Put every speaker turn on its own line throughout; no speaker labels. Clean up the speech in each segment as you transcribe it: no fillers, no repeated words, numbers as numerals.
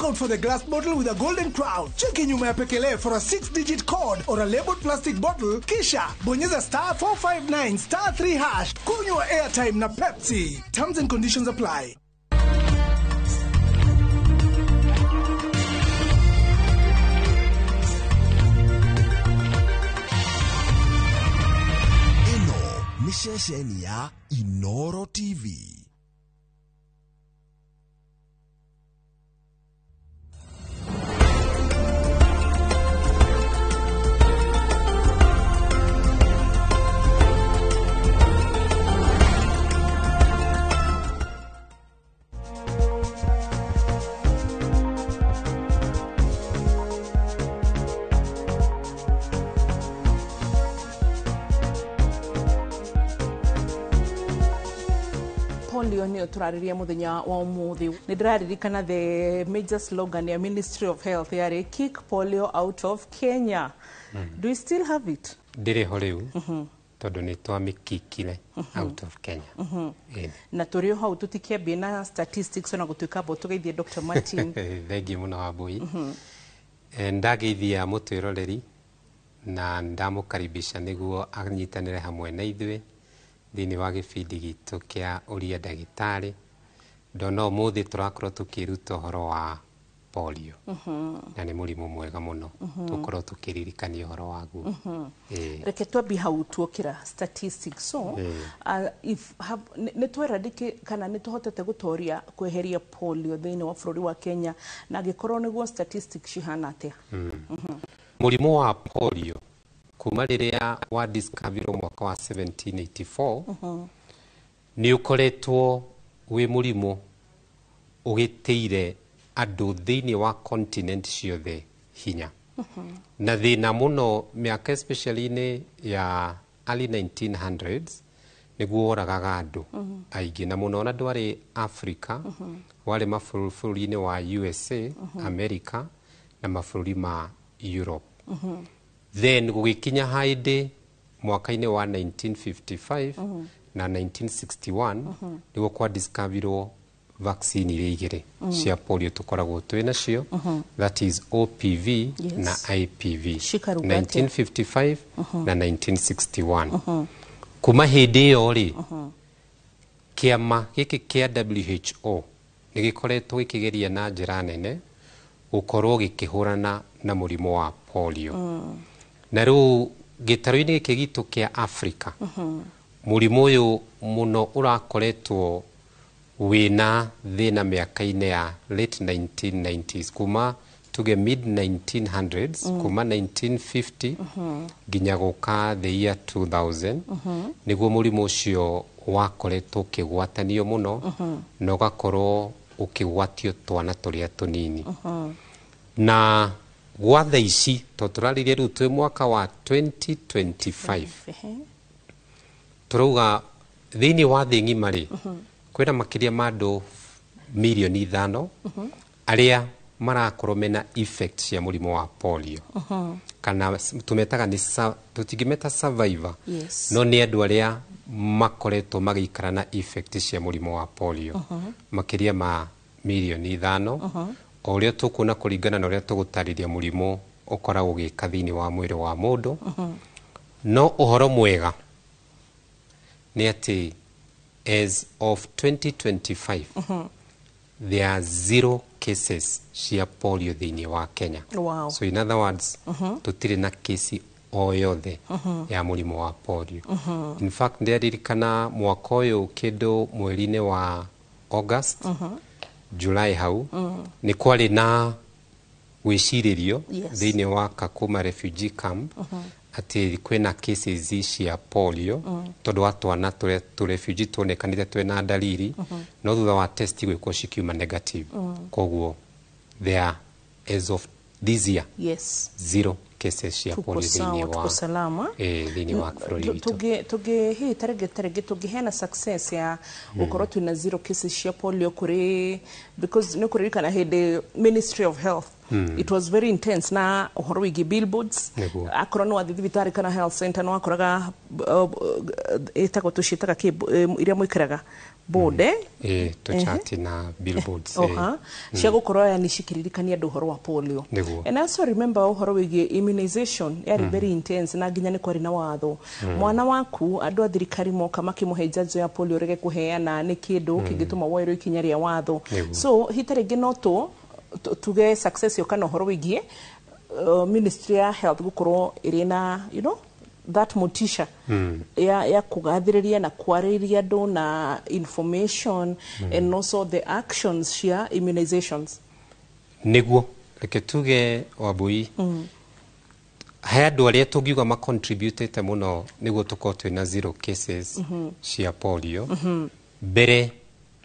out for the glass bottle with a golden crown. Cheki nyuma ya pekele for a 6-digit code or a labeled plastic bottle, kisha bonyeza star 459 star 3 hash. Kunywa airtime na Pepsi. Terms and conditions apply.
Ĩno nĩ ceceni ya Inoro TV.
Polio nĩyo tũrarĩria mũthenya wa ũmũthĩ. Nĩ ndĩraririkana the major slogan ya Ministry of Health yarĩ "Kick polio out of Kenya". Do we still have it?
Ndĩrĩ ho rĩu tondũ nĩ twamĩkikire out of Kenya. Ĩni.
Na tũrĩ o hau tũtikĩambie na statistics ona gũtuĩka mbo tũgeithie Dr. Martin.
Thengiũ mũno Wambui. Ndageithia mũtwĩroreri na ndamũkaribisha nĩguo anyitanĩre hamwe na ithuĩ thĩinĩ wa gĩbindi gitũ kĩa Ũria Ndagĩtarĩ. Ndona ũmũthĩ tũrakorwo tũkĩruta ũhoro wa polio na nĩ mũrimũ mwega mũno tũkorwo tũkĩririkania ũhoro waguo. Ĩĩ.
Reke twambie hau tuokĩra statistics. So if have nĩ tweradicate kana nĩ tũhotete gũtoria kweheria polio thĩinĩ wa bũrũri wa Kenya, na angĩkorwo nĩguo statistics cihana atĩa?
Mũrimũ wa polio kuma rĩrĩa wa discoverirwo mwaka wa 1784 nĩ ũkoretwo wĩ mũrimũ ũgĩtĩire andũ thĩinĩ wa continent ciothe hinya na thĩna mũno mĩaka especially-inĩ ya early 1900s nĩguo woragaga andũ aingĩ na mũno ona ndwarĩ Africa, warĩ mabũrũri-inĩ wa USA, America na mabũrũri ma Europe. Then gũgĩkinya hĩndĩ mwaka-inĩ wa 1955 na 1961 nĩguo kwa discoverirwo vaccine iria igĩrĩ cia polio tũkoragwo twĩ nacio, that is OPV na IPV.
Cikaruga atĩa?
1955 na 1961. Kuma hĩndĩ ĩyo rĩ, kĩama gĩkĩ kĩa WHO nĩ gĩkoretwo gĩkĩgeria na njĩra nene gũkorwo gĩkĩhũrana na mũrimũ wa polio. Na rĩu gĩtarũ-inĩ gĩkĩ gitũ kĩa Africa, mũrimũ ũyũ mũno ũrakoretwo wĩna thĩna mĩaka-inĩ ya late 1990s, kuma tuge mid 1900s, kuma 1950 nginya gũka the year 2000, nĩguo mũrimũ ũcio wakoretwo ũkĩgwatanio mũno na ũgakorwo ũkĩgwatio twana tũrĩa tũnini. Na gwa thaa ici to tũrarĩria rĩu twĩ mwaka wa 2025, tũrauga thĩinĩ wa thĩ ng'ima rĩ, kwĩna makĩria ma andũ mirioni 5 arĩa marakorwo mena effect cia mũrimũ wa polio, kana tũmetaga nĩ tũtingĩmeta survivor, no nĩ andũ arĩa makoretwo magĩikara na effect cia mũrimũ wa polio makĩria ma mirioni 5, o ũrĩa tũkuona kũringana na ũrĩa tũgũtarĩria mũrimũ ũkoragwo ũgĩka thĩinĩ wa mwĩrĩ wa mũndũ. No ũhoro mwega nĩ atĩ as of 2025 there are zero cases cia polio thĩinĩ wa Kenya. So in other words, tũtirĩ na kesi o yothe ya mũrimũ wa polio. In fact, ndĩraririkana mwaka ũyũ kĩndũ mweri-inĩ wa August, July hau, nĩ kwarĩ na gwĩcirĩrio thĩinĩ wa Kakuma refugee camp atĩ kwĩna cases cia polio tondũ wa twana tũrĩa tũ refugee tuonekanĩte twĩna dalili, no thutha wa test gwĩkwo cikiuma negative. Koguo there are, as of this year, zero cases cia
Tuko
polio thĩinĩ
sawa,
wa
tuko salama.
Thĩinĩ wa bũrũri witũ.
Tũngĩ hihi tarĩngĩ tũngĩheana success ya gũkorwo twĩna zero cases cia polio kũrĩ, because nĩ kũririkana hĩndĩ Ministry of Health It was very intense na ũhoro wĩgiĩ billboards.
Nĩguo.
Akorwo nĩ wathiĩ thibitarĩ kana health center, nĩ wakoraga ĩtagwo, tũciĩtaga kĩ, iria mwĩkĩraga board, eh?
Ĩ, tũchati na billboards.
Oha, cia gũkorwo yani cikĩririkania andũ ũhoro wa polio.
Nĩguo.
And I also remember ũhoro wĩgiĩ immunization yarĩ very intense, na nginya nĩ kwarĩ na watho, mwana waku andũ a thirikari moka makĩmũhe njanjo ya polio rege kũheana, nĩ kĩndũ kĩngĩtũma woerwo ikinya rĩa watho.
Nĩguo.
So hita rĩngĩ no tuge success yo kana ũhoro wĩgiĩ ministry ya health gũkorwo ĩrĩ na that motisha ya kũgathĩrĩria na kwarĩria andũ na information and also the actions cia immunizations.
Nĩguo, reke tuge, Wambui, he andũ arĩa tũngiuga macontributĩte mũno nĩguo tũkorwo twĩna zero cases cia polio. Mbere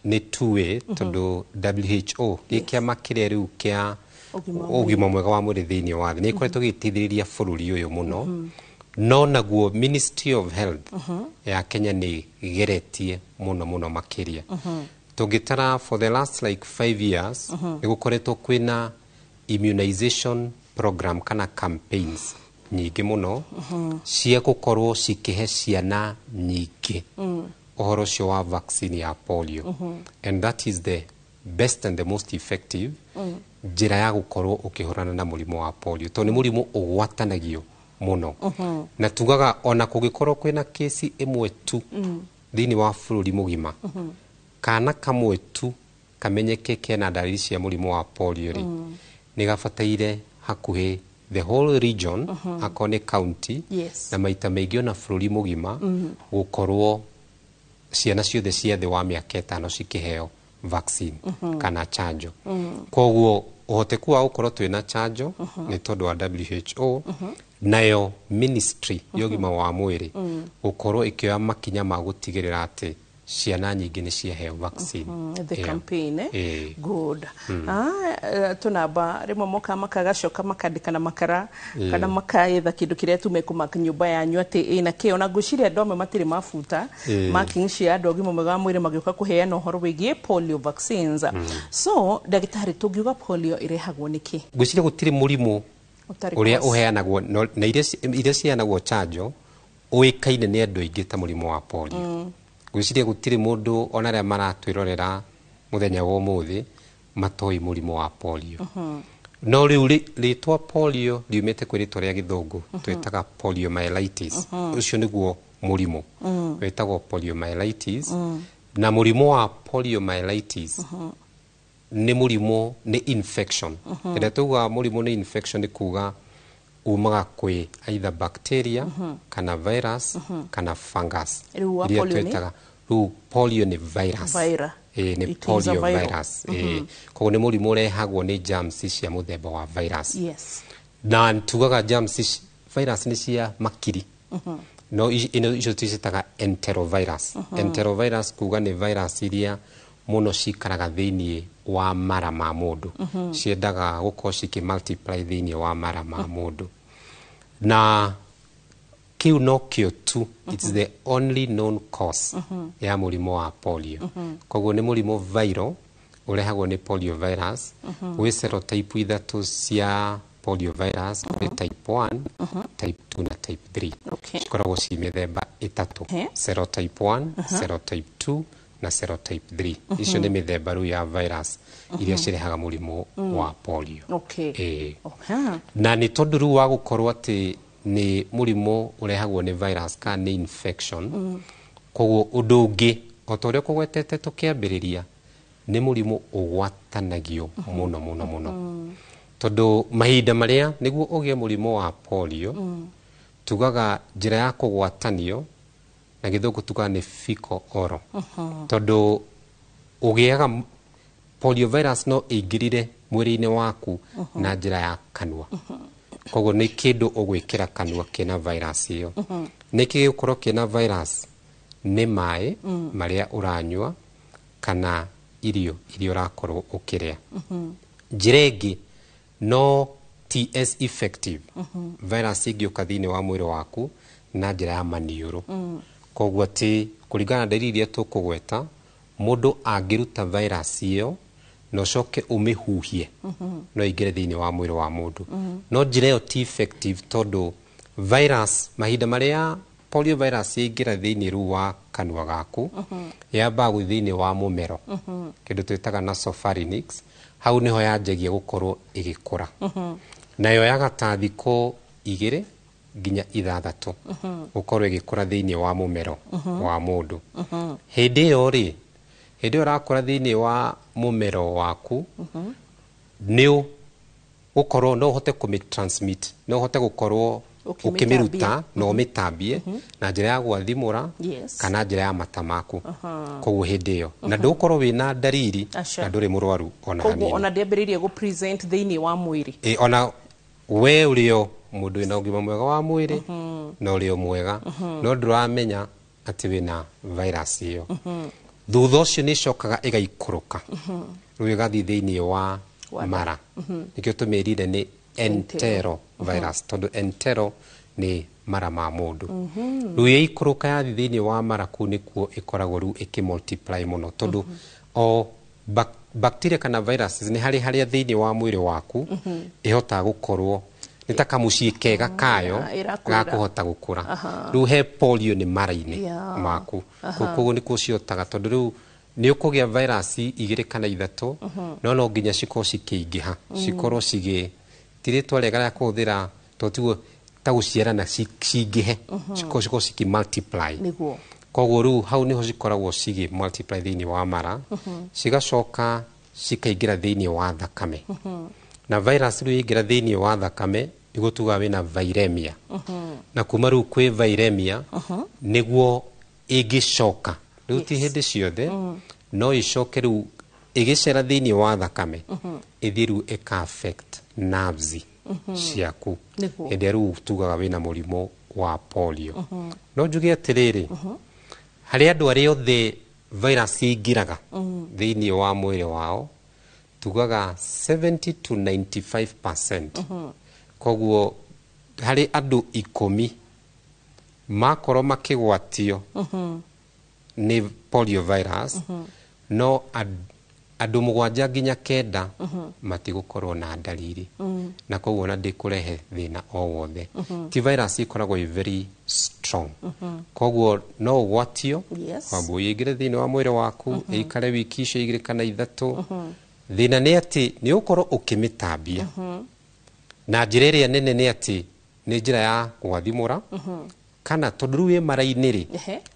nĩ tuĩ tondũ WHO, gĩ kĩama kĩrĩa rĩu kĩa
Ũgima wa
ũgima mwega wa mwĩrĩ thĩinĩ wa thĩ, nĩ ĩkoretwo gĩgĩteithĩrĩria bũrũri ũyũ mũno. No naguo Ministry of Health ya Kenya nĩ ĩgeretie mũno mũno makĩria. Tũngĩtara for the last like 5 years, nĩ gũkoretwo kwĩna immunization program kana campaigns nyingĩ mũno cia gũkorwo cikĩhe ciana nyingĩ ũhoro ũcio wa vaccine ya polio, and that is the best and the most effective njĩra ya gũkorwo ũkĩhũrana na mũrimũ wa polio, tondũ nĩ mũrimũ ũgwatanagio mũno, na tugaga ona kũngĩkorwo kwĩna kesi ĩmwe tu thĩinĩ wa bũrũri mũgima, kana kamwe tu kamenyeke kena ndariri cia mũrimũ wa polio rĩ, nĩ gabataire hakuhĩ the whole region, akorwo nĩ county, na maita maingĩ ona bũrũri mũgima, gũkorwo ciana ciothe cia thĩ wa mĩaka 5 cikĩheo vaccine kana chanjo. Koguo ũhoteku wa gũkorwo twĩna chanjo nĩ tondũ wa WHO, nayo ministry ya ũgima wa mwĩrĩ gũkorwo ĩkĩoya makinya ma gũtigĩrĩra atĩ ciana nyingĩ nĩ ciaheo vaccine
the
ĩyo.
campaign, eh?
Ĩĩ.
Good. Ah, tunamba rĩmwe moka makagacoka makandĩka na makara kana makaetha kĩndũ kĩrĩa tu mekũmaka nyũmba yanyu atĩ ĩna kĩo, na ngwĩciria andũ amwe matirĩ mabuta marking cia andũ a ũgima mwega wa mwĩrĩ magĩũka kũheana ũhoro wĩgiĩ polio vaccines. So ndagĩtarĩ, tũngiuga polio ĩrehagwo nĩkĩ?
Ngwĩciria gũtirĩ mũrimũ
Ũtarĩ
ũrĩa
cause.
ũheanagwo na iria ciheanagwo chanjo ũĩkaine nĩ andũ aingĩ ta mũrimũ wa polio. Ngwĩciria gũtirĩ mũndũ ona arĩa maratwĩrorera mũthenya wa ũmũthĩ matoĩ mũrimũ wa polio. No rĩu rĩtwa polio riumĩte kwĩ rĩtwa rĩa gĩthũngũ twĩtaga poliomyelitis. Ũcio nĩguo mũrimũ wĩtagwo poliomyelitis, na mũrimũ wa poliomyelitis nĩ mũrimũ, nĩ infection. Ĩrĩa tugaga mũrimũ nĩ infection, nĩ kuga umaga kwĩ either bacteria kana virus kana fungus.
Rĩu wa
iria
polio nĩ?
Twĩtaga rĩu polio nĩ virus. Ĩĩ, nĩ
It is a
polio
viral.
virus. Ĩĩ, koguo nĩ mũrimũ ũrehagwo nĩ germs cia mũthemba wa virus. Na tugaga germs virus nĩ cia makiri, no ino icio twicitaga enterovirus. Enterovirus kuga nĩ virus iria mũno cikaraga thĩinĩ wa mara ma mũndũ, ciendaga gũkorwo cikĩ multiply thĩinĩ wa mara ma mũndũ, na kĩu nokĩo tu, it's the only known cause ya mũrimũ wa polio. Koguo nĩ mũrimũ viral ũrehagwo nĩ polio virus. Gwĩ serotype ithatũ cia polio virus, gwĩ type 1, type 2 na type 3. Cikoragwo ci mĩthemba ĩtatũ: serotype 1, serotype 2 na serotype 3. Icio nĩ mĩthemba rĩu ya virus iria cirehaga mũrimũ wa polio. Ĩĩ. Na nĩ tondũ rĩu wa gũkorwo atĩ nĩ mũrimũ ũrehagwo nĩ virus kana nĩ infection, koguo ũndũ ũngĩ, o ta ũrĩa kũgwetete tũkĩambĩrĩria, nĩ mũrimũ ũgwatanagio mũno mũno mũno, tondũ mahinda marĩa nĩguo ũgĩe mũrimũ wa polio, tugaga njĩra ya kũgwatanio na gĩthũngũ tugaga nĩ fecal oral, tondũ ũgĩaga polio virus no ĩingĩrire mwĩrĩ-inĩ waku na njĩra ya kanua. Koguo nĩ kĩndũ ũgwĩkĩra kanua kĩna virus ĩyo. Nĩ gĩgũkorwo kĩna virus? Nĩ maĩ marĩa ũranyua kana irio iria ũrakorwo ũkĩrĩa. Njĩra ĩngĩ no ti as effective, virus ĩngĩũka thĩinĩ wa mwĩrĩ waku na njĩra ya maniũrũ. Koguo atĩ kũringana na ndariri iria tũkũgweta, mũndũ angĩruta virus ĩyo Na ũcoke ũmĩhuhie, no ĩingĩre thĩinĩ wa mwĩrĩ wa mũndũ. No njĩra ĩyo ti effective, tondũ virus mahinda marĩa polio virus yaingĩra thĩinĩ rĩu wa kanua gaku, yambaga gũthiĩ thĩinĩ wa mũmero, kĩndũ twĩtaga nasopharynx. Hau nĩho yanjagia gũkorwo ĩgĩkũra, na yoyaga ta thikũ 2 nginya 6 gũkorwo ĩgĩkũra thĩinĩ wa mũmero wa mũndũ. Hĩndĩ ĩyo rĩ, hĩndĩ ĩyo ĩrakũra thĩinĩ wa mũmero waku, nĩ gũkorwo no ũhote kũmĩ-transmit, no ũhote gũkorwo
ũkĩmĩtambia.
Ũkĩmĩruta na ũmĩtambie na njĩra ya gwathimũra kana njĩra ya mata maku. Koguo hĩndĩ ĩyo na ndũgũkorwo wĩna ndariri
Aca.
na ndũrĩ mũrwaru ona
Koguo
hanini.
ona ndĩambĩrĩirie gũ present thĩinĩ wa mwĩrĩ.
Ĩ, ona we ũrĩ o mũndũ wĩna ũgima mwega wa mwĩrĩ na ũrĩ o mwega, no ndũramenya atĩ wĩna virus ĩyo. Thutha ũcio nĩ ĩcokaga ĩgaikũrũka rĩu ĩgathiĩ thĩinĩ wa
Wa
mara. Nĩkĩo tũmĩrire nĩ entero virus, tondũ entero nĩ mara ma mũndũ. Rĩu yaikũrũka yathiĩ thĩinĩ wa mara, kũu nĩkuo ĩkoragwo rĩu ĩkĩmultiply mũno, tondũ o bacteria kana viruses nĩ harĩ harĩa thĩinĩ wa mwĩrĩ waku ĩhotaga gũkorwo nĩ ta kamũciĩ kega kayo
ĩrakũrĩra.
Ga kũhota gũkũra. Rĩu he polio nĩ mara-inĩ maku. Koguo nĩkuo cihotaga, tondũ rĩu nĩ ũkũgĩa virus 2 kana 3, no no nginya cikorwo cikĩingĩha, cikorwo cigĩ ti rĩtwa rĩega rĩa kũhũthĩra, tondũ tiguo ta gũciarana, cingĩhe, cikorwo cikĩ multiply. Koguo rĩu hau nĩho cikoragwo cigĩ multiply thĩinĩ wa mara, cigacoka cikaingĩra thĩinĩ wa thakame. Na virus rĩu yaingĩra thĩinĩ wa thakame, nĩguo tugaga wĩna viremia. Na kuma rĩu kwĩ viremia nĩguo ĩngĩcoka rĩu, ti hĩndĩ ciothe, no ĩcoke rĩu ĩgĩcera thĩinĩ wa thakame, ĩthiĩ rĩu ĩka affect nerves ciaku. Hĩndĩ ĩrĩa rĩu tugaga wĩna mũrimũ wa polio. No njuge atĩrĩrĩ, harĩ andũ arĩa othe virus ĩingĩraga thĩinĩ wa mwĩrĩ wao, tugaga 70 to 95%. Koguo harĩ andũ 10 makorwo makĩgwatio nĩ polio virus, no andũ 7 nginya 9 matigũkorwo na ndariri, na koguo ona ndĩkũrehe thĩna o wothe. Ti virus ĩkoragwo ĩ very strong, koguo no ũgwatio, wambui ĩingĩre thĩinĩ wa mwĩrĩ waku, ĩikare wiki icio 2 kana 3. Thĩna nĩ atĩ nĩ ũgũkorwo ũkĩmĩtambia na njĩra ĩrĩa nene nĩ atĩ nĩ njĩra ya gwathimũra, kana tondũ rĩu wĩ mara-inĩ rĩ,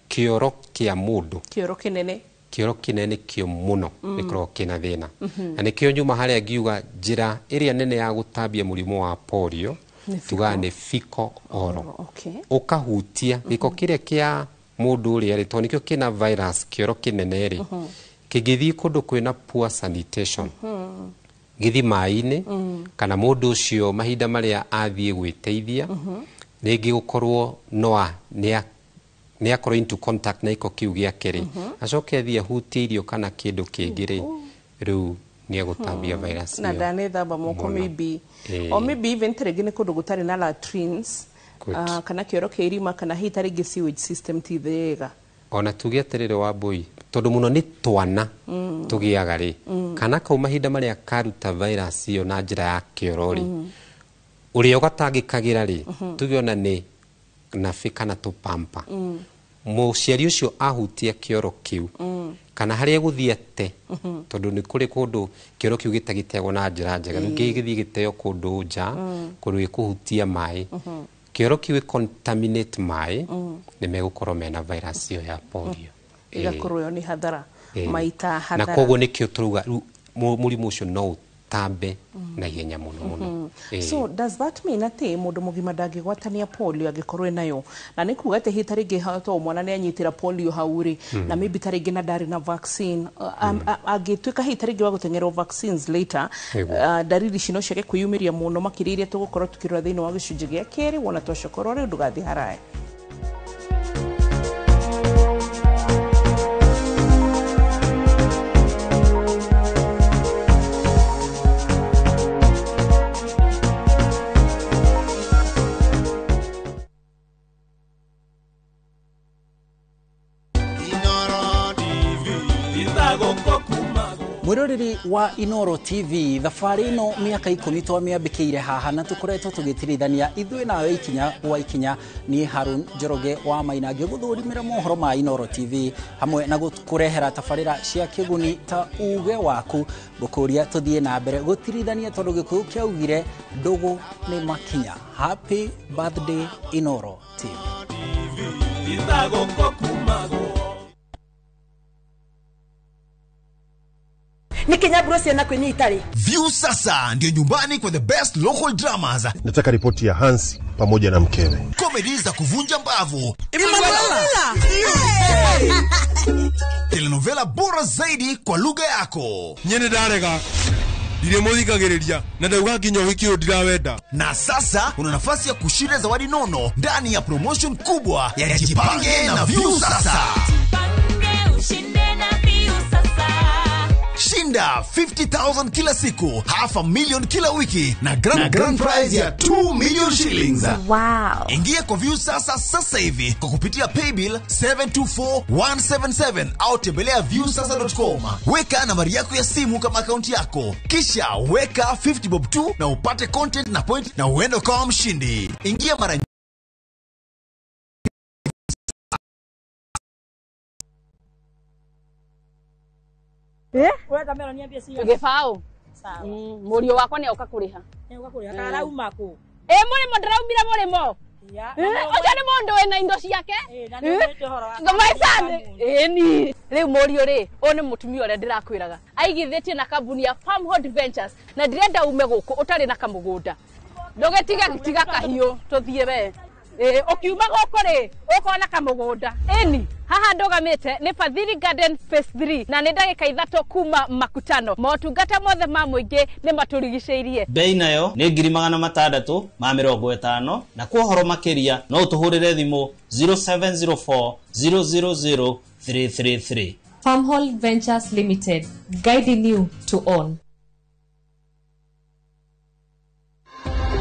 kĩoro kĩa mũndũ.
Kĩoro kĩnene.
Kĩoro kĩnene nĩkĩo mũno gĩkoragwo kĩna thĩna, na nĩkĩo nyuma harĩa ngiuga njĩra ĩrĩa nene ya gũtambia mũrimũ wa polio
nĩ
tugaga nĩ fecal oral. Ũkahutia gĩko kĩrĩa kĩa mũndũ ũrĩa rĩ, tondũ nĩkĩo kĩna virus, kĩoro kĩnene rĩ, kĩngĩthiĩ kũndũ kwĩna poor sanitation, gĩthi maĩ-inĩ, kana mũndũ ũcio mahinda marĩa athiĩ gwĩteithia, rĩngĩ gũkorwo no nĩ akorwo into contact na gĩko kĩu gĩake rĩ, acoke athiĩ ahutie irio kana kĩndũ kĩngĩ rĩ, rĩu nĩ egũtambia virus
na
ĩyo.
Ndanethamba moko.
Mũno.
Maybe or maybe even ta rĩngĩ nĩ kũndũ gũtarĩ na latrines.
Good.
Kana kĩoro kĩa irima, kana hihi ta rĩngĩ sewage system ti thega.
Ona tuge atĩrĩrĩ, Wambui, tondũ mũno nĩ twana tũgĩaga rĩ, kana kau mahinda marĩa karuta virus ĩyo na njĩra ya kĩoro rĩ, ũrĩa ũgatangĩkagĩra rĩ, tuge ona nĩ nabi kana tũpampa, mũciari ũcio ahutia kĩoro kĩu kana harĩa egũthiĩ ate, tondũ nĩ kũrĩ kũndũ kĩoro kĩu gĩtagĩteagwo na njĩra njega, rĩu gĩgĩthiĩ gĩteo kũndũ nja, kũndũ gĩkũhutia maĩ, kĩoro kĩu gĩ-contaminate maĩ, nĩ megũkorwo mena virus ĩyo ya polio.
Ĩgakorwo ĩyo nĩ hathara maita
Na
hathara.
koguo nĩkĩo tũrauga rĩu mũrimũ ũcio no ũtambe na ihenya mũno mũno.
So does that mean atĩ mũndũ mũgima ndangĩgwatania polio angĩkorwo enayo? Na nĩ kuga atĩ hihi ta rĩngĩ to mwana nĩ anyitĩra polio hau rĩ, na maybe ta rĩngĩ na ndarĩ na vaccine, angĩtuĩka hihi ta rĩngĩ wa gũteng'erwo vaccines later, ndariri ici no ciage kwĩyumĩria mũno makĩria, iria tũgũkorwo tũkĩrora thĩinĩ wa gĩcunjĩ gĩa kerĩ. Wona twacokorwo rĩu, ndũgathiĩ haraya.
Mwiroreri wa Inoro TV, thabarĩ ĩno mĩaka 10 twamĩambĩkĩire haha na tũkoretwo tũgĩtirithania ithuĩ nawe ikinya gwa ikinya. Niĩ Harun Njoroge wa Maina ngĩgũthũrimĩra mohoro ma Inoro TV hamwe na gũkũrehera tabarĩra cia kĩguni ta uge waku. Ngũkũria tũthiĩ na mbere gũtirithania tondũ Gĩkũyũ kĩaugire ndũgũ nĩ makinya. Happy birthday Inoro TV.
Nikinyaburo ciana kwini itari.
View sasa ndio nyumbani kwa the best local dramas.
Nataka ripoti ya Hansi pamoja na mkewe.
Comedy za kuvunja mbavu.
Emanuela.
Telenovela bora zaidi kwa lugha yako.
Nyene ndarega. Ndiremuthikagiriria na ndauga nginya wiki uyu ndirawenda.
Na sasa una nafasi ya kushinda zawadi nono ndani ya promotion kubwa ya Jipange na View Sasa.
Jipange ushinde na View Sasa.
Shinda 50,000 kila siku, 500,000 kila wiki na grand prize ya 2 million shillings.
Wow.
Ingia kwa View Sasa sasa hivi kwa kupitia paybill 724177 au tembelea viewsasa.com. Weka nambari yako ya simu kama akaunti yako, kisha weka 50 bob 2 na upate content na point na uende kama mshindi. Ingia mara
Gĩbaũ mũriũ wakwa nĩ oka kũrĩha. Mũrĩmo ndĩraumire mũrĩmo. Ũcio nĩ mũndũ wĩna indo ciake. Ĩni rĩu mũriũ rĩ, ũyũ nĩ mũtumia ũrĩa ndĩrakwĩraga aigithĩtie na kambuni ya Farmhold Ventures na ndĩrenda ume gũkũ ũtarĩ na kamũgũnda. Ndũgĩtige tiga kahiũ tũthiĩ we. Ũkiuma gũkũ rĩ ũkona kamũgũnda. Ĩni haha ndũgamĩte nĩ Fadhili Garden Phase 3 na nĩ ndagĩka 3 kuma Makutano. Motungata mothe ma mũingĩ nĩ matũrigicĩirie.
Bei nayo nĩ 650 na kwa ũhoro makĩria no ũtũhũrĩre thimũ 0704 000 333.
Farmhold Ventures Limited, guiding you to own.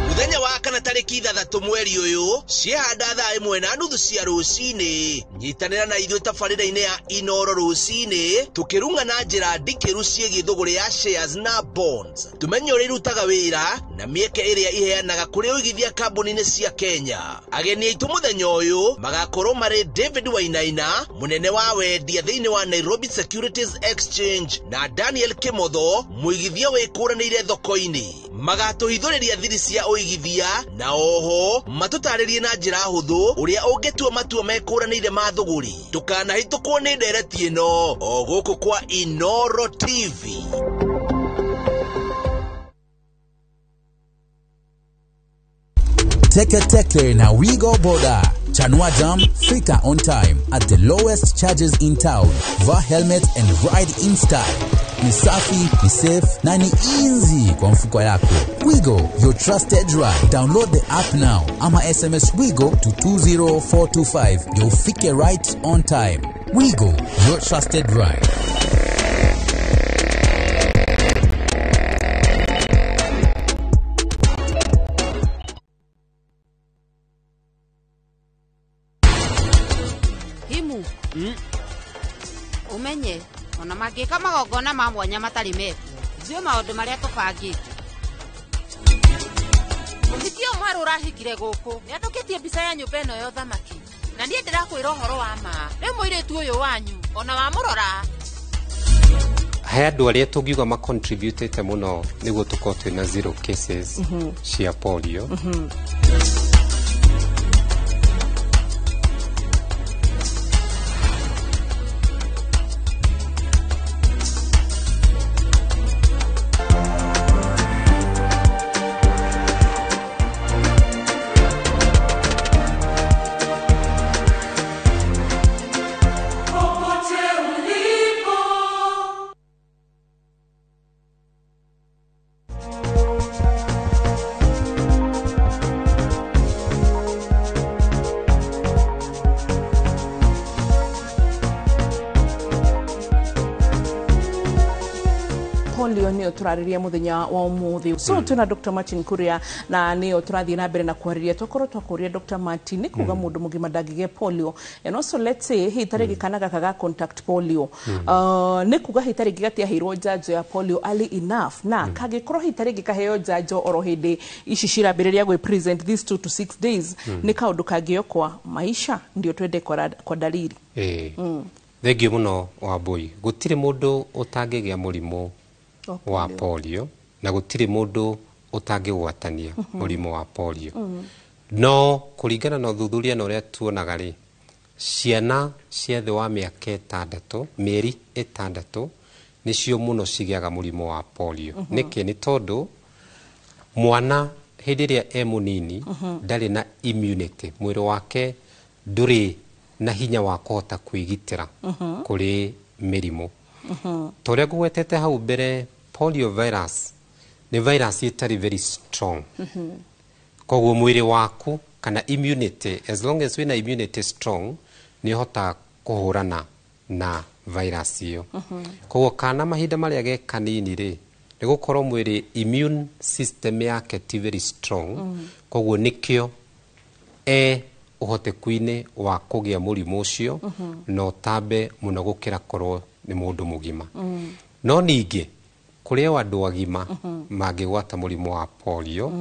Muthenya wa kana tariki 6 mweri uyu ciehanda thaa 1:30 cia rucini. Nyitanĩra na ithuĩ tabarĩra-inĩ ya Inoro rucini tukĩrung'a na njĩra ndikĩru ciĩgiĩ thũgũrĩ ya shares na bonds, tumenye ũrĩa irutaga wĩra na mĩeke ĩrĩa iheanaga kũrĩ ũigithia kambuni-inĩ cia Kenya. Ageni aitũ mũthenya ũyũ magakorwo marĩ David Wainaina, mũnene wa wendia thĩinĩ wa Nairobi Securities Exchange, na Daniel Kimotho, mũigithia wĩkũranĩire thoko-inĩ. Magatũhithũrĩria thiri cia ũigithia na oho matũtarĩrie na njĩra hũthũ ũrĩa ũngĩtua matua mekũranĩire ma thũgũrĩ. Ndũkanahĩtũkwo nĩ ndereti ĩno o gũkũ kwa Inoro TV.
Teke Teke na Wigo Boda. Chanua Jam, fika on time at the lowest charges in town. Vaa helmet and ride in style. Ni safi, ni safe na ni easy kwa mfuko yako. Wigo, your trusted ride. Download the app now ama SMS Wigo to 20425. You'll fike right on time. Wigo, your trusted ride.
Umenye ona mangĩka magongona ma mwanya matarĩ mekuo njũĩ maũndũ marĩa tũbangĩte. Mũhiki ũyũ mwerũ ũrahikire gũkũ nĩandũkĩtie mbica ya nyũmba ĩno ya ũthamaki na niĩ ndĩrakwĩra ũhoro wa ma rĩu mũirĩtu ũyũ wanyu ona wamũrora.
He andũ arĩa tũngiuga macontributĩte mũno nĩguo tũkorwo twĩna zero cases cia polio.
Polio nĩyo tũrarĩria mũthenya wa ũmũthĩ. So twĩna Dr. Martin Kuria na nĩyo tũrathiĩ na mbere na kwarĩria. Twakorwo twakũria Dr. Martin nĩ kuga mũndũ mũgima ndangĩgĩa polio, and also let's say hihi ta rĩngĩ kana gaka ga contact polio, nĩ kuga hihi ta rĩngĩ gatiaheirwo njanjo ya polio early enough, na kangĩkorwo hihi ta rĩngĩ kaheo njanjo oro hĩndĩ ici cirambĩrĩria gwĩ present, these 2 to 6 days, nĩ kaũndũ kangĩokoa maisha? Ndio twende kwa dalili.
Ĩĩ, thengiũ mũno Wambui. Gũtirĩ mũndũ ũtangĩgĩa mũrimũ wa polio na gũtirĩ mũndũ ũtangĩgwatania mũrimũ wa polio, no kũringana na ũthuthuria na ũrĩa tuonaga rĩ, ciana cia thĩ wa mĩaka 6, mĩeri 6 nĩcio mũno cigĩaga mũrimũ wa polio. Nĩkĩ? Nĩ tondũ mwana hĩndĩ ĩrĩa e mũnini ndarĩ na immunity, mwĩrĩ wake ndũrĩ na hinya wa kũhota kwĩgitĩra kũrĩ mĩrimũ. Ta ũrĩa ngũgwetete hau mbere, polio virus nĩ virus ĩtarĩ very strong, koguo mwĩrĩ waku kana immunity, as long as wĩna immunity strong, nĩ ũhotaga kũhũrana na virus ĩyo. Koguo kana mahinda marĩa ge kanini rĩ, nĩ gũkorwo mwĩrĩ, immune system yake ti very strong, koguo nĩkĩo e ũhoteku-inĩ wa kũgĩa mũrimũ ũcio na ũtambe mũno gũkĩra korwo nĩ mũndũ mũgima. No ningĩ kũrĩ o andũ agima mangĩgwata mũrimũ wa polio,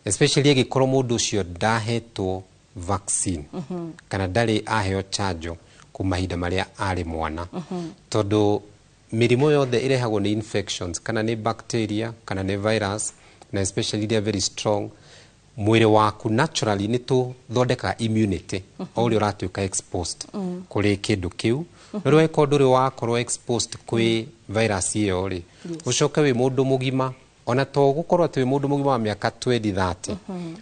especially angĩkorwo mũndũ ũcio ndahetwo vaccine kana ndarĩ aheo chanjo kuma mahinda marĩa arĩ mwana, tondũ mĩrimũ yothe ĩrehagwo nĩ infections, kana nĩ bacteria kana nĩ virus, na especially iria very strong, mwĩrĩ waku naturally nĩ tũthondekaga immunity o ũrĩa ũratuĩka exposed kũrĩ kĩndũ kĩu. No rĩu angĩkorwo ndũrĩ wakorwo exposed kwĩ virus ĩyo rĩ, ũcoke wĩ mũndũ mũgima, ona to gũkorwo atĩ wĩ mũndũ mũgima wa mĩaka 20, 30,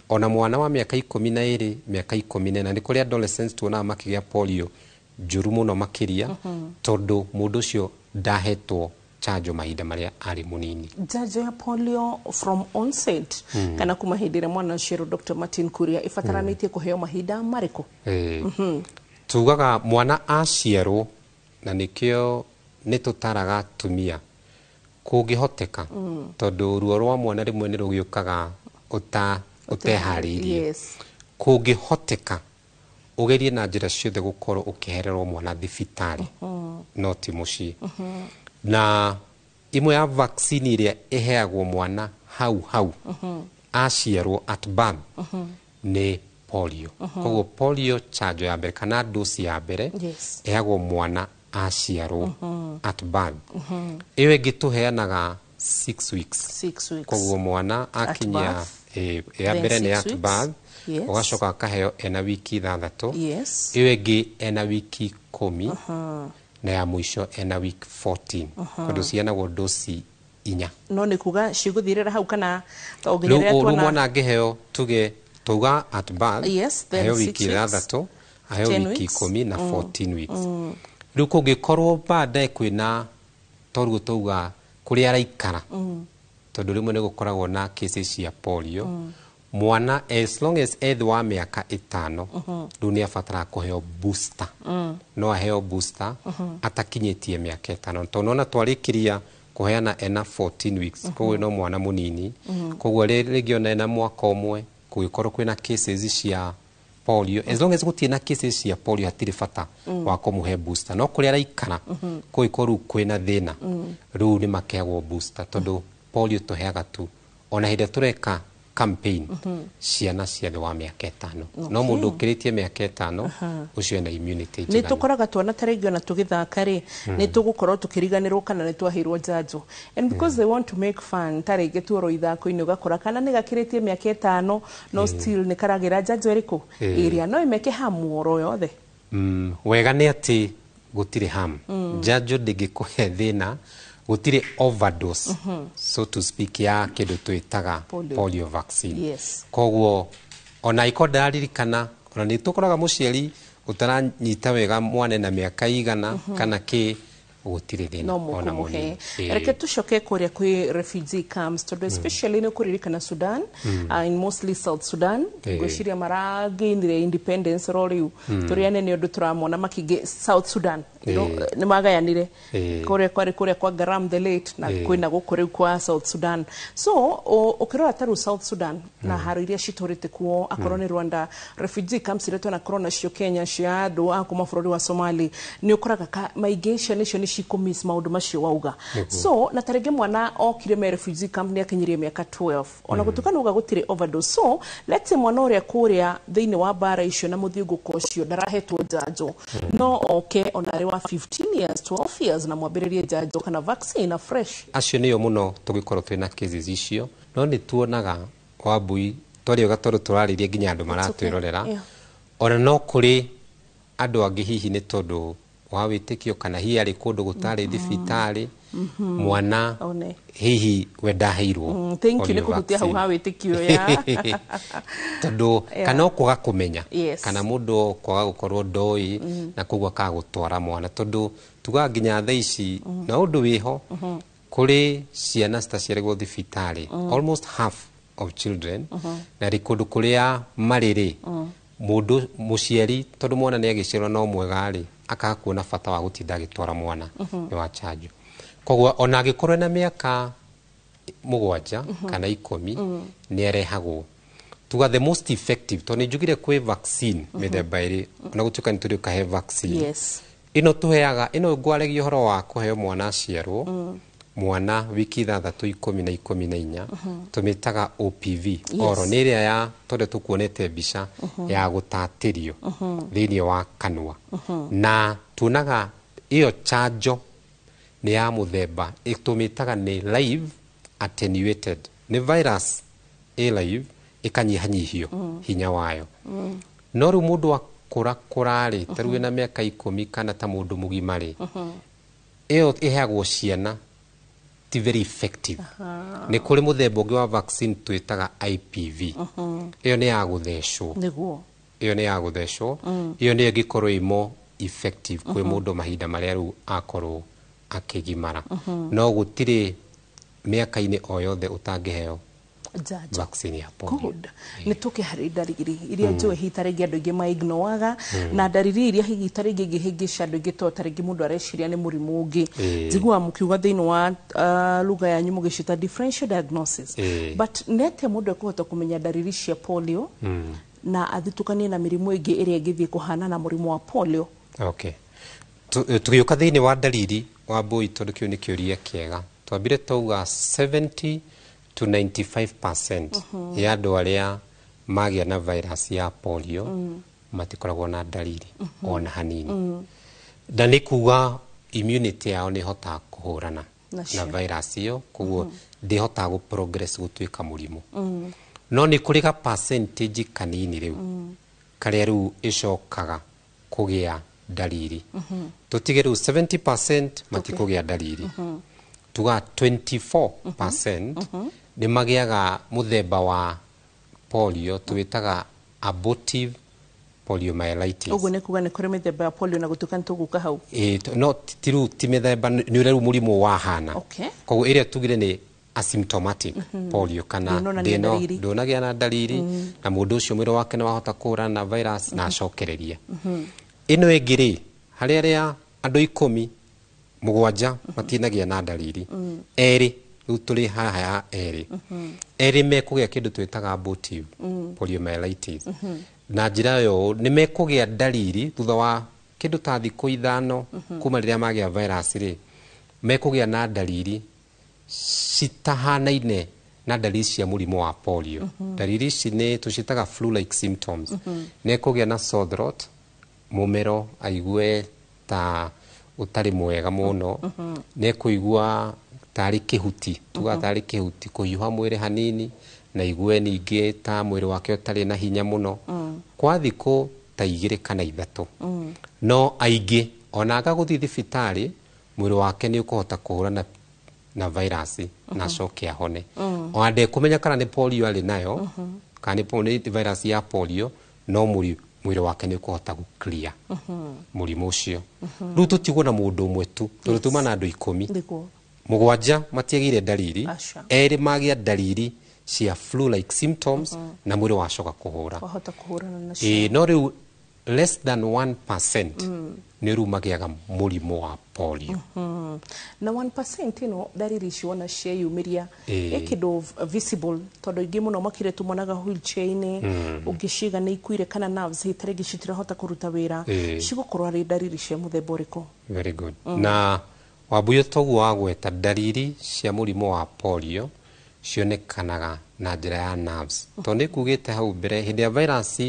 ona mwana wa mĩaka 12, mĩaka 14, nĩ kũrĩ adolescents tuonaga makĩgĩa polio njũru mũno makĩria, tondũ mũndũ ũcio ndahetwo chanjo mahinda marĩa arĩ mũnini.
Njanjo ya polio from onset, kana kuma hĩndĩ ĩrĩa mwana aciarwo, Dr. Martin Kuria, ĩbataranĩtie kũheo mahinda marĩkũ?
Tugaga mwana aciarwo, na nĩkĩo nĩ tũtaraga atumia kũngĩhoteka, tondũ ruo rwa mwana rĩmwe nĩ rũgĩũkaga ũteharĩirie. Kũngĩhoteka ũgerie na njĩra ciothe gũkorwo ũkĩhererwo mwana thibitarĩ, no ti mũciĩ. Na imwe ya vaccine ĩrĩa ĩheagwo mwana hau hau aciarwo, at birth, nĩ polio. Koguo polio chanjo ya mbere kana dosi ya mbere ĩheagwo mwana aciarwo, at birth. Ĩyo ĩngĩ tũheanaga 6 weeks.
6 weeks.
Koguo mwana akinyia ya mbere nĩ at birth, ũgacoka akaheo ena wiki 6, ĩyo ĩngĩ ena wiki 10, na ya mũico ena week 14, tondũ ciheanagwo dosi 4.
No nĩ kuga cigũthirĩra hau kana to
rĩu
nginya rĩrĩa
rĩu
tuona
mwana angĩheo, tuge tuga at birth,
then
aheo
6
wiki
weeks,
6, aheo
10
wiki
weeks.
10 na 14 weeks. Rĩu kũngĩkorwo baadaye kwĩna toruo tauga kũrĩa araikara, tondũ rĩmwe nĩ gũkoragwo na cases cia polio, mwana as long as ethĩ wa mĩaka 5, rĩu nĩ abataraga kũheo booster. No aheo booster atakinyĩtie mĩaka 5, tondũ nona twarĩkĩria kũheana ena 14 weeks, koguo no mwana mũnini. Koguo rĩngĩ ona ena mwaka 1, kũngĩkorwo kwĩna cases cia polio, as long as gũtirĩ na cases cia polio, hatirĩ bata wa kũmũhe booster. No kũrĩa araikara kũngĩkorwo rĩu kwĩna thĩna, rĩu nĩ makeagwo booster, tondũ polio tũheaga tu ona hĩndĩ ĩrĩa tũreka campaign ciana cia thĩ wa mĩaka 5. No mũndũ ũkĩrĩtie mĩaka 5, ũcio ena immunity
Nĩ
njiganu.
tũkoraga twana ta rĩngĩ ona tũgĩthaka rĩ, nĩ tũgũkorwo tũkĩriganĩrwo kana nĩ twaheirwo njanjo, and because they want to make fun, ta rĩngĩ tuoro ithako-inĩ, ũgakora kana nĩ gakĩrĩtie mĩaka 5 no still nĩ karagĩra njanjo ĩrĩkũ ĩrĩa no ĩmeke hamu oro yothe.
Wega nĩ atĩ gũtirĩ harm. Njanjo ndĩngĩkũhe thĩna, gũtirĩ overdose, so to speak, ya kĩndũ twĩtaga
Polio.
polio vaccine. Koguo ona iko ndaririkana, ona nĩ tũkoraga mũciari ũtaranyita wega mwana na mĩaka igana kana kĩ. Gũtirĩ thĩna
no
ona
mũkũmũhe.
mũnini. Ĩĩ.
Reke tũcoke kũrĩa kwĩ refugee camps, tondũ especially nĩ ũkũririkana Sudan, in mostly South Sudan, ngwĩciria maragainire independence ro rĩu, tũrĩ anene ũndũ tũramona makĩingĩ South Sudan, nĩ magayanire kũrĩa kwarĩ kũrĩa kwa Garam the late na kwĩna gũkũ rĩu kwa South Sudan. So ũkĩrora ta rĩu South Sudan na haro iria citũrĩte kuo, akorwo nĩ Rwanda, refugee camps iria twanakorwo nacio Kenya cia andũ a kuma bũrũri wa Somali, nĩ ũkoraga maingĩ ciana icio nĩ cikũmiss maũndũ macio wauga. So na tarĩngĩ mwana okire me refugee camp nĩ akinyirie mĩaka 12, ona gũtuĩka nĩ uga gũtirĩ overdose. So let's say mwana ũrĩa kũrĩa thĩinĩ wa mbara icio na mũthiũngũko ũcio ndarahetwo njanjo, no oke ona arĩ wa 15 years, 12 years, na mwambĩrĩrie njanjo kana vaccine fresh?
Acio nĩo mũno tũgĩkorwo twĩna cases icio, no nĩ tuonaga, Wambui, twarĩoga tondũ tũrarĩria nginya andũ maratwĩrorera. Ona no kũrĩ andũ angĩ hihi nĩ tondũ wa wĩtĩkio kana hihi arĩ kũndũ gũtarĩ thibitarĩ, mwana
One.
hihi we ndaheirwo
Thank you nĩ
polio
kũhutia hau
vaccine.
ha wĩtĩkio ya
Tondũ kana o kwaga kũmenya, kana mũndũ kwaga gũkorwo ndoĩ, na koguo akaga gũtwara mwana, tondũ tugaga nginya thaa ici na ũndũ wĩho kũrĩ ciana citaciaragwo thibitarĩ, almost half of children, na rĩ kũndũ kũrĩa marĩ rĩ, mũndũ mũciari, tondũ mwana nĩ agĩciarwo no mwega rĩ, akaga kuona bata wa gũtinda agĩtwara mwana nĩ wa chanjo. Koguo ona angĩkorwo na mĩaka 7 kana 10, nĩ arehagwo. Tuga the most effective, tondũ nĩ njugire kwĩ vaccine mĩthemba ĩrĩ, ona gũtuĩka nĩ tũrĩ ũkahe vaccine ĩno tũheaga, ĩno ngwaragia ũhoro wa kũheo mwana aciarwo, mwana wiki 6, 10 na 14, tũmĩtaga OPV oro, nĩ ĩrĩa ya tondũ tũkuonete mbica ya gũtatĩrio thĩinĩ wa kanua, na tuonaga ĩyo chanjo nĩ ya mũthemba tũmĩtaga nĩ live attenuated, nĩ virus ĩ live ĩkanyihanyihio hinya wayo. No rĩu mũndũ akũra kũra-rĩ, ta rĩu wĩna mĩaka 10 kana ta mũndũ mũgima rĩ, ĩyo ĩheagwo ciana ti very effective. Nĩ kũrĩ mũthemba ũngĩ wa vaccine twĩtaga IPV. Ĩyo nĩ ya gũthecwo. Ĩyo nĩ ya gũthecwo. Ĩyo nĩyo ĩngĩkorwo ĩ more effective kwĩ mũndũ mahinda marĩa rĩu akorwo akĩgimara. No gũtirĩ mĩaka-inĩ o yothe ũtangĩheo
njanjo
vaccine ya polio.
Good. Nĩ tũke harĩ ndariri iria njũĩ hihi ta rĩngĩ andũ aingĩ maignoaga, na ndariri iria hihi ta rĩngĩ ingĩhĩngĩca andũ aingĩ, tondũ ta rĩngĩ mũndũ areciria nĩ mũrimũ ũngĩ. Njiguaga mũkiuga thĩinĩ wa lugha yanyu mũgĩcita differential diagnosis. But nĩ atĩa mũndũ ekũhota kũmenya ndariri cia polio na athitũkanie na mĩrimũ ĩngĩ ĩrĩa ĩngĩthiĩ kũhana na mũrimũ wa polio?
Okay. Tũgĩũka thĩinĩ wa ndariri, Wambui, tondũ kĩu nĩ kĩũria kĩega, twambire twauga 70 to 95% ya andũ arĩa magĩa na virus ya polio matikoragwo na ndariri ona hanini, na nĩ kuga immunity yao nĩ ĩhotaga kũhũrana
Nacio.
na virus ĩyo, koguo ndĩhotaga gũ progress gũtuĩka mũrimũ. No nĩ kũrĩ ga percentage kanini rĩu karĩa rĩu ĩcokaga kũgĩa ndariri. Tũtige rĩu 70% matikũgĩa ndariri, tuga 24% nĩ magĩaga mũthemba wa polio twĩtaga abortive poliomyelitis.
Ũguo nĩ kuga nĩ kũrĩ mĩthemba ya polio, na gũtuĩka nĩ tũgũka hau?
Ĩ, no ti rĩu ti mĩthemba, nĩ ũrĩa rĩu mũrimũ wahana. Koguo ĩrĩa tugire nĩ asymptomatic polio kana
Ndũnonania ndariri.
ndũnagĩa na ndariri, na mũndũ ũcio mwĩrĩ wake nĩ wahota kũhũrana na virus na acokereria. Ĩno ĩngĩ rĩ, harĩ arĩa andũ 10, 7 matinagĩa na ndariri, 2 rĩu tũrĩ haha ya 2, 2 mekũgĩa kĩndũ twĩtaga abortive poliomyelitis. Na njĩra ĩyo nĩ mekũgĩa ndariri thutha wa kĩndũ ta thikũ 5 kuma rĩrĩa magĩa virus rĩ, mekũgĩa na ndariri citahanaine na ndariri cia mũrimũ wa polio. Ndariri ici nĩ tũciĩtaga flu like symptoms. Nĩ ekũgĩa na sore throat, mũmero aigue ta ũtarĩ mwega mũno, nĩ ekũigua tarĩ kĩhuti, tugaga tarĩ kĩhuti, kũhiũha mwĩrĩ hanini, na igue ningĩ ta mwĩrĩ wake ũtarĩ na hinya mũno kwa thikũ ta 2 kana 3. No aingĩ ona aga gũthiĩ thibitarĩ, mwĩrĩ wake nĩ ũkũhota kũhũrana na virus na acoke ahone. Ona ndekũmenya kana nĩ polio arĩ nayo kana nĩ virus ya polio, no Mwĩrĩ wake nĩ ũkũhota gũ clear mũrimũ ũcio. Rĩu tũtigwo na mũndũ ũmwe tu, tondũ tuma na andũ 10. 7 matiagĩire ndariri.
Aca.
2 magĩa ndariri cia flu like symptoms na mwĩrĩ wacoka kũhũra.
Wahota kũhũrana nacio.
Ĩĩ, no rĩu less than 1% nĩ rĩu magĩaga mũrimũ wa polio.
Na 1% ĩno, ndariri ici wona cieyumĩria,
Ĩĩ.
ĩ kĩndũ visible, tondũ aingĩ mũno makire tumonaga wheelchair-inĩ, ũngĩciga nĩ ikuire kana nerves ta rĩngĩ citirahota kũruta wĩra, cigũkorwo arĩ ndariri cia mũthemba ũrĩkũ?
Very good. Na Wambuyo, toguo wagweta, ndariri cia mũrimũ wa polio cionekanaga na njĩra ya nerves, tondũ nĩ kugĩte hau mbere, hĩndĩ ya virus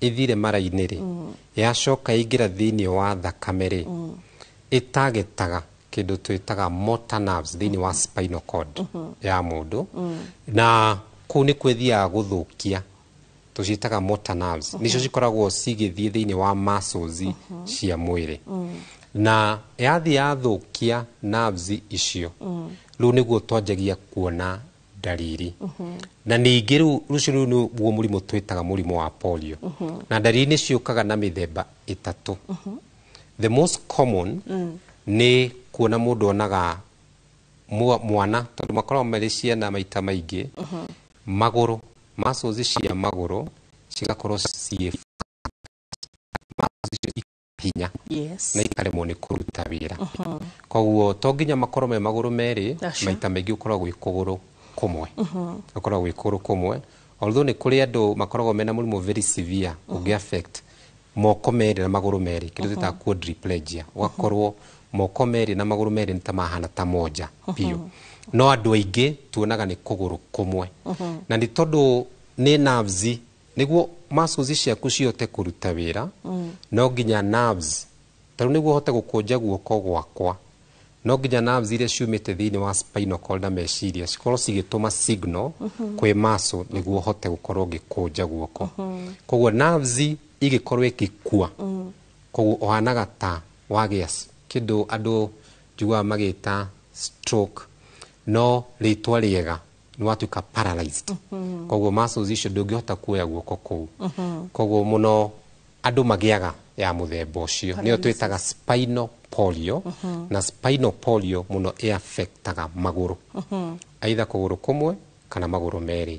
ĩthire mara-inĩ rĩ, yacoka yaingĩra thĩinĩ wa thakame rĩ, ĩtagetaga kĩndũ twĩtaga motor nerves thĩinĩ wa spinal cord ya mũndũ, na kũu nĩkuo ĩthiaga gũthũkia. Tũciĩtaga motor nerves, nĩcio cikoragwo cigĩthiĩ thĩinĩ wa muscles cia mwĩrĩ, na yathiĩ yathũkia nerves icio, rĩu nĩguo twanjagia kuona ndariri. Na ningĩ rĩu rũcio rĩu nĩguo mũrimũ twĩtaga mũrimũ wa polio. Na ndariri nĩ ciũkaga na mĩthemba 3. The most common nĩ kuona mũndũ onaga mwana, tondũ makoragwo marĩ ciana maita maingĩ, magũrũ, muscles cia magũrũ cigakorwo ciĩ muscles icio hinya na ikaremwo nĩ kũruta wĩra. Koguo to nginya makorwo me magũrũ merĩ. Maita maingĩ ũkoragwo gwĩ kũgũrũ kũmwe, ũkoragwo gwĩ kũgũrũ kũmwe, although nĩ kũrĩ andũ makoragwo mena mũrimũ very severe ũngĩ affect moko merĩ na magũrũ merĩ, kĩndũ twĩtaga quadriplegia, ũgakorwo moko merĩ na magũrũ merĩ nĩ ta mahana ta monja biũ. No andũ aingĩ tuonaga nĩ kũgũrũ kũmwe, na nĩ tondũ nĩ nerves. Nĩguo muscles ciaku cihote kũruta wĩra, no nginya nerves, tarĩu nĩguo hote gũkũnja guoko gwakwa, no nginya nerves iria ciumĩte thĩinĩ wa spinal cord na meciria cikorwo cigĩtũma signal kwĩ muscle nĩguo hote gũkorwo ngĩkũnja guoko. Koguo nerves igĩkorwo ĩgĩkua, koguo ũhanaga ta wagĩa kĩndũ andũ njiguaga magĩta stroke, no rĩtwa rĩega nĩ watuĩka paralyzed. Koguo muscles icio ndũngĩhota kuoya guoko kũu. Koguo mũno andũ magĩaga ya mũthemba ũcio, nĩyo twĩtaga spinal polio. Na spinal polio mũno ĩaffectaga magũrũ, either kũgũrũ kũmwe kana magũrũ merĩ.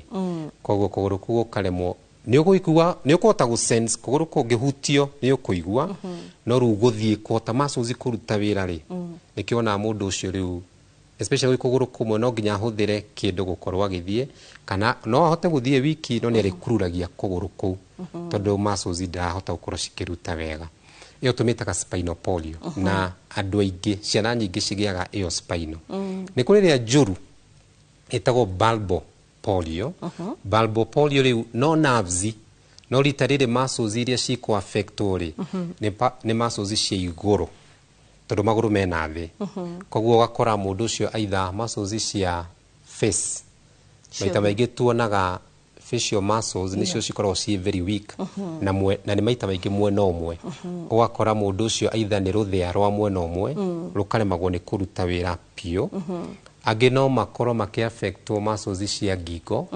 Koguo kũgũrũ kũu gũkaremwo, nĩ ũkũigua, nĩ ũkũhota gũ sense kũgũrũ kũngĩhutio nĩ ũkũigua, no rĩu gũthiĩ kũhota muscles kũruta wĩra rĩ, nĩkĩo wonaga mũndũ ũcio rĩu, especially gwĩ kũgũrũ kũmwe, no nginya ahũthĩre kĩndũ gũkorwo agĩthiĩ, kana no ahote gũthiĩ wiki, no nĩ arĩkururagia kũgũrũ kũu, tondũ muscles ndirahota gũkorwo cikĩruta wega. Ĩyo tũmĩtaga spinal polio. Na andũ aingĩ, ciana nyingĩ cigĩaga ĩyo spinal. Nĩ kũrĩ ĩrĩa njũru ĩtagwo bulbar polio. Bulbar polio rĩu no nerves, no rita rĩrĩ muscles iria cikũ affectwo rĩ, nĩ muscles cia igũrũ, tondũ magũrũ mena thĩ. Koguo ũgakora mũndũ ũcio either muscles cia face, maita maingĩ tuonaga facial muscles nĩcio cikoragwo ciĩ very weak, na nĩ maita maingĩ mwena ũmwe. Ũgakora mũndũ ũcio either nĩ rũthĩa rwa mwena ũmwe rũkaremagwo nĩ kũruta wĩra biũ. Angĩ no makorwo makĩaffectwo muscles cia ngingo,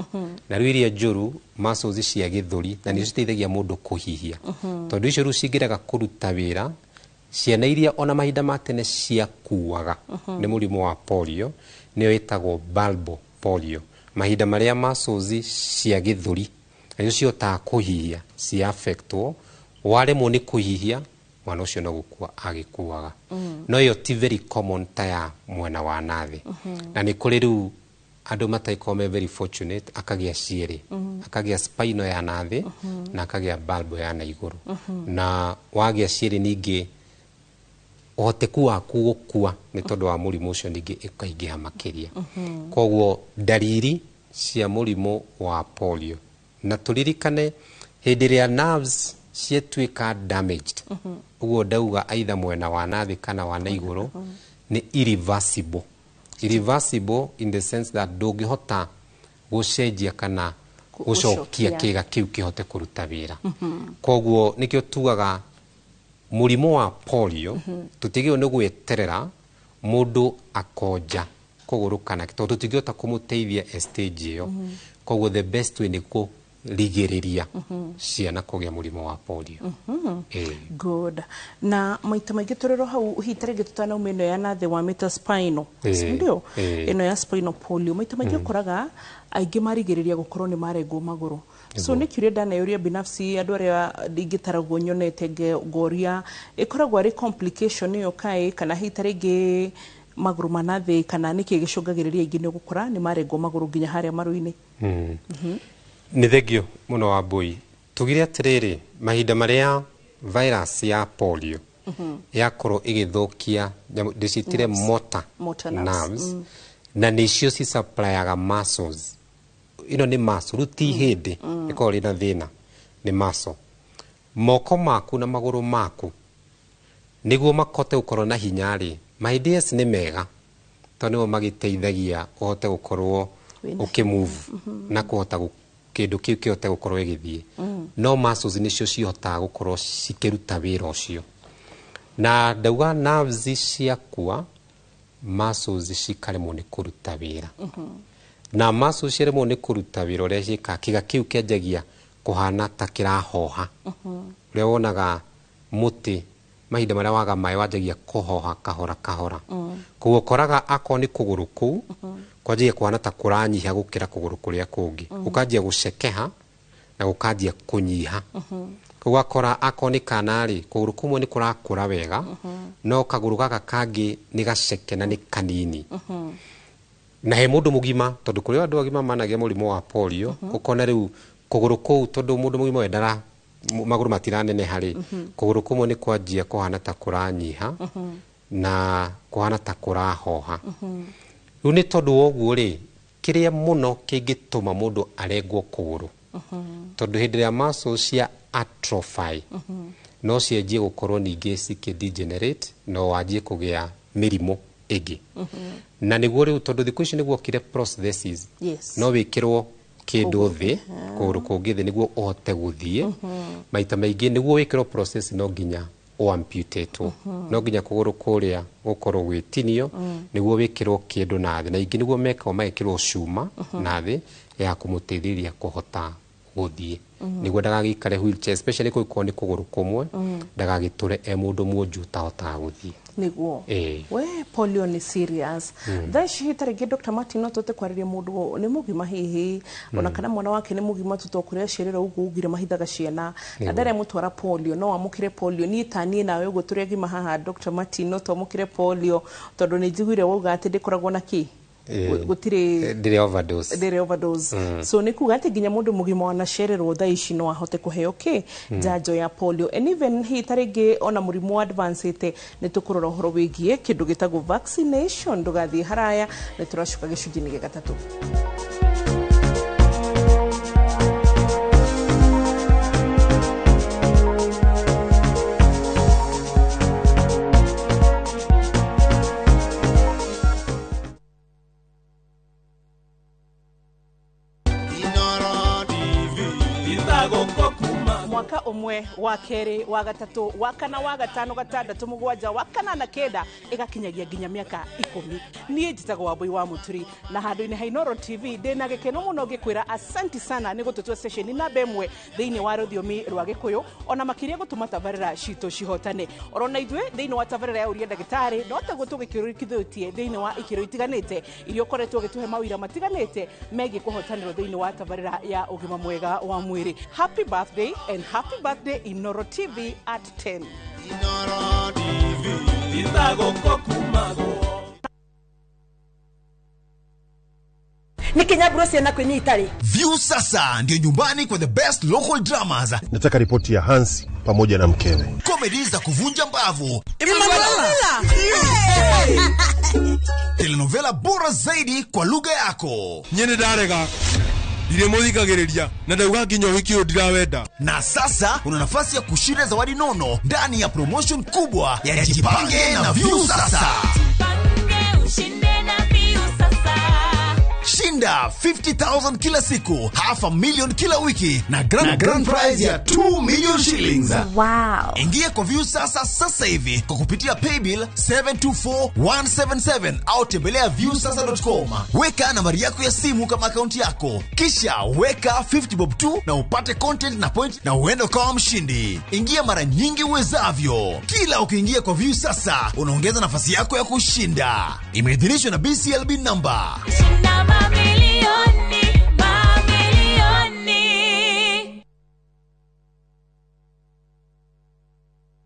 na rĩu iria njũru, muscles cia gĩthũri, na nĩcio citeithagia mũndũ kũhihia, tondũ icio rĩu cingĩrega kũruta wĩra. Ciana iria ona mahinda ma tene ciakuaga nĩ mũrimũ wa polio nĩyo ĩtagwo bulbar polio, mahinda marĩa muscles cia gĩthũri, na nĩcio cihotaga kũhihia, cia affectwo, waremwo nĩ kũhihia, mwana ũcio no gũkua agĩkuaga. No ĩyo ti very common ta ya mwena wa nathĩ. Na nĩ kũrĩ rĩu andũ matakorwo me very fortunate, akagĩa cierĩ, akagĩa spinal ya nathĩ na akagĩa bulbar ya na igũrũ. Na wagĩa cierĩ, ningĩ ũhoteku waku gũkua nĩ tondũ wa mũrimũ ũcio ningĩ ĩkaingĩha makĩria. Koguo ndariri cia mũrimũ wa polio, na tũririkane hĩndĩ ĩrĩa nerves ciatuĩka damaged, ũguo ndauga either mwena wa nathĩ kana wa na igũrũ, nĩ irreversible. Irreversible in the sense that ndũngĩhota gũcenjia kana gũcokia
gũcokia.
Kĩga kĩu kĩhote kũruta wĩra. Koguo nĩkĩo tugaga mũrimũ wa polio tũtigĩrĩirwo nĩ gweterera mũndũ akonja kũgũrũ kana, tondũ tũtingĩhota kũmũteithia e stage ĩyo. Koguo the best way nĩ kũ kũrigĩrĩria ciana kũgĩa mũrimũ wa polio.
Good. Na maita maingĩ tũrĩro hau hihi ta rĩngĩ tũtanauma ĩno ya nathĩ wa mĩta spinal, sindio? Ĩno ya spinal polio maita maingĩ ũkoraga aingĩ marigĩrĩria gũkorwo nĩ marengwo magũrũ. So nĩ kĩũria ndaneyũria binafsi andũ arĩa ingĩtaragwo nyonete ngoria ĩkoragwo arĩ complication ĩyo kaĩ kana hihi ta rĩngĩ magũrũ ma nathĩ kana nĩkĩ gĩcũngagĩrĩria aingĩ nĩ ũgũkora nĩ marengwo magũrũ nginya harĩa maru-inĩ.
Nĩ thengio mũno wa mbui. Tugire atĩrĩrĩ, mahinda marĩa virus ya polio yakorwo ĩgĩthũkia ndĩcitire motor nerves, na nĩcio ci supplyaga muscles. Ĩno nĩ muscle, rĩu ti hĩndĩ ĩkoragwo ĩrĩ na thĩna, nĩ muscle. Moko maku na magũrũ maku nĩguo makote gũkorwo na hinya rĩ, mahĩndĩ yes nĩ mega tondũ nĩmo magĩteithagia ũhote gũkorwo ũkĩmove na kũhota kĩndũ kĩu kĩhote gũkorwo ĩgĩthiĩ. No muscles nĩcio cihotaga gũkorwo cikĩruta wĩra ũcio. Na ndauga nerves ciakua, muscles cikaremwo nĩ kũruta wĩra. Na muscles ciaremwo nĩ kũruta wĩra ũrĩa ciĩkaga, kĩga kĩu kĩanjagia kũhana ta kĩrahoha. Ũrĩa wonaga mũtĩ mahinda marĩa waga maĩ wanjagia kũhoha kahora kahora. Koguo ũkoraga akorwo nĩ kũgũrũ kũu kwanjagia kũhana ta kũranyiha gũkĩra kũgũrũ kũrĩa kũngĩ. Gũkanjia gũcekeha na gũkanjia kũnyiha. Koguo akora akorwo nĩ kana rĩ, kũgũrũ kũmwe nĩ kũrakũra wega, no kagũrũ gaka kangĩ nĩ gaceke na nĩ kanini. Na he mũndũ mũgima, tondũ kũrĩ andũ agima managia mũrimũ wa polio, ũkona rĩu kũgũrũ kũu tondũ mũndũ mũgima we ndara magũrũ matiraneneha rĩ, kũgũrũ kũmwe nĩ kwanjia kũhana ta kũranyiha na kũhana ta kũrahoha. Rĩu nĩ tondũ wa ũguo rĩ, kĩrĩa mũno kĩngĩtũma mũndũ arengwo kũgũrũ, tondũ hĩndĩ ĩrĩa muscles cia atrophy no cianjie gũkorwo ningĩ cikĩ degenerate, no wanjie kũgĩa mĩrimũ ĩngĩ. Na nĩguo rĩu tondũ thikũ ici nĩguo okire prosthesis, no wĩkĩrwo kĩndũ thĩ, kũgũrũ kũngĩ thĩ nĩguo ũhote gũthiĩ. Maita maingĩ nĩguo wĩkĩrwo prosthesis no nginya ũamputatwo, no nginya kũgũrũ kũrĩa gũkorwo gwĩtinio nĩguo wĩkĩrwo kĩndũ na thĩ, na ingĩ nĩguo mekagwo magekĩrwo cuma na thĩ ya kũmũteithĩrĩria kũhota gũthiĩ, nĩguo ndagagĩikare wheelchair, especially kũngĩkorwo nĩ kũgũrũ kũmwe, ndagagĩtũre e mũndũ mwonju ũtahotaga gũthiĩ.
Nĩguo. We polio nĩ serious. Thaa ici ta rĩngĩ Dr. Martin no tũhote kwarĩria mũndũ nĩ mũgima hihi, ona kana mwana wake nĩ mũgima tu to kũrĩa aciarĩrwo ũguo ugire mahithaga ciana na ndarĩa mũtwara polio no amũkĩre polio. Niĩ ta niĩ nawe ũguo tũrĩ agima haha Dr. Martin no twamũkĩre polio tondũ nĩ njiguire wauga atĩ ndĩkoragwo na kĩ gũtirĩ
ndĩrĩ overdose.
Ndĩrĩ overdose. So nĩ kuga atĩ nginya mũndũ mũgima wanacererwo thaa ici no ahote kũheo kĩ njanjo ya polio. And even hihi ta rĩngĩ ona mũrimũ advanced nĩ tũkũrora ũhoro wĩgiĩ kĩndũ gĩtagwo vaccination. Ndũgathiĩ haraya, nĩ tũracoka gĩcunjĩ-inĩ gĩa gatatũ. Mwaka ũmwe wa kerĩ wa gatatũ wa kana wa gatano gatandatũ mũgwanja wa kanana kenda ĩgakinyagia nginya mĩaka 10. Niĩ njĩtagwo Wambui wa Mũturi na handũ-inĩ ha Inooro TV ndĩna gĩkeno mũno ngĩkwĩra asanti sana nĩ gũtũtua session namba 1 thĩinĩ wa rũthiomi rwa Gĩkũyũ, ona makĩria gũtũma tabarĩra citũ cihotane. Orona ithuĩ thĩinĩ wa tabarĩra ya Ũria Ndagĩtarĩ no taguo tũgĩkĩrũkithĩtie thĩinĩ wa ikĩro itiganĩte iria ũkoretwo ũgĩtũhe mawĩra matiganĩte megiĩ kũhotanĩrwo thĩinĩ wa tabarĩra ya ũgima mwega wa mwĩrĩ. Happy birthday and happy birthday Inooro TV at 10.
Inooro TV
Nĩ kinya ciana kwĩ itarĩ.
View sasa ndio nyumbani kwa the best local dramas.
Nataka ripoti ya Hansi pamoja na mkewe.
Comedy za kuvunja mbavu.
Emanuela.
Telenovela bora zaidi kwa lugha yako.
Nyene ndarega. Ndire muthikagiriria na ndauga nginya ũhiki ũyũ ndirawenda.
Na sasa una nafasi ya kushinda zawadi nono ndani ya promotion kubwa ya Jipange na View Sasa.
Jipange ushinde na View Sasa.
Shinda Shinda 50,000 kila siku, 500,000 kila wiki na grand prize ya 2 million shillings.
Wow.
Ingia kwa Viusasa sasa hivi kwa kupitia paybill 724177 au tembelea viusasa.com. Weka nambari yako ya simu kama akaunti yako, kisha weka 50 bob tu na upate content na point na uende ukawa mshindi. Ingia mara nyingi uwezavyo. Kila ukiingia kwa Viusasa unaongeza nafasi yako ya kushinda. Imeidhinishwa na BCLB number.
Shinda mamilioni, mamilioni.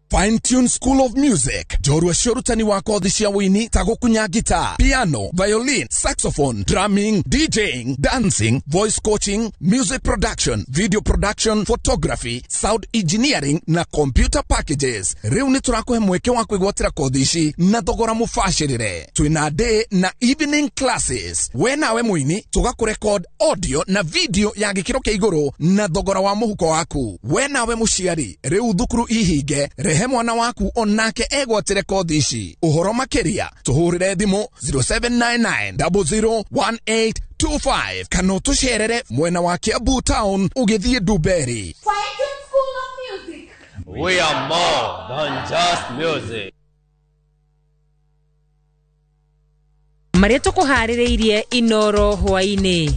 Fine Tune School of Music, njorua cia ũrutani wa kothi cia wũini ta gũkunya guitar, piano, violin, saxophone, drumming, DJing, dancing, voice coaching, music production, video production, photography, sound engineering na computer packages. Rĩu nĩ tũrakũhe mweke wa kwĩgwatĩra kothi ici na thogora mũbacĩrĩre. Twĩna day na evening classes. We nawe mũini tũgakũrekod audio na video ya gĩkĩro kĩa igũrũ na thogora wa mũhuko waku. We nawe mũciari, rĩu thukuru ihinge, rehe mwana waku onake egwatĩre kothi ici. Ũhoro makĩria tũhũrĩre thimũ 0799001825 kana ũtũcerere mwena wa Kiambu town ũgĩthiĩ Ndumberi.
We are more than just music.
Marĩa tũkũharĩrĩirie Inoro hwaĩ-inĩ.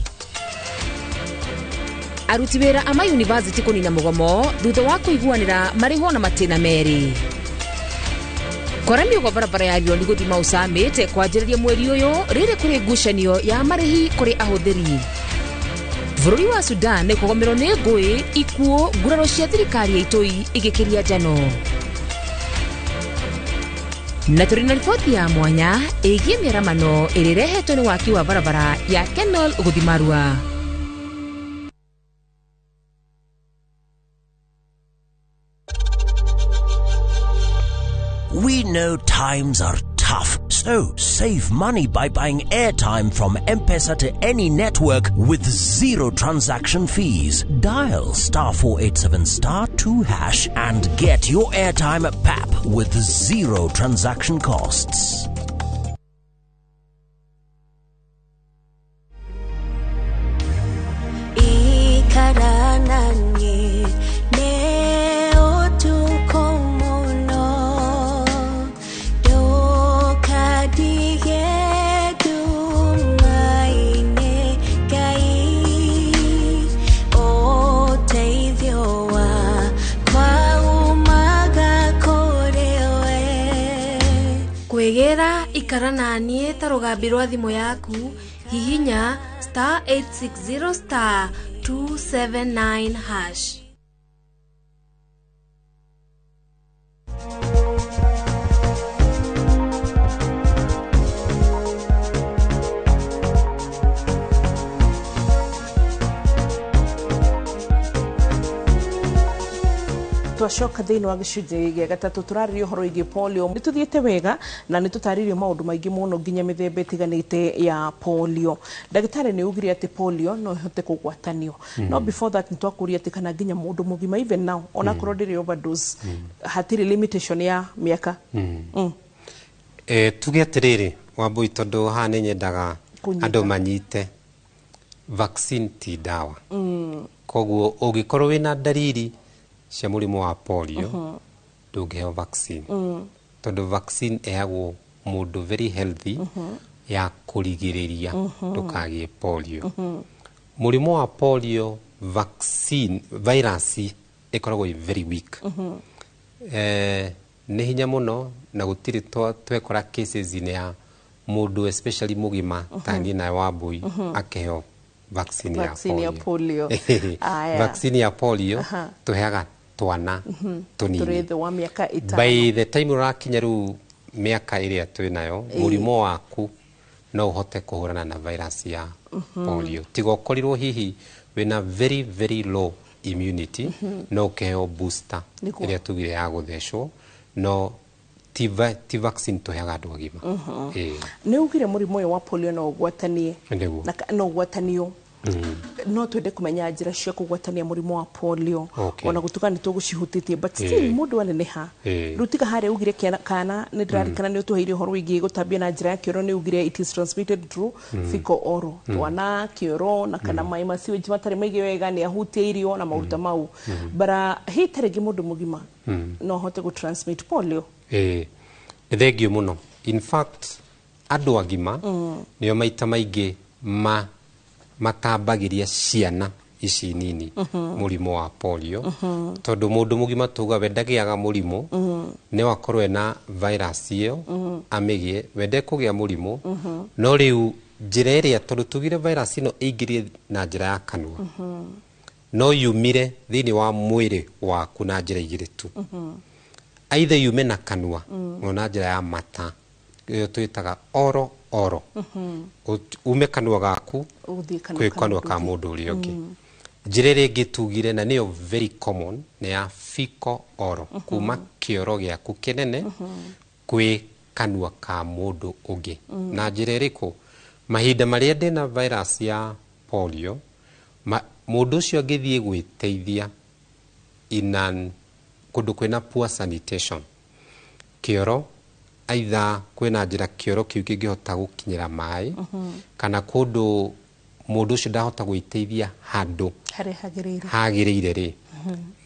Aruti wĩra a mayunivasĩtĩ kũnina mũgomo thutha wa kũiguanĩra marĩhwo na matĩna merĩ. Kwara mĩũgo barabara ya Rioni gũthiĩ Mau Summit kwanjĩrĩria mweri ũyũ rĩrĩ kũrĩ ngucanio ya marĩhi kũrĩ ahũthĩri. Bũrũri wa Sudan kũgomerwo nĩ ngũĩ, ikuũ, nguraro cia thirikari ya itoi igĩkĩria njano. Na tũrĩ na riboti ya mwanya ĩgiĩ mĩaramano ĩrĩa ĩrehetwo nĩ waki wa barabara ya Kenol gũthiĩ Marua.
We know times are tough, so save money by buying airtime from M-Pesa to any network with zero transaction fees. Dial *487*2# and get your airtime at PAP with zero transaction costs.
Kwĩgĩra ikara na niĩ ta rũgambi rwa thimũ yaku, hihinya *860*279#.
Twacoka thĩinĩ wa gĩcunjĩ gĩa gatatũ tũrarĩria ũhoro wĩgiĩ polio. Nĩ tũthiĩte wega na nĩ tũtarĩirio maũndũ maingĩ mũno nginya mĩthemba ĩtiganĩte ya polio. Ndagĩtarĩ nĩ ugire atĩ polio no ĩhote kũgwatanio. No before that nĩ twakũria atĩ kana nginya mũndũ mũgima even now onakorwo ndĩrĩ overdose hatirĩ limitation ya mĩaka.
Tuge atĩrĩrĩ Wambui, tondũ haha nĩ nyendaga andũ manyite vaccine ti ndawa. Koguo ũngĩkorwo wĩna ndariri cia mũrimũ wa polio ndũngĩheo vaccine, tondũ vaccine ĩheagwo mũndũ very healthy ya kũrigĩrĩria ndũkagĩe polio. Mũrimũ wa polio vaccine virus ĩkoragwo ĩ very weak. Nĩ hinya mũno na gũtirĩ twekora cases-inĩ ya mũndũ especially mũgima ta niĩ nawe Wambui akĩheo vaccine ya
polio.
Vaccine ya polio tũheaga twana tũnini
tũrĩ thĩ wa mĩaka ĩtano.
By the time ũrakinya rĩu mĩaka ĩrĩa twĩ nayo, mũrimũ waku no ũhote kũhũrana na virus ya polio, tiga ũkorirwo hihi wĩna very very low immunity, no ũkĩheo booster ĩrĩa tugire ya gũthecwo, no ti vaccine tũheaga andũ agima.
Nĩ ugire mũrimũ ũyũ wa polio no ũgwatanie, no ũgwatanio. No twende kũmenya njĩra cia kũgwatania mũrimũ wa polio. Ona gũtuĩka nĩ tũgũcihutĩtie, but still mũndũ aneneha, rĩu tiga harĩa ugire kana nĩ ndĩrarikana nĩ ũtũheire ũhoro wĩgiĩ gũtambia na njĩra ya kĩoro, nĩ ugire it is transmitted through fecal oral, twana kĩoro na kana maĩ ma sewage matarĩ maige wega nĩ ahutie irio na maũndũ ta mau. But hi ta rĩngĩ mũndũ mũgima no ahote gũ transmit polio?
Ĩĩ, nĩ thengio mũno. In fact, andũ agima nĩo maita maingĩ matambagĩria ciana ici nini mũrimũ wa polio, tondũ mũndũ mũgima tuga we ndagĩaga mũrimũ, no akorwo ena virus ĩyo, amĩgĩe, we ndekũgĩa mũrimũ. No rĩu njĩra ĩrĩa, tondũ tugire virus ĩno ĩingĩrie na njĩra ya kanua, no yumire thĩinĩ wa mwĩrĩ waku na njĩra igĩrĩ tu. Either yume na kanua, no na njĩra ya mata, ĩyo twĩtaga oro oro, ume kanua gaku
ũthiĩ kanua
kwĩ
ka
kanua
mũndũ
ka
ũngĩ.
Mũndũ ũrĩa ũngĩ. Njĩra ĩrĩa ĩngĩ tugire na nĩyo very common nĩ ya fecal oral, kuma kĩoro gĩaku kĩnene kwĩ kanua ka mũndũ ũngĩ. Na njĩra ĩrĩkũ? Mahinda marĩa ndĩna virus ya polio, mũndũ ũcio angĩthiĩ gwĩteithia in an kũndũ kwĩna poor sanitation, kĩoro, aitha kwĩna njĩra kĩoro kĩu kĩngĩhota gũkinyĩra maĩ, kana kũndũ mũndũ ũcio ndahota gwĩteithia handũ
harĩa hagĩrĩire,
hagĩrĩire rĩ,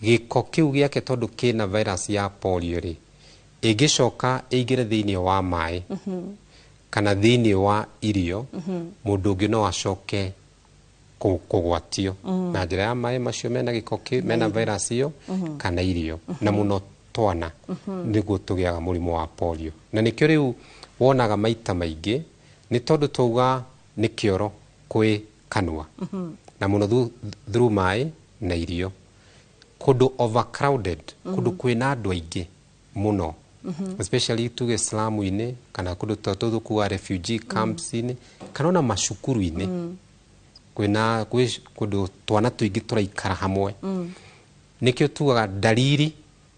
gĩko kĩu gĩake, tondũ kĩna virus ya polio rĩ, ĩngĩcoka ĩingĩre thĩinĩ wa maĩ kana thĩinĩ wa irio, mũndũ ũngĩ no acoke kũgwatio na njĩra ya maĩ macio mena gĩko kĩu, mena virus ĩyo, kana irio. Na mũno twana nĩguo tũgĩaga mũrimũ wa polio, na nĩkĩo rĩu wonaga maita maingĩ nĩ tondũ twauga nĩ kĩoro kwĩ kanua, na mũno through maĩ na irio, kũndũ overcrowded, kũndũ kwĩna andũ aingĩ mũno, especially tuge slamu-inĩ, kana kũndũ ta tũkuga refugee camps-inĩ, kana ona macukuru-inĩ, kwĩna kwĩ kũndũ twana tũingĩ tũraikara hamwe. Nĩkĩo tugaga ndariri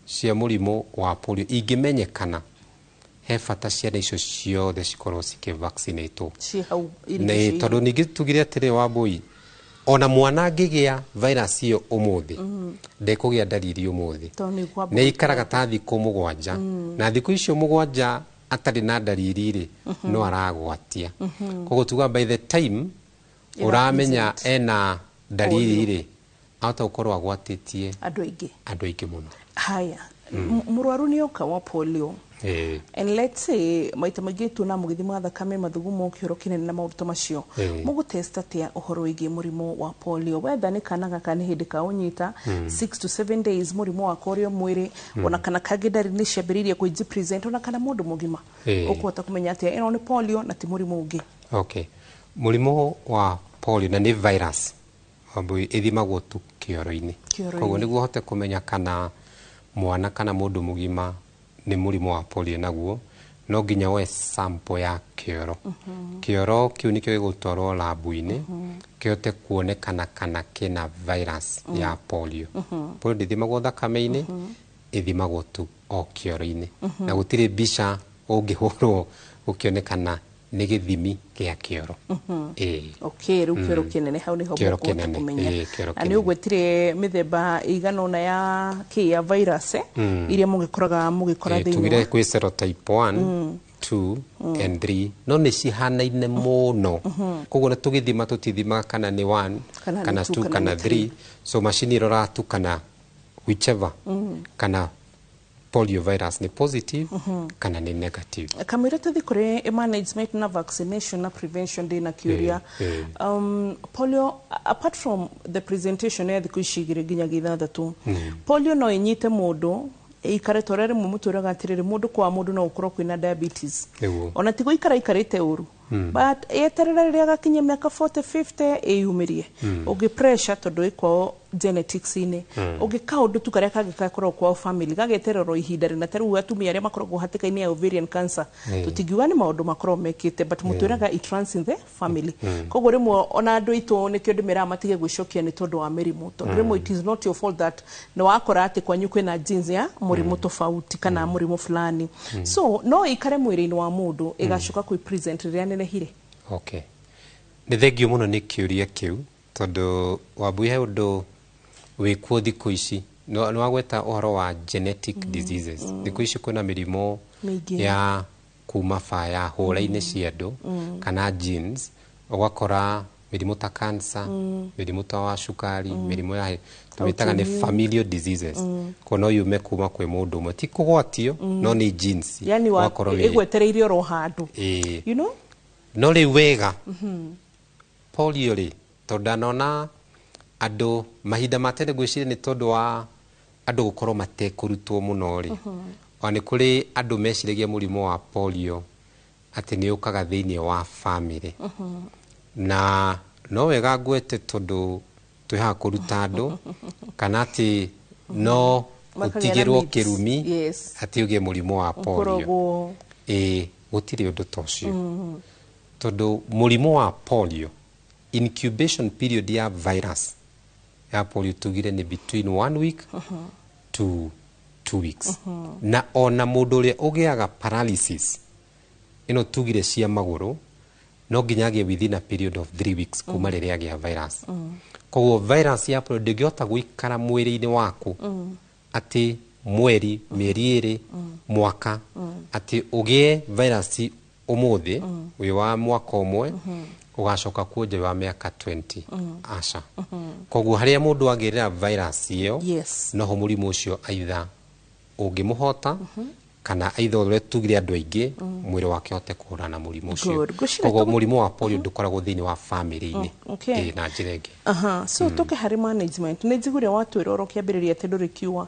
cia mũrimũ wa polio ingĩmenyekana, he bata ciana icio ciothe cikorwo cikĩvaccinatwo
ciĩ hau
nĩ
irigicĩirie.
Tondũ ningĩ tugire atĩrĩ, Wambũi, ona mwana angĩgĩa virus ĩyo ũmũthĩ, ndekũgĩa ndariri ũmũthĩ.
Tondũ nĩ kwamba
Nĩ ikaraga ta thikũ 7, na thikũ icio 7 atarĩ na ndariri rĩ, no aragwatia. Koguo tuga by the time ũramenya ena ndariri rĩ, ahota gũkorwo agwatĩtie
andũ aingĩ.
Andũ aingĩ mũno.
Haya, mũrwaru nĩ oka wa polio, and let's say maita maingĩ tuona mũgĩthima thakame, mathugumo, kĩoro kĩnene na maũndũ ta macio, mũgũtest atĩa ũhoro wĩgiĩ mũrimũ wa polio, wetha nĩ kana gaka nĩ hĩndĩ kaũnyita, 6 to 7 days mũrimũ wako ũrĩ o mwĩrĩ, ona kana kangĩ ndariri nĩ ciambĩrĩirie kwĩji present, ona kana mũndũ mũgima, ũkũhota kũmenya atĩa ĩno nĩ polio na ti mũrimũ ũngĩ?
Okay, mũrimũ wa polio na nĩ virus, Wambũi, ĩthimagwo tu kĩoro-inĩ.
Kĩoro-inĩ.
Koguo nĩguo ũhote kũmenya kana mwana kana mũndũ mũgima nĩ mũrimũ wa polio naguo, no nginya woe sample ya kĩoro. Kĩoro kĩu nĩkĩo gĩgũtwarwo labu-inĩ kĩhote kuonekana kana kĩna virus ya polio. Polio ndĩthimagwo thakame-inĩ, ĩthimagwo tu o kĩoro-inĩ, na gũtirĩ mbica ũngĩhũrwo gũkĩonekana, nĩ gĩthimi gĩa kĩoro. Ĩĩ.
Okay, rĩu kĩoro kĩnene, hau nĩho
Kĩoro
mũkũhota
kĩnene,
kũmenya.
ĩĩ, kĩoro
Na nĩ
kĩnene.
ũgwetire mĩthemba ĩigana ũna ya kĩ ya virus, iria mũgĩkoraga mũgĩkora thĩinĩ
Tugire
wa
kwĩ serotype 1, 2 and 3, no nĩ cihanaine mũno. Koguo na tũgĩthima tũtithimaga kana nĩ 1
kana nĩ
kana
2
2
kana
kana
nĩ 3.
3. So macini ĩroraga tu kana whichever, kana polio virus nĩ positive kana nĩ negative.
Kamũira tũthiĩ kũrĩ management na vaccination na prevention, ndĩna kĩũria. Polio, apart from the presentation ya thikũ ici 2 nginyagia 6, polio no ĩnyite mũndũ ĩikare ta ũrĩa rĩmwe mũtwĩraga atĩrĩrĩ, mũndũ kwa mũndũ no gũkorwo kwĩna diabetes, ona ti gũikara ikarĩte ũru, but yeterera rĩrĩa agakinyia mĩaka 40, 50 ĩyumĩrie. Ũngĩ pressure, tondũ ĩ kwao genetics-inĩ. Ũngĩ kaũndũ tu karĩa kangĩ gakoragwo kwao family gagetererwo ihinda rĩna, ta rĩu atumia arĩa makoragwo hatĩka-inĩ ya ovarian cancer, tũtingiuga nĩ maũndũ makoragwo mekĩte, but mũtwĩraga it runs in the family. Koguo rĩmwe ona andũ aitũ nĩkĩo ndĩmeraga matige gwĩcokia nĩ tondũ wa mĩrimũ, tondũ rĩmwe it is not your fault that nĩ wakora atĩ kwanyu kwĩna genes ya mũrimũ tofauti kana mũrimũ fulani. So no ĩikare mwĩrĩ-inĩ wa mũndũ ĩgacoka kwĩ present rĩrĩa nenehire?
Okay, nĩ thengio mũno nĩ kĩũria kĩu. Tondũ Wambui, he ũndũ wĩkuo thikũ ici, nĩ wagweta ũhoro wa genetic diseases. Thikũ ici kwĩna mĩrimũ
mĩingĩ
ya kuma baya hũra-inĩ cia andũ kana genes, ũgakora mĩrimũ ta cancer, mĩrimũ ta wa cukari, mĩrimũ ya tũmĩtaga nĩ
Autoimmune.
familial diseases. Koguo no yume kuma kwĩ mũndũ ũmwe, ti kũgwatio, no nĩ genes.
Yani wa
Ũgakorwo wĩ-
ĩgwetereire oro handũ.
Ĩĩ.
You know?
No rĩu wega, polio rĩ, tondũ ndanona andũ mahinda ma tene, ngwĩciria nĩ tondũ wa andũ gũkorwo matekũrutwo mũno rĩ, ona nĩ kũrĩ andũ meciragia mũrimũ wa polio atĩ nĩ ũkaga thĩinĩ wa famĩlĩ. Na no wega ngwete, tondũ twĩ haha kũruta andũ, kana atĩ no
Makagĩa na
ũtigĩrwo
myths.
kĩrumi atĩ ũgĩe mũrimũ wa polio.
Ũkoragwo
Ĩĩ, gũtirĩ ũndũ ta ũcio, tondũ mũrimũ wa polio, incubation period ya virus ya polio tugire nĩ between 1 week to 2 weeks. Na ona mũndũ ũrĩa ũgĩaga paralysis ĩno tugire cia magũrũ, no nginya agĩe within a period of 3 weeks kuma rĩrĩa agĩa virus. Koguo virus ya polio ndĩngĩhota gũikara mwĩrĩ-inĩ waku atĩ mweri, mĩeri 2, mwaka, atĩ ũgĩe virus ũmũthĩ wĩ wa mwaka 1, ũgacoka kuonja wĩ wa mĩaka 20. Aca. Koguo harĩa mũndũ agĩrĩra virus ĩyo, noho mũrimũ ũcio aitha ũngĩmũhota kana aitha ũrĩa tugire andũ aingĩ mwĩrĩ wake ũhote kũhũrana na mũrimũ ũcio.
Good. Ngwĩciria
Koguo mũrimũ wa polio ndũkoragwo thĩinĩ wa famĩlĩ-inĩ. Ĩĩ, na njĩra ĩngĩ.
Aha, so tũke harĩ management. Nĩ njiguire watwĩra oro kĩambĩrĩria atĩ ndũrĩ cure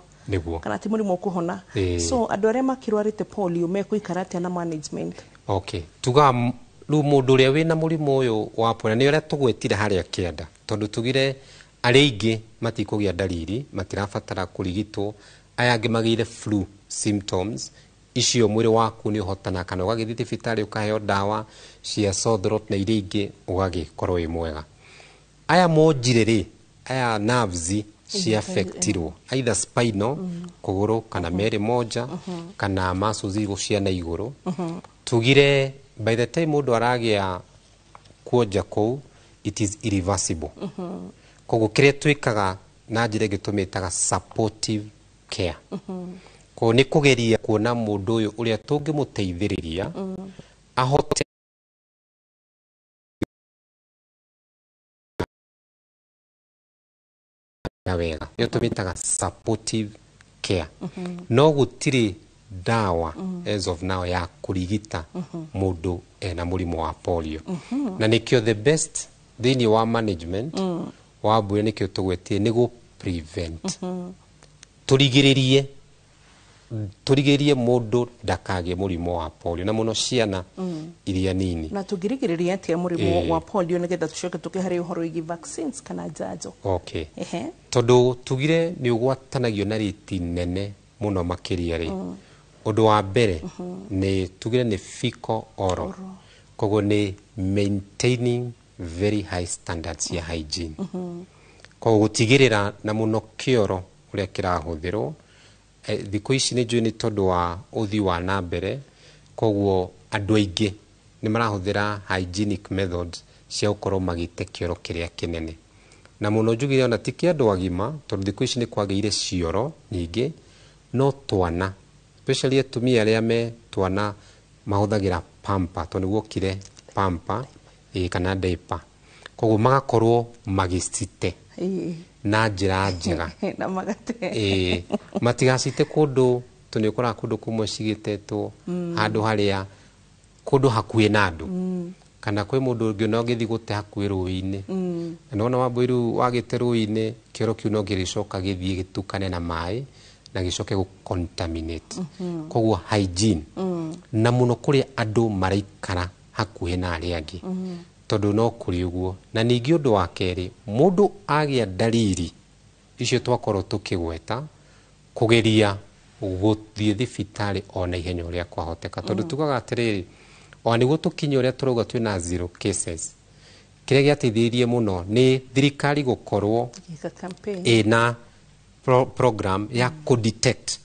kana ti mũrimũ ũkũhona. So andũ arĩa makĩrwarĩte polio mekũikara atĩa na management?
Okay, tugaga rĩu mũndũ ũrĩa wĩna mũrimũ ũyũ wa polio nĩ ũrĩa tũgwetire harĩa kĩanda, tondũ tugire arĩa aingĩ matikũgĩa ndariri, matirabatara kũrigitwo. Aya angĩ magĩire flu symptoms icio, mwĩrĩ waku nĩ ũhotana kana ũgagĩthiĩ thibitarĩ ũkaheo ndawa cia sore throat na iria ingĩ, ũgagĩkorwo wĩ mwega. Aya monjire rĩ, aya nerves cia affectirwo, either spinal, kũgũrũ kana merĩ moja, kana muscles igũ cia na igũrũ, tugire by the time mũndũ aragĩa kuonja kũu, it is irreversible. Koguo kĩrĩa twĩkaga na njĩra ĩngĩ tũmĩtaga supportive care. Koguo nĩ kũgeria kuona mũndũ ũyũ ũrĩa tũngĩmũteithĩrĩria ahote na wega, nĩyo tũmĩtaga supportive care. No gũtirĩ ndawa as of now ya kũrigita mũndũ ena mũrimũ wa polio. Na nĩkĩo the best thĩinĩ wa management wa mbũrĩ, nĩkĩo tũgwetie nĩ gũ prevent, tũrigĩrĩrie mũndũ ndakagĩe mũrimũ wa polio, na mũno ciana iria nini.
Na tũngĩrigĩrĩria atĩa mũrimũ wa polio, nĩgetha tũcoke tũke harĩ ũhoro wĩgiĩ vaccines kana njanjo?
Okay. Tondũ tugire nĩ ũgwatanagio na rĩti nene mũno makĩria rĩ, ũndũ wa mbere nĩ tugire nĩ fecal oral. Koguo nĩ maintaining very high standards ya hygiene. Koguo gũtigĩrĩra na mũno kĩoro ũrĩa kĩrahũthĩrwo. Thikũ ici nĩ njũĩ nĩ tondũ wa ũthii wa na mbere, koguo andũ aingĩ nĩ marahũthĩra hygienic methods cia gũkorwo magĩte kĩoro kĩrĩa kĩnene, na mũno njugire ona ti kĩa andũ agima, tondũ thikũ ici nĩ kwagĩire cioro nyingĩ, no twana, especially atumia arĩa me twana, mahũthagĩra pamper, tondũ nĩguo okire pamper, ĩĩ, kana diaper, koguo magakorwo magĩcite na njĩra njega.
Na magate.
Ĩĩ, matigacite kũndũ, tondũ nĩ ũkoraga kũndũ kũmwe cigĩtetwo handũ harĩa kũndũ hakuhĩ na andũ, kana kwĩ mũndũ ũngĩ ona ũngĩthiĩ gũte hakuhĩ rũĩ-inĩ. Na nĩwona Wambũi, rĩu wagĩte rũĩ-inĩ, kĩoro kĩu no gĩrĩcoka gĩthiĩ gĩtukane na maĩ na gĩcoke gũ contaminate. Koguo hygiene, na mũno kũrĩa andũ maraikara hakuhĩ na arĩa angĩ, tondũ no kũrĩ ũguo. Na ningĩ ũndũ wa kerĩ, mũndũ agĩa ndariri icio twakorwo tũkĩgweta, kũgeria gũthiĩ thibitarĩ ona ihenya ũrĩa kwahoteka, tondũ tugaga atĩrĩrĩ, ona nĩguo tũkinye ũrĩa tũrauga twĩna zero cases, kĩrĩa gĩateithĩrĩirie mũno nĩ thirikari gũkorwo
Gĩka campaign.
ĩna program ya kũ-detect.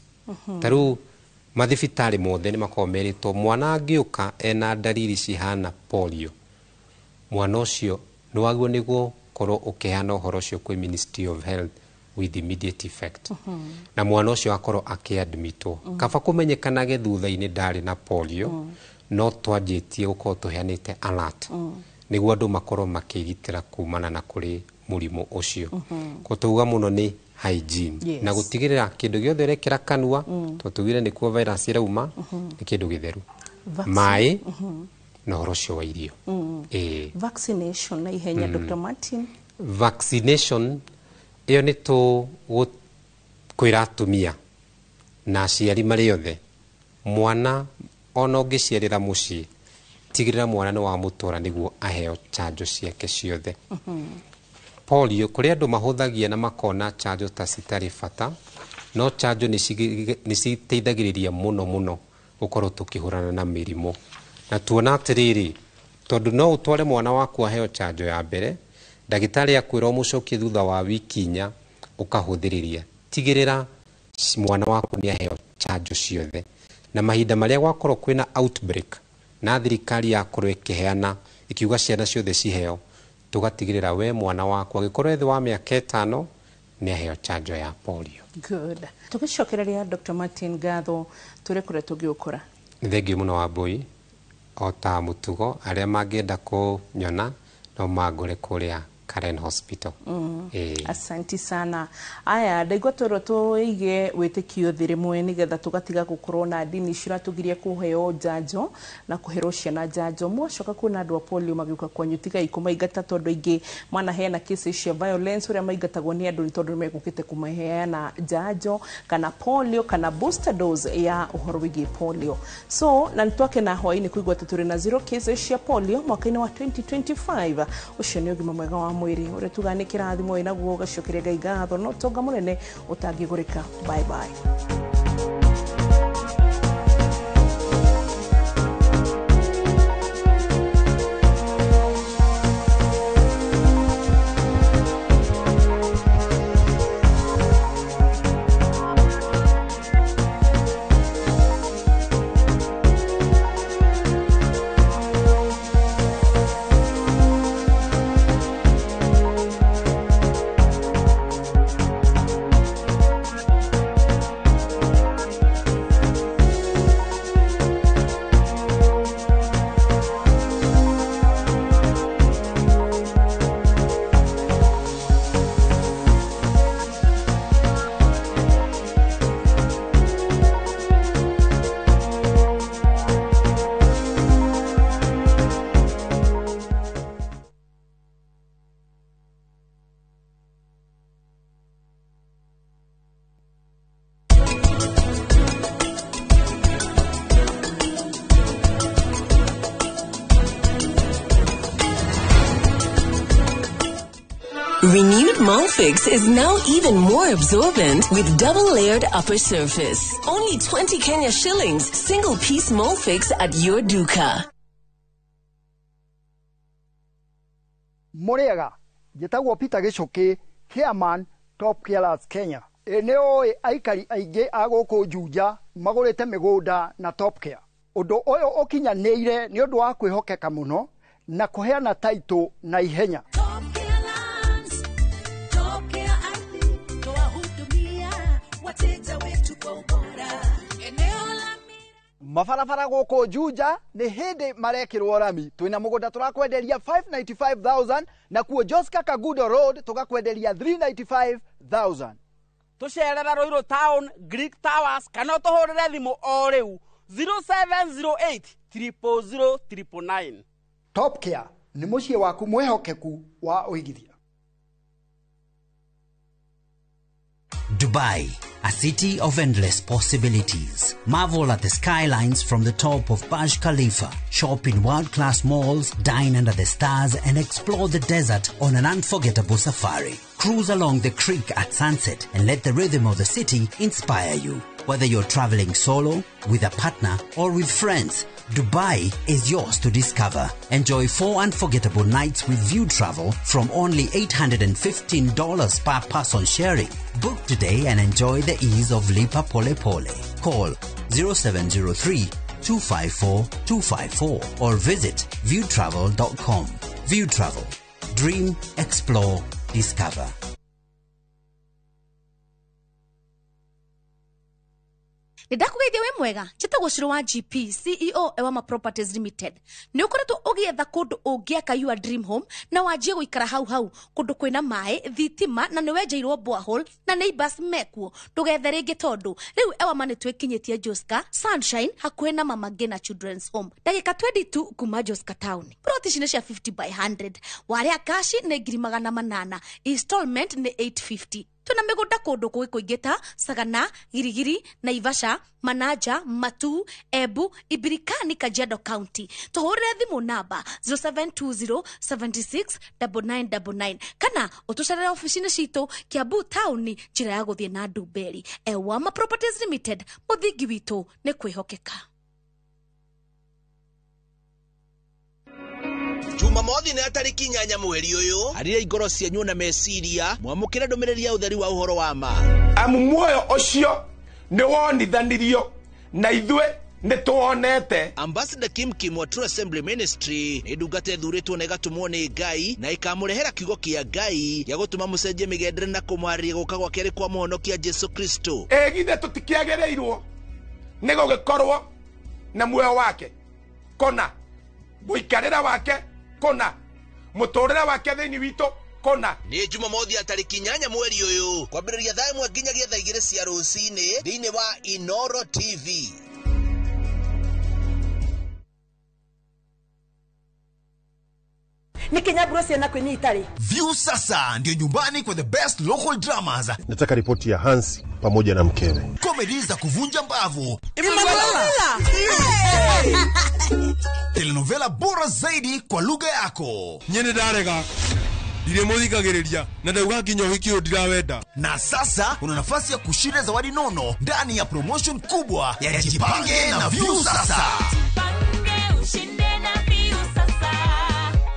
Ta rĩu mathibitarĩ mothe nĩ makoragwo merĩtwo mwana angĩũka ena ndariri cihana polio, mwana ũcio nĩ wagĩrĩirwo nĩ Korwo ũkĩheana ũhoro ũcio kwĩ Ministry of Health with immediate effect, na mwana ũcio akorwo akĩadmitwo. Kaba kũmenyekanage thutha-inĩ ndarĩ na polio, no twanjĩtie gũkorwo tũheanĩte alert nĩguo andũ makorwo makĩgitĩra kumana na kũrĩ mũrimũ ũcio. Ko tauga mũno nĩ hygiene na gũtigĩrĩra kĩndũ gĩothe ũrekĩra kanua, tondũ tugire nĩkuo virus ĩrauma, nĩ kĩndũ gĩtheru, maĩ na ũhoro ũcio wa irio. Ĩĩ.
Vaccination na ihenya. Dr. Martin.
Vaccination ĩyo nĩ tũkwĩra atumia na aciari marĩ othe, mwana ona ũngĩciarĩra mũciĩ, tigĩrĩra mwana nĩ wamũtwara nĩguo aheo chanjo ciake ciothe. Polio, kũrĩ andũ mahũthagia na makona chanjo ta citarĩ bata, no chanjo nĩ citeithagĩrĩria mũno mũno gũkorwo tũkĩhũrana na mĩrimũ. Na tuona atĩrĩrĩ, tondũ no ũtware mwana waku aheo chanjo ya mbere, ndagĩtarĩ akwĩra ũmũcokie thutha wa wiki 4, ũkahũthĩrĩria. Tigĩrĩra mwana waku nĩ aheo chanjo ciothe. Na mahinda marĩa gwakorwo kwĩna outbreak na thirikari yakorwo ĩkĩheana ĩkiuga ciana ciothe ciheo, tũgatigĩrĩra we mwana waku angĩkorwo ethĩ wa mĩaka 5 nĩ aheo chanjo ya polio.
Good. Tũgĩcokereria Dr. Martin ngatho tũrĩa kũrĩa tũngĩũkora.
Nĩ thengiũ mũno Wambui. O ta mũtugo, arĩa mangĩenda kũnyona no mangore kũrĩa Karen Hospital. Ĩĩ.
Asanti sana. Aya, ndaigua twerwo tũige wĩtĩkio thĩ rĩmwe nĩgetha tũgatiga gũkorwo na ndini ciratũgiria kũheo njanjo na kũherwo ciana njanjo. Mwacoka kuona andũ a polio magĩũka kwanyu, tigai kũmaingata, tondũ aingĩ manaheana cases cia violence ũrĩa maingatagwo nĩ andũ nĩ tondũ nĩmegũkĩte kũmaheana njanjo kana polio kana booster dose ya ũhoro wĩgiĩ polio. So na nĩtwakena hwaĩ-inĩ kũigua atĩ tũrĩ na zero cases cia polio mwaka-inĩ wa 2025. Ũcio nĩ ũgima mwega wa mwĩrĩ ũrĩa tugaga nĩ kĩrathimo wĩ naguo, ũgacokeria Ngai ngatho no ũtonga mũnene ũtangĩgũrĩka. Bye bye.
Renewed Molfix is now even more absorbent with double-layered upper surface. Only 20 Kenya shillings, single piece Molfix at your duka.
Mũrĩega, njĩtagwo Peter Gĩcũkĩ, chairman Top Carers Kenya. Ĩ nĩ ũĩ aikari aingĩ a gũkũ Juja magũrĩte mĩgũnda na Top Care. Ũndũ ũyũ ũkinyanĩire nĩ ũndũ wa kwĩhokeka mũno na kũheana taitũ na ihenya.
Wateja wetu kwa ubora. Eneo la
Mabarabara gũkũ Juja nĩ hĩndĩ marekĩrwo rami. Twĩna mũgũnda tũrakwenderia 595,000, nakuo Joska Kagudo Road tũgakwenderia 395,000.
Tũcerere Ruiru Town, Greek Towers, kana ũtũhũrĩre thimũ o rĩu 0708 000 999.
Top Care nĩ mũciĩ waku mwĩhokeku wa ũigithia.
Dubai, a city of endless possibilities. Marvel at the skylines from the top of Burj Khalifa, shop in world-class malls, dine under the stars, and explore the desert on an unforgettable safari. Cruise along the creek at sunset and let the rhythm of the city inspire you. Whether you're traveling solo, with a partner, or with friends, Dubai is yours to discover. Enjoy 4 unforgettable nights with View Travel from only $815 per person sharing. Book today and enjoy the ease of Lipa Pole Pole. Call 0703 254 254 or visit viewtravel.com. View Travel. Dream, explore, discover.
Nĩ ndakũgeithia wĩ mwega. Njĩtagwo Ciro wa GP, CEO Ewama Properties Limited. Nĩ ũkoretwo ũgĩetha kũndũ ũngĩaka your dream home na wanjie gũikara hau hau, kũndũ kwĩna maĩ, thitima, na nĩ wenjeirwo borehole na neighbors mekuo. Ndũgethe rĩngĩ, tondũ rĩu Ewama nĩ twĩkinyĩtie Joska Sunshine, hakuhĩ na Mama Ngina Children's Home, ndagĩka 22 kuma Joska Town. Plot ici nĩ cia 50 by 100. Warĩa cash nĩ 800,000, installment nĩ 850. Twĩna mĩgũnda kũndũ kũngĩ kũingĩ ta Sagana, Girigiri, Naivasha, Manaja, Matu, Embu, Ibirikani, Kajiado County. Tũhũrĩre thimũ namba 0720 76 9999 kana ũtũcerere ofici-inĩ citũ Kiambu taũni, njĩra ya gũthiĩ na Ndumberi. Ewama Properties Limited, mũthingi witũ nĩ kwĩhokeka.
Jumamothi nĩ tarĩki 8 mweri ũyũ, arĩria ngoro cianyu na meciria mwamũkĩre ndũmĩrĩri ya ũtheri wa ũhoro wa ma.
Amu muoyo ũcio nĩ wonithanirio na ithuĩ nĩ tuonete.
Ambassador Kim Kim wa True Assembly Ministry nĩ ndungata ĩthurĩtwo na ĩgatũmwo nĩ Ngai na ĩkamũrehera kiugo kĩa Ngai gĩa gũtũma mũcenjie mĩgendere na kũmwarĩria gũka gwa kerĩ kwa mũhonokia Jesu Kristo.
Ĩ githĩ tũtikĩagĩrĩirwo nĩ gũgĩkorwo na muoyo wake kũna, mũikarĩre wake kũna, mũtũrĩre wake thĩinĩ witũ kũna.
Nĩ Jumamothi ya tarĩki 8 mweri ũyũ, kwambĩrĩria thaa 1 nginyagia thaa 2 cia rũcinĩ thĩinĩ wa Inoro TV.
Nĩ kĩnyamburo ciana kwĩnyita rĩ.
View sasa ndio nyumbani kwa the best local dramas.
Nataka ripoti ya Hansi pamoja na mkewe.
Comedy za kuvunja mbavu, telenovela bora zaidi kwa lugha yako.
Nyene ndarega ndirĩ mũthikagĩrĩria na ndauga nginya ũhiki ũyũ ndirawenda.
Na sasa una nafasi ya kushinda zawadi nono ndani ya promotion kubwa ya Jipange na View Sasa.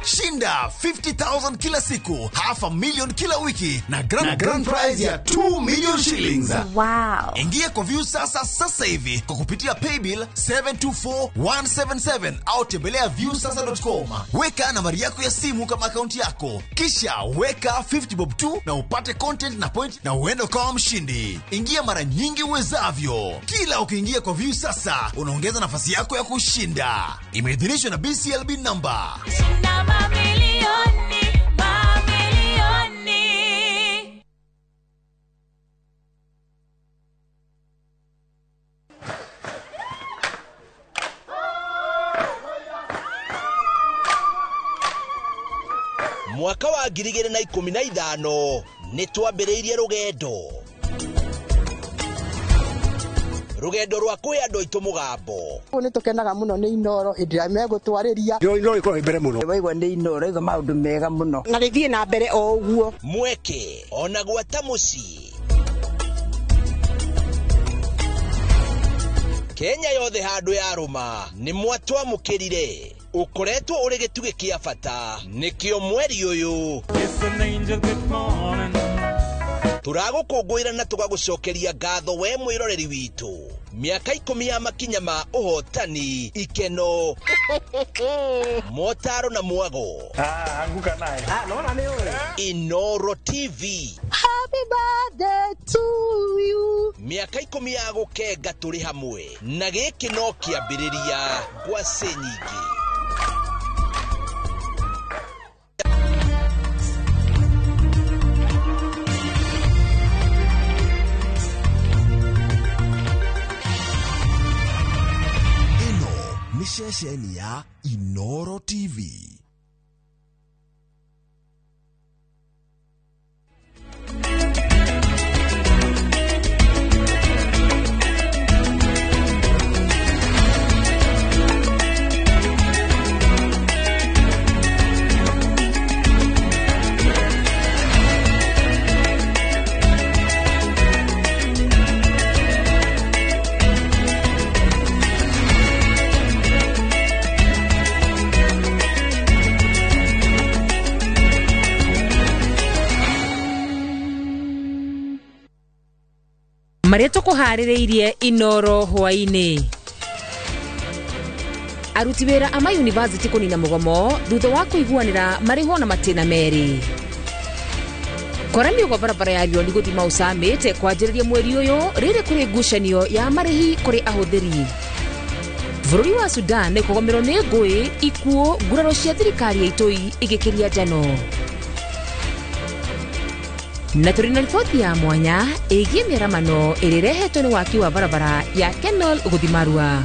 Shinda 50,000 kila siku, 500,000 kila wiki na grand prize ya 2 million shillings.
Wow.
Ingia kwa View Sasa sasa hivi kwa kupitia paybill 724177 au tembelea viewsasa.com. Weka nambari yako ya simu kama akaunti yako, kisha weka 50 bob tu na upate content na point na uende ukawa mshindi. Ingia mara nyingi uwezavyo. Kila ukiingia kwa View Sasa unaongeza nafasi yako ya kushinda. Imeidhinishwa na BCLB number.
Shinda mamilioni, mamilioni.
Mwaka wa 2015 nĩ twambĩrĩirie rũgendo rwa kwĩ andũ aitũ mũgambo.
Nĩ tũkenaga mũno nĩ Inoro hĩndĩ ĩrĩa megũtwarĩria.
Inoro ĩkoragwo mbere mũno.
Waigua nĩ Inoro, igua maũndũ mega mũno. Na rĩthiĩ na mbere o ũguo.
Mweke ona gwata mũciĩ. Kenya yothe handũ yarũma nĩ mwatwamũkĩrire. Ũkoretwo ũrĩ gĩtugĩ kĩa bata nĩkĩo mweri ũyũ tũragũkũngũĩra na tũgagũcokeria ngatho we mwĩroreri witũ. Mĩaka 10 ya makinya ma ũhotani, ikeno, motaro na mwago.
Anguka naye.
Naona nĩ ũĩ.
Inoro TV.
Happy birthday to you.
Mĩaka 10 ya gũkenga tũrĩ hamwe na gĩkĩ no kĩambĩrĩria ngwacĩ nyingĩ.
Ceceni ya Inoro TV.
Marĩa tũkũharĩrĩirie Inoro hwaĩ-inĩ. Aruti wĩra a mayunivasĩtĩ kũnina mũgomo thutha wa kũiguanĩra marĩhwo na matĩna merĩ. Kora mĩũgo barabara ya Rironi gũthiĩ Mau Summit kwanjĩrĩria mweri ũyũ rĩrĩ kũrĩ ngucanio ya marĩhi kũrĩ ahũthĩri. Bũrũri wa Sudan kũgomerwo nĩ ngũĩ, ikuũ, nguraro cia thirikari ya itoi igĩkĩria njano. Na tũrĩ na riboti ya mwanya ĩgiĩ mĩaramano ĩrĩa ĩrehetwo nĩ waki wa barabara ya Kenol gũthiĩ Marua.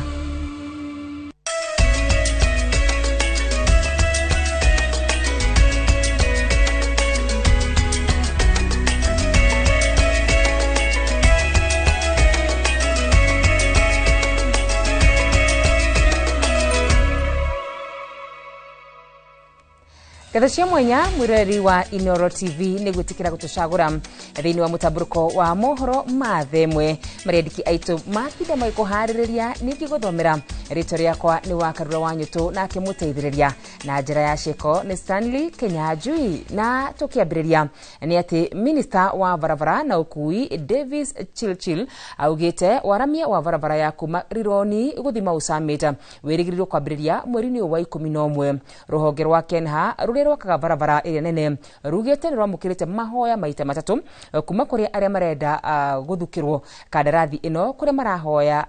Ngatho cia mwenya mwiroreri wa Inoro TV nĩ gwĩtĩkĩra gũtũcagũra thĩinĩ wa mũtambũrũko wa mohoro ma themwe marĩandĩki aitũ matinda magĩkũharĩrĩria ningĩ gũthomera. Rĩtwa rĩakwa nĩ Wakarura wa Nyũtũ nake mũteithĩrĩria na njĩra ya ciĩko nĩ Stanley Kenyanjui. Na tũkĩambĩrĩria nĩ atĩ minista wa barabara na ũkui Davis Chilchil augĩte waramia wa barabara ya kuma Rironi gũthiĩ Mau Summit wĩrĩgĩrĩirwo kwambĩrĩria mweri-inĩ ũyũ wa 11. Rũhonge rwa Kenha rũrĩa rwakaga barabara ĩrĩa nene rugĩte nĩ rwamũkĩrĩte mahoya maita matatũ kuma kũrĩ arĩa marenda gũthukĩrwo kandarathi ĩno kũrĩa marahoya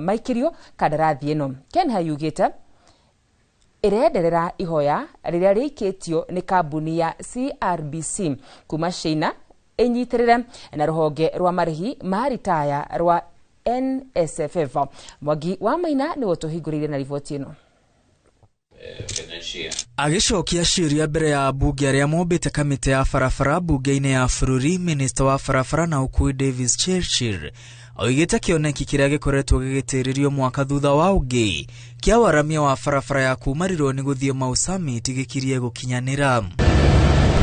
maikĩrio kandarathi ĩno. Kenha yugĩte ĩrenderera ihoya rĩrĩa rĩikĩtio nĩ kambuni ya CRBC kuma China ĩnyitĩrĩre na rũhonge rwa marĩhi ma ritaya rwa NSSF. Mwangi wa Maina nĩwe ũtũhingũrĩire na riboti ĩno.
Agĩcokia ciũria mbere ya ambunge arĩa mombĩte kamĩtĩ ya barabara mbunge-inĩ ya bũrũri, minista wa barabara na ũkui Davis Chirchir oigĩte kĩoneki kĩrĩa gĩkoretwo gĩgĩtĩrĩrio mwaka thutha wa ũngĩ kĩa waramia wa barabara ya kuma Rironi gũthiĩ Mau Summit gĩkirie gũkinyanĩra.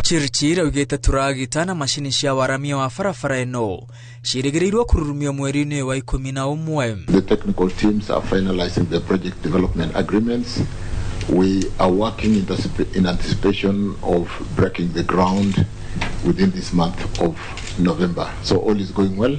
Chirchir oigĩte tũragita na macini cia waramia wa barabara ĩno ciĩrĩgĩrĩirwo kũrurumio mweri-inĩ wa 11.
The technical teams are finalizing the project development agreements. We are working in anticipation of breaking the ground within this month of November. So all is going well.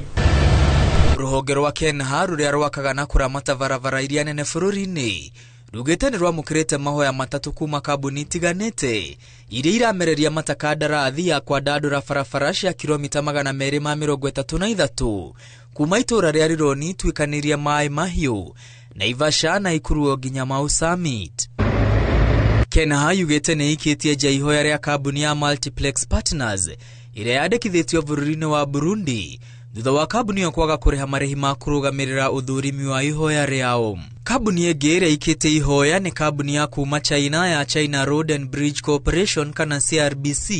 Rũhonge rwa Kenha rũrĩa rwakaga na kũramata barabara iria nene bũrũri-inĩ rugĩte nĩ rwamũkĩrĩte mahoya matatũ kuma kambuni itiganĩte iria iramereria mata kandarathi ya kwandandũra barabara cia kilomita 233 kuma itũũra rĩa Rironi ituĩkanĩirie Maĩ Mahiũ, Naivasha na Ikuruo nginya Mau Summit. Kenha yugĩte nĩ ĩikĩtie nja ihoya rĩa kambuni ya Multiplex Partners ĩrĩa yandĩkithĩtio bũrũri-inĩ wa Burundi thutha wa kambuni ĩyo kwaga kũrĩha marĩhi ma kũrũgamĩrĩra ũthũrimi wa ihoya rĩao. Kambuni ĩngĩ ĩrĩa ĩikĩtie ihoya nĩ kambuni ya kuma China ya China Road and Bridge Corporation kana CRBC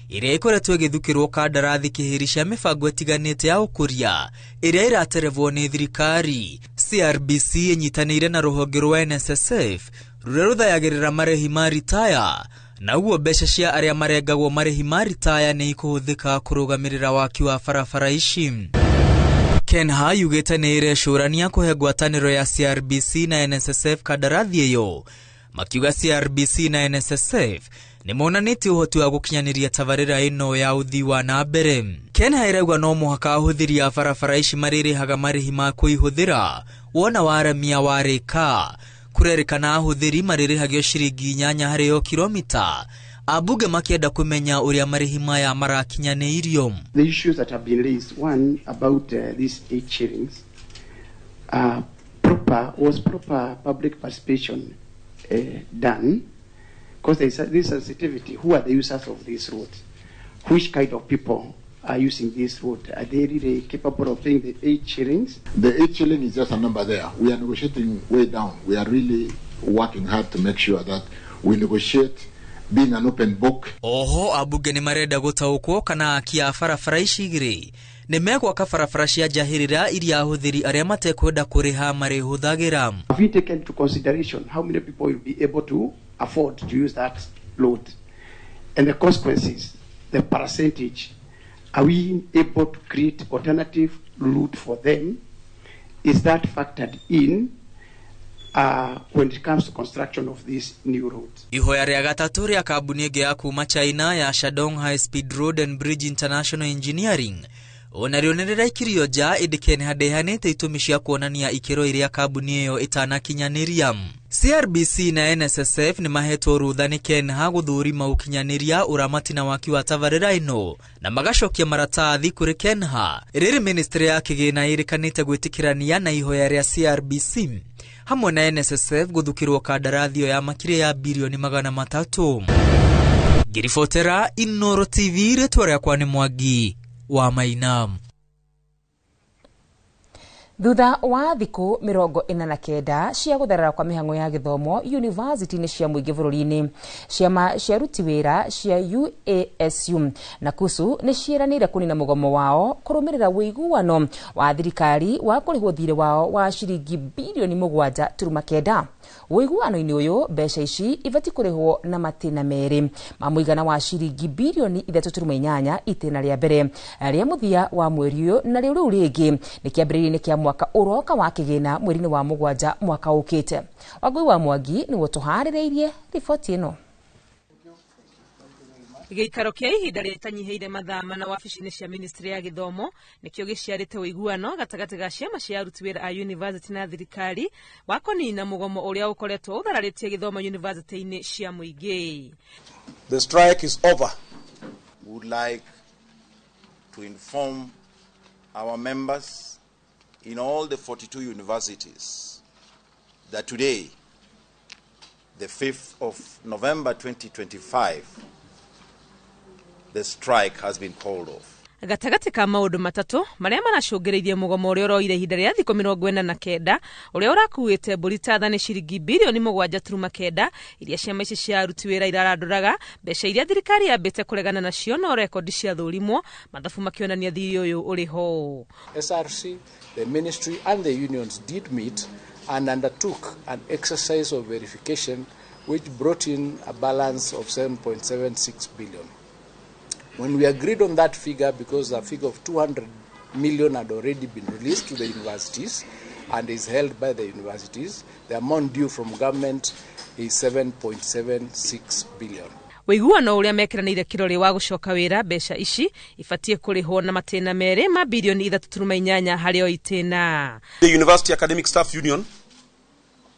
ĩrĩa ĩkoretwo ĩgĩthukĩrwo kandarathi kĩhĩri cia mĩbango ĩtiganĩte ya ũkũria ĩrĩa ĩraterevwo nĩ thirikari. CRBC ĩnyitanĩire na rũhonge rwa NSSF rũrĩa rũthayagĩrĩra marĩhi ma ritaya na ũguo mbeca cia arĩa marengagwo marĩhi ma ritaya nĩ ikũhũthĩka kũrũgamĩrĩra waki wa barabara ici. Kenha yugĩte nĩ ĩrecũrania kũhe ngwatanĩro ya CRBC na NSSF kandarathi ĩyo, makiuga CRBC na NSSF nĩ monanĩtie ũhoti wa gũkinyanĩria tabarĩra ĩno ya ũthii wa na mbere. Kenha ĩrauga no mũhaka ahũthĩri a barabara ici marĩrĩhaga marĩhi ma kũihũthĩra wona waramia warĩka. Kũrerĩkana ahũthĩri marĩrĩhagio ciringi 8 harĩ o kilomita, ambunge makĩenda kũmenya ũrĩa marĩhi maya marakinyanĩirio.
The issues that have been raised, one about these 8 shillings, was proper public participation done? Because there is this sensitivity. Who are the users of this road? Which kind of people are using this road? Are they really capable of paying the 8 shillings?
The 8 shilling is just a number there. We are negotiating way down. We are really working hard to make sure that we negotiate being an open book.
Oho ambunge nĩ marenda gũtaũkwo kana aki a barabara ici igĩrĩ nĩ megwaka barabara cia njahĩrĩra iria ahũthĩri arĩa matekwenda kũrĩha marĩhũthagĩra.
Have you taken into consideration how many people will be able to afford to use that road and the consequences, the percentage? Are we able to create alternative route for them? Is that factored in when it comes to construction of this new road?
Ihoya rĩa gatatũ rĩa kambuni ĩngĩ ya kuma China ya Shandong High Speed Road and Bridge International Engineering Onarĩo nĩ rĩraikirio nja ĩndĩ KENHA ndĩheanĩte itũmi cia kuonania ikĩro iria kambuni ĩyo ĩtanakinyanĩria. CRBC na NSSF nĩ mahetwo rũtha nĩ KENHA gũthũrima ũkinyanĩria ũramati na waki wa tabarĩra ĩno na magacokia maratathi kũrĩ KENHA. Rĩrĩ ministry ya kĩgĩna ĩrĩkanĩte gwĩtĩkĩrania na ihoya rĩa CRBC hamwe na NSSF gũthukĩrwo kandarathi ya makĩria ya birioni 300. Ngĩribotera Inoro TV, rĩtwa rĩakwa nĩ Mwangi wa Maina.
Thutha wa thikũ 49 cia gũtherera kwa mĩhang'o ya gĩthomo university-inĩ cia mũingĩ bũrũri-inĩ, ciama cia aruti wĩra cia UASU na KUSU nĩ ciĩranĩire kũnina mũgomo wao kũrũmĩrĩra ũiguano wa thirikari wa kũrĩhwo thirĩ wao wa ciringi birioni 7.9. Ũiguano-inĩ ũyũ mbeca ici ibatiĩ kũrĩhwo na matĩna merĩ ma mũigana wa ciringi birioni 3.8 itĩna rĩa mbere rĩa mũthia wa mweri ũyũ na rĩu rĩu rĩngĩ nĩ kĩambĩrĩria-inĩ kĩa mwaka ũroka wa kĩgĩna mweri-inĩ wa 7 mwaka ũkĩte. Wangui wa Mwangi nĩwe ũtũharĩrĩirie riboti ĩno.
Gĩikaro kĩa ihinda rĩtanyihĩire mathaa mana wabici-inĩ cia ministry ya gĩthomo nĩkĩo gĩciarĩte ũiguano gatagatĩ ga ciama cia aruti wĩra a university na thirikari wa kũnina mũgomo ũrĩa ũkoretwo ũthararĩtie gĩthomo university-inĩ cia mũingĩ.
The strike is over. We would like to inform our members in all the 42 universities that today, the 5th of November 2025, the strike has been called off.
Gatagatĩ ka maũndũ matatũ marĩa maracũngĩrĩirie mũgomo ũrĩa ũroire ihinda rĩa thikũ 49 ũrĩa ũrakuĩte mbũri ta thani ciringi birioni 7.9 iria ciama ici cia aruti wĩra irarandũraga mbeca iria thirikari yambĩte kũregana nacio no rekondi ciathũrimwo mathabu makĩonania thirĩ ũyũ ũrĩ ho.
SRC, the ministry and the unions did meet and undertook an exercise of verification which brought in a balance of 7.76 billion. When we agreed on that figure, because a figure of 200 million had already been released to the universities and is held by the universities, the amount due from government is 7.76 billion.
Ũiguano ũrĩa mekĩranĩire kĩrore wa gũcoka wĩra mbeca ici ibatiĩ kũrĩhwo na matĩna merĩ ma birioni 3.8 harĩ o itĩna.
The University Academic Staff Union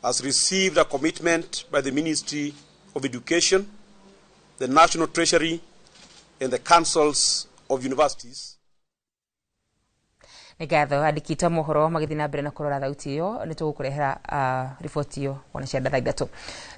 has received a commitment by the Ministry of Education, the National Treasury and the councils of universities.
Nĩ ngatho andĩki a mohoro magĩthiĩ na mbere na kũrora thauti ĩyo nĩ tũgũkũrehera riboti ĩyo wona cia thaa 3.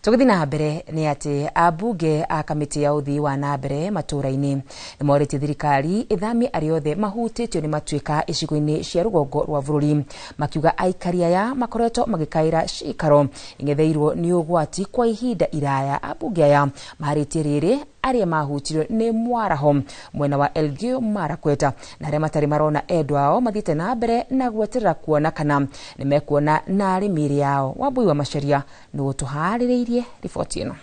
Tũgĩthiĩ na mbere nĩ atĩ ambunge a kamĩtĩ ya ũthii wa na mbere matũũra-inĩ nĩ morĩtie thirikari ĩthamie arĩa othe mahutĩtio nĩ matuĩka icigo-inĩ cia rũgongo rwa bũrũri, makiuga aikari aya makoretwo magĩkaĩra cikaro ing'etheirwo nĩ ũgwati kwa ihinda iraya. Ambunge aya maharĩtie rĩrĩ arĩa mahutirio nĩ mwaraho mwena wa Elgeyo Marakwet na arĩa matarĩ marona endwa ao mathiĩte na mbere na gweterera kuona kana nĩ mekuona narĩ mĩĩrĩ yao. Wambui wa Macharia nĩ ũtũharĩrĩirie riboti ĩno.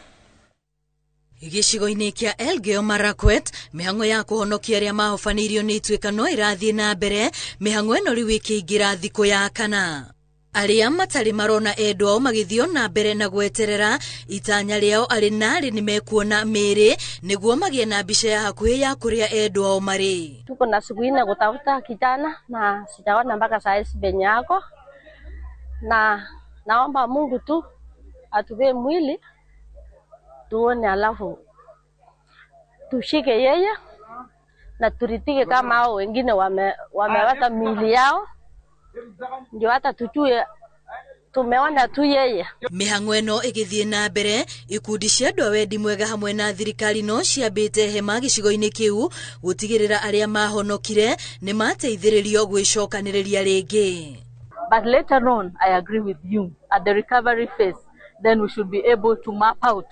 Gĩcigo-inĩ kĩa Elgeyo Marakwet, mĩhang'o ya kũhonokia arĩa mahobanĩirio nĩ ituĩkano ĩrathiĩ na mbere, mĩhang'o ĩno rĩu ĩkĩingĩra thikũ ya kana. Arĩa matarĩ marona endwa ao magĩthiĩ na mbere na gweterera itanya rĩao arĩ narĩ nĩ mekuona mĩĩrĩ nĩguo magĩe na mbica ya hakuhĩ ya kũrĩa endwa ao marĩ.
Tuko na siku nne kutafuta kijana na sijaona mpaka saa hizi penye yako, na naomba Mungu tu atupe mwili tuone, alafu tushike yeye na turitike kama hao wengine wameweka miili yao, ndio hata tujue tumeona tu yeye.
Mĩhang'o ĩno ĩgĩthiĩ na mbere, ikundi cia andũ a wendi mwega hamwe na thirikari no ciambĩte hema gĩcigo-inĩ kĩu gũtigĩrĩra arĩa mahonokire nĩ mateithĩrĩrio gwĩcokanĩrĩria rĩngĩ.
But later on, I agree with you, at the recovery phase, then we should be able to map out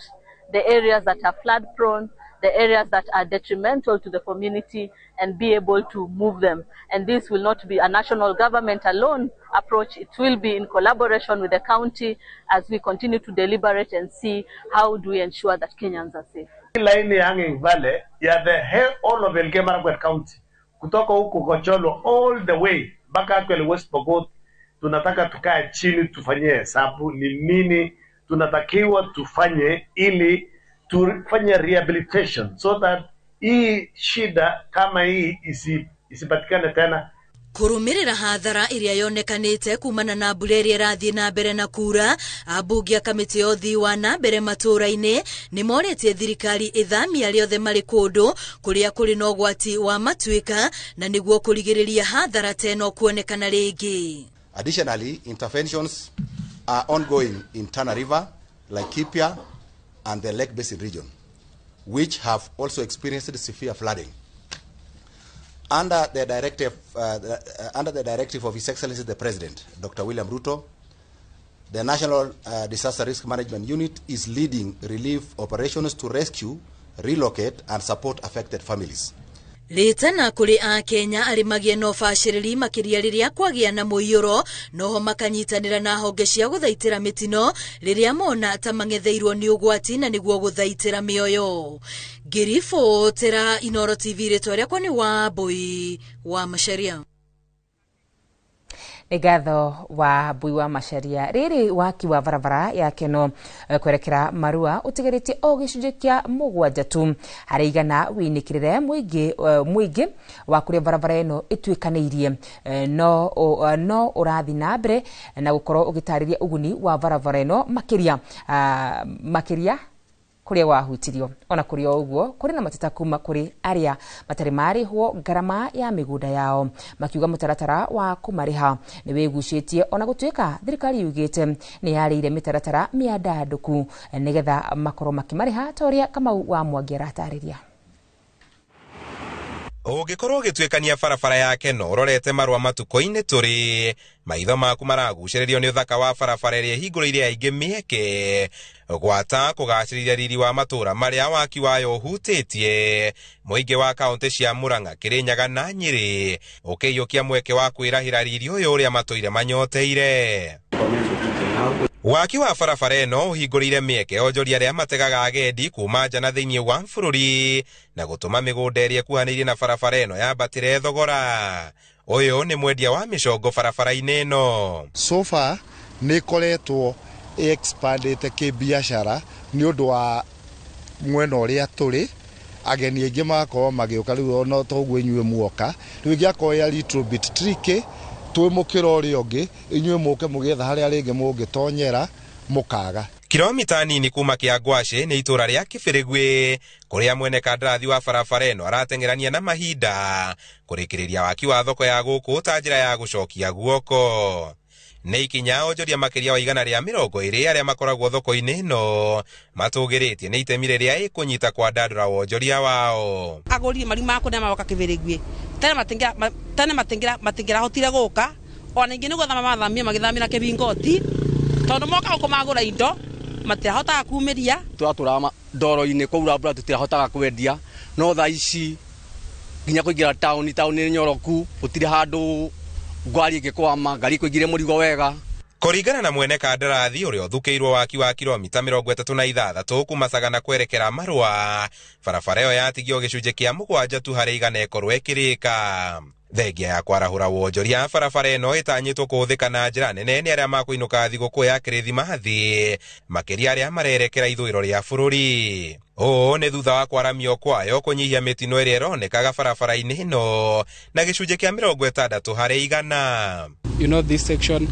the areas that are flood prone, the areas that are detrimental to the community, and be able to move them. And this will not be a national government alone approach. It will be in collaboration with the county as we continue to deliberate and see how do we ensure that Kenyans are safe.
Line ya Hanging Valley ya the whole of Elgeyo Marakwet County kutoka huko Kocholo all the way mpaka actually West Pokot, tunataka tukae chini tufanyie hesabu ni nini tunatakiwa tufanye ili tufanye rehabilitation so that hii shida kama hii isipatikane tena.
Kũrũmĩrĩra hathara ĩrĩa yonekanĩte kumana na mbura ĩrĩa ĩrathiĩ na mbere na kura, ambunge a kamĩtĩ ya ũthii wa na mbere matũũra-inĩ nĩ morĩtie thirikari ĩthamie arĩa othe marĩ kũndũ kũrĩa kũrĩ na ũgwati wa matuĩka na nĩguo kũrigĩrĩria hathara ta ĩno kuonekana rĩngĩ.
Additionally, interventions are ongoing in Tana River, Laikipia and the Lake Basin region, which have also experienced severe flooding. Under the directive of His Excellency the President, Dr. William Ruto, the National Disaster Risk Management Unit is leading relief operations to rescue, relocate, and support affected families.
Rĩtana kũrĩ Akenya arĩ magĩe na ũbacĩrĩri makĩria rĩrĩa kwagĩa na mũiyũro, noho makanyitanĩra na honge cia gũthaitĩra mĩtino rĩrĩa mona ta mang'etheirwo nĩ ũgwati na nĩguo gũthaitĩra mĩoyo. Ngĩribotera Inooro TV, rĩtwa rĩakwa nĩ Wambui wa Macharia.
Nĩ ngatho Wambui wa Macharia. Rĩrĩ waki wa barabara ya Keno kwerekera Marua ũtigĩrĩtie o gĩcunjĩ kĩa 7 tu harĩ igana wĩinĩkĩrĩre mũingĩ wa kũrĩa barabara ĩno ĩtuĩkanĩirie, no ũrathiĩ na mbere na gũkorwo ũgĩtarĩria ũguni wa barabara ĩno makĩria kũrĩa wahutirio. Ona kũrĩ o ũguo, kũrĩ na mateta kuma kũrĩ arĩa matarĩ marĩhwo ngarama ya mĩgũnda yao, makiuga mũtaratara wa kũmarĩha nĩ wĩgucĩtie, ona gũtuĩka thirikari yugĩte nĩ yarĩire mĩtaratara mĩandandũku nĩgetha makorwo makĩmarĩha, ta ũrĩa Kamau wa Mwangi aratarĩria.
Ũngĩkorwo ũgĩtuĩkania barabara ya Keno ũrorete Marua matukũ-inĩ tũrĩ, maitho maku maragucĩrĩrio nĩ ũthaka wa barabara ĩrĩa ĩhingũrĩire aingĩ mĩeke gwata kũgacĩrithia riri wa matũũra marĩa waki wayo ũhutĩtie. Mũingĩ wa kaũntĩ cia Murang'a, Kĩrĩnyaga na Nyĩrĩ ũkĩiyũkia mweke wa kwĩrahĩra riri ũyũ ũrĩa matũire manyoteire. Waki wa barabara ĩno ũhingũrĩire mĩeke onjoria arĩa mategaga agendi kuma nja na thĩinĩ wa bũrũri na gũtũma mĩgũnda ĩrĩa ĩkuhanĩirie na barabara ĩno yambatĩre thogora. Ũyũ nĩ mwendia wa mĩcongo barabara-inĩ ĩno.
So far nĩ ĩkoretwo ĩexpandĩte kĩbiacara nĩ ũndũ wa mwena ũrĩa tũrĩ, ageni aingĩ magakorwo magĩũka rĩu ona toguo inyuĩ muoka, rĩu ĩngĩakorwo ĩ a little bit tricky twĩ mũkĩra ũrĩa ũngĩ, inyuĩ mũke mũgĩetha harĩa rĩngĩ mũngĩtonyera mũkaga.
Kilomita nini kuma Kĩangwacĩ nĩ itũũra rĩa Kĩbĩrĩgwĩ kũrĩa mwene kandarathi wa barabara ĩno arateng'erania na mahinda kũrĩkĩrĩria waki wa thoko ya gũkũ ta njĩra ya gũcokia guoko. Nĩ ikinya onjoria makĩria wa 120 arĩa makoragwo thoko-inĩ ĩno matũgĩrĩtie nĩ itemi rĩrĩa ĩkũnyita kwandandũra wonjoria wao.
Agũri mariuma kũrĩa magoka Kĩbĩrĩgwĩ tene matingĩrahotire gũka, ona ingĩ nĩ gũthama mathamie magĩthamĩra Kĩbingoti tondũ moka gũkũ magũra indo matirahotaga kumĩria.
Twatũraga ndoro-inĩ kwaura mbura tũtirahotaga kwendia, no thaa ici nginya kũingĩra taũni nĩ nyoroku, gũtirĩ handũ ngari ĩngĩkwama, ngari ĩkũingĩrie mũrigo wega.
Kũringana na mwene kandarathi ũrĩa ũthukĩirwo waki wa kilomita 36 kuma Sagana kwerekera Marua, barabara ĩyo yatigio gĩcunjĩ kĩa 7 tu harĩ igana ĩkorwo ĩkĩrĩka. Thengia ya kwarahũra wonjoria, barabara ĩno ĩtanyĩtwo kũhũthĩka na njĩra nene nĩ arĩa makũinũka thigũkũ ya Kĩrĩthimathi, makĩria arĩa marerekera ithũĩro rĩa bũrũri. Ũũ nĩ thutha wa kwaramio kwayo kũnyihia mĩtino ĩrĩa ĩronekaga barabara-inĩ ĩno na gĩcunjĩ kĩa 60 harĩ igana.
You know, this section,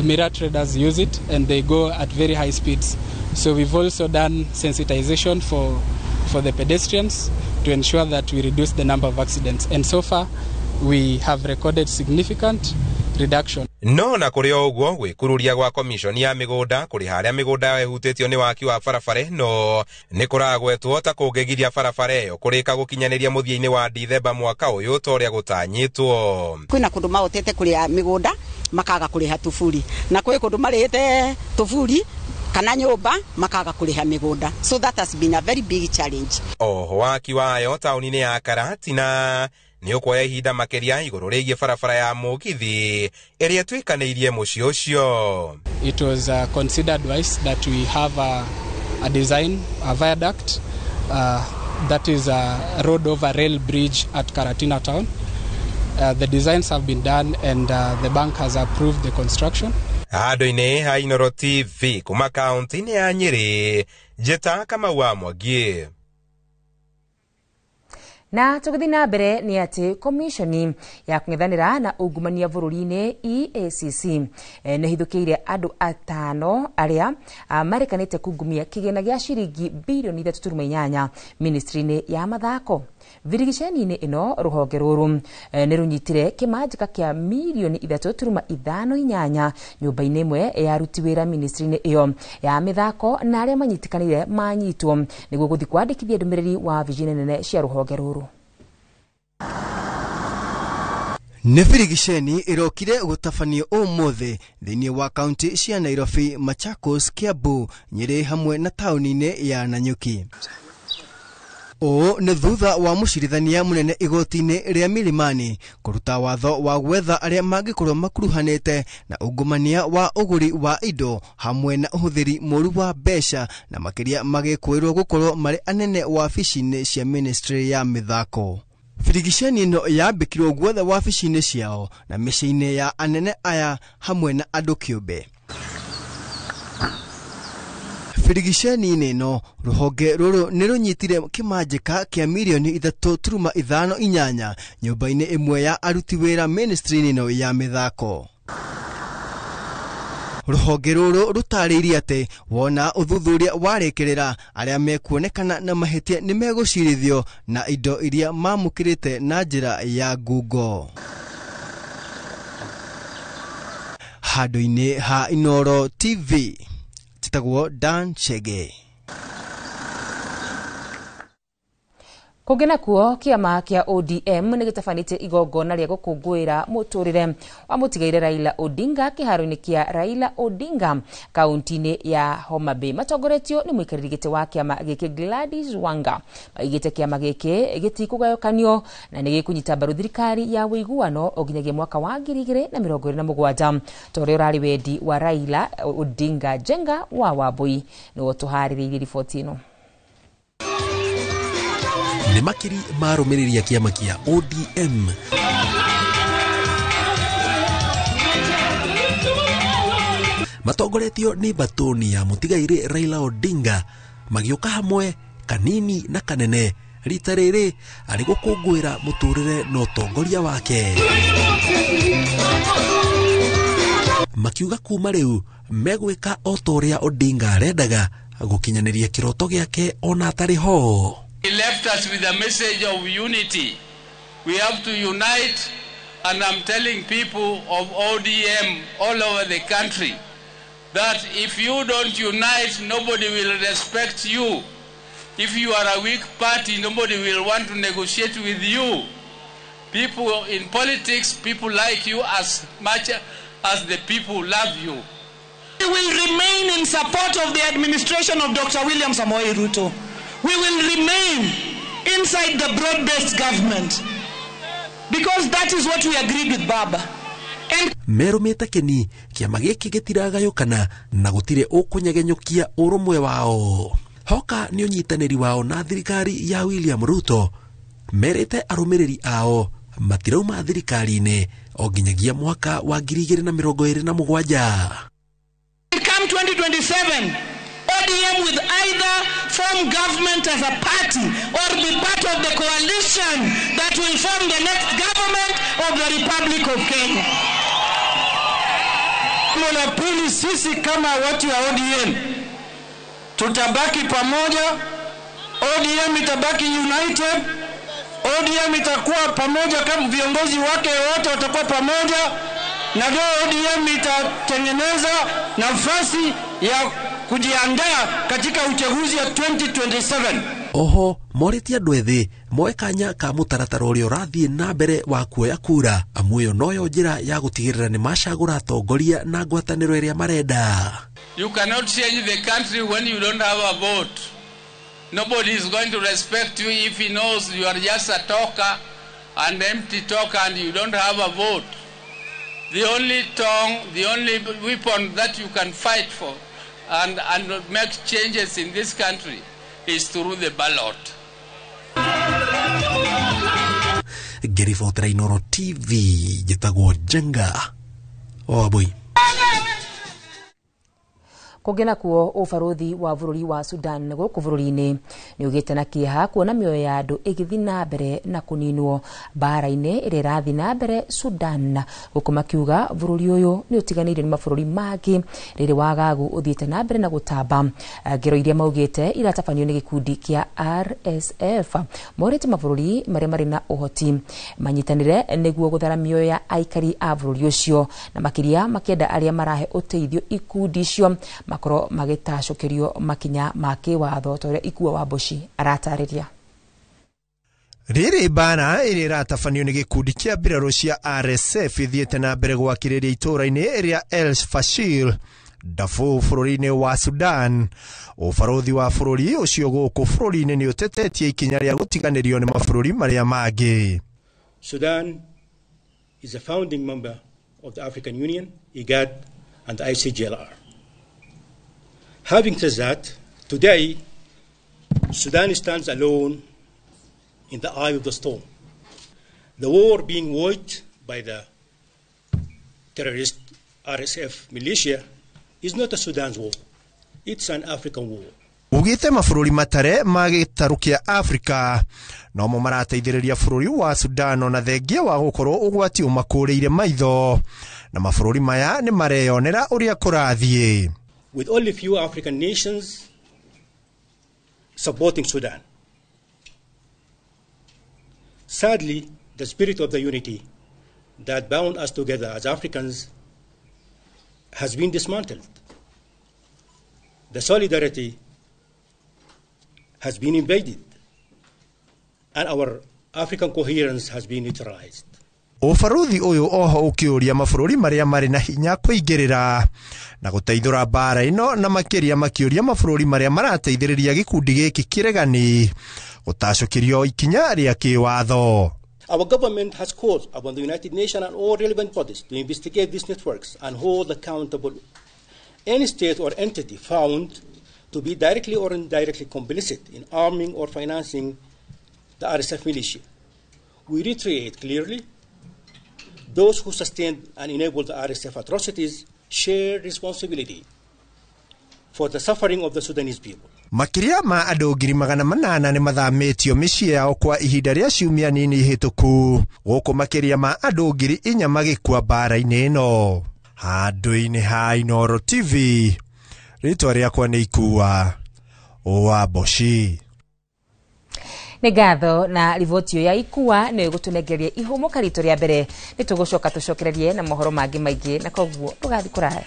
mirror traders use it and they go at very high speeds. So we've also done sensitization for the pedestrians to ensure that we reduce the number of accidents. And so far, we have recorded significant reduction.
No na kũrĩ o ũguo, gwĩkururia gwa komishoni ya mĩgũnda kũrĩha arĩa mĩgũnda yao ĩhutĩtio nĩ waki wa barabara ĩno nĩ kũragwetwo ta kũngĩgiria barabara ĩyo kũrĩka gũkinyanĩria mũthia-inĩ wa Dithemba mwaka ũyũ ta ũrĩa gũtanyĩtwo.
Kwĩna kũndũ mahotete kũrĩha mĩgũnda makaga kũrĩha tuburi, na kwĩ kũndũ marĩhĩte tuburi kana nyũmba makaga kũrĩha mĩgũnda, so that has been a very big challenge.
Oho waki wayo taũni-inĩ ya Karatina nĩ ũkuoya ihinda makĩria igũrũ rĩgiĩ barabara ya mũgithi ĩrĩa ĩtuĩkanĩirie mũciĩ ũcio.
It was considered wise that we have a design, a viaduct that is a road over rail bridge at Karatina town. The designs have been done and the bank has approved the construction.
Handũ-inĩ ha Inooro TV kuma kaunti-inĩ ya Nyĩrĩ, njĩta Kamau wa Mwangi.
Na tũgĩthiĩ na mbere nĩ atĩ komishoni ya kũng'ethanĩra na ungumania bũrũri-inĩ EACC nĩ hithũkĩire andũ atano arĩa marĩkanĩte kungumia kĩgĩna gĩa ciringi birioni 3.8 ministry-inĩ ya mathako. Virigiceni-inĩ ĩno rũhonge rũrũ nĩ rũnyitire kĩmanjĩka kĩa mirioni 3.58 nyũmba-inĩ ĩmwe ya aruti wĩra ministry-inĩ ĩyo ya mĩthako, na arĩa manyitĩkanire manyitwo nĩguo gũthiĩ kwandĩkithia ndũmĩrĩri wa wabici nene cia rũhonge rũrũ.
Nĩ birigiceni ĩrokire gũtabanio ũmũthĩ thĩinĩ wa kaunti cia Nairobi, Machakos, Kiambu, Nyĩrĩ hamwe na taũni-inĩ ya Nanyuki. Ũũ nĩ thutha wa mũcirithania mũnene igoti-inĩ rĩa Milimani kũruta watho wa gwetha arĩa mangĩkorwo makuruhanĩte na ungumania wa ũgũri wa indo hamwe na ũhũthĩri mũru wa mbeca, na makĩria magĩkwĩrwo gũkorwo marĩ anene wabici-inĩ cia ministry ya mĩthako. Birigiceni ĩno yambĩkirwo guothe wabici-inĩ ciao na mĩciĩ-inĩ ya anene aya hamwe na andũ kĩũmbe. Birigiceni-inĩ ĩno rũhonge rũrũ nĩ rũnyitire kĩmanjĩka kĩa mirioni 3.58 nyũmba-inĩ ĩmwe ya aruti wĩra ministry-inĩ ĩno ya mĩthako. Rũhonge rũrũ rũtarĩirie atĩ wona ũthuthuria warĩkĩrĩra arĩa mekuonekana na mahĩtia nĩ megũcirithio na indo iria mamũkĩrĩte na njĩra ya ngungo. Handũ-inĩ ha Inooro TV, njĩtagwo Dan Chege.
Kũngĩ nakuo kĩama kĩa ODM nĩ gĩtabanĩtie igongona rĩa gũkũngũĩra mũtũrĩre wa mũtigaire Raila Odinga kĩharo-inĩ kĩa Raila Odinga kaunti-inĩ ya Homa Bay. Matongoretio nĩ mũikarĩri gĩtĩ wa kĩama gĩkĩ Gladys Wanga. Maigĩte kĩama gĩkĩ gĩtikũgayũkanio na nĩ gĩkũnyita mbaru thirikari ya ũiguano o nginyagia mwaka wa 2027 ta ũrĩa ũrarĩ wendi wa Raila Odinga. Jenga wa Wambui nĩwe ũtũharĩrĩirie riboti ĩno.
Nĩ makiri marũmĩrĩria kĩama kĩa ODM matongoretio nĩ batoni ya mũtigairĩ Raila Odinga magĩũka hamwe kanini na kanene rita rĩrĩ arĩ gũkũngũĩra mũtũrĩre na ũtongoria wake, makiuga kuma rĩu megwĩka o ta ũrĩa Odinga arendaga gũkinyanĩria kĩroto gĩake ona atarĩ ho.
He left us with a message of unity. We have to unite, and I'm telling people of ODM all over the country that if you don't unite, nobody will respect you. If you are a weak party, nobody will want to negotiate with you. People in politics, people like you as much as the people love you.
We will remain in support of the administration of Dr. William Samoei Ruto. We will remain inside the broad-based government because that is what we agreed with Baba. And
merumĩte kĩni kĩama gĩkĩ gĩtiragayũkana na gũtirĩ ũkũnyegenyũkia ũrũmwe wao. Hoka nĩ ũnyitanĩri wao na thirikari ya William Ruto. Merĩte arũmĩrĩri ao matirauma thirikari-inĩ o nginyagia mwaka wa 2027.
Come 2027, ODM will either form government as a party or be part of the coalition that will form the next government of the Republic of Kenya.
La pili, sisi kama watu wa ODM tutabaki pamoja. ODM itabaki united. ODM itakuwa pamoja kama viongozi wake wote watakuwa pamoja, na ndio ODM itatengeneza nafasi ya kujiandaa katika uchaguzi wa 2027.
Oho morĩtie andũ ethĩ moe kanya ka mũtaratara ũrĩa ũrathiĩ na mbere wa kuoya kura, amu ĩyo noyo njĩra ya gũtigĩrĩra nĩ macagũra atongoria na ngwatanĩro ĩrĩa marenda.
You cannot change the country when you don't have a vote. Nobody is going to respect you if he knows you are just a talker, an empty talker, and you don't have a vote. The only tongue, the only weapon that you can fight for and make changes in this country is through the ballot.
Ngĩribotera Inooro TV, njĩtagwo Jenga Wambui.
Kũngĩ nakuo ũbarũthi wa bũrũri wa Sudan gũkũ bũrũri-inĩ nĩ ugĩte na kĩeha kuona mĩoyo ya andũ ĩgĩthiĩ na mbere na kũninwo mbara-inĩ ĩrĩa ĩrathiĩ na mbere Sudan, gũkũ makiuga bũrũri ũyũ nĩ ũtiganĩirio nĩ mabũrũri mangĩ rĩrĩ wagagu ũthiĩte na mbere na gũtamba. Ngero iria maugĩte iratabanio nĩ gĩkundi kĩa RSF morĩte mabũrũri marĩa marĩ na ũhoti manyitanĩre nĩguo gũthara mĩoyo ya aikari a bũrũri ũcio, na makĩria makĩenda arĩa marahe ũteithio ikundi icio makorwo magĩtacũkĩrio makinya ma kĩwatho ta ũrĩa Ikua wa Mboci aratarĩria.
Rĩrĩ mbara ĩrĩa ĩratabanio nĩ gĩkundi kĩa mbirarũ cia RSF ithiĩte na mbere gwakĩrĩria itũũra-inĩ rĩa El Fashir Darfur bũrũri-inĩ wa Sudan. Ũbarũthi wa bũrũri ũcio gũkũ bũrũri-inĩ nĩ ũtetetie ikinya rĩa gũtiganĩrio nĩ mabũrũri marĩa mangĩ.
Sudan is a founding member of the African Union, IGAD, and the ICGLR. Having said that, today, Sudan stands alone in the eye of the storm. The war being waged by the terrorist RSF militia is not a Sudan's war, it's an African war.
Ugite mabũrũri matare ma gĩtarũ kĩa Afrika nomo marateithĩrĩria bũrũri wa Sudan ona thengia wa gũkorwo ũgwati ũmakũrĩire maitho, na mabũrũri maya nĩ mareyonera ũrĩa kũrathiĩ.
With only few African nations supporting Sudan. Sadly, the spirit of the unity that bound us together as Africans has been dismantled. The solidarity has been invaded, and our African coherence has been neutralized.
Ũbarũthi ũyũ oho ũkĩũria mabũrũri marĩa marĩ na hinya kũingĩrĩra na gũteithũra mbara ĩno, na makĩria makĩũria mabũrũri marĩa marateithĩrĩria gĩkundi gĩkĩ kĩregani gũtacũkĩrio ikinya rĩa kĩwatho.
Our government has called upon the United Nations and all relevant bodies to investigate these networks and hold accountable any state or entity found to be directly or indirectly complicit in arming or financing the RSF militia. We reiterate clearly, those who sustained and enabled the RSF atrocities share responsibility for the suffering of the Sudanese people.
Makĩria ma andũ 800,000 nĩ mathamĩtio mĩciĩ yao kwa ihinda rĩa ciumia nini hĩtũku, gũkũ makĩria ma andũ 4,000 magĩkua mbara-inĩ ĩno. Handũ-inĩ ha Inooro TV, rĩtwa rĩakwa nĩ Ikua wa Mboci.
Nĩ ngatho na riboti ĩyo ya Ikua nĩyo ĩgũtũnengeria ihũmũka ritũ rĩa mbere. Nĩ tũgũcoka tũcokererie na mohoro mangĩ maingĩ, na koguo ndũgathiĩ kũraya.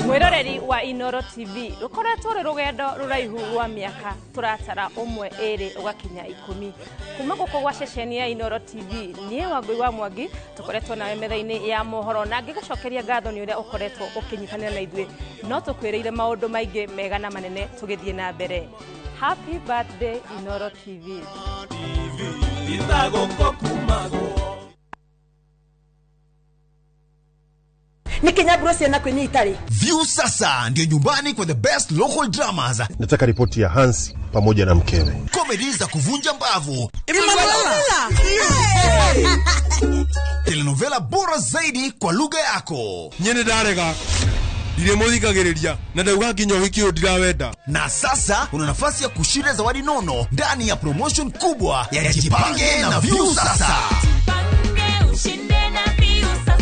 Mwiroreri wa Inooro TV rukoretwo rĩ rũgendo rũraihu rwa mĩaka tũratara 1 2 ũgakinya 10 kuma gũkũ gwa ceceni ya Inooro TV. Niĩ Wangũi wa Mwangi tũkoretwo nawe metha-inĩ ya mohoro, na ngĩgũcokeria ngatho nĩ ũrĩa ũkoretwo ũkĩnyitanĩra na ithuĩ. No tũkwĩrĩire maũndũ maingĩ mega na manene tũgĩthiĩ na mbere. Happy birthday Inooro TV.
View sasa ndio nyumbani kwa the best local dramas.
Nataka ripoti ya Hans pamoja na mkewe.
Comedy za kuvunja mbavu. Telenovela bora zaidi kwa lugha yako.
Nyene ndarega. Ndiremuthikagiriria na ndauga nginya ũhiki ũyũ ndirawenda.
Na sasa una nafasi ya kushinda zawadi nono ndani ya promotion kubwa ya Jipange na View sasa.
Jipange ushinde na View sasa.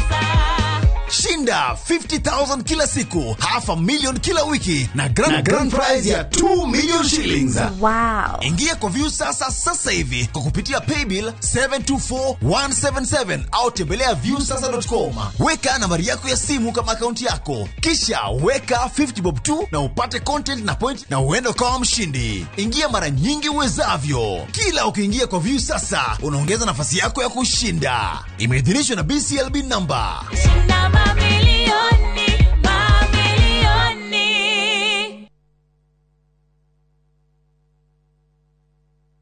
Shinda 50,000 kila siku, 500,000 kila wiki na grand prize ya 2 million shillings.
Wow.
Ingia kwa View sasa sasa hivi kwa kupitia paybill 724177 au tembelea viewsasa.com. Weka nambari yako ya simu kama akaunti yako, kisha weka 50 bob 2 na upate content na point na uende kama mshindi. Ingia mara nyingi uwezavyo. Kila ukiingia kwa View sasa unaongeza nafasi yako ya kushinda. Imeidhinishwa na BCLB number.
Shinda mamilioni, mamilioni.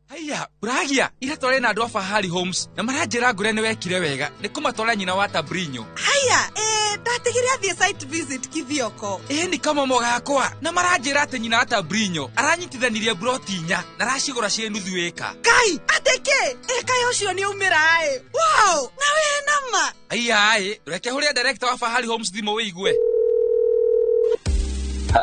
Haya,
Uragia ira tware na andu a Fahari Homes na maranjira ngure ni wekire wega ni kumatwara nyina wa Tabrinyo.
Haya, ndatigire athie site visit Kithioko.
Ni kamomo gakwa na maranjira ati nyina wa Tabrinyo aranyitithanirie broti inya na aracigura cie nuthu eka.
Kai, ateke eka ucio ni umira ai. Wow, na we nama.
Aiya ai, reke huria director wa Fahari Homes thimu wigue.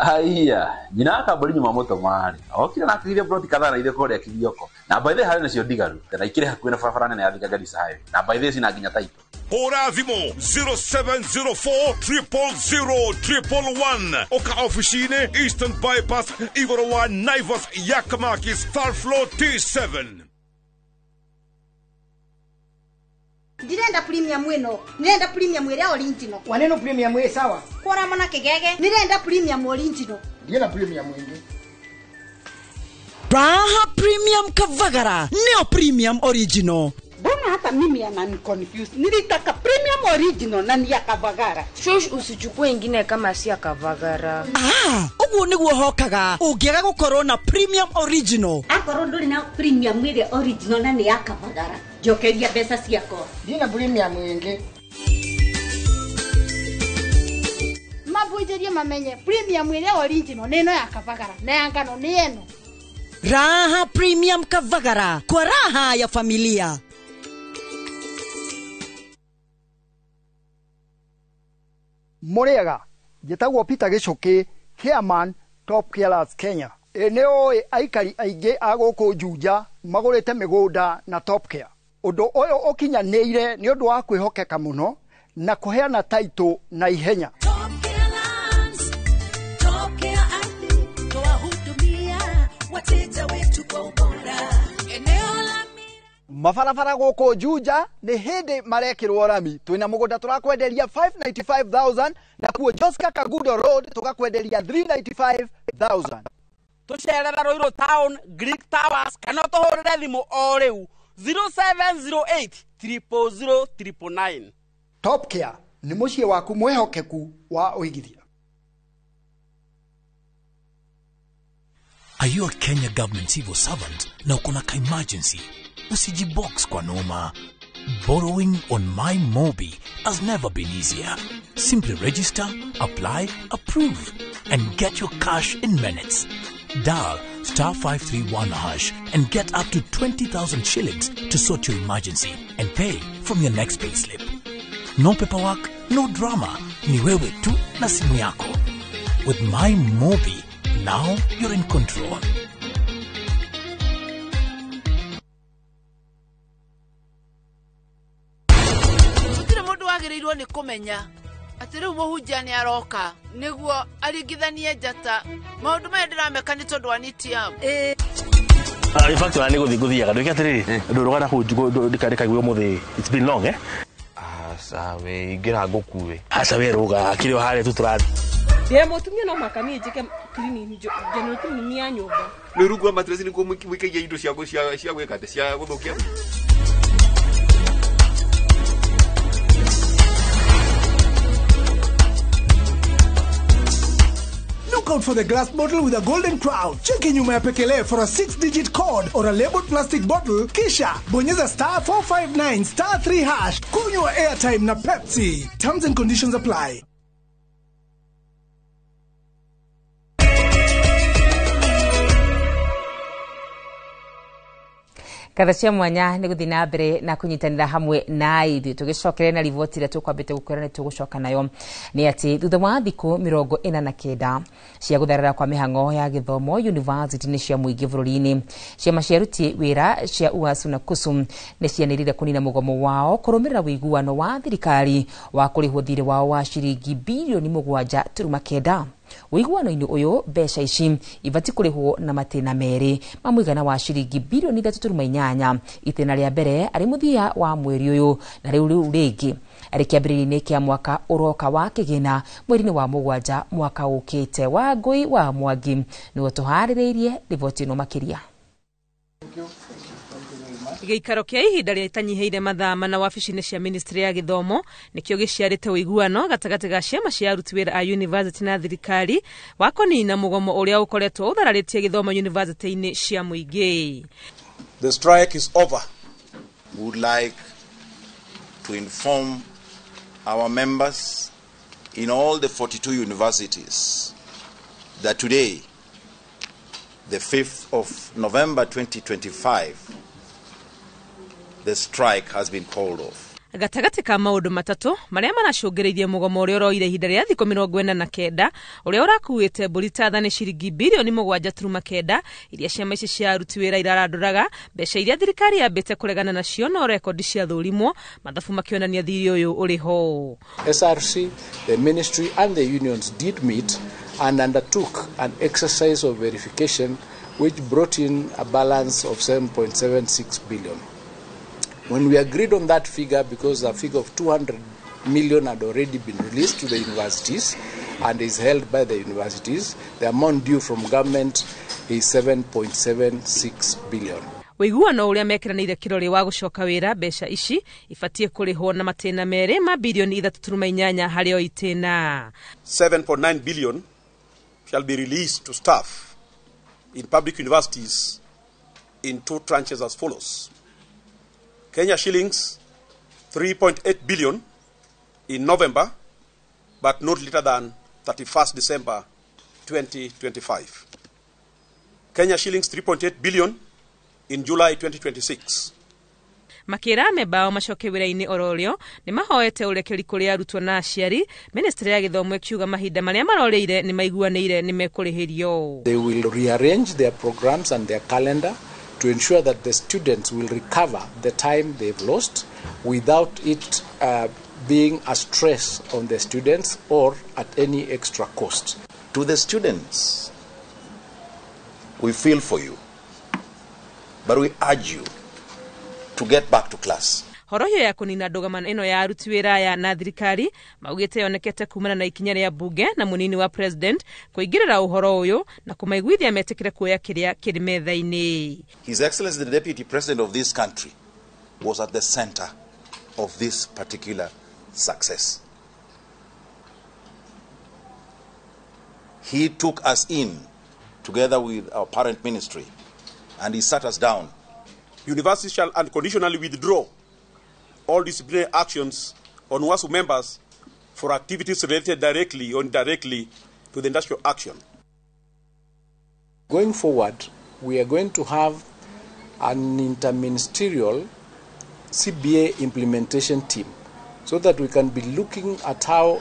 Aiya, nyina akamburi nyuma moto mari. Okire na akire broti kadhaa na ile kore Kithioko. Na by the harĩ nacio ndigaru. Na ikire hakuhĩ na barabara nene ya Thika Garissa Highway. Na by the cina nginya taito.
Hũra thimũ 0704 000 111. Oka ofici-inĩ Eastern Bypass igũrũ wa Naivas Yakamakis third floor T7.
Ndirenda premium ĩno, ndirenda premium ĩrĩa original.
Waneno premium ĩ sawa.
Kora mwana kigege, ndirenda premium original.
Ndirenda premium ĩngĩ.
Raha Premium Kavagara, neo premium original.
Mbona hata mimi anani confuse. Nilitaka premium original na ni ya Kavagara.
Shush, usichukue ingine kama si ya Kavagara.
Ah, uguo niguo hokaga. Ungiaga gukorwo na premium original.
Akorwo nduri na premium ile original na ni ya Kavagara. Njokeria mbeca ciakwa.
Ndina premium ĩngĩ.
Mabunjĩrie mamenye premium ile original nĩ ĩno ya Kavagara na ya ngano nĩ ĩno.
Raha Premium Kavagara, kwa raha ya familia.
Mũrĩega, njĩtagwo Peter Gĩcũkĩ, chairman Top Carers Kenya. Ĩ nĩ ũĩ aikari aingĩ a gũkũ Juja magũrĩte mĩgũnda na Top Care. Ũndũ ũyũ ũkinyanĩire nĩ ũndũ wa kwĩhokeka mũno na kũheana taitũ na ihenya.
Mabarabara gũkũ Juja nĩ hĩndĩ marekĩrwo rami. Twĩna mũgũnda tũrakwenderia 595,000 na kuo Joska Kagudo Road tũgakwenderia 395,000.
Tũcerere Ruiru Town, Greek Towers kana tũhũrĩre thimũ o rĩu 0708 000 999.
Top Care nĩ mũciĩ waku mwĩhokeku wa ũigithia.
Are you a Kenya government civil servant na uko na ka emergency? Usijibox kwa noma. Borrowing on My Mobi has never been easier. Simply register, apply, approve, and get your cash in minutes. Dial star 531 hash and get up to 20,000 shillings to sort your emergency and pay from your next payslip. No paperwork, no drama. Ni wewe tu na simu yako. With My Mobi, now you're in control.
Wagĩrĩirwo nĩ kũmenya atĩ rĩu mũhunjia nĩ aroka nĩguo aringithanie njata. Maũndũ maya ndĩrameka nĩ tondũ wa nitiam.
In fact, ona nĩ gũthiĩ ngũthiaga ndwĩke atĩrĩrĩ ndũrũgana kũu ndikaigua ũmũthĩ. It's been long, eh?
Aca we ingĩra ngũkue.
Aca we rũga kĩrĩ o harĩa tu tũrathiĩ.
Ndĩ mũtumia no mũhaka niĩ njĩke cleaning, general cleaning ya nyũmba.
Rĩu rungu rwa mattress nĩkuo mũikagia indo cia gwĩka atĩ cia gũthũkia.
Look out for the glass bottle with a golden crown. Cheki nyuma ya pekele for a 6-digit code or a labeled plastic bottle. Kisha bonyeza star 459 star 3 hash. Kunywa airtime na Pepsi. Terms and conditions apply.
Ngatho cia mwanya nĩ gũthiĩ na mbere na kũnyitanĩra hamwe na ithuĩ tũgĩcokere na riboti ĩrĩa tũkwambĩte gũkwĩra nĩ tũgũcoka nayo nĩ atĩ thutha wa thikũ 49 cia gũtherera kwa mĩhang'o ya gĩthomo yunivasĩtĩ-inĩ cia mũingĩ bũrũri-inĩ, ciama cia aruti wĩra cia UASU na KUSU nĩ cianĩrĩire kũnina mũgomo wao kũrũmĩrĩra ũiguano wa thirikari wa kũrĩhwo thirĩ wao wa ciringi birioni 7.9. Ũiguano-inĩ ũyũ mbeca ici ibatiĩ kũrĩhwo na matĩna merĩ ma mũigana wa ciringi birioni 3.8, itĩna rĩa mbere arĩ mũthia wa mweri ũyũ na rĩu rĩngĩ arĩ kĩambĩrĩria-inĩ kĩa mwaka ũroka wa kĩgĩna mweri-inĩ wa 7 mwaka ũkĩte. Wangũi wa Mwangi nĩwe tũharĩrĩirie riboti ĩno makĩria.
Gĩikaro kĩa ihinda rĩa itanyihĩire mathaa mana wabici-inĩ cia ministry ya gĩthomo nĩkĩo gĩciarĩte ũiguano gatagatĩ ga ciama cia aruti wĩra a university na thirikari wa kũnina mũgomo ũrĩa ũkoretwo ũthararĩtie gĩthomo university-inĩ cia mũingĩ.
The strike is over.
We would like to inform our members in all the 42 universities that today, the 5th of November 2025, the strike has been called off.
Gatagatĩ ka maũndũ matatũ marĩa maracũngĩrĩirie mũgomo ũrĩa ũroire ihinda rĩa thikũ 49 ũrĩa ũrakuĩte mbũri ta thani ciringi birioni 7.9 iria ciama ici cia aruti wĩra irarandũraga mbeca iria thirikari yambĩte kũregana nacio no rekondi ciathũrimwo mathabu makĩonania thirĩ ũyũ ũrĩ ho.
SRC, the ministry and the unions did meet and undertook an exercise of verification which brought in a balance of 7.76 billion. When we agreed on that figure, because a figure of 200 million had already been released to the universities and is held by the universities, the amount due from government is 7.76 billion.
Ũiguano ũrĩa mekĩranĩire kĩrore wa gũcoka wĩra mbeca ici ibatiĩ kũrĩhwo na matĩna merĩ ma birioni 3.8 harĩ o itĩna.
7.9 billion shall be released to staff in public universities in two tranches as follows. Kenya shillings 3.8 billion in November, but not later than 31st December 2025. Kenya shillings 3.8 billion in July 2026.
Makĩra amemba ao macoke wĩra-inĩ ororĩo nĩ mahoete ũrekeri kũrĩ arutwo na aciari. Ministry ya gĩthomo ĩkiuga mahinda marĩa marorĩire nĩ maiguanĩire nĩ mekũrĩhĩrio.
They will rearrange their programs and their calendar to ensure that the students will recover the time they've lost without it being a stress on the students or at any extra cost.
To the students, we feel for you, but we urge you to get back to class.
Horohio ya kũnina ndũgamano ĩno ya aruti wĩra aya na thirikari maugĩte yonekete kumana na ikinya rĩa mbunge na mũnini wa president kũingĩrĩra ũhoro ũyũ na kũmaiguithia metĩkĩre kuoya kĩrĩa kĩrĩ metha-inĩ.
His Excellency the Deputy President of this country was at the center of this particular success. He took us in together with our parent ministry and he sat us down.
Universities shall unconditionally withdraw all disciplinary actions on UASU members for activities related directly or indirectly to the industrial action.
Going forward, we are going to have an interministerial CBA implementation team so that we can be looking at how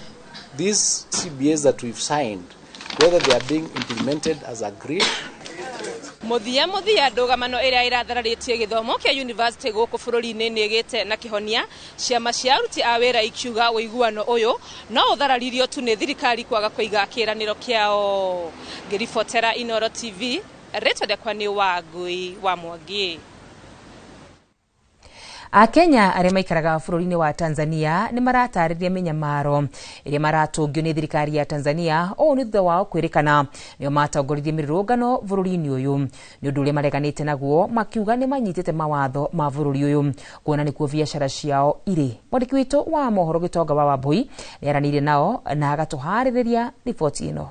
these CBAs that we've signed, whether they are being implemented as agreed.
Muthia muthia ndũgamano ĩrĩa ĩrathararĩtie gĩthomo kĩa university gũkũ bũrũri-inĩ nĩ ĩgĩte na kĩhonia. Ciama cia aruti a wĩra ikiuga ũiguano ũyũ no ũthararirio tu nĩ thirikari kwaga kũiga kĩĩranĩro kĩao. Ngĩribotera Inoro TV, rĩtwa rĩakwa nĩ Wangui wa Mwangi.
Akenya arĩa maikaraga bũrũri-inĩ wa Tanzania nĩ maratarĩria mĩnyamaro ĩrĩa maratũngio nĩ thirikari ya Tanzania ũũ nĩ thutha wao kwĩrĩkana nĩo matongoririe mĩrũrũngano bũrũri-inĩ ũyũ. Nĩ ũndũ ũrĩa mareganĩte naguo makiuga nĩ manyitĩte mawatho ma bũrũri ũyũ kuona nĩkuo biacara ciao irĩ. Mwandĩki witũ wa mohoro Gĩtonga wa Wambui nĩaranĩirie nao na agatũharĩrĩria riboti ĩno.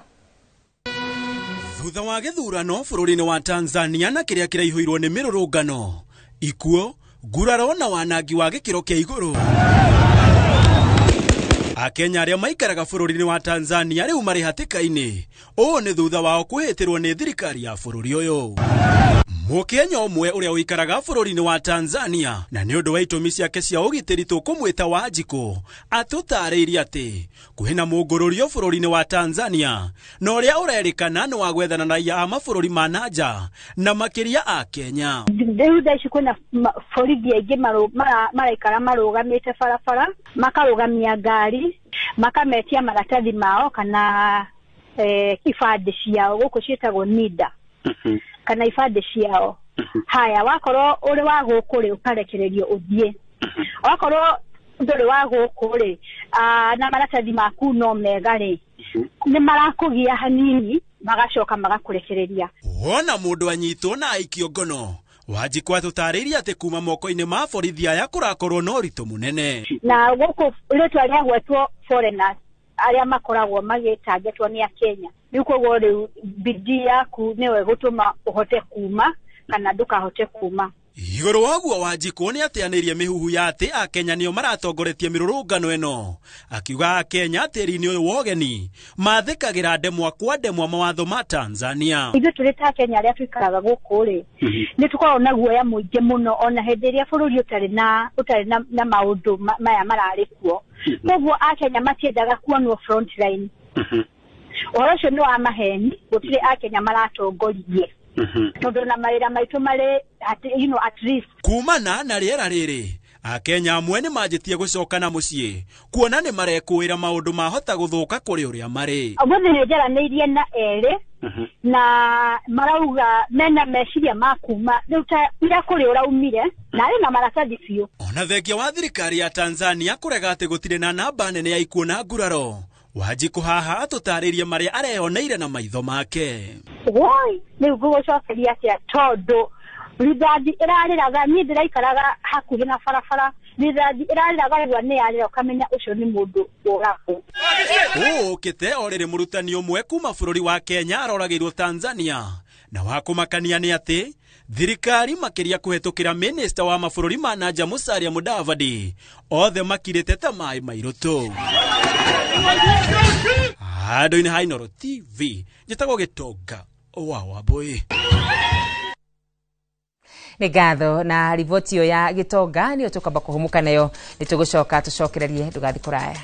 Thutha wa gĩthurano bũrũri-inĩ wa Tanzania na kĩrĩa kĩraihũirwo nĩ mĩrũrũngano, ikuũ, nguraro na wanangi wa gĩkĩro kĩa igũrũ. Akenya arĩa maikaraga bũrũri-inĩ wa Tanzania rĩu marĩ hatĩka-inĩ. Ũũ nĩ thutha wao kwĩhĩtĩrwo nĩ thirikari ya bũrũri ũyũ. Mũkenya ũmwe ũrĩa ũikaraga bũrũri-inĩ wa Tanzania na nĩ ũndũ wa itũmi ciake cia ũgitĩri tũkũmwĩta Wanjikũ atũtarĩirie atĩ kwĩna mũngũrũrio bũrũri-inĩ wa Tanzania na ũrĩa ũrerĩkana nĩ wa gwethana na raiya a mabũrũri ma na nja na makĩria a Kenya.
Rĩu thaa ici kwĩna borithi aingĩ maraikara marũgamĩte barabara, makarũgamia ngari, makametia maratathi mao kana ibandĩ ciao, gũkũ ciĩtagwo NIDA kana ibandĩ ciao. Haya, wakorwo ũrĩ wa gũkũ rĩ, ũkarekererio ũthiĩ. Wakorwo ndũrĩ wa gũkũ rĩ, na maratathi maku no mega rĩ, nĩ marakũgia hanini magacoka magakũrekereria.
Wona mũndũ anyitwo na aikio ngono, Wanjikũ atũtarĩirie atĩ kuma moko-inĩ ma borithi aya kũrakorwo na ũritũ mũnene.
Na gũkũ rĩtwa rĩagwetwo foreigners arĩa makoragwo magĩtangetwo nĩ Akenya. Rĩu koguo rĩu bidii yaku nĩwe gũtũma ũhote kuma kana ndũkahote kuma.
Igũrũ waguo Wanjikũ nĩ ateanĩirie mĩhuhu ya atĩ Akenya nĩo maratongoretie mĩrũrũngano ĩno, akiuga Akenya tĩri-inĩ ũyũ wa ũgeni mathĩkagĩra ndemwa kwa ndemwa mawatho ma Tanzania.
Ithuĩ tũrĩ ta Akenya arĩa tũikaraga gũkũ rĩ, nĩ tũkoragwo na guoya mũingĩ mũno ona hĩndĩ ĩrĩa bũrũri ũtarĩ na maũndũ maya mararĩ kuo. Koguo Akenya matiendaga kuonwo front line. Ũhoro ũcio nĩ wa maheni, gũtirĩ Akenya maratongoririe. Tondũ na mawĩra maitũ marĩ at risk.
Kumana na rĩera rĩrĩ, Akenya amwe nĩ manjĩtie gũcoka na mũciĩ kuona nĩ marekũĩra maũndũ mahota gũthũka kũrĩ ũrĩa marĩ.
Ũmũthĩ nĩ njaranĩirie na erĩ na marauga mena meciria ma kuma rĩu ta ira kũrĩ ũraumire na arĩ na maratathi biũ.
Ona thengia wa thirikari ya Tanzania kũrega atĩ gũtirĩ na namba nene ya ikuũ na nguraro, Wanjikũ haha atũtarĩrie marĩa areyoneire na maitho make.
Woi, rĩu ngũgũcokeria atĩa tondũ rithathi ĩrarĩraga, niĩ ndĩraikaraga hakuhĩ na barabara, rithathi ĩrarĩraga waigua nĩ yarĩra ũkamenya ũcio nĩ mũndũ woragwo.
Ũũ ũkĩte o rĩrĩ mũrutani ũmwe kuma bũrũri wa Kenya aroragĩirwo Tanzania, na wa kũmakania nĩ atĩ thirikari makĩria kũhetũkĩra minista wa mabũrũri ma na nja Musalia Mudavadi othe makirĩte ta maĩ mairũtũ. Handũ-inĩ ha Inooro TV njĩtagwo Gĩtonga wa Wambũi.
Nĩ ngatho na riboti ĩyo ya Gĩtonga nĩyo tũkamba kũhũmũka nayo, nĩ tũgũcoka tũcokererie, ndũgathiĩ kũraya.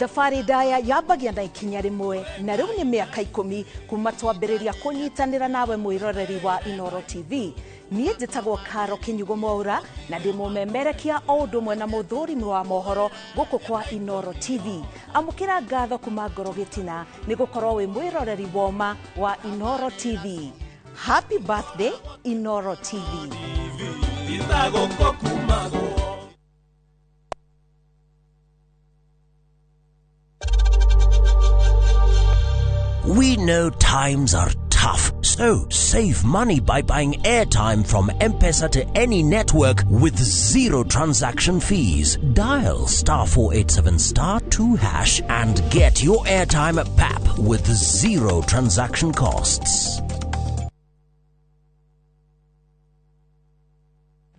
Thabarĩ ndaya yambagia na ikinya rĩmwe na rĩu nĩ mĩaka 10 kuma twambĩrĩria kũnyitanĩra nawe mwĩroreri wa Inooro TV. Niĩ njĩtagwo Karo Kinyugo Mwaura na ndĩ mũmemerekia o ũndũ ũmwe na mũthũrimi wa mohoro gũkũ kwa Inooro TV. Amũkĩra ngatho kuma ngoro gĩtina nĩ gũkorwo wĩ mwĩroreri woma wa Inooro TV. Happy birthday Inooro TV.
We know times are tough, so save money by buying airtime from M-Pesa to any network with zero transaction fees. Dial *487*2# and get your airtime at PAP with zero transaction costs.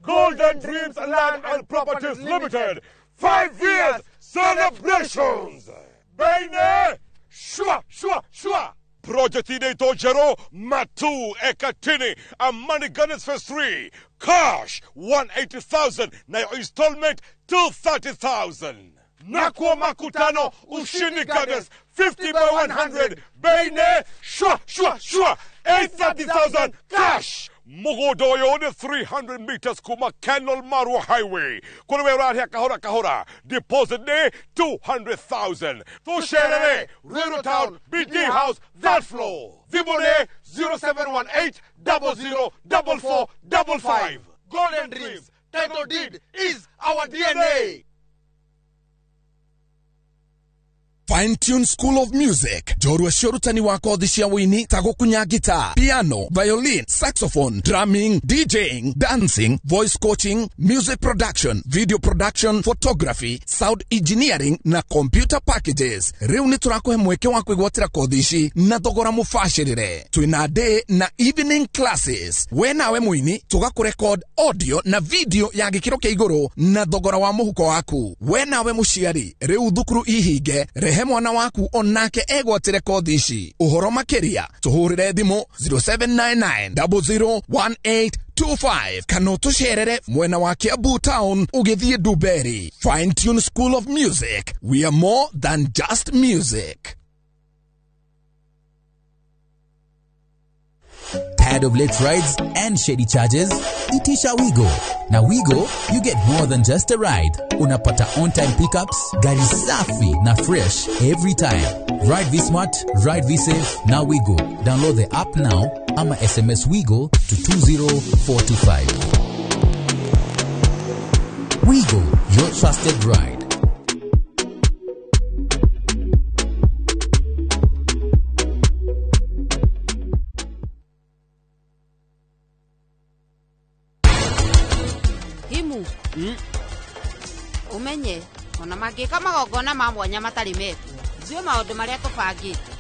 Golden Dreams Land and Properties Limited, 5 years celebrations! Baine! Shua, shua, shua! Project inaitwa Jero Matu Ekatini Amani Gardens Phase 3. Cash 180,000 na your installment 230,000. Nakwa Makutano Ushindi Gardens 50 by 100. Baine shua shua shua 830,000 cash. Mugodoyo ni 300 meters kuma Kenol Marua Highway. Kule wera kahora kahora. Deposit ne 200,000. Tusherere Ruiru Town BD House that floor. Vibone 0718 00 44 55. Golden Dreams title deed is our DNA.
Fine Tune School of Music njorua cia ũrutani wa kothi cia wũini ta gũkunya guitar, piano, violin, saxophone, drumming, DJing, dancing, voice coaching, music production, video production, photography, sound engineering na computer packages. Rĩu nĩ tũrakũhe mweke wa kwĩgwatĩra kothi ici na thogora mũbacĩrĩre. Twĩna day na evening classes. We nawe mũini tũgakũrecord audio na video ya gĩkĩro kĩa igũrũ na thogora wa mũhuko waku. We nawe mũciari rĩu thukuru ihinge, rehe mwana waku onake egwatĩre kothi ici. Ũhoro makĩria tũhũrĩre thimũ 0799 001825 kana ũtũcerere mwena wa Kiambu Town ũgĩthiĩ Dumberi. Fine Tune School of Music, we are more than just music.
Tired of late rides and shady charges? Itisha Wigo. Now Wigo, you get more than just a ride. Unapata on-time pickups, gari safi na fresh every time. Ride V-Smart, ride V-Safe, now Wigo. Download the app now ama SMS Wigo to 20425. Wigo, your trusted ride.
Umenye ona mangĩka magongona ma mwanya matarĩ mekwo, njue maũndũ marĩa tũbangĩte.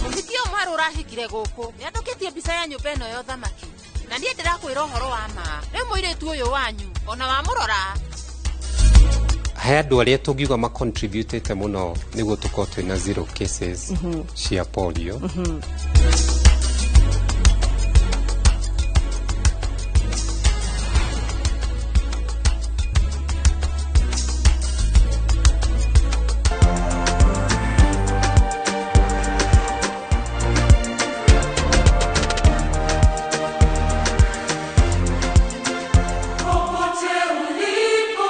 Mũhiki ũyũ mwerũ ũrahikire gũkũ nĩandũkĩtie mbica ya nyũmba ĩno ya ũthamaki, na niĩ ndĩrakwĩra ũhoro wa ma. Rĩu mũirĩtu ũyũ wanyu ona wamũrora.
He andũ arĩa tũngiuga macontributĩte mũno nĩguo tũkorwo twĩna zero cases cia polio.
Popote ulipo.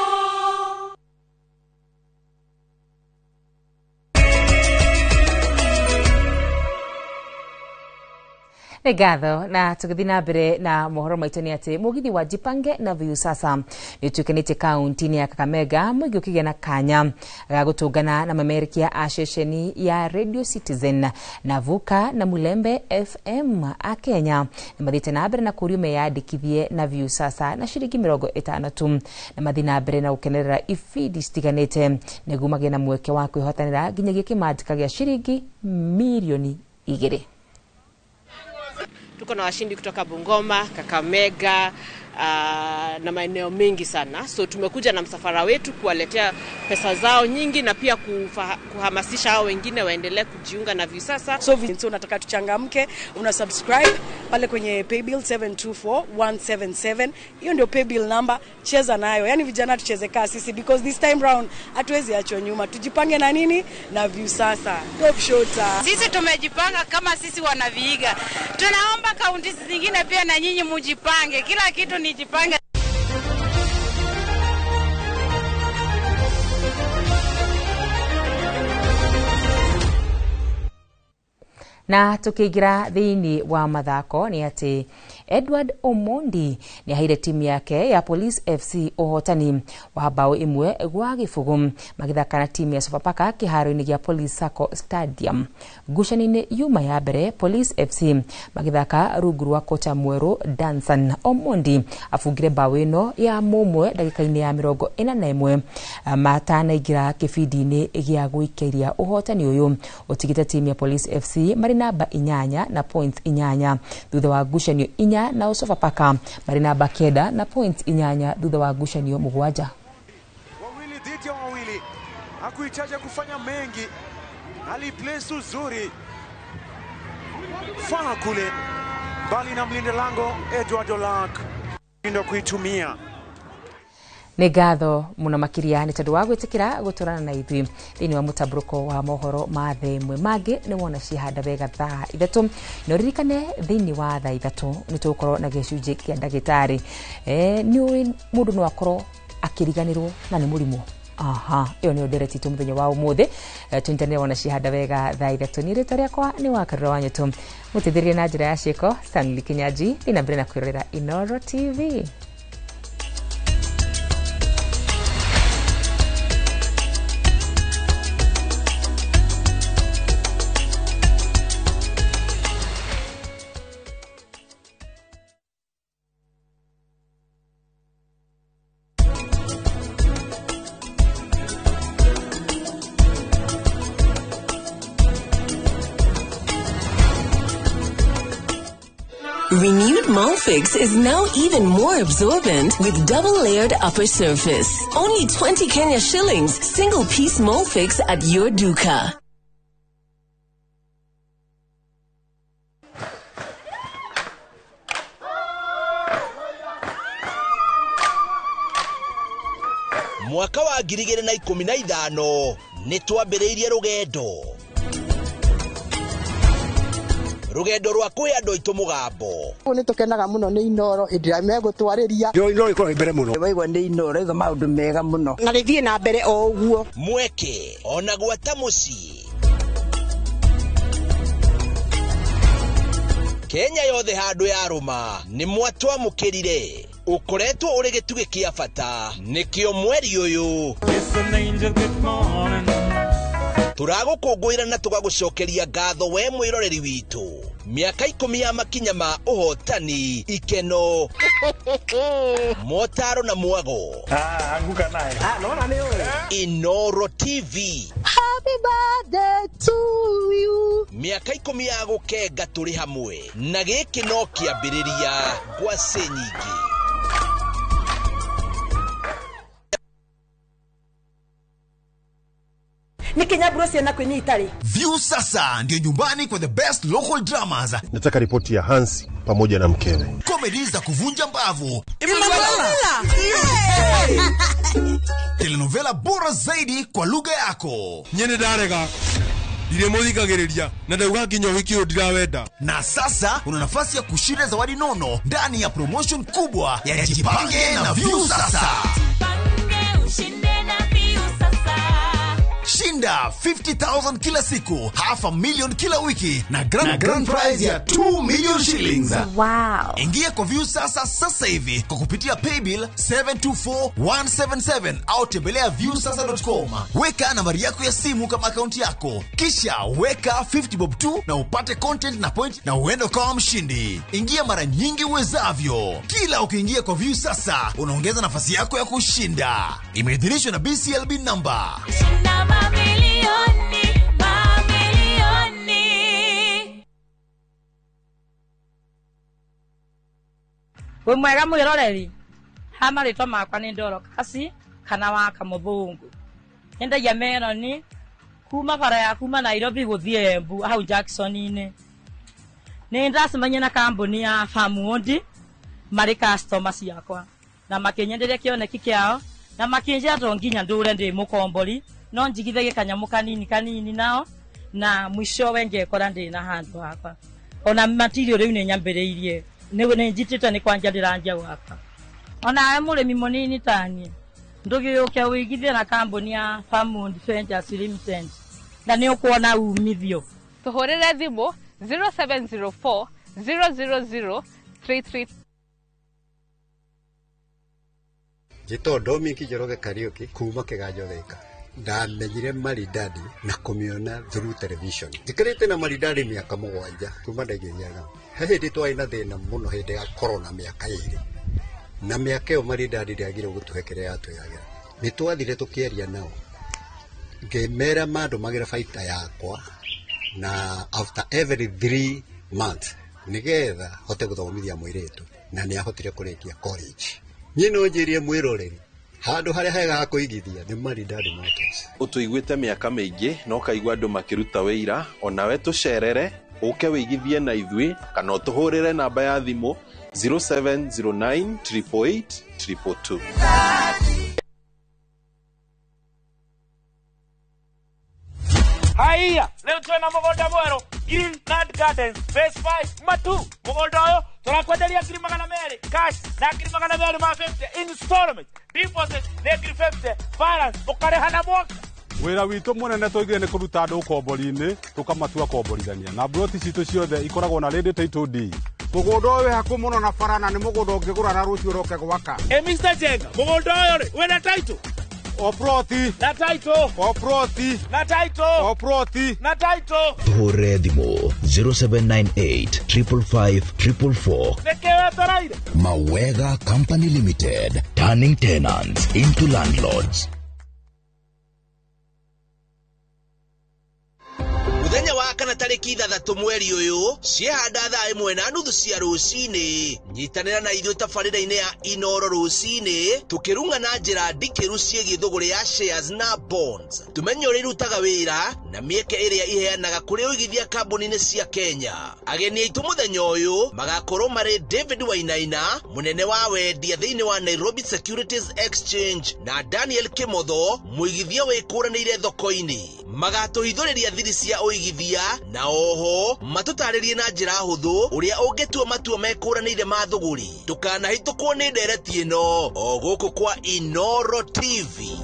Nĩ ngatho. Na tũgĩthiĩ na mbere na mohoro maitũ nĩ atĩ mũgithi wa Jipange na Viusasa nĩ ũtuĩkanĩtie kaunti-inĩ ya Kakamega, mũingĩ ũkĩgĩa na kanya ga gũtũngana na mamerekia a ceceni ya Radio Citizen na Vuka na Mulembe FM a Kenya. Nĩ mathiĩte na mbere na kũrio meyandĩkithie na Viusasa na ciringi 50 tu, na mathiĩ na mbere na gũkenerera ibindi citiganĩte nĩguo magĩe na mweke wa kwĩhotanĩra nginyagia kĩmanjĩka gĩa ciringi mirioni 2.
Tuko na washindi kutoka Bungoma, Kakamega na maeneo mengi sana. So tumekuja na msafara wetu kuwaletea pesa zao nyingi na pia kuhamasisha hao wengine waendelee kujiunga na Viusasa.
So nataka tuchangamke, una subscribe pale kwenye paybill 724177. Hiyo ndio paybill number, cheza nayo. Yani vijana tucheze kaa sisi, because this time round hatuwezi achwa nyuma. Tujipange na nini? Na Viusasa. Top shota.
Sisi tumejipanga kama sisi wanaviiga. Tunaomba kaunti zingine pia na nyinyi mujipange. Kila kitu ni jipange.
Na tukiingira thiini wa mathako ni ati Edward Omondi ni aheire timu yake ya Police FC uhotani wa bao 1-0 magithaka na timu ya Sofapaka kiharo-inĩ gĩa Police Sacco Stadium. Ngucanio-inĩ yuma ya mbere, Police FC magithaka rungu rwa kocha mwerũ Danson Omondi abungire bao ĩno ya mũmwe ndagĩka-inĩ ya 41 matanaingĩra kĩbindi-inĩ gĩa gũikĩria. Ũhotani ũyũ ũtigĩte timu ya Police FC marĩ namba 8 na points 8 thutha wa ngucanio 4, nao Sofapaka marĩ namba 9 na points 8 thutha wa ngucanio 7.
Wawili dhidi ya wawili, hakuhitaji kufanya mengi, aliplace uzuri faa kule mbali na mlinda lango Edward Olak ndio kuitumia.
Nĩ ngatho mũno makĩria nĩ tondũ wa gwĩtĩkĩra gũtũrana na ithuĩ thĩinĩ wa mũtambũrũko wa mohoro ma thaa ĩmwe. Mangĩ nĩ wona cihanda wega thaa 3, na ũririkane thĩinĩ wa thaa 3 nĩ tũgũkorwo na gĩcunjĩ kĩa ndagĩtarĩ. Nĩ ũĩ mũndũ no akorwo akĩriganĩrwo na nĩ mũrimũ. Aha, ĩyo nĩyo ndereti itũ mũthenya wa ũmũthĩ. Tũnyitanĩre wona cihanda wega thaa 3. Niĩ rĩtwa rĩakwa nĩ Wakarura wa Nyũtũ, mũteithĩrĩrie na njĩra ya ciĩko Stanley Kinyanjui. Thiĩ na mbere na kwĩrorera Inooro TV.
Renewed Molfix is now even more absorbent with double-layered upper surface. Only 20 Kenya shillings, single-piece Molfix at your duka.
Mwaka wa 2015 nĩ twambĩrĩirie rũgendo rwa kwĩ andũ aitũ mũgambo.
Nĩ tũkenaga mũno nĩ Inooro hĩndĩ ĩrĩa megũtwarĩria.
Inooro ĩkoragwo mbere mũno.
Waigua nĩ Inooro ĩga maũndũ mega mũno. Na rĩthiĩ na mbere o ũguo.
Mweke ona gwata mũciĩ Kenya yothe handũ yarũma nĩ mwatwamũkĩrire. Ũkoretwo ũrĩ gĩtugĩ kĩa bata nĩkĩo mweri ũyũ tũragũkũngũĩra na tũgagũcokeria ngatho we mwĩroreri witũ. Mĩaka 10 ya makinya ma ũhotani, ikeno, motaro na mwago.
Anguka naye. Naona ni wewe.
Inoro TV.
Happy birthday to you.
Mĩaka 10 ya gũkenga tũrĩ hamwe na gĩkĩ no kĩambĩrĩria ngwacĩ nyingĩ.
Nikinyaburo ciana kwinyi itari.
View sasa ndio nyumbani kwa the best local dramas.
Nataka ripoti ya Hansi pamoja na mkewe.
Comedy za kuvunja mbavu. Telenovela bora zaidi kwa lugha yako.
Nyene ndarega. Ndiremuthikagiriria na ndauga nginya wiki uyu ndirawenda.
Na sasa una nafasi ya kushinda zawadi nono ndani ya promotion kubwa ya Jipange na View Sasa.
Jipange ushinde na View Sasa.
Shinda 50,000 kila siku, 500,000 kila wiki na grand prize ya 2 million shillings.
Wow.
Ingia kwa View Sasa sasa hivi kwa kupitia paybill 724177 au tembelea viewsasa.com. Weka nambari yako ya simu kama akaunti yako, kisha weka 50 bob 2 na upate content na point na uende kama mshindi. Ingia mara nyingi uwezavyo. Kila ukiingia kwa View Sasa unaongeza nafasi yako ya kushinda. Imeidhinishwa na BCLB number.
Shinda mamilioni, mamilioni.
Wĩ mwega mwĩroreri, ha marĩtwa makwa nĩ Dorokasi kana wa Kamũthũngũ. Nyendagia meroni kuma bara ya kuma Nairobi gũthiĩ Embu hau Jackson-inĩ. Nĩ ndacemania na kambuni ya Farmwood marĩ customer ciakwa na makĩnyenderia kĩoneki kĩao na makĩnjĩra to nginya ndũre ndĩ mũkombori no njigithagie kanyamũ kanini kanini nao na mwishowe ngekora ndĩ na handũ hakwa. Ona material rĩu nĩ nyambĩrĩirie nĩ njitĩte nĩ kwanja ndĩranjia gwaka. Onawe mũrĩmi mũnini taniĩ ndũgĩũke ũigithie na kambuni ya Farmwood Ventures Limited na nĩ ũkuona umithio.
Tũhũrĩre thimũ 0704 000 33.
Njĩtwo Dominic Njoroge Kariuki kuma Kĩganjo Thika. Ndamenyire Maridadi na kũmĩona through television. Njikarĩte na Maridadi mĩaka 7 kuma ndaingĩria. He hĩndĩ twarĩ na thĩna mũno hĩndĩ ya corona mĩaka 2. Na mĩaka ĩyo Maridadi ndĩagire gũtũhe kĩrĩa yatwĩragĩra. Nĩ twathire tũkĩaria nao. Ngĩmera mandũmagĩra baita yakwa na after every 3 months nĩgetha hote gũthomithia mũirĩtu na nĩ ahotire kũrĩkia college. Niĩ no njĩrie mwĩroreri handũ harĩa hega ha kũigithia nĩ Maridadi Motors.
Ũtũiguĩte mĩaka mĩingĩ na ũkaigua andũ makĩruta wĩira, onawe tũcerere ũke wĩigithie na ithuĩ kana ũtũhũrĩre namba ya thimũ 0709 888 222.
Haiya, leo twena mũgũnda mwerũ Green Land Gardens Phase 5 Matu. Mũgũnda ũyũ tũrakwenderia 200,000 cash na 250,000 installment. Deposit nĩ 50,000 balance ũkarĩha na mwaka.
Wĩra witũ mũnene tũigire nĩ kũruta andũ ũkombori-inĩ tũkamatua komborithania na mburoti citũ ciothe ikoragwo na ready title deed.
Mũgũnda ũyũ wĩ hakuhĩ mũno na bara na nĩ mũgũnda ũngĩgũra na rũciũ ũroke gwaka.
Mr. Jenga, mũgũnda ũyũ rĩ wĩna title?
O ploti.
Na title.
O ploti.
Na title.
O ploti.
Na title.
Tũhũrĩre thimũ 0798 555 444.
Nĩkĩ wetereire?
Mawega Company Limited, turning tenants into landlords.
Mũthenya wa kana tarĩki 6 mweri ũyũ ciehanda thaa 1:30 cia rũcinĩ. Nyitanĩra na ithuĩ tabarĩra-inĩ ya Inoro rũcinĩ tũkĩrung'a na njĩra ndikĩru ciĩgiĩ thũgũrĩ ya shares na bonds. Tũmenye ũrĩa irutaga wĩra na mĩeke ĩrĩa iheanaga kũrĩ ũigithia kambuni-inĩ cia Kenya. Ageni aitũ mũthenya ũyũ magakorwo marĩ David Wainaina, mũnene wa wendia thĩinĩ wa Nairobi Securities Exchange, na Daniel Kimotho, mũigithia wĩkũranĩire thoko-inĩ. Magatũhithũrĩria thiri cia ũigithia na oho matũtarĩrie na njĩra hũthũ ũrĩa ũngĩtua matua mekũranĩire ma thũgũrĩ. Ndũkanahĩtũkwo nĩ ndereti ĩno o gũkũ kwa Inoro TV.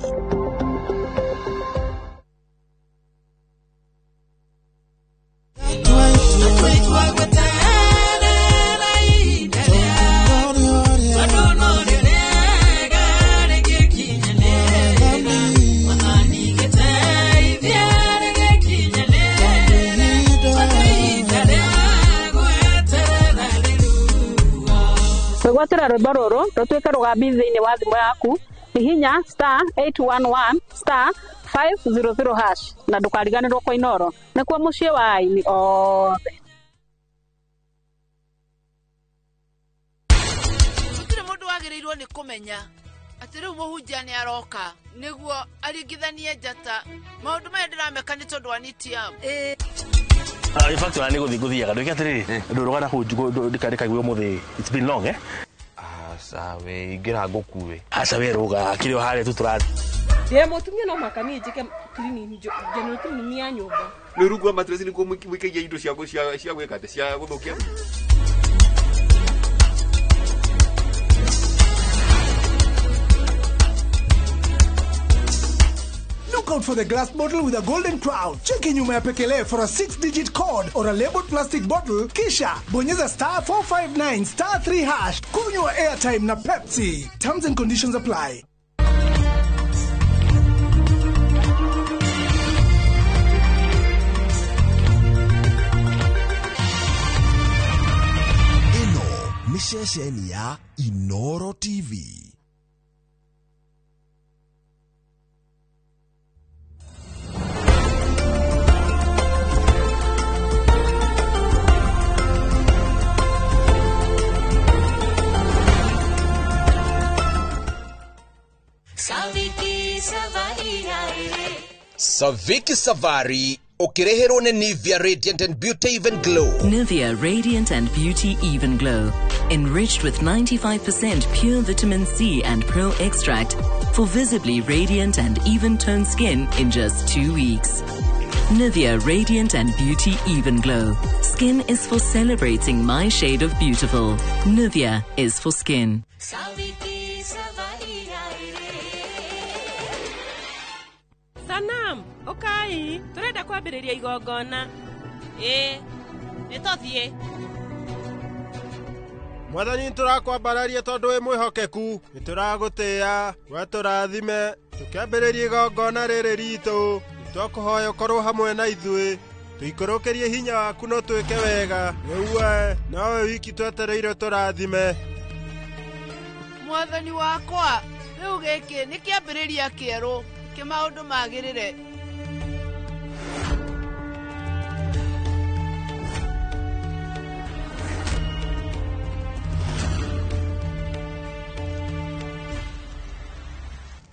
Gwĩtĩra rwĩmbo rũrũ rũtuĩke rũgambi thĩinĩ wa thimũ yaku, hihinya star 811 star 500 hash na ndũkariganĩrwo kwa Inooro nĩkuo mũciĩ wa aini othe.
Gũtirĩ mũndũ wagĩrĩirwo nĩ kũmenya atĩ rĩu mũhunjia nĩ aroka nĩguo aringithanie njata. Maũndũ maya ndĩrameka nĩ tondũ wa Nitiam.
In fact, ona nĩ gũthiĩ ngũthiaga ndwĩke atĩrĩrĩ ndũrũgana kũu ndikaigue ũmũthĩ. It's been long, eh?
Aca we ingĩra ngũkue.
Aca we rũga kĩrĩ o harĩa tu tũrathiĩ.
Ndĩ mũtumia no mũhaka niĩ njĩke cleaning, general cleaning ya nyũmba.
Rĩu rungu rwa mattress nĩkuo mũikagia indo cia cia gwĩka atĩ cia gũthũkia.
Look out for the glass bottle with a golden crown. Cheki nyuma ya pekele for a 6-digit code or a labeled plastic bottle. Kisha bonyeza star 459 star 3 hash. Kunywa airtime na Pepsi. Terms and conditions apply.
Ĩno nĩ ceceni ya Inooro TV. Saviki Savari ũkĩrĩhĩrwo nĩ Nivea Radiant and Beauty Even Glow.
Nivea Radiant and Beauty Even Glow, enriched with 95% pure vitamin C and Pro extract for visibly radiant and even-toned skin in just 2 weeks. Nivea Radiant and Beauty Even Glow. Skin is for celebrating my shade of beautiful. Nivea is for skin.
Sanam, ukai, turenda kwambĩrĩria igongona.
Ĩĩ, nĩtũthiĩ.
Mwathani nĩtũrakwambararia tondũ wĩ mwĩhokeku, nĩtũragũtĩĩa, we tũrathime, tũkĩambĩrĩria igongona rĩrĩ ritũ, nĩtwakũhoya ũkorwo hamwe na ithuĩ, tũikũrũkĩrie hinya waku no twĩke wega, rĩu we nowe wiki twetereire tũrathime.
Mwathani wakwa, rĩu gĩkĩ nĩ kĩambĩrĩria kĩerũ kĩ maũndũ magĩrĩre.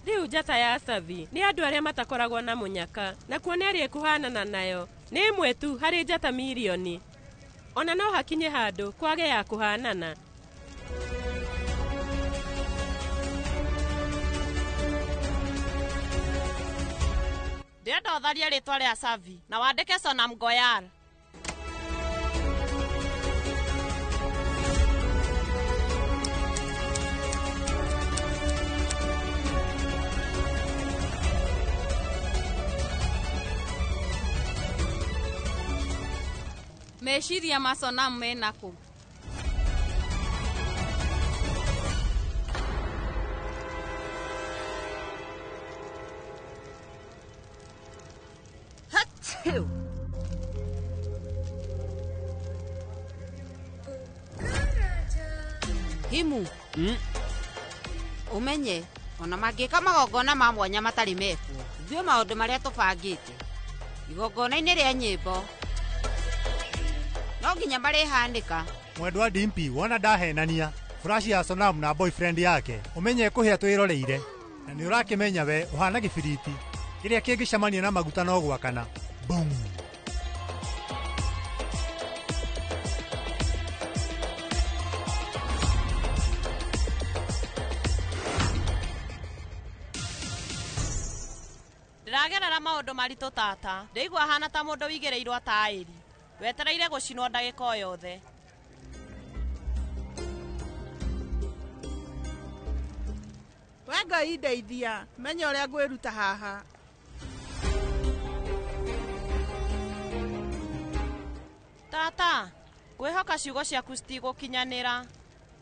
Rĩu njata ya Savi nĩ andũ arĩa matakoragwo na mũnyaka na kuona ĩrĩa ĩkũhanana nayo nĩ ĩmwe tu harĩ njata mirioni. Ona no hakinye handũ kwage ya kũhanana.
Ndĩrenda ũtharie rĩtwa rĩa Savi na wandĩke Sonam Goyal. Meciria ma Sonam mena kũ? Himu. Umenye ona mangĩka magongona ma mwanya matarĩ mekwo, ithuĩ maũndũ marĩa tũbangĩte igongona-inĩ rĩa nyĩmbo no nginya marĩhanĩka.
Mwendwa Dimpi, wona ndahenania furashi ya Sonam na boyfriend yake umenye kũhĩa twĩroreire, na nĩ ũrakĩmenya we ũhana gĩbiriti kĩrĩa kĩngĩcemania na maguta no gwakana. Boom.
Ndĩragerera maũndũ maritũ tata, ndĩigua hana ta mũndũ wigĩrĩirwo taĩri wetereire gũcinwo ndagĩka o yothe.
We Ngai ndeithia, menya ũrĩa ngwĩruta haha.
Tata, ngwĩhoka ciugo ciaku citigũkinyanĩra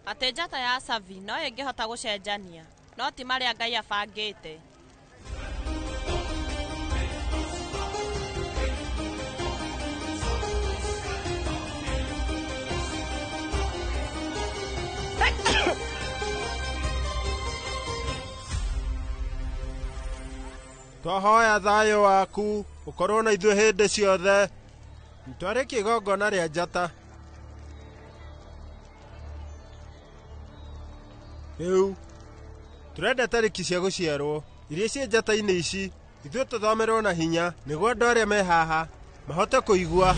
atĩ njata ya Savi no ĩngĩhota gũcenjania, no ti marĩa Ngai abangĩte.
Twahoya thayũ waku ũkorwo na ithuĩ hĩndĩ ciothe. Nĩtwarĩkia igongona rĩa njata. Rĩu tũrenda tarĩki cia gũciarwo iria ciĩ njata-inĩ ici ithuĩ tũthomerwo na hinya nĩguo andũ arĩa me haha mahote kũigua.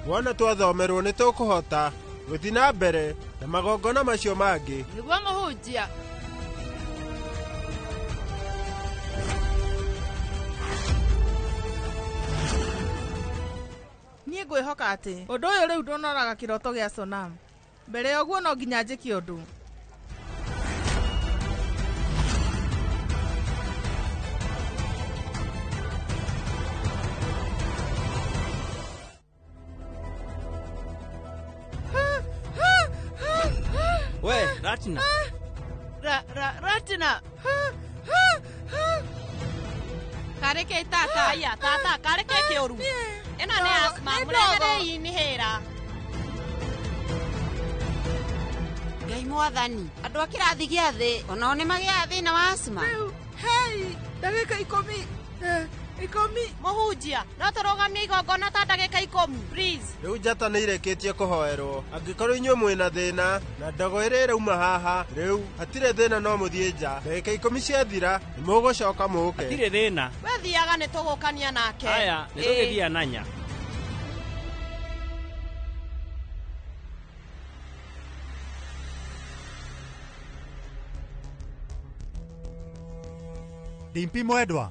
Wona twathomerwo nĩ tũkũhota gũthiĩ na mbere na magongona macio mangĩ.
Nĩguo mũhunjia. Niĩ ngwĩhoka atĩ ũndũ ũyũ rĩu ndũnoraga kĩroto gĩa Sonam. Mbere ya ũguo no nginya njĩke ũndũ.
We, Ratna.
Ratna.
Kareke tata. Aya, tata, kareke kĩũru. Ĩno nĩ asthma, mũrehere inhaler.
Ngai mwathani, andũ a kĩrathi gĩa thĩ onao nĩ magĩaga thĩna wa asthma.
Hei, ndagĩka 10. 10.
Mũhunjia, no tũrũgamie igongona ta ndagĩka 10, please.
Rĩu njata nĩ irĩkĩtie kũhoerwo. Angĩkorwo inyuĩ mwĩna thĩna na ndogo ĩrĩa ĩrauma haha, rĩu hatirĩ thĩna no mũthiĩ nja. Ndagĩka 10 ciathira nĩ mũgũcoka mũũke.
Hatirĩ thĩna.
We thiaga nĩ tũgũkania nake.
Aya, nĩ tũgĩthiĩ nanya.
Dimpi mwendwa,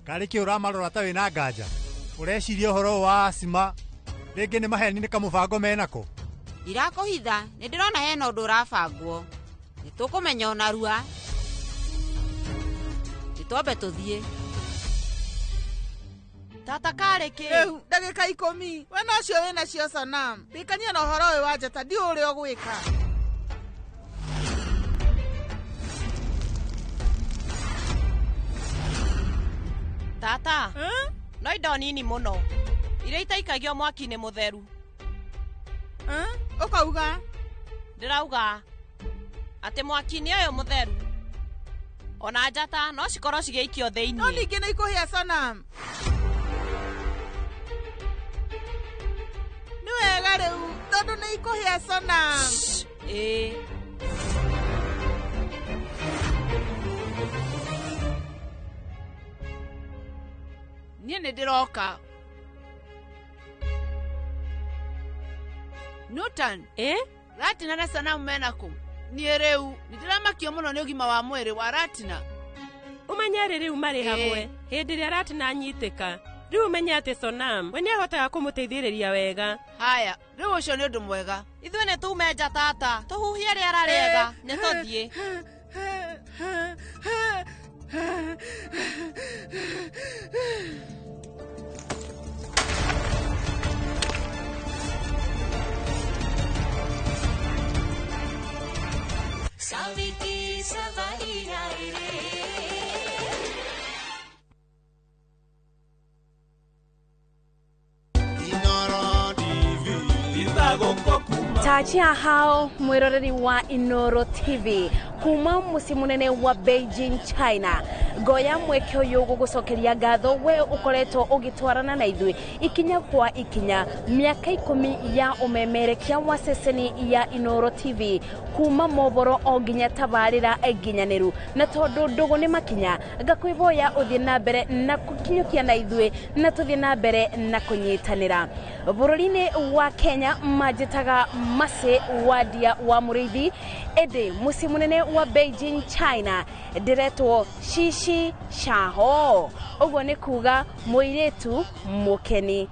karĩ kĩ ũramarora ta wĩna nganja? Ũreciria ũhoro wa asthma rĩngĩ nĩ maheni nĩ kamũbango menako?
Ndirakũhitha, nĩ ndĩrona hena ũndũ ũrabangwo. Nĩ tũkũmenya o narua. Nĩ twambe tũthiĩ.
Tata karĩ kĩ?
Rĩu ndagĩka 10. We nocio wĩnacio Sonam. Rikania na ũhoro ũyũ wa njata ndiũĩ ũrĩa ũgwĩka.
Tata, no indo nini mũno iria itaikagio mwaki-inĩ mũtheru.
Ũkauga?
Ndĩrauga atĩ mwaki-inĩ ũyũ mũtheru ona njata no cikorwo cigĩikio thĩinĩ.
No ningĩ nĩ ikũhĩa Sonam. Nĩ wega rĩu tondũ nĩ ikũhĩa Sonam.
Ĩĩ.
Niĩ nĩ ndĩroka. Newton. Ratina na Sanamu mena kũ? Niĩ rĩu nĩ ndĩramakio mũno nĩ ũgima wa mwĩrĩ wa Ratina.
Ũmenye rĩ rĩu marĩ hamwe hĩndĩ ĩrĩa Ratina anyitĩka. Rĩu ũmenye atĩ Sonam we nĩahotaga kũmũteithĩrĩria wega.
Haya, rĩu ũcio nĩ ũndũ mwega.
Ithuĩ nĩ tume nja tata, tũhuhie rĩera rĩega, nĩ tũthiĩ.
Saviki savari रे.
Tachia hao mwiroreri wa Inoro TV kuma muciĩ munene wa Beijing China. Ngoya mweke ũyũ gũgũcokeria ngatho we ũkoretwo ũgĩtwarana na ithuĩ ikinya kwa ikinya mĩaka 10 ya ũmemerekia wa ceceni ya Inoro TV kuma mohoro o nginya tabarĩra nginyanĩru. Na tondũ ndũgũ nĩ makinya, ngakwĩhoya ũthiĩ na mbere na gũkinyũkia na ithuĩ na tũthiĩ na mbere na kũnyitanĩra. Bũrũri-inĩ wa Kenya manjĩtaga Mercy Wandia wa Mũrĩithi, ĩndĩ mũciĩ mũnene wa Beijing China ndĩretwo Shishi Shaho, ũguo nĩ kuga mũirĩtu mũkeni.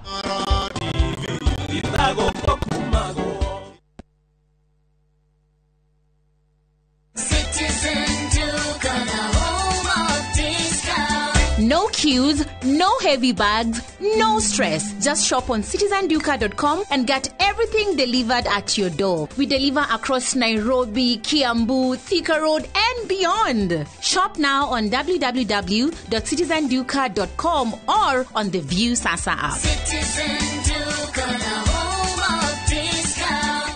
No queues, no heavy bags, no stress. Just shop on citizenduka.com and get everything delivered at your door. We deliver across Nairobi, Kiambu, Thika Road, and beyond. Shop now on www.citizenduka.com or on the View Sasa app.
Citizen Duka, the home of discount.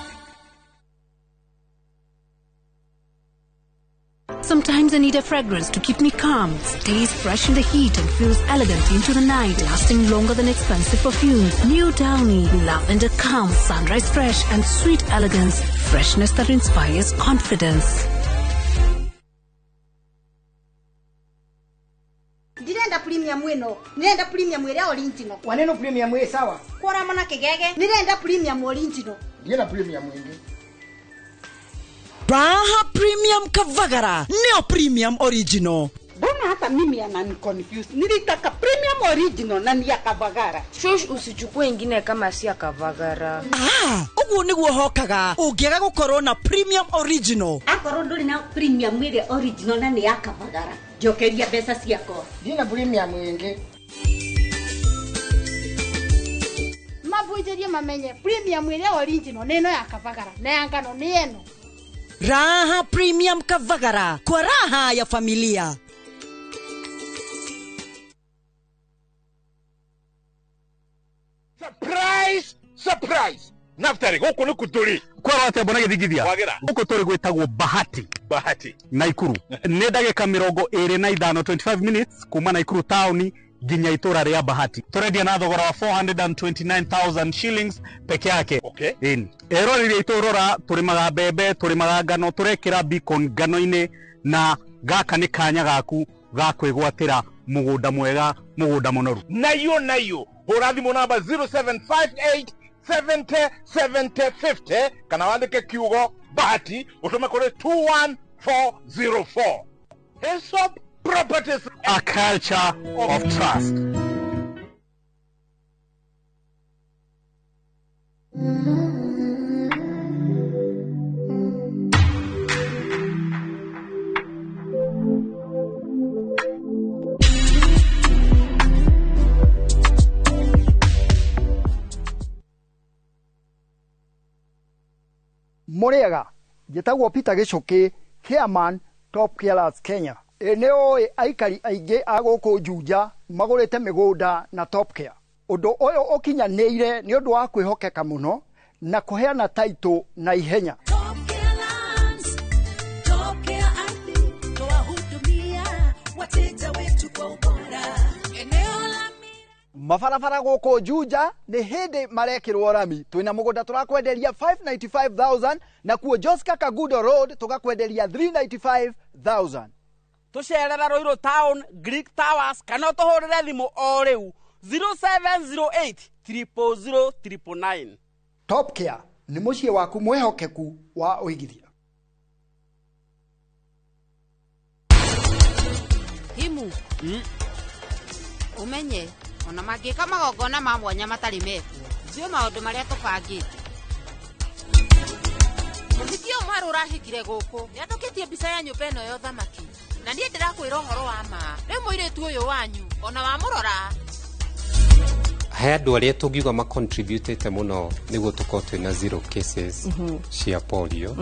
Sometimes I need a fragrance to keep me calm, stays fresh in the heat and feels elegant into the night, lasting longer than expensive perfumes. New Downy, lavender calm, sunrise fresh and sweet elegance, freshness that inspires confidence.
Ndirenda premium ino, ndirenda premium ĩrĩa original.
Waneno premium ĩ sawa.
Kwora mona kigege, ndirenda premium original.
Ndienda premium ĩngĩ.
Raha Premium Kavagara neo Premium Original.
Mbona hata mimi anani confuse. Nilitaka premium original na ni ya Kavagara.
Shush, usichukue ingine kama si ya Kavagara.
Ah, uguo niguo hokaga ungiaga gukorwo na Premium Original.
Akorwo nduri na premium ĩrĩa original na ni ya Kavagara, njokeria mbeca ciakwa.
Ndina premium ĩngĩ.
Mabunjĩrie mamenye premium ĩrĩa original nĩ ĩno ya Kavagara na ya ngano nĩ ĩno.
Raha Premium Kavagara kwa raha ya familia.
Surprise! Surprise! Naftari, gũkũ nĩ kũtũrĩ.
Kwara atĩa mbona gĩthingithia? Gũkũ tũrĩ gwĩtagwo Bahati.
Bahati.
Naikuru. Nĩ ndagĩka 25, 25 minutes kuma Naikuru town nginya itũra rĩa Bahati. Tũrendia na thogora wa 429,000 shillings peke yake.
Okay.
Ĩni. Eroreri aitũ rora, tũrĩmaga mbembe, tũrĩmaga ngano, tũrekĩra beacon ngano-inĩ, na gaka nĩ kanya gaku ga kwĩgwatĩra mũgũnda mwega, mũgũnda mũnoru.
Nayo nayo, hũra thimũ namba 0758 70 70 50 kana wandĩke kiugo Bahati ũtũme kũrĩ 21404. Hesop Properties,
a culture of trust.
Mũrĩega, njĩtagwo Peter Gĩcũkĩ, chairman Top Carers Kenya. Ĩ nĩ ũĩ aikari aingĩ a gũkũ Juja magũrĩte mĩgũnda na Top Care. Ũndũ ũyũ ũkinyanĩire nĩ ũndũ wa kwĩhokeka mũno na kũheana taitũ na ihenya.
Mabarabara gũkũ Juja nĩ hĩndĩ marekĩrwo rami. Twĩna mũgũnda tũrakwenderia 595,000 na kuo Joska Kagudo Road tũgakwenderia 395,000.
Tũcerera Ruiru Town, Greek Towers, kana ũtũhũrĩre thimũ o rĩu 0708 000 999.
Top Care nĩ mũciĩ waku mwĩhokeku wa ũigithia.
Himu. Umenye ona mangĩka magongona ma mwanya matarĩ mekwo, njũĩ maũndũ marĩa tũbangĩte. Mũhiki ũyũ mwerũ ũrahikire gũkũ nĩathũkĩtie mbica ya nyũmba ĩno ya ũthamaki, na niĩ ndĩrakwĩra ũhoro wa ma. Rĩu mũirĩtu ũyũ wanyu ona wamũrora.
He andũ arĩa tũngiuga macontributĩte mũno nĩguo tũkorwo twĩna zero cases cia polio.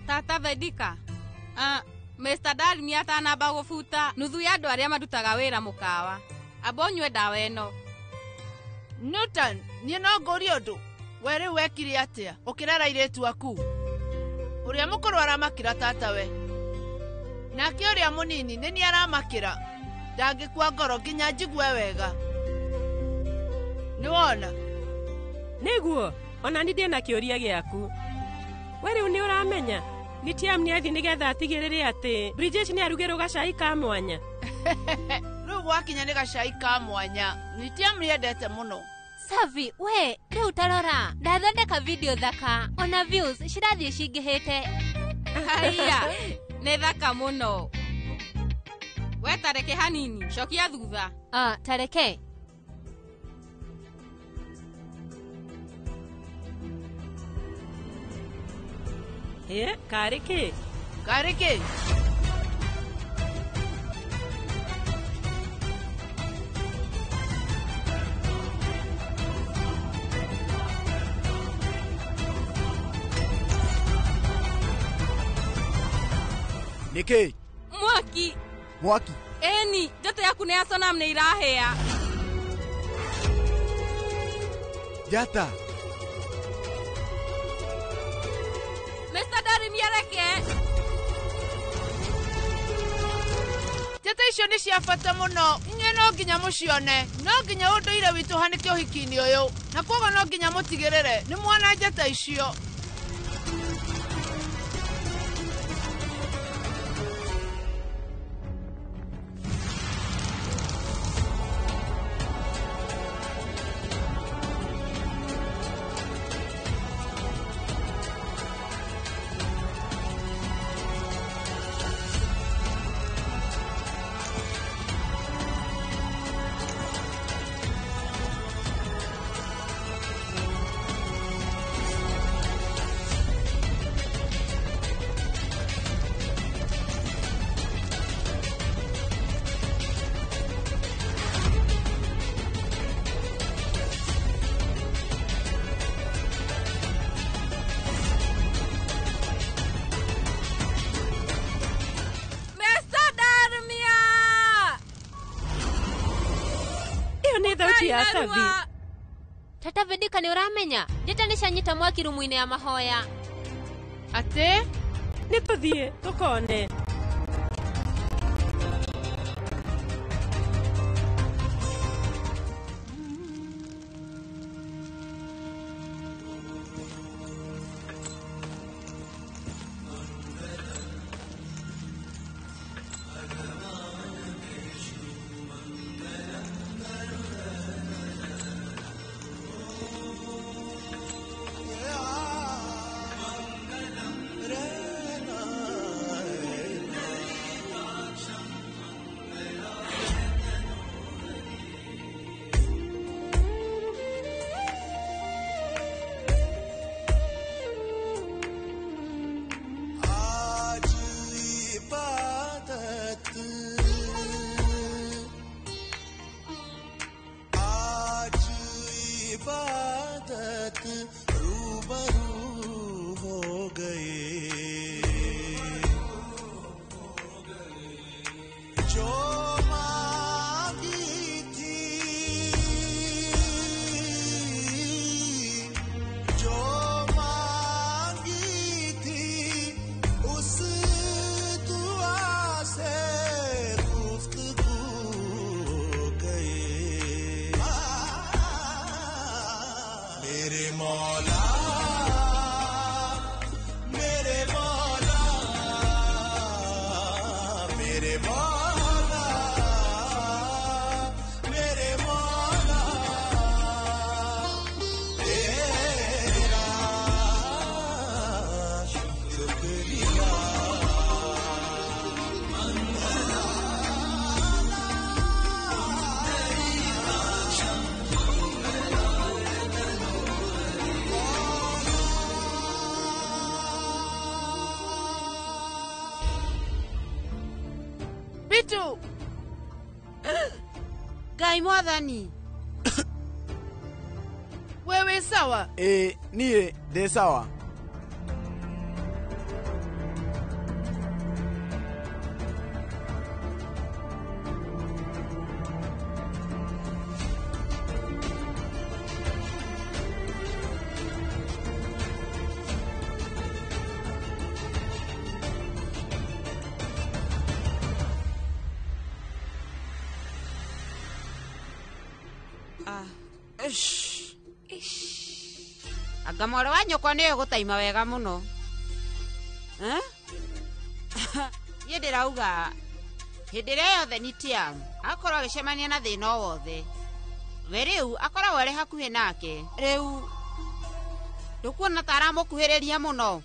Tata Vedika. Mr. Dalmi atanamba gũbuta nuthu ya andũ arĩa marutaga wĩra mũkawa. Amba ũnyue ndawa ĩno.
Newton, niĩ no ngũrie ũndũ. We rĩu wekire atĩa ũkĩrera airĩtu aku? Ũrĩa mũkũrũ aramakĩra tatawe, nake ũrĩa mũnini nĩ niĩ aramakĩra. Ndangĩkua ngoro nginya njigue wega. Nĩwona?
Nĩguo, ona niĩ ndĩna kĩũria gĩaku. We rĩu nĩ ũramenya nĩ Tiam nĩ athiĩ nĩgetha atigĩrĩre atĩ Bridget nĩ arugĩrwo gacai ka mwanya.
Rĩu gwakinya nĩ gacai ka mwanya. Nĩ Tiam nĩendete mũno.
Savi, we, rĩu tarora, ndathondeka video thaka, ona views cirathiĩ cingĩhĩte.
Haiya, nĩ thaka mũno. We tareke hanini, cokia thutha.
Tareke.
Ĩ, karĩ kĩ?
Karĩ kĩ?
Nĩkĩ?
Mwaki.
Mwaki.
Ĩni, njata yaku nĩ ya Sonam nĩ irahĩa.
Njata.
Mr. Darimi areke.
Njata icio nĩ cia bata mũno. Inyuĩ no nginya mũcione. No nginya ũndũire witũ ũhanĩke ũhiki-inĩ ũyũ. Na kwoguo no nginya mũtigĩrĩre nĩ muona njata icio.
Ya Savi.
Tata Vedika nĩ ũramenya njata nĩ cianyita mwaki rumu-inĩ ya mahoya.
Atĩ?
Nĩ tũthiĩ tũkone.
Bitu.
Ngai mwathani.
Wewe sawa?
Ĩ, niĩ ndĩ sawa.
Anga mwarĩ wa nyũkwa nĩwe gũtaima wega mũno. Niĩ ndĩrauga hĩndĩ ĩrĩa yothe Nitiam akorwo agĩcemania na thĩna o wothe, we rĩu akoragwo arĩ hakuhĩ nake. Rĩu ndũkuona ta aramũkuhĩrĩria mũno?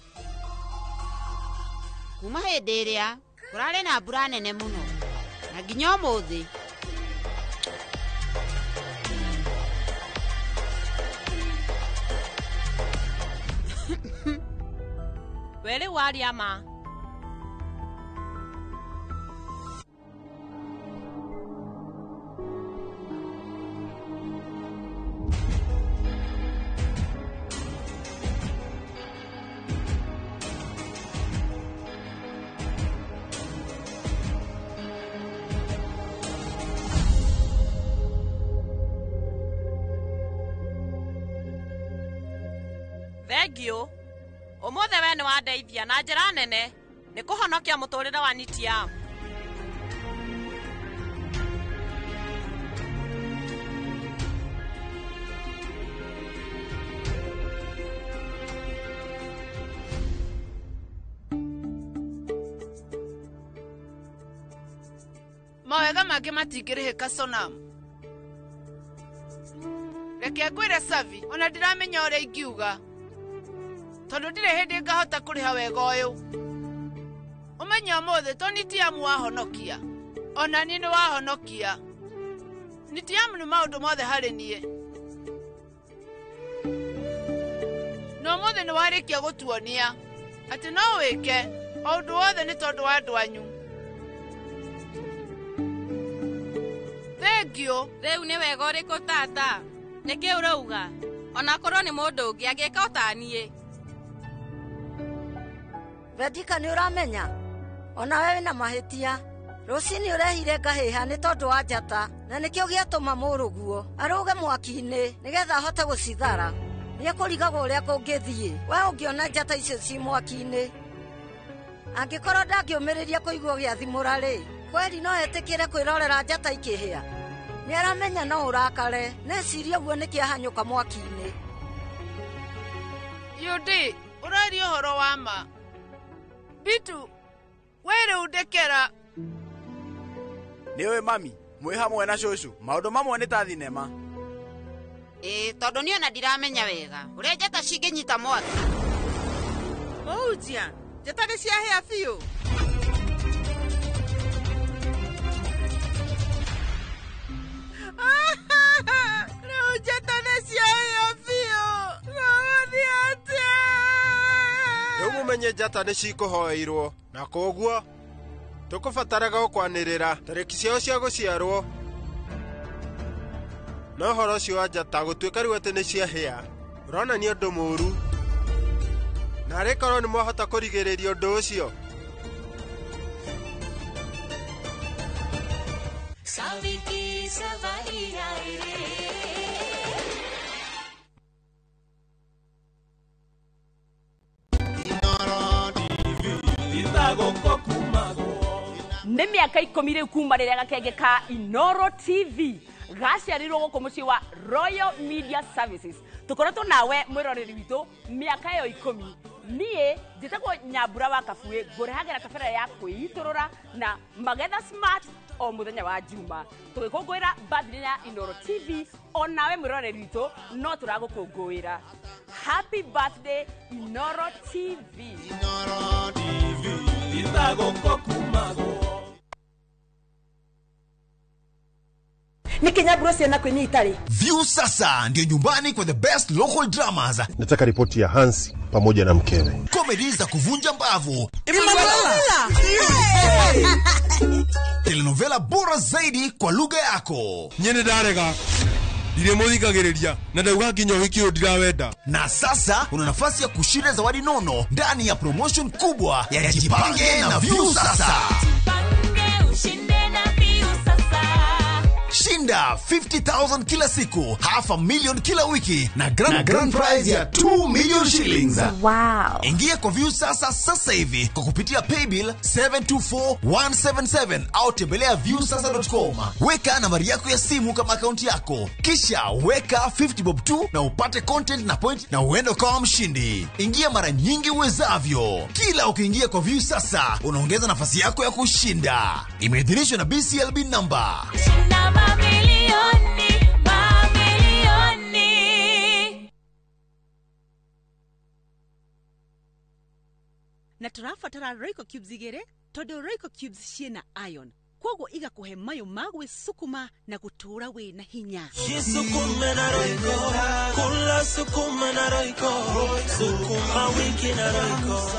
Kuma hĩndĩ ĩrĩa kũrarĩ na mbura nene mũno na nginya ũmũthĩ.
We rĩu waria ma. Thengio. Ũmũthĩ we nĩ wandeithia na njĩra nene nĩ kũhonokia mũtũrĩre wa Nitiam.
Mawega mangĩ matingĩrĩhĩka Sonam. Reke ngwĩre Savi, ona ndiramenya ũrĩa ingiuga. Tondũ ndirĩ hĩndĩ ngahota kũrĩha wega ũyũ. Ũmenye ũmũthĩ to Nitiamu wahonokia. Ona niĩ nĩ wahonokia. Nitiamu nĩ maũndũ mothe harĩ niĩ. Na ũmũthĩ nĩ warĩkia gũtuonia atĩ no wĩke o ũndũ wothe nĩ tondũ wa andũ anyu. Thengio.
Rĩu nĩ wega ũrĩkũ tata? Nĩkĩ ũrauga? Ona korwo nĩ mũndũ ũngĩ angĩka o ta niĩ.
Vedika nĩ ũramenya ona we wĩna mahĩtia. Rũcinĩ ũrehire ngahĩha nĩ tondũ wa njata na nĩkĩo gĩatũma mũrũguo arũge mwaki-inĩ nĩgetha ahote gũcithara. Nĩekũrigagwo ũrĩa kũngĩthiĩ we ũngĩona njata icio ci mwaki-inĩ. Angĩkorwo ndangĩũmĩrĩria kũigua gĩathimũra rĩ, kweri no etĩkĩre kwĩrorera njata ikĩhĩa. Nĩaramenya no ũrakare, neciria ũguo nĩkĩahanyũka mwaki-inĩ.
Yudi, ũraria ũhoro wa ma. Bitu, we rĩu ndekera.
Nĩũĩ mami, mwĩ hamwe na cũcũ, maũndũ mamwe nĩ ta thinema.
Ĩĩ, tondũ niĩ ona ndiramenya wega ũrĩa njata cingĩnyita mwaki.
Mũhunjia, njata nĩ ciahĩa biũ. Rĩu njata nĩ ciahĩa biũ. Gũgũthiĩ atĩa?
Rĩu mũmenye njata nĩ cikũhoeirwo na koguo tũkũbataraga gũkwanĩrĩra tarĩki ciao cia gũciarwo. No ũhoro ũcio wa njata gũtuĩka rĩu atĩ nĩ ciahĩa ũronania ũndũ mũũru, na arĩ korwo nĩ mwahota kũrigĩrĩria ũndũ ũcio.
Saviki savari ai re.
Nĩ mĩaka 10 rĩu kuma rĩrĩa gakenge ka Inoro TV gaciarirwo gũkũ mũciĩ wa Royal Media Services. Tũkoretwo nawe mwĩroreri witũ mĩaka ĩyo 10. Niĩ njĩtagwo Nyambura wa Kabuĩ, ngũrehagĩra tabarĩra ya kwĩitũrũra na Magetha Smart o mũthenya wa Juma. Tũgĩkũngũĩra birthday ya Inoro TV, o nawe mwĩroreri witũ no tũragũkũngũĩra. Happy birthday Inoro TV.
Inoro TV
Nikinyaburo ciana kwĩnyita rĩ.
View sasa ndio nyumbani kwa the best local dramas.
Nataka ripoti ya Hansi pamoja na mkewe.
Comedy za kuvunja mbavu.
Emanuela.
Telenovela bora zaidi kwa lugha yako.
Nyene ndarega. Ndiremuthikagiriria na ndauga nginya wiki ũyũ ndirawenda.
Na sasa una nafasi ya kushinda zawadi nono ndani ya promotion kubwa ya Jipange na View sasa.
Jipange ushinde na View sasa.
Shinda 50,000 kila siku, 500,000 kila wiki na grand prize ya 2 million shillings.
Wow.
Ingia kwa View sasa sasa hivi kwa kupitia paybill 724177 au tembelea viewsasa.com. Weka nambari yako ya simu kama akaunti yako, kisha weka 50 bob tu na upate content na point na uende ukawa mshindi. Ingia mara nyingi uwezavyo. Kila ukiingia kwa View sasa unaongeza nafasi yako ya kushinda. Imeidhinishwa na BCLB number.
Shinda mamilioni, mamilioni.
Na tũrabatara Royco Cubes igĩrĩ tondũ Royco Cubes ciĩna iron, kwoguo igakũhe mayũ ma gwĩsukuma na gũtũũra wĩna hinya.
Jisukume na Royco, kula sukuma na Royco, sukuma wiki na Royco.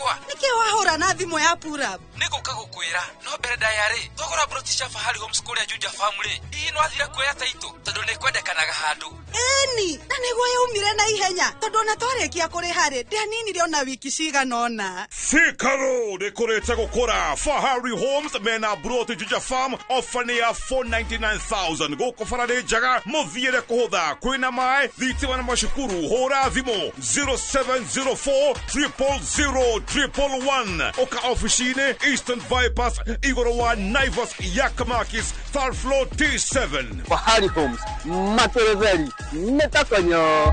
wakwa.
Nĩkĩ wahũra na thimũ ya purap?
Nĩngũka gũkwĩra no mbere ndaya rĩ twagũra broti cia Fahari Homes kũrĩa Juja Farm rĩ hihi nĩwathire kuoya taitũ tondũ nĩkwendekanaga handũ.
Ĩni, na nĩguo yaumire na ihenya tondũ ona twarĩkia kũrĩha rĩ ndianinire ona wiki cigana ũna.
Thika Road ĩkũrĩte gũkũra. Fahari Homes mena broti Juja Farm ofa nĩ ya 499,000 gũkũ bara nĩ njega mũthiĩre kũhũtha kwĩna maĩ thitima na macukuru. Hũra thimũ 0704 000 111 ũka ofici-inĩ Eastern Bypass igũrũ wa Naivas Yakamakis third floor T7.
Fahari Homes materetheri nĩtakonyo.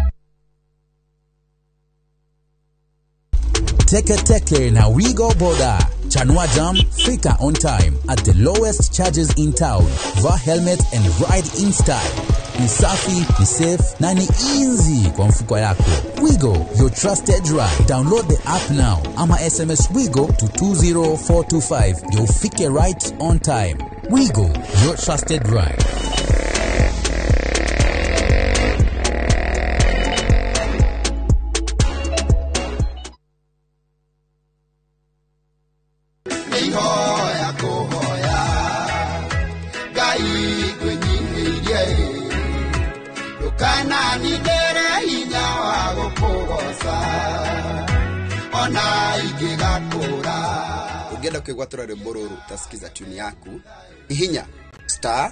Teke Teke na Wigo Boda. Chanua Jam, fika on time at the lowest charges in town. Vaa helmet and ride in style. Ni safi, ni safe na ni easy kwa mfuko yako. Wigo, your trusted ride. Download the app now ama SMS Wigo to 20425 ndio ufike right on time. Wigo, your trusted ride.
Ihoya kũhoya Ngai ngwĩnyihĩirie ndũkananindĩre hinya wa gũkũgoca ona ingĩgakũra.
Ũngĩenda kwĩgwatũra rwĩmbo rũrũ utasikiza tune yaku hihinya star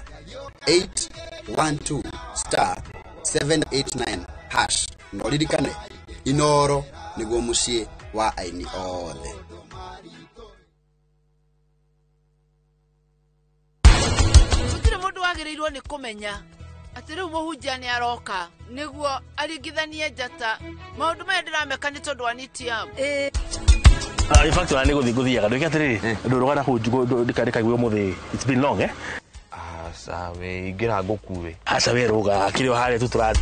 812 star 789 hash na ũririkane Inoro nĩguo mũciĩ wa aini othe.
Gũtirĩ mũndũ wagĩrĩirwo nĩ kũmenya atĩ rĩu mũhunjia nĩ aroka nĩguo aringithanie njata. Maũndũ maya ndĩrameka nĩ tondũ wa Nitiam.
In fact, ona nĩ gũthiĩ ngũthiaga ndwĩke atĩrĩrĩ ndũrũgana kũu ndikaigue ũmũthĩ. It's been long, eh?
Aca we ingĩra ngũkue.
Aca we rũga kĩrĩ o harĩa tu tũrathiĩ.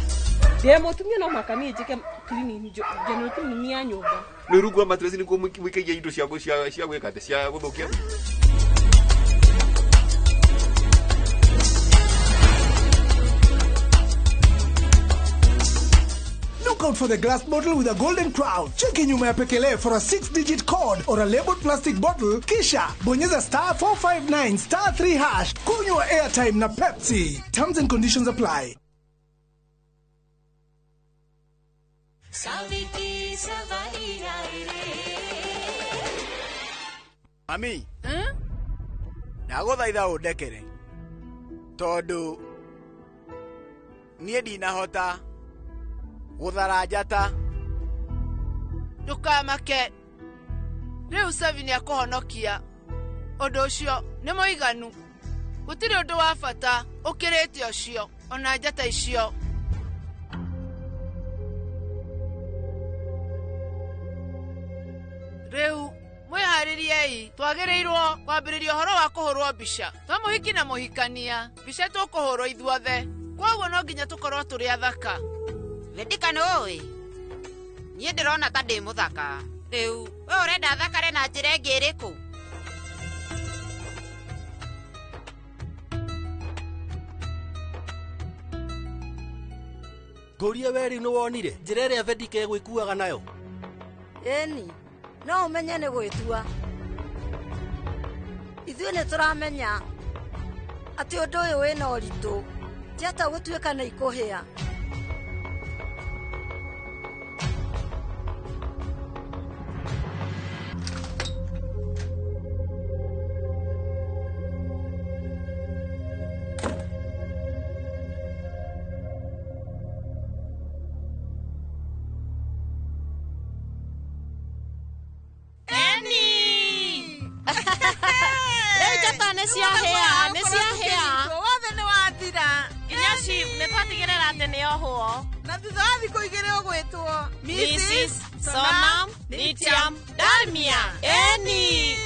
Ndĩ mũtumia no mũhaka niĩ njĩke cleaning, general cleaning ya nyũmba.
Nĩ rungu rwa mattress nĩkuo mũikagia indo cia gwĩka atĩ cia gũthũkia.
Look out for the glass bottle with a golden crown. Cheki nyuma ya pekele for a 6-digit code or a labeled plastic bottle. Kisha bonyeza star 459 star 3 hash. Kunywa airtime na Pepsi. Terms and conditions apply.
Mami, ndagũthaitha ũndekere tondũ niĩ ndinahota gũthara njata.
Ndũkamake rĩu Savi nĩ akũhonokia. Ũndũ ũcio nĩ mũiganu. Gũtirĩ ũndũ wa bata ũkĩrĩte ũcio ona njata icio. Rĩu mwĩharĩriei twagĩrĩirwo kwambĩrĩria ũhoro wa kũhũrwo mbica twa mũhiki na mũhikania. Mbica tũkũhũrwo ithuothe, kwoguo no nginya tũkorwo tũrĩ athaka.
Vedika nĩũĩ niĩ ndĩrona ta ndĩ mũthaka. Rĩu we ũrenda thakare na njĩra ĩngĩ ĩrĩkũ?
Ngũrie we rĩu nĩwonire njĩra ĩrĩa Vedika egwĩkuaga nayo?
Ĩni, no ũmenye nĩ gwĩtua. Ithuĩ nĩ tũramenya atĩ ũndũ ũyũ wĩna ũritũ njata gũtuĩka nĩ ikũhĩa.
Nĩ ciahĩa.
Wothe nĩ wathira.
Nginya chief nĩ twatigĩrĩra atĩ nĩ ohwo.
Na thutha wa thikũ igĩrĩ ũgwĩtwo
Mrs. Sonam Nitiam Darmia. Eni.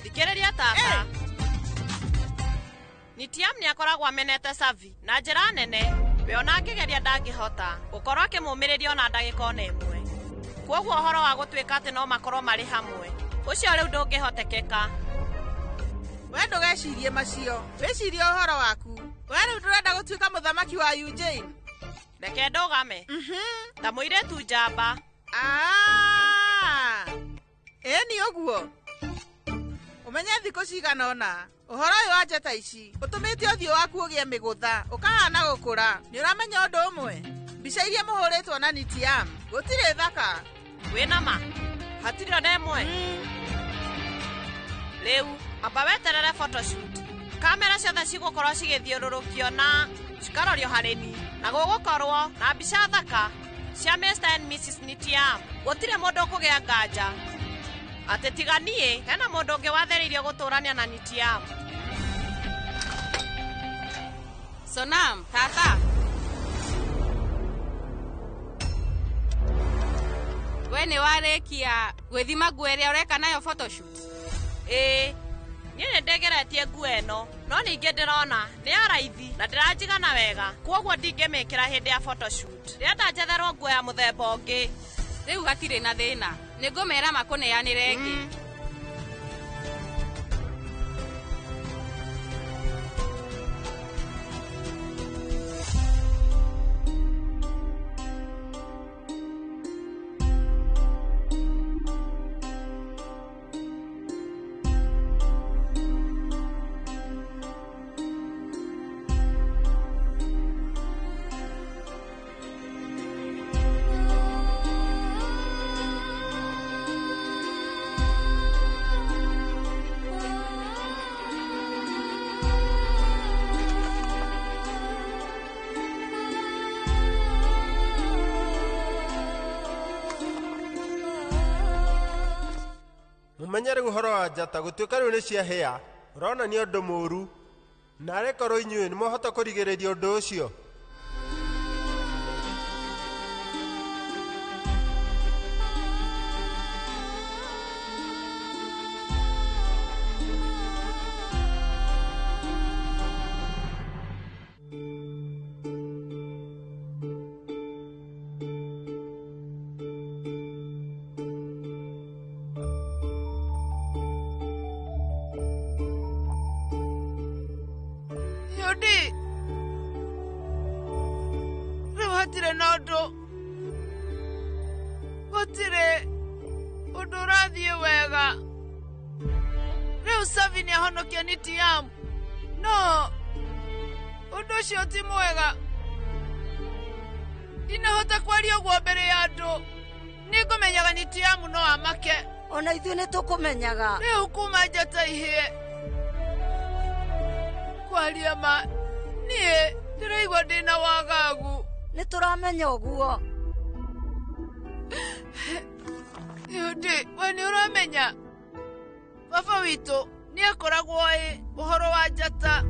Thikĩrĩria tata. Nitiam nĩ akoragwo amenete Savi na njĩra nene. We ona angĩgeria ndangĩhota gũkorwo akĩmũmĩrĩria ona ndagĩka ona ĩmwe. Kwoguo ũhoro wa gũtuĩka atĩ no makorwo marĩ hamwe ũcio rĩu ndũngĩhotekeka.
We ndũgecirie macio, wĩcirie ũhoro waku. We rĩu ndũrenda gũtuĩka mũthamaki wa Eugene.
Reke ndũgame. Ta mũirĩtu njamba.
Ĩni ũguo. Ũmenye thikũ cigana ũna ũhoro ũyũ wa njata ici ũtũmĩte ũthiũ waku ũgĩe mĩgũtha ũkahana gũkũra. Nĩ ũramenya ũndũ ũmwe? Mbica iria mũhũrĩtwo na Nitiam gũtirĩ thaka.
Wĩna ma? Hatirĩ ona ĩmwe. Rĩu amba weterere photoshoot. Kamera ciothe cigũkorwo cigĩthiũrũrũkio na cikarorio harĩ ni na gũgũkorwo na mbica thaka cia Mr and Mrs Nitiam. Gũtirĩ mũndũ ũkũgĩa nganja atĩ tiga niĩ hena mũndũ ũngĩ wathĩrĩirio gũtũrania na Nitiam.
Sonam, tata. We nĩ warĩkia gwĩthima nguo ĩrĩa ũreka nayo photoshoot?
Ĩĩ, niĩ nĩ ndĩgeretie nguo ĩno no ningĩ ndĩrona nĩ ya raithi na ndĩranjigana wega kwoguo ndingĩmĩkĩra hĩndĩ ya photoshoot. Ndĩrenda njetherwo nguo ya mũthemba ũngĩ.
Rĩu hatirĩ na thĩna, nĩngũmera makũneanĩre ĩngĩ.
Mũmenye rĩu ũhoro wa njata gũtuĩka rĩu nĩ ciahĩa ũronania ũndũ mũũru na arĩ korwo inyuĩ nĩ mwahota kũrigĩrĩria ũndũ ũcio.
Yudi, rĩu hatirĩ na ũndũ, gũtirĩ ũndũ ũrathiĩ wega. Rĩu Savi nĩ ahonokia Nitiam, no ũndũ ũcio ti mwega. Ndinahota kwaria ũguo mbere ya andũ. Nĩngũmenyaga Nitiam no amake.
Ona ithuĩ nĩ tũkũmenyaga.
Rĩu kuma njata ihĩe kwaria ma niĩ ndĩraigua ndĩna wagagu.
Nĩ tũramenya ũguo.
Yudi, we nĩ ũramenya baba witũ nĩ akoragwo ĩ ũhoro wa njata.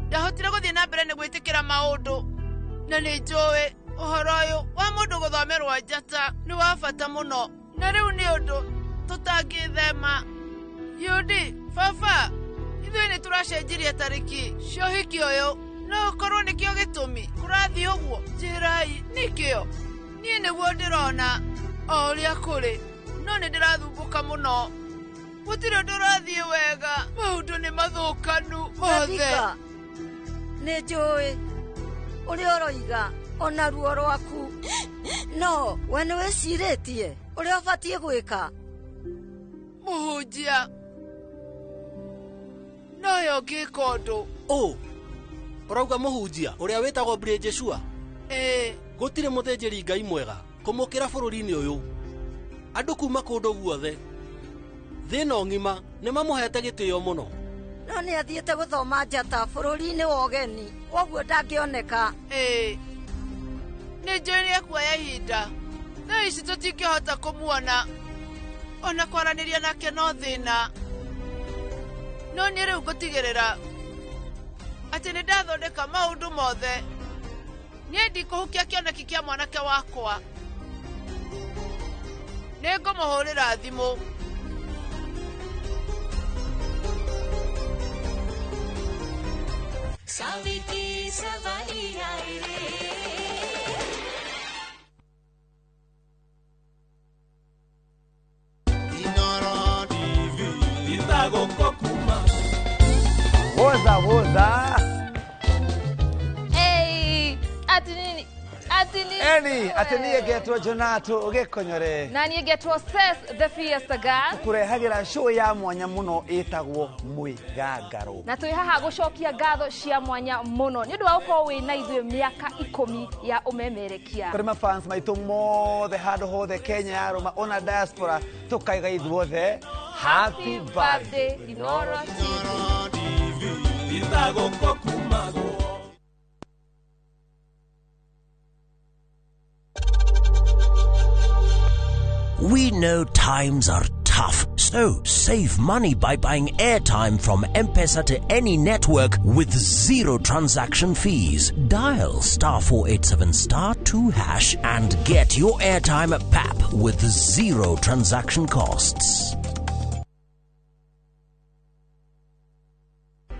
Ndahotire gũthiĩ na mbere nĩ gwĩtĩkĩra maũndũ na nĩ njũĩ ũhoro ũyũ wa mũndũ gũthomerwo njata nĩ wa bata mũno na rĩu nĩ ũndũ tũtangĩthema. Yudi, baba, ithuĩ nĩ tũracenjirie tarĩki cia ũhiki ũyũ no ũkorwo nĩkĩo gĩtũmi kũrathiĩ ũguo. Njĩrai nĩkĩo? Niĩ nĩguo ndĩrona o ũrĩa kũrĩ no nĩ ndĩrathumbũka mũno. Gũtirĩ ũndũ ũrathiĩ wega, maũndũ nĩ mathũkanu mothe.
Radhika, nĩ njũĩ ũrĩa ũroiga ona ruo rwaku, no we nĩ wĩcirĩtie ũrĩa ũbatiĩ gwĩka.
Mũhunjia, noyo ngĩka ũndũ.
Ũ ũrauga mũhunjia ũrĩa wĩtagwo Brĩjeshua?
Ĩĩ.
Gũtirĩ mũthĩnjĩri Ngai mwega kũmũkĩra bũrũri-inĩ ũyũ. Andũ kuma kũndũ guothe thĩ ĩno ng'ima nĩ mamũhete gĩtĩo mũno.
No nĩ athiĩte gũthoma njata bũrũri-inĩ wa ũgeni, kwoguo ndangĩoneka.
Ĩĩ, nĩ njũĩ nĩ ekuoya ihinda. Thaa ici tũtingĩhota kũmuona ona kwaranĩria nake no thĩna. No niĩ rĩu ngũtigĩrĩra atĩ nĩ ndathondeka maũndũ mothe. Niĩ ndikũhukia kĩoneki kĩa mwanake wakwa. Nĩ ngũmũhũrĩra thimũ.
Saviki सवारी आई रे।
Inoro TV itagũkũkuma.
Woza woza.
Hey, ati nini?
Ati ni
Eni, atĩ niĩ ngetwo Jonato Gĩkonyore.
Na niĩ ngetwo Ses the Fiesta Girl.
Kũrehagĩra show ya mwanya mũno ĩtagwo Mwĩgangaro.
Na twĩ haha gũcokia ngatho cia mwanya mũno nĩ ũndũ wa gũkorwo wĩ na ithuĩ mĩaka 10 ya ũmemerekia.
Kũrĩ mafans maitũ mothe handũ hothe Kenya yarũma ona diaspora tũkaiga ithuothe happy birthday
Inoro TV.
We know times are tough, so save money by buying airtime from M-Pesa to any network with zero transaction fees. Dial *487*2# and get your airtime at PAP with zero transaction costs.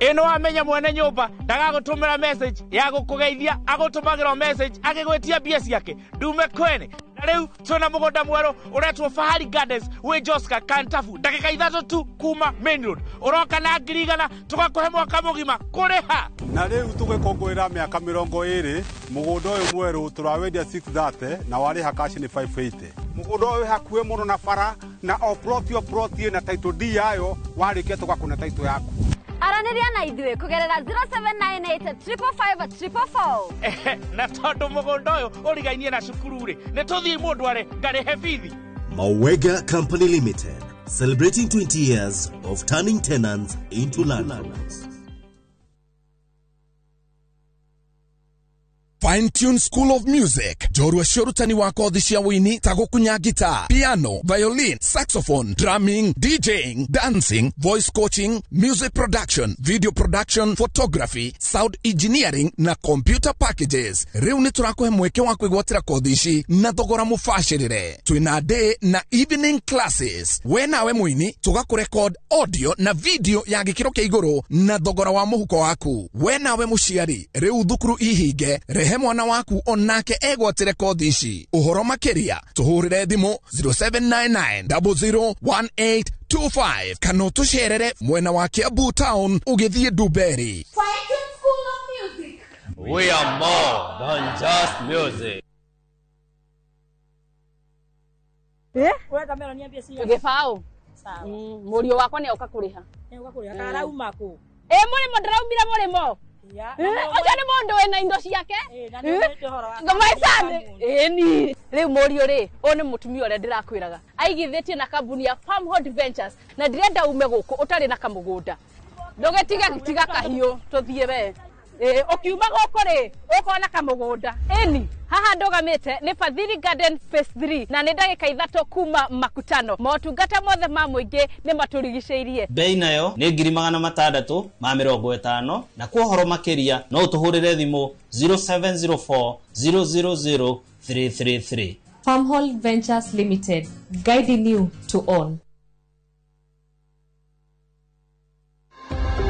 Ĩno wamenya mwene nyũmba ndagagũtũmĩra message ya gũkũgeithia, agũtũmagĩra message agĩgwĩtia mbia ciake ndume kwene. Na rĩu twĩna mũgũnda mwerũ ũretwo Fahari Gardens wĩ Joska Kantafu, ndagĩka 3 tu kuma main road. Ũroka na 100,000 tũgakũhe mwaka mũgima kũrĩha.
Na rĩu tũgĩkũngũĩra mĩaka 20 mũgũnda ũyũ mwerũ tũrawendia 630 na warĩha cash nĩ 580.
Mũgũnda ũyũ wĩ hakuhĩ mũno na bara na o plot o plot ĩna title deed yayo, warĩkia tũgakũne title yaku.
Aranĩria na ithuĩ kũgerera 0798 555 444.
Na tondũ mũgũnda ũyũ ũrigainie na cukuru rĩ, nĩ tũthiĩ mũndũ are ngarĩhe bithi.
Mawega Company Limited, celebrating 20 years of turning tenants into landlords.
Fine Tune School of Music, njorua cia ũrutani wa kothi cia wũini ta gũkunya guitar, piano, violin, saxophone, drumming, DJing, dancing, voice coaching, music production, video production, photography, sound engineering na computer packages. Rĩu nĩ tũrakũhe mweke wa kwĩgwatĩra kothi ici na thogora mũbacĩrĩre. Twĩna day na evening classes. We nawe mũini tũgakũrecord audio na video ya gĩkĩro kĩa igũrũ na thogora wa mũhuko waku. We nawe mũciari, rĩu thukuru ihinge, rehe mwana waku onake egwatĩre kothi ici. Ũhoro makĩria tũhũrĩre thimũ 0799 001825 kana ũtũcerere mwena wa Kiambu town ũgĩthiĩ Ndumberi.
School of Music.
We are more than just music.
Gĩbaũ mũriũ wakwa nĩ oka kũrĩha.
Karauma kũ?
Ĩ mũrĩmo ndĩraumire mũrĩmo. Ũcio nĩ mũndũ wĩna indo ciake. Ĩni rĩu mũriũ rĩ, ũyũ nĩ mũtumia ũrĩa ndĩrakwĩraga aigithĩtie na kambuni ya Farmhold Ventures na ndĩrenda ume gũkũ ũtarĩ na kamũgũnda. Ndũgĩtige tiga kahiũ tũthiĩ we. Ũkiuma gũkũ rĩ, ũkona kamũgũnda. Ĩni haha ndũgamĩte nĩ Fadhili Garden Phase 3 na nĩ ndagĩka 3 kuma Makutano. Motungata mothe ma mũingĩ nĩ matũrigicĩirie.
Bei nayo nĩ 650,000 na kwa ũhoro makĩria no ũtũhũrĩre thimũ 0704 000 333.
Farmhold Ventures Limited, guiding you to own.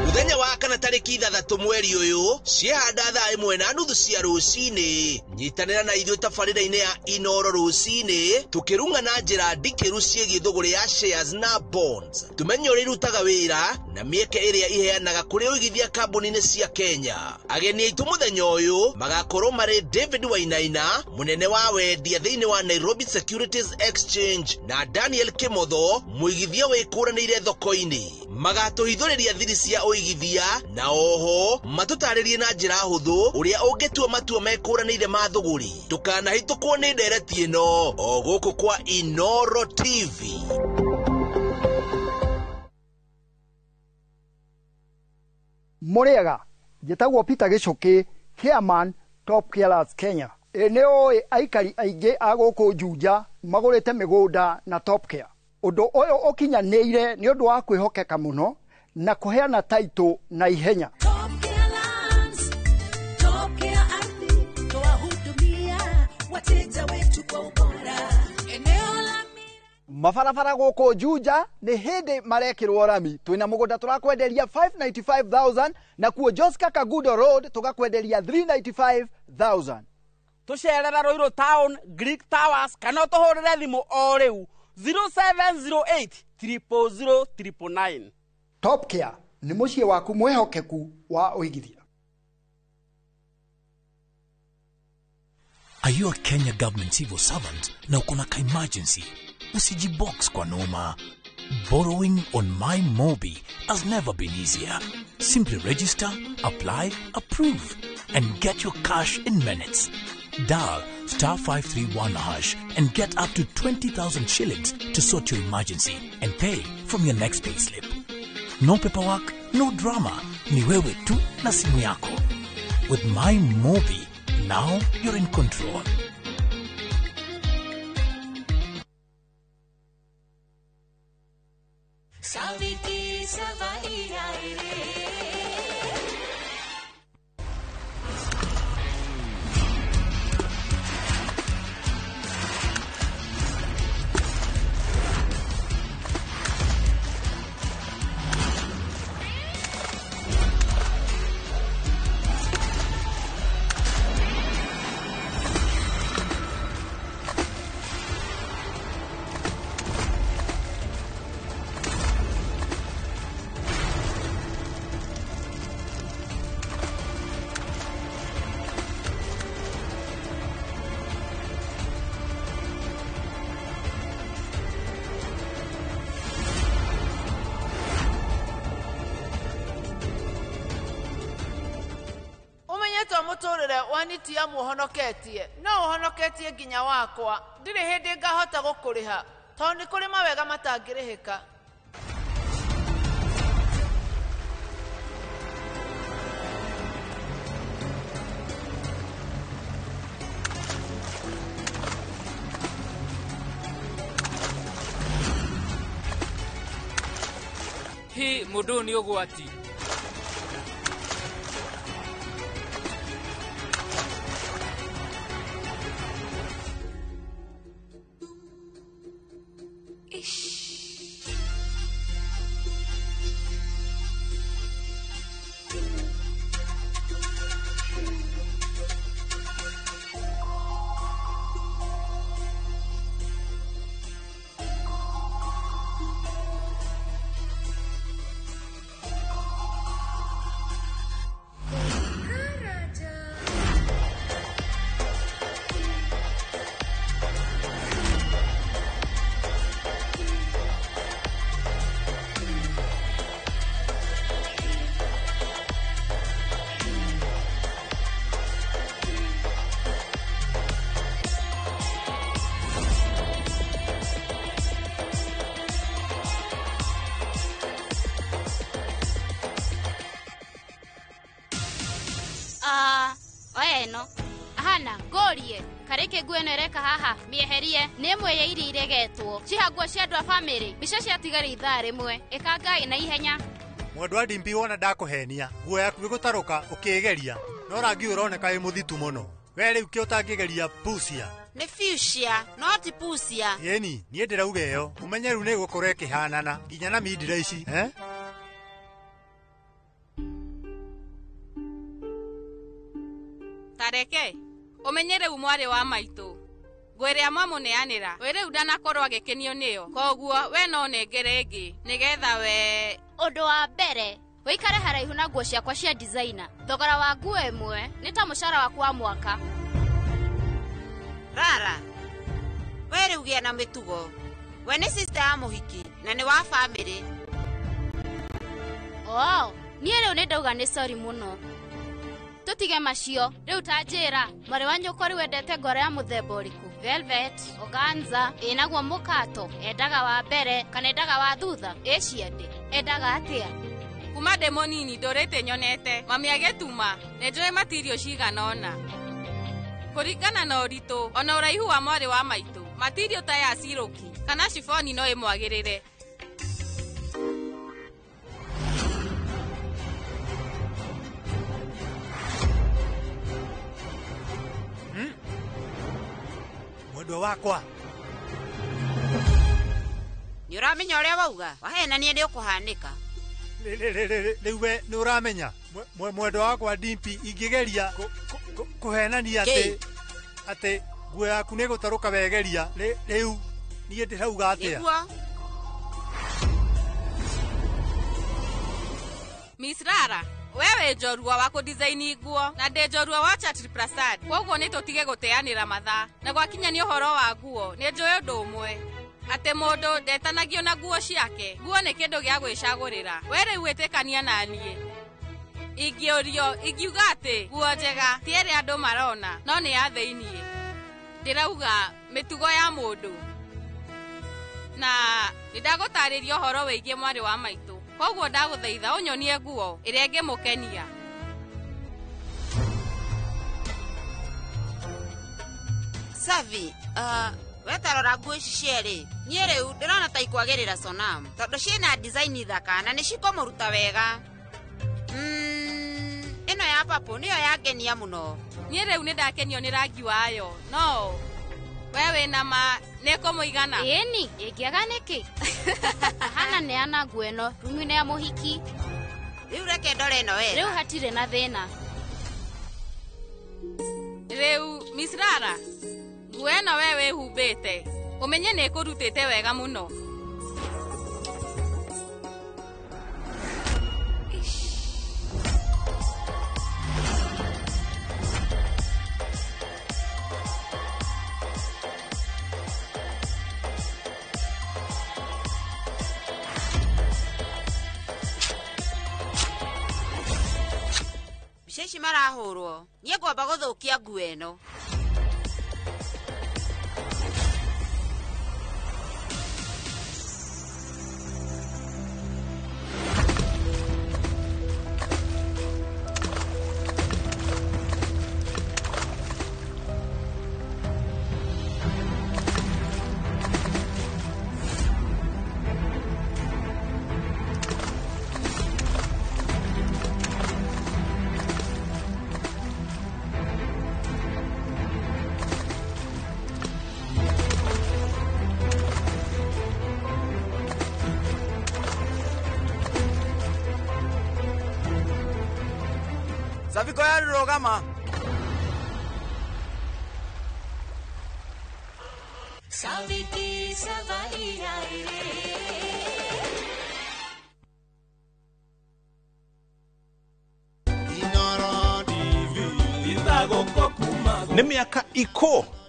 Mũthenya wa kana tarĩki 6 mweri ũyũ ciehanda thaa 1:30 cia rũcinĩ. Nyitanĩra na ithuĩ tabarĩra-inĩ ya Inoro rũcinĩ tũkĩrung'a na njĩra ndikĩru ciĩgiĩ thũgũrĩ ya shares na bonds, tumenye ũrĩa irutaga wĩra na mĩeke ĩrĩa iheanaga kũrĩ ũigithia kambuni-inĩ cia Kenya. Ageni aitũ mũthenya ũyũ magakorwo marĩ David Wainaina, mũnene wa wendia thĩinĩ wa Nairobi Securities Exchange, na Daniel Kimotho, mũigithia wĩkũranĩire thoko-inĩ. Magatũhithũrĩria thiri cia ũigithia na oho matũtarĩrie na njĩra hũthũ ũrĩa ũngĩtua matua mekũranĩire ma thũgũrĩ. Ndũkanahĩtũkwo nĩ ndereti ĩno o gũkũ kwa Inoro TV.
Mũrĩega, njĩtagwo Peter Gĩcũkĩ, chairman Top Carers Kenya. Ĩ nĩ ũĩ aikari aingĩ a gũkũ Juja magũrĩte mĩgũnda na Top Care. Ũndũ ũyũ ũkinyanĩire nĩ ũndũ wa kwĩhokeka mũno na kũheana taitũ na ihenya. Mabarabara gũkũ Juja nĩ hĩndĩ marekĩrwo rami. Twĩna mũgũnda tũrakwenderia 595,000 na kuo Joska Kagudo Road tũgakwenderia 395,000.
Tũcerera Ruiru Town, Greek Towers kana ũtũhũrĩre thimũ o rĩu 0708 000 999.
Top Care nĩ mũciĩ waku mwĩhokeku wa ũigithia.
Are you a Kenya government civil servant na uko na ka emergency? Usijibox kwa noma. Borrowing on My Mobi has never been easier. Simply register, apply, approve, and get your cash in minutes. Dial star 531 hash and get up to 20,000 shillings to sort your emergency and pay from your next payslip. No paperwork, no drama. Ni wewe tu na simu yako. With My Mobi, now you're in control.
Saviti सवारी आए रे
Umenyetwo muturire wanitia muhonoketie no uhonoketie nginya wakwa ndiri hindi ngahota gukuriha tondu ni kuri mawega matangirihika.
Hi mundu ũyũ nĩ ũgwati.
Eno ahana ngorie kareke nguo ĩno ĩreka haha mĩeherie nĩ ĩmwe ya iria iregetwo ciha nguo cia andũ a bamĩrĩ mbica ciatigara ithaa rĩmwe ĩka ngai na ihenya.
Mwendwa Dimpi wona ndakũhenia nguo yaku ĩgũtarũka ũkĩgeria no rangi ũroneka wĩ mũthitu mũno we rĩu kĩ ũtangĩgeria pucia
nĩ fuchsia no ti pucia.
Ĩni niĩ ndĩrauga ĩyo ũmenye rĩu nĩ ĩgũkorwo ĩkĩhanana nginya na mindira ici eh?
Tareke umenye riu mwari wa maitu ngwĩrĩa mwamũneanĩra we rĩu ndanakorwo agĩkenio nĩyo koguo we no nengere ĩngĩ nĩgetha we
ũndũ wa mbere wĩikare haraihu na nguo ciakwa cia designer. Thogora wa nguo ĩmwe nĩ ta mũcara waku wa mwaka.
Rara we rĩu gĩa na mĩtugo we nĩ sister ya mũhiki na nĩ wa bamĩrĩ.
Oh, niĩ rĩu nĩ ndauga nĩ sorry mũno. Tutige macio riu ta njira mwari wa nyũkwa rĩu wendete ngoro ya mũthemba ũrĩkũ? Velvet, organza, ĩnaguo mũkato, endaga wa mbere kana endaga wa thutha? Ĩ ciende endaga atĩa?
Kuma ndĩ mũnini ndũrĩte nyonete mami agĩtuma nĩ njũĩ matirio cigana ũna kũringana na ũritũ ona ũraihu wa mwarĩ wa maitũ matirio ta ya ciroki kana ciboni no ĩmwagĩrĩre.
Mwendwa wakwa
nĩ ũramenya ũrĩa wauga wahenania nĩ ũkũhanĩka.
Rĩu we nĩ ũramenya mwendwa wakwa Dimpi ingĩgeria kũhenania atĩ atĩ nguo yaku nĩ ĩgũtarũka wegeria rĩu niĩ ndĩrauga atĩa?
Miss Rara We wĩ njorua wa kũdicaini nguo na ndĩ njorua wa Chatri Prasad. Kwoguo nĩ tũtige gũteanĩra mathaa. Na gwakinya nĩ ũhoro wa nguo, nĩ njũĩ ũndũ ũmwe. Atĩ mũndũ ndetanagio na nguo ciake. Nguo nĩ kĩndũ gĩa gwĩcagũrĩra. We rĩu wĩtĩkania na niĩ. Ingĩũrio, ingiuga atĩ nguo njega ti ĩrĩa andũ marona, no nĩ ya thĩiniĩ. Ndĩrauga mĩtugo ya mũndũ. Na nĩndagũtarĩria ũhoro wĩgiĩ mwarĩ wa maitũ. Koguo ndagũthaitha ũnyonie nguo ĩrĩa ĩngĩmũkenia.
Savi, we tarora nguo ici cierĩ. Niĩ rĩu ndĩrona ta ikwagĩrĩra Sonam tondũ ciĩna design thaka na nĩcikũmũruta wega. Ĩno ya papo nĩyo yangenia mũno.
Niĩ rĩu nĩndakenio nĩ rangi wayo. No we wĩna ma nĩkũmũigana?
Ĩni, ĩngĩaga nĩkĩ? Hana neana nguo ĩno rumu-inĩ ya mũhiki.
Rĩu reke ndore ĩno wega.
Rĩu hatirĩ na thĩna.
Rĩu Miss Rara, nguo ĩno we wĩhumbĩte, ũmenye nĩ ĩkũrutĩte wega mũno.
Mbica ici marahũrwo, niĩ ngwamba gũthũkia nguo ĩno.
Saviko yarũgama.
Saviki savari aire.
Nĩ mĩaka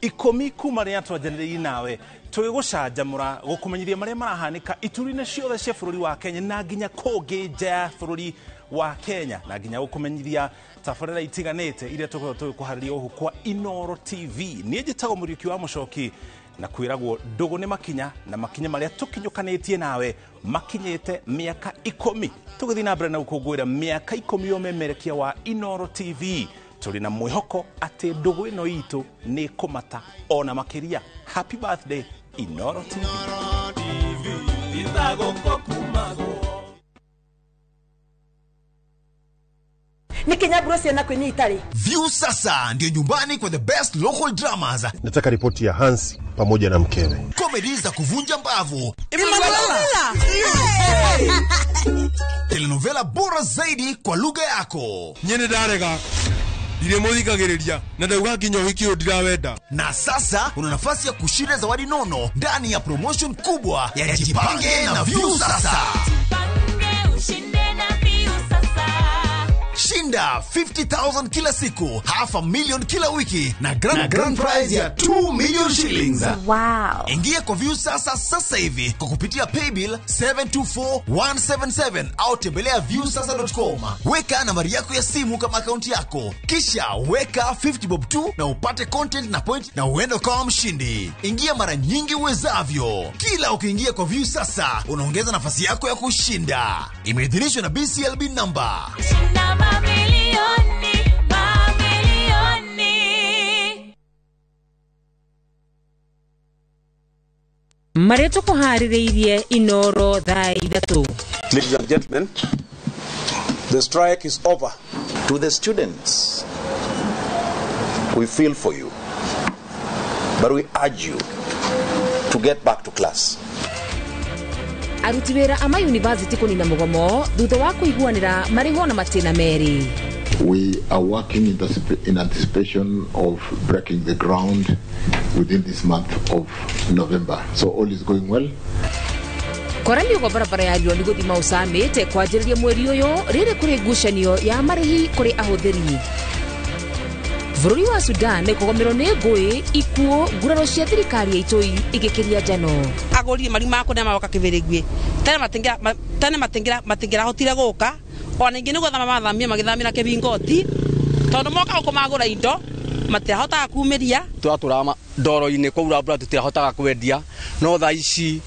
ikũmi kuma rĩrĩa twanjanĩrĩire nawe tũgĩgũcanjamũra gũkũmenyithia marĩa marahanĩka ituri-inĩ ciothe cia bũrũri wa Kenya na nginya kũngĩ nja ya bũrũri wa Kenya na nginya gũkũmenyithia tabarĩra itiganĩte iria tũkoragwo tũgĩkũharĩria gũkũ kwa Inooro TV. Niĩ njĩtagwo Mũriũki wa Mũcoki na kwĩragwo ndũgũ nĩ makinya na makinya marĩa tũkinyũkanĩtie nawe makinyĩte mĩaka 10 tũgĩthiĩ na mbere na gũkũngũĩra mĩaka 10 ya ũmemerekia wa Inooro TV. Tũrĩ na mwĩhoko atĩ ndũgũ ĩno itũ nĩ kũmata ona makĩria. Happy birthday Inooro TV.
Nikinyaburo ciana kwini itari.
View sasa ndio nyumbani kwa the best local dramas.
Nataka ripoti ya Hans pamoja na mkewe.
Comedy za kuvunja mbavu.
Emanuela.
Telenovela bora zaidi kwa lugha yako.
Nyene ndarega. Ndiremuthikagiriria na ndauga nginya ũhiki ũyũ ndirawenda.
Na sasa una nafasi ya kushinda zawadi nono ndani ya promotion kubwa ya Jipange na View Sasa.
Jipange ushinde na View Sasa.
Shinda 50,000 kila siku, 500,000 kila wiki na grand prize ya 2 million shillings.
Wow.
Ingia kwa View Sasa sasa hivi kwa kupitia paybill 724177 au tembelea viewsasa.com. Weka nambari yako ya simu kama akaunti yako, kisha weka 50 bob tu na upate content na point na uende kama mshindi. Ingia mara nyingi uwezavyo. Kila ukiingia kwa View Sasa unaongeza nafasi yako ya kushinda. Imeidhinishwa na BCLB number.
Shinda mamilioni, mamilioni.
Marĩa tũkũharĩrĩirie Inooro thaa 3.
Ladies and gentlemen, the strike is over.
To the students, we feel for you, but we urge you to get back to class.
Aruti wĩra a mayunivasĩtĩ kũnina mũgomo thutha wa kũiguanĩra marĩhwo na matĩna merĩ.
We are working in anticipation of breaking the ground within this month of November. So all is going well.
Kwaramio gwa barabara ya Rironi gũthiĩ Mau Summit kwanjĩrĩria mweri ũyũ rĩrĩ kũrĩ ngucanio ya marĩhi kũrĩ ahũthĩri. Bũrũri wa Sudan kũgũmĩrwo nĩ ngũĩ, ikuũ, nguraro cia thirikari ya itoi igĩkĩria njano.
Agũri mariuma kũrĩa magoka Kĩbĩrĩngwĩ tene matingĩrahotire gũka, ona ingĩ nĩ gũthama mathamie magĩthamĩra Kĩbingoti tondũ moka gũkũ magũra indo matirahotaga kumĩria.
Twatũraga ndoro-inĩ kwaura mbura tũtirahotaga kwendia, no thaa ici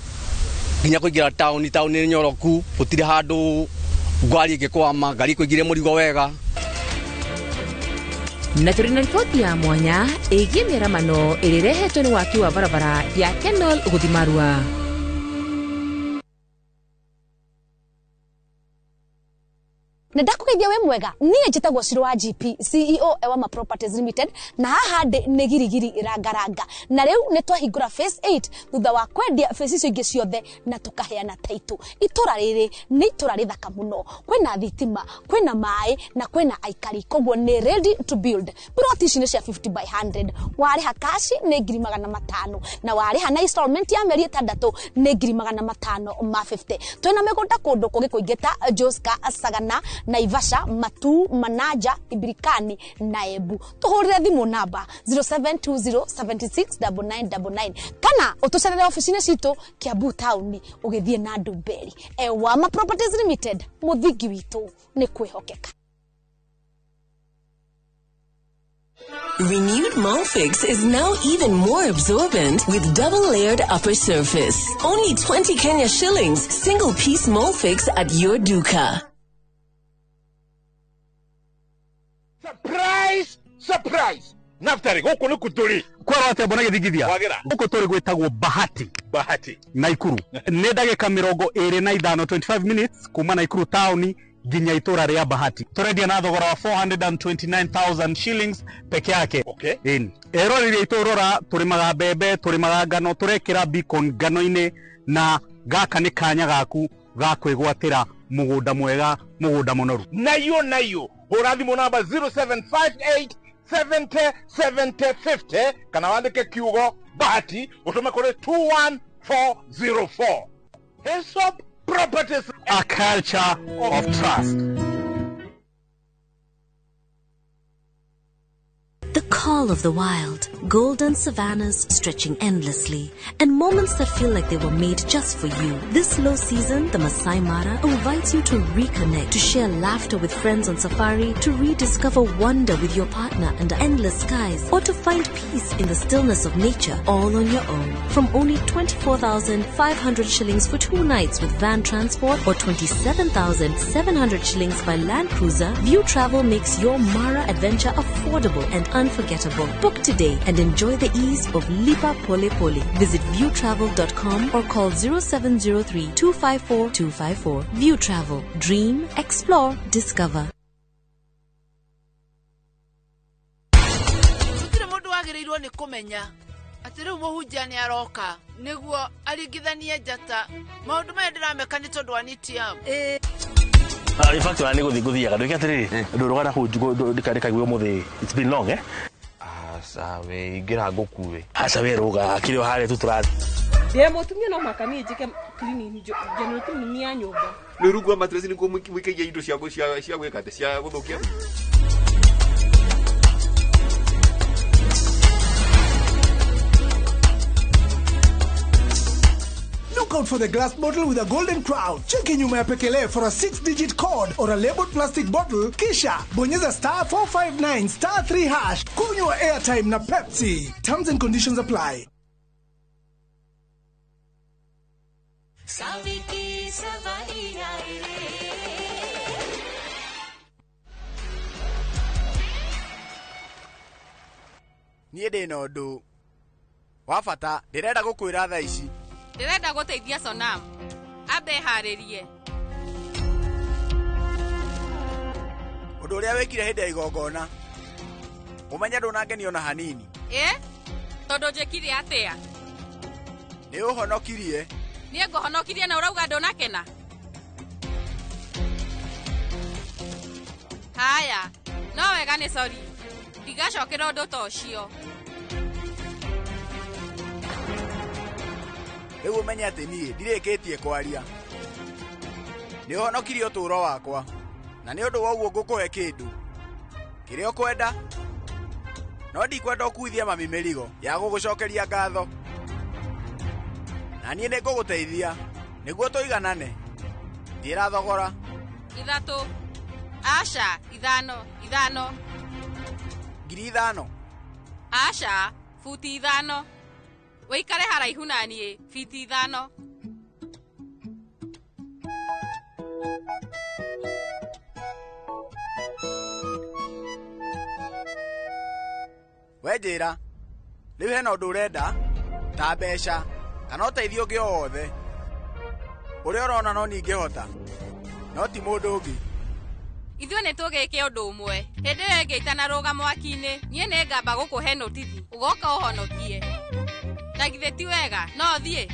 nginya kũingĩra taũni, taũni nĩ nyoroku, gũtirĩ handũ ngari ĩngĩkwama, ngari ĩkũingĩria mũrigo wega.
Na tũrĩ na riboti ya mwanya ĩgiĩ mĩaramano ĩrĩa ĩrehetwo nĩ waki wa barabara ya Kenol gũthiĩ Marua.
Na ndakũgeithia wĩ mwega, niĩ njĩtagwo Ciro wa GP, CEO Ewama Properties Limited, na haha ndĩ nĩ girigiri rangaranga. Na rĩu nĩ twahingũra phase 8 thutha wa kwendia phase icio ingĩ ciothe na tũkaheana title. Itũra rĩrĩ nĩ itũra rĩthaka mũno, kwĩna thitima, kwĩna maĩ na kwĩna aikari, koguo nĩ ready to build. Plot ici nĩ cia 50 by 100, warĩha cash nĩ 500,000 na warĩha na installment ya mĩeri 6 nĩ 550,000. Twĩna mĩgũnda kũndũ kũngĩ kũingĩ ta Joska, Sagana, Naivasha, Matu, Manaja, Ibirikani na Embu. Tuhurire thimu namba 0720769999 kana utucerere ofici-inĩ citũ Kiambu taũni ũgĩthiĩ na Ndumberi. Ewama Properties Limited, mũthingi witũ nĩ kwĩhokeka.
Renewed Molfix is now even more absorbent with double-layered upper surface. Only 20 Kenya shillings, single-piece Molfix at your duka.
Surprise! Surprise! Naftari, gũkũ nĩ kũ tũrĩ?
Kwĩrwo atĩa mbona gĩthingithia? Gũkũ tũrĩ gwĩtagwo Bahati.
Bahati.
Naikuru. Nĩ ndagĩka 25, 25 minutes kuma Naikuru taũni nginya itũra rĩa Bahati. Tũrendia na thogora wa 429,000 shillings peke yake.
Okay.
Ĩni. Eroreri aitũ rora, tũrĩmaga mbembe, tũrĩmaga ngano, tũrekĩra beacon ngano-inĩ, na gaka nĩ kanya gaku ga kwĩgwatĩra mũgũnda mwega, mũgũnda mũnoru.
Nayo nayo hũra thimũ namba 0758 70 70 50 kana wandĩke kiugo Bahati ũtũme kũrĩ 21404. Hesop Properties,
a culture of trust.
The call of the wild, golden savannas stretching endlessly, and moments that feel like they were made just for you. This low season, the Masai Mara invites you to reconnect, to share laughter with friends on safari, to rediscover wonder with your partner under endless skies, or to find peace in the stillness of nature all on your own. From only 24,500 shillings for 2 nights with van transport or 27,700 shillings by Land Cruiser, View Travel makes your Mara adventure affordable and unforgettable. Book today and enjoy the ease of Lipa Pole Pole. Visit viewtravel.com or call 0703 254 254. View Travel. Dream, explore, discover.
Gũtirĩ mũndũ wagĩrĩirwo nĩ kũmenya atĩ rĩu mũhunjia nĩ aroka nĩguo aringithanie njata. Maũndũ maya ndĩrameka nĩ tondũ wa Nitiam.
In fact, ona nĩ gũthiĩ ngũthiaga ndwĩke atĩrĩrĩ ndũrũgana kũu ndikaigua ũmũthĩ. It's been long, eh?
Aca we ingĩra ngũkue.
Aca we rũga kĩrĩ o harĩa tu tũrathiĩ.
Ndĩ mũtumia no mũhaka niĩ njĩke cleaning, general cleaning ya nyũmba.
Rĩu rungu wa mattress nĩkuo mũikagia indo cia gwĩka atĩ cia gũthũkia.
Look out for the glass bottle with a golden crown. Cheki nyuma ya pekele for a 6-digit code or a labeled plastic bottle. Kisha bonyeza star 459 star 3 hash. Kunywa airtime na Pepsi. Terms and conditions apply.
Niĩ ndĩ na ũndũ wa bata ndĩrenda gũkwĩra thaa ici.
Ndĩrenda gũteithia Sonam ambe harĩrie.
Ũndũ ũrĩa wĩkire hĩndĩ ya igongona ũmenye ndũnangenio na hanini.
Ĩ tondũ njĩkire atĩa?
Nĩ ũhonokirie.
Niĩ ngũhonokirie na ũrauga ndũnakena? Haya, no wega nĩ sorry. Ndigacokera ũndũ ta ũcio.
Rĩu ũmenye atĩ niĩ ndirĩkĩtie kwaria. Nĩ ũhonokirie ũtũũro wakwa, na nĩ ũndũ wa ũguo ngũkũhe kĩndũ kĩrĩa ũkwenda, no ndikwenda ũkuithie mami mĩrigo ya gũgũcokeria ngatho. Na niĩ nĩ ngũgũteithia nĩguo tũiganane. Njĩra thogora.
3. Aca, 5, 5.
5,000.
Aca, buti 5. Wĩikare haraihu na niĩ, fiti 5.
We njĩra, rĩu hena ũndũ ũrenda, ta mbeca, kana ũteithio ũngĩ o wothe ũrĩa ũrona no ningĩhota, no ti mũndũ ũngĩ.
Ithuĩ nĩ tũgĩke ũndũ ũmwe. Hĩndĩ ĩyo ĩngĩ itanarũga mwaki-inĩ, niĩ nĩ ngamba gũkũhe notithi, ũgoka ũhonokie. Na githĩ ti wega, no thiĩ.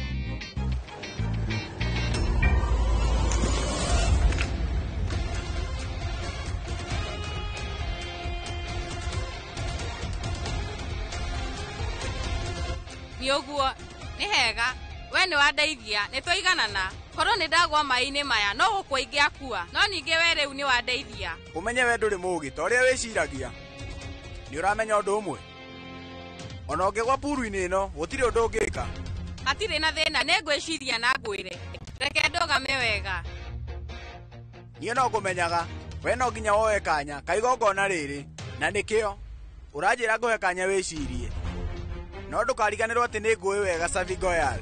Nĩ ũguo, nĩ hega. We nĩ wandeithia, nĩ twaiganana. Korwo nĩ ndagwa maĩ-inĩ maya, no gũkua ingĩakua. No ningĩ we rĩu nĩ wandeithia.
Ũmenye we ndũrĩ mũũgĩ ta ũrĩa wĩciragia. Nĩ ũramenya ũndũ ũmwe? Ona ũngĩgwa puru-inĩ ĩno, gũtirĩ ũndũ ũngĩka.
Hatirĩ na thĩna, nĩ ngwĩciria na ngwĩre. Reke ndũgame wega.
Niĩ no ngũmenyaga, we no nginya woe kanya ka igongona rĩrĩ, na nĩkĩo ũranjĩra ngũhe kanya wĩcirie. No ndũkariganĩrwo atĩ nĩ ngũĩ wega Savi Goyal.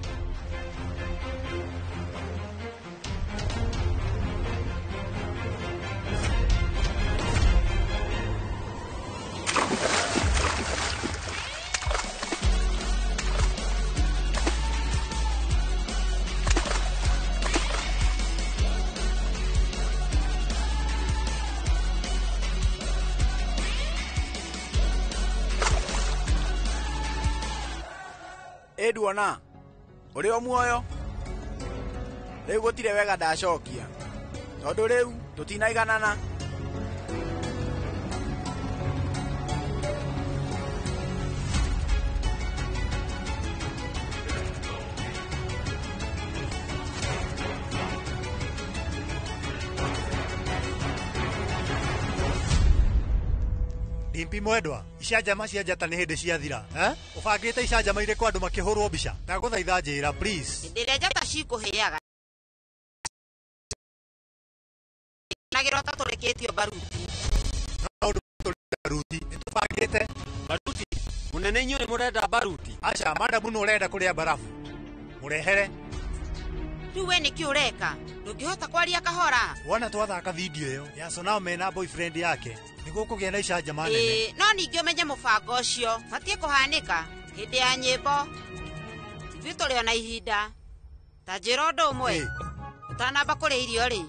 Nduona ũrĩ o muoyo rĩu gũtirĩ wega ndacokia tondũ rĩu tũtinaiganana.
Dimpi mwendwa, icanjama cia njata nĩ hĩndĩ ciathira, eh? Ũbangĩte icanjama irĩkũ andũ makĩhũrwo mbica? Ndagũthaitha njĩra please.
Hĩndĩ ĩrĩa njata cikũhĩaga na gĩrota tũrĩkĩtio baruti.
No baruti nĩ tũbangĩte.
Baruti? Mũnene inyuĩ nĩ mũrenda baruti?
Aca, madamu nĩ ũrenda kũrĩa barafu. Mũrehere.
Rĩu we nĩkĩ ũreka? Ndũngĩhota kwaria kahora.
Wona twathaka video ĩyo ya Sonam mena boyfriend yake, nĩguo kũgĩa na icanjama nene.
No ningĩ ũmenye mũbango ũcio batiĩ kũhanĩka hĩndĩ ya nyĩmbo. Ithuĩ tũrĩ ona ihinda. Ta njĩra ũndũ ũmwe, ũtanamba kũrĩa irio rĩ,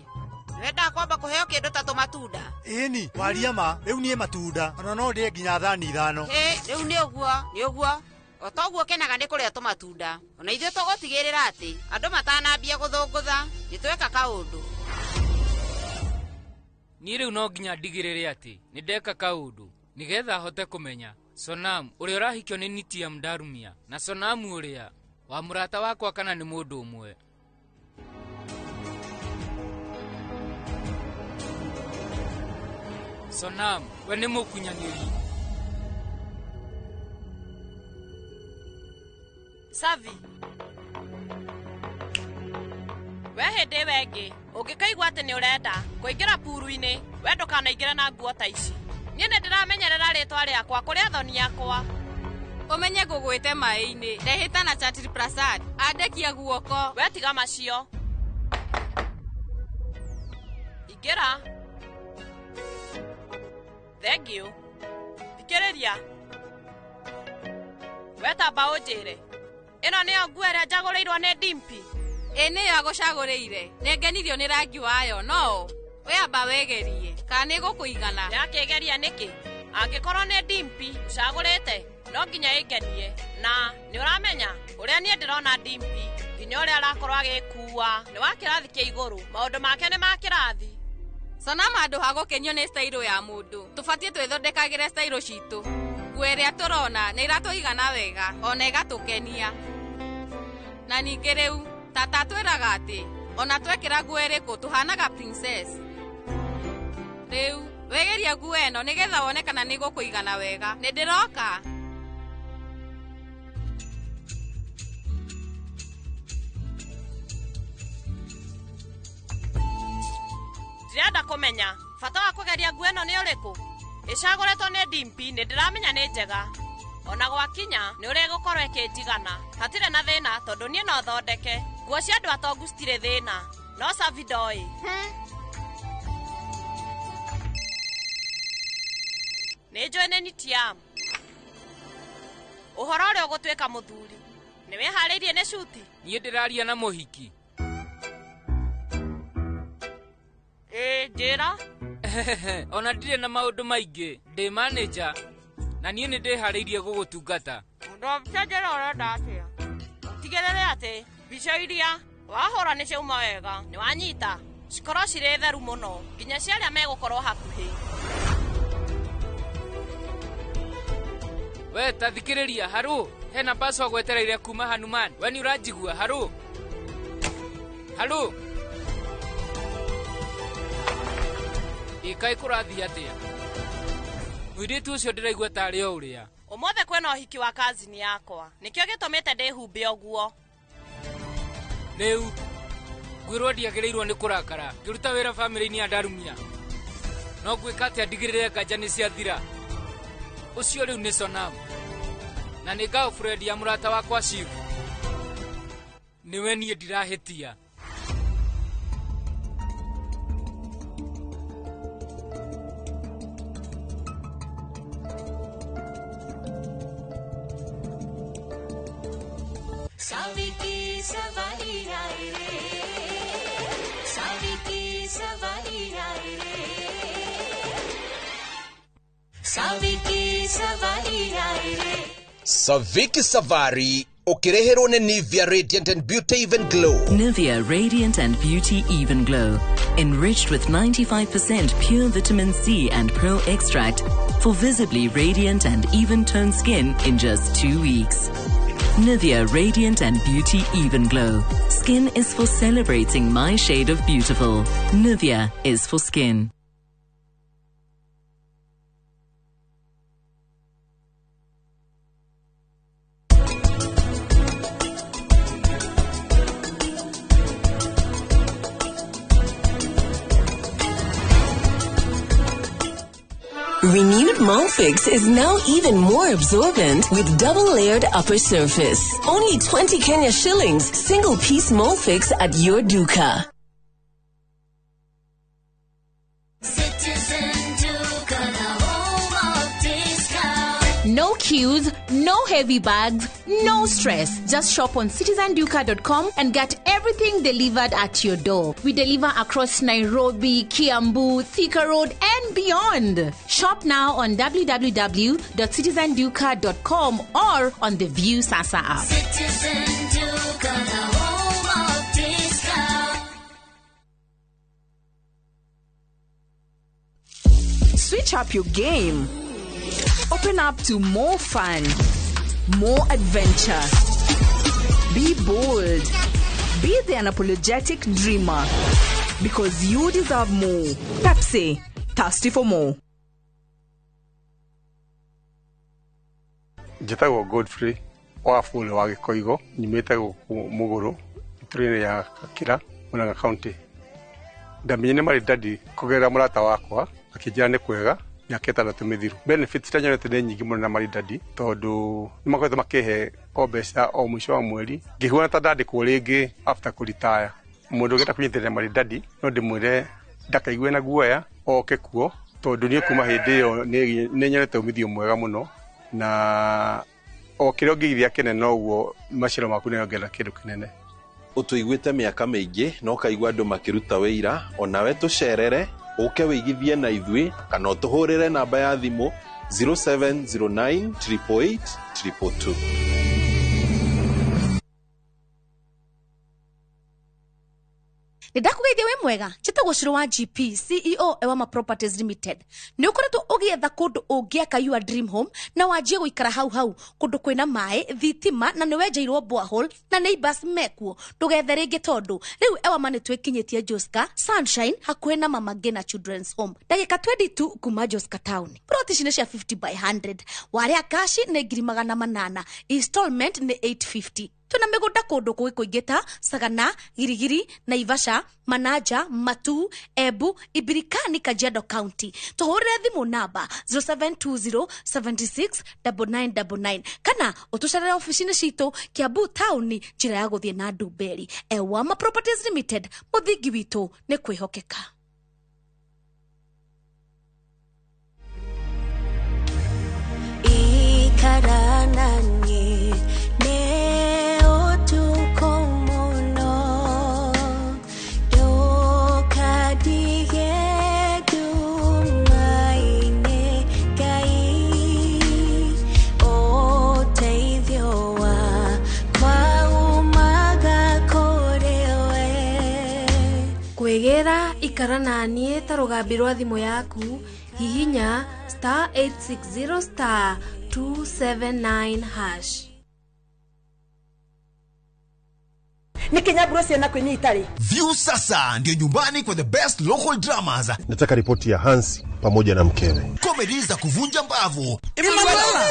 nĩwendaga kwamba kũheo kĩndũ ta tũmatunda?
Ĩni, waria ma, rĩu niĩ matunda, ona no ndĩe nginya thani 5.
Hĩ, rĩu nĩ ũguo, nĩ ũguo. O toguo ũkenaga nĩ kũrĩa tũmatunda. Ona ithuĩ tũgũtigĩrĩra atĩ andũ matanambia gũthũngũtha, nĩ tweka kaũndũ.
Niĩ rĩu no nginya ndigĩrĩre atĩ nĩ ndeka kaũndũ nĩgetha hote kũmenya Sonam ũrĩa ũrahikio nĩ Nitiam Darumia na Sonam ũrĩa wa mũrata wakwa kana nĩ mũndũ ũmwe. Sonam, we nĩ mũkunyanĩri.
Savi. We hĩndĩ ĩyo ĩngĩ ũngĩkaigua atĩ nĩ ũrenda kũingĩra puru-inĩ, we ndũkanaingĩre na nguo ta ici. Niĩ nĩ ndĩramenyerera rĩtwa rĩakwa kũrĩ athoni akwa.
Ũmenye ngũgwĩte maĩ-inĩ, ndehĩta na Chatri Prasad, andekia guoko.
We tiga macio. Ingĩra. Thank you. Thikĩrĩria. We tamba ũnjĩre. Ĩno nĩyo nguo ĩrĩa njagũrĩirwo nĩ Dimpi.
Ĩ nĩyo agũcagũrĩire. Nĩngenirio nĩ rangi wayo, no we amba wĩgerie kana nĩgũkũigana.
Ndĩrakĩgeria nĩkĩ? Angĩkorwo nĩ Dimpi ũcagũrĩte, no nginya ĩngenie. Na nĩ ũramenya ũrĩa niĩ ndĩrona Dimpi, nginya ũrĩa arakorwo agĩkua nĩ wa kĩrathi kĩa igũrũ. Maũndũ make nĩ ma kĩrathi.
Sonam handũ ha gũkenio nĩ stailo ya mũndũ, tũbatiĩ twĩthondekagĩre stailo citũ. Nguo ĩrĩa tũrona nĩ ĩratũigana wega, ona ĩgatũkenia. Na ningĩ rĩu tata atwĩraga atĩ ona twekĩra nguo ĩrĩkũ tũhanaga princess. Rĩu wĩgerie nguo ĩno nĩgetha wone kana nĩ gũkũigana wega. Nĩ ndĩroka.
Ndĩrenda kũmenya bata wa kũgeria nguo ĩno nĩ ũrĩkũ. Ĩcagũrĩtwo nĩ Dimpi, nĩ ndĩramenya nĩ njega. Ona gwakinya nĩ ũrĩa ĩgũkorwo ĩkĩnjigana. Hatirĩ na thĩna tondũ niĩ no thondeke. Nguo cia andũ atongu citirĩ thĩna. No Savi ndoĩ. Nĩ njũĩ nĩ Nitiam. Ũhoro ũrĩa ũgũtuĩka mũthuri. Nĩ wĩharĩirie nĩ cuti?
Niĩ ndĩraria na mũhiki.
Ĩĩ, njĩra.
Ona ndirĩ na maũndũ maingĩ. Ndĩ manager na niĩ nĩ ndĩharĩirie gũgũtungata.
Ndũcenjere ũrenda atĩa? Tigĩrĩre atĩ mbica iria wahũra nĩ ciauma wega. Nĩ wanyita. Cikorwo cirĩ theru mũno nginya cia arĩa megũkorwo hakuhĩ.
We ta thikĩrĩria, Haru, hena mbaco gwetereire kuma Hanuman. We nĩ ũranjigua, Haru? Haru? Ĩkaĩ kũrathiĩ atĩa? Mũirĩtu ũcio ndĩraigua tarĩ o ũrĩa.
Ũmũthĩ kwĩna ũhiki wa kazini yakwa. Nĩkĩo gĩtũmĩte ndĩhumbe ũguo.
Rĩu ngwĩrwo ndiagĩrĩirwo nĩ kũrakara ngĩruta wĩra bamĩrĩ-inĩ ya Ndarumia. No ngwĩka atĩa ndigĩrĩre nganja nĩ ciathira? Ũcio rĩu nĩ Sonam. Na nĩ girlfriend ya mũrata wakwa Shiv. Nĩwe niĩ ndirahĩtia.
Saviki सवारी आए रे, साविकी सवारी आए रे, साविकी सवारी आए रे।
Saviki Savari ũkĩreherwo nĩ Nivea Radiant and Beauty Even Glow.
Nivea Radiant and Beauty Even Glow, enriched with 95% pure vitamin C and pearl extract for visibly radiant and even-toned skin in just 2 weeks. Nivea Radiant and Beauty Even Glow. Skin is for celebrating my shade of beautiful. Nivea is for skin. Renewed Molfix is now even more absorbent with double-layered upper surface. Only 20 Kenya shillings, single-piece Molfix at your duka.
Citizen Duka, the home of discount.
No queues, no heavy bags, no stress. Just shop on citizenduka.com and get everything delivered at your door. We deliver across Nairobi, Kiambu, Thika Road, and beyond. Shop now on www.citizenduka.com or on the View Sasa app.
Citizen Duka, the home of discount.
Switch up your game. Open up to more fun, more adventure. Be bold. Be the unapologetic dreamer. Because you deserve more. Pepsi, thirsty for more.
Njĩtagwo Godfrey Wafule wa Gĩkoigo, nyumĩte gũkũ Mũgũrũ, itũra-inĩ ya Gakira, Murang'a County. Ndamenyire Maridadi kũgerera mũrata wakwa, akĩnjĩra nĩ kwega mĩaka 6 mĩthiru. Benefits iria nyonete nĩ nyingĩ mũno na Maridadi tondũ nĩ makoretwo makĩhe o mbeca o mũico wa mweri, ngĩhuana ta ndandĩkwo rĩngĩ after kũritaya. Mũndũ ũngĩenda kũnyitĩrĩra Maridadi no ndĩmwĩre ndakaigue na guoya oke kuo, tondũ niĩ kuma hĩndĩ ĩyo nĩ nyonete umithio mwega mũno, na o kĩrĩa ũngĩigithia kĩnene noguo maciaro maku nĩongerera kĩndũ kĩnene.
Ũtũiguĩte mĩaka mĩingĩ na ũkaigua andũ makĩruta wĩira, onawe tũcerere ũke wĩigithie na ithuĩ kana ũtũhũrĩre namba ya thimũ 0709 888 222.
Nĩ ndakũgeithia wĩ mwega, njĩtagwo Shiro wa GP, CEO Ewama Properties Limited. Nĩ ũkoretwo ũgĩetha kũndũ ũngĩaka your dream home na wanjie gũikara hau hau, kũndũ kwĩna maĩ, thitima na nĩ wenjeirwo borehole na neighbors mekuo. Ndũgethe rĩngĩ tondũ rĩu Ewama nĩ twĩkinyĩtie Joska Sunshine hakuhĩ na Mama Ngina Children's Home, ndagĩka 22 kuma Joska Town. Plot ici nĩ cia 50 by 100. Warĩa kashi nĩ 800,000, installment nĩ 850. Twĩna mĩgũnda kũndũ kũngĩ kũingĩ ta Sagana, Girigiri, Naivasha, Manaja, Matu, Embu, Ibirikani, Kajiado County. Tũhũrĩre thimũ namba 0720 76 9999 kana ũtũcerere ofici-inĩ citũ Kiambu Town, njĩra ya gũthiĩ na Ndumberi. Ewama Properties Limited, mũthingi witũ nĩ kwĩhokeka.
Ikara naniĩ nĩ ũtukũ mũno, ndũkandige nduma-inĩ, Ngai ũteithio wakwa umaga kũrĩ we.
Kwĩgĩra ikara naniĩ ta rũgambi rwa thimũ yaku, hihinya star 860 star 279 hash.
Nĩ kinyamburo ciana kwĩnyita rĩ.
View sasa ndio nyumbani kwa the best local dramas,
Nataka ripoti ya Hansi pamoja na mkewe.
Comedy za kuvunja mbavu,
Emanuela!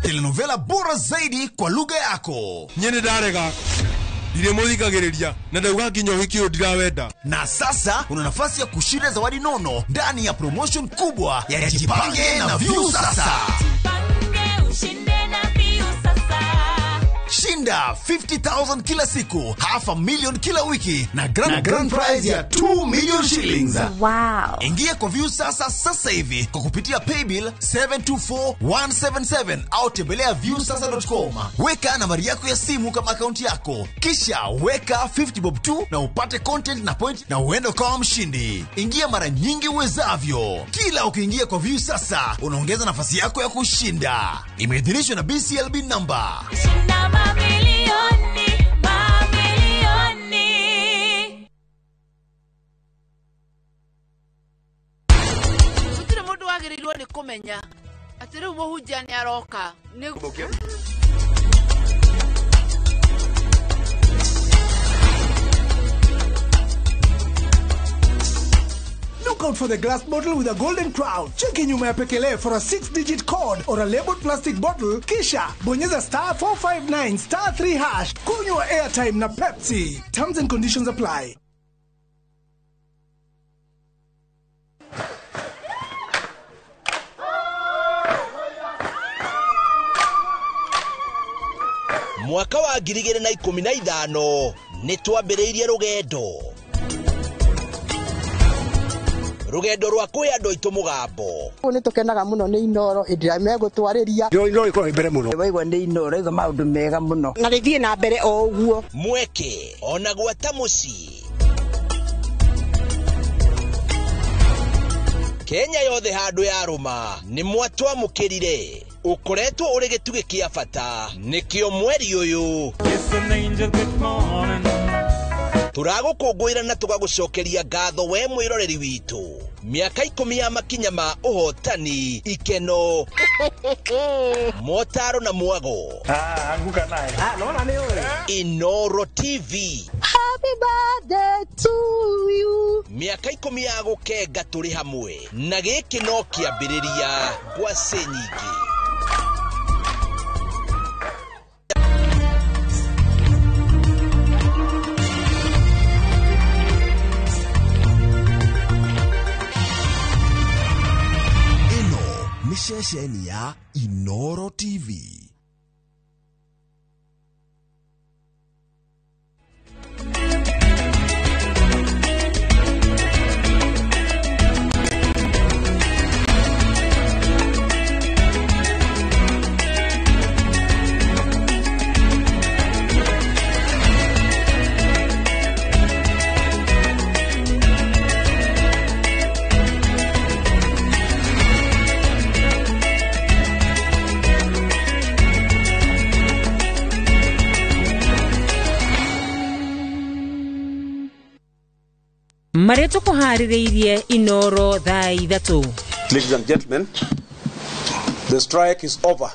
Telenovela bora zaidi kwa lugha yako.
Nyene ndarega ndirĩ mũthikagĩrĩria na ndauga nginya ũhiki ũyũ ndirawenda.
Na sasa una nafasi ya kushinda zawadi nono ndani ya promotion kubwa ya Jipange na View Sasa. Shinda 50,000 kila siku, 500,000 kila wiki na grand prize ya 2 million shillings.
Wow.
Ingia kwa View Sasa sasa hivi kwa kupitia paybill 724177 au tembelea viewsasa.com. Weka nambari yako ya simu kama akaunti yako, kisha weka 50 bob tu na upate content na point na uende ukawa mshindi. Ingia mara nyingi uwezavyo. Kila ukiingia kwa View Sasa unaongeza nafasi yako ya kushinda. Imeidhinishwa na BCLB number.
Shinda mamilioni, mamilioni.
Gũtirĩ mũndũ wagĩrĩirwo nĩ kũmenya atĩ rĩu mũhunjia nĩ aroka. Nĩ
Look out for the glass bottle with a golden crown. Cheki nyuma ya pekele for a 6-digit code or a labeled plastic bottle. Kisha bonyeza star 459 star 3 hash. Kunywa airtime na Pepsi. Terms and conditions apply.
Mwaka wa 2015 nĩ twambĩrĩirie rũgendo rwa kwĩ andũ aitũ mũgambo.
Nĩ tũkenaga mũno nĩ Inoro hĩndĩ ĩrĩa megũtwarĩria.
Inoro ĩkoragwo mbere mũno.
Waigua nĩ Inoro ĩga maũndũ mega mũno. Na rĩthiĩ na mbere o ũguo.
Mweke ona gwata mũciĩ. Kenya yothe handũ yarũma nĩ mwatwamũkĩrire. Ũkoretwo ũrĩ gĩtugĩ kĩa bata nĩkĩo mweri ũyũ tũragũkũngũĩra na tũgagũcokeria ngatho we mwĩroreri witũ. Mĩaka 10 ya makinya ma ũhotani, ikeno, motaro na mwago.
Anguka naye.
Nona nĩ ũĩ.
Inoro TV.
Happy birthday to you.
Mĩaka 10 ya gũkenga tũrĩ hamwe na gĩkĩ no kĩambĩrĩria ngwacĩ nyingĩ.
Nĩ ceceni ya Inoro TV.
Marĩa tũkũharĩrĩirie Inoro thaa 3.
Ladies and gentlemen, the strike is over.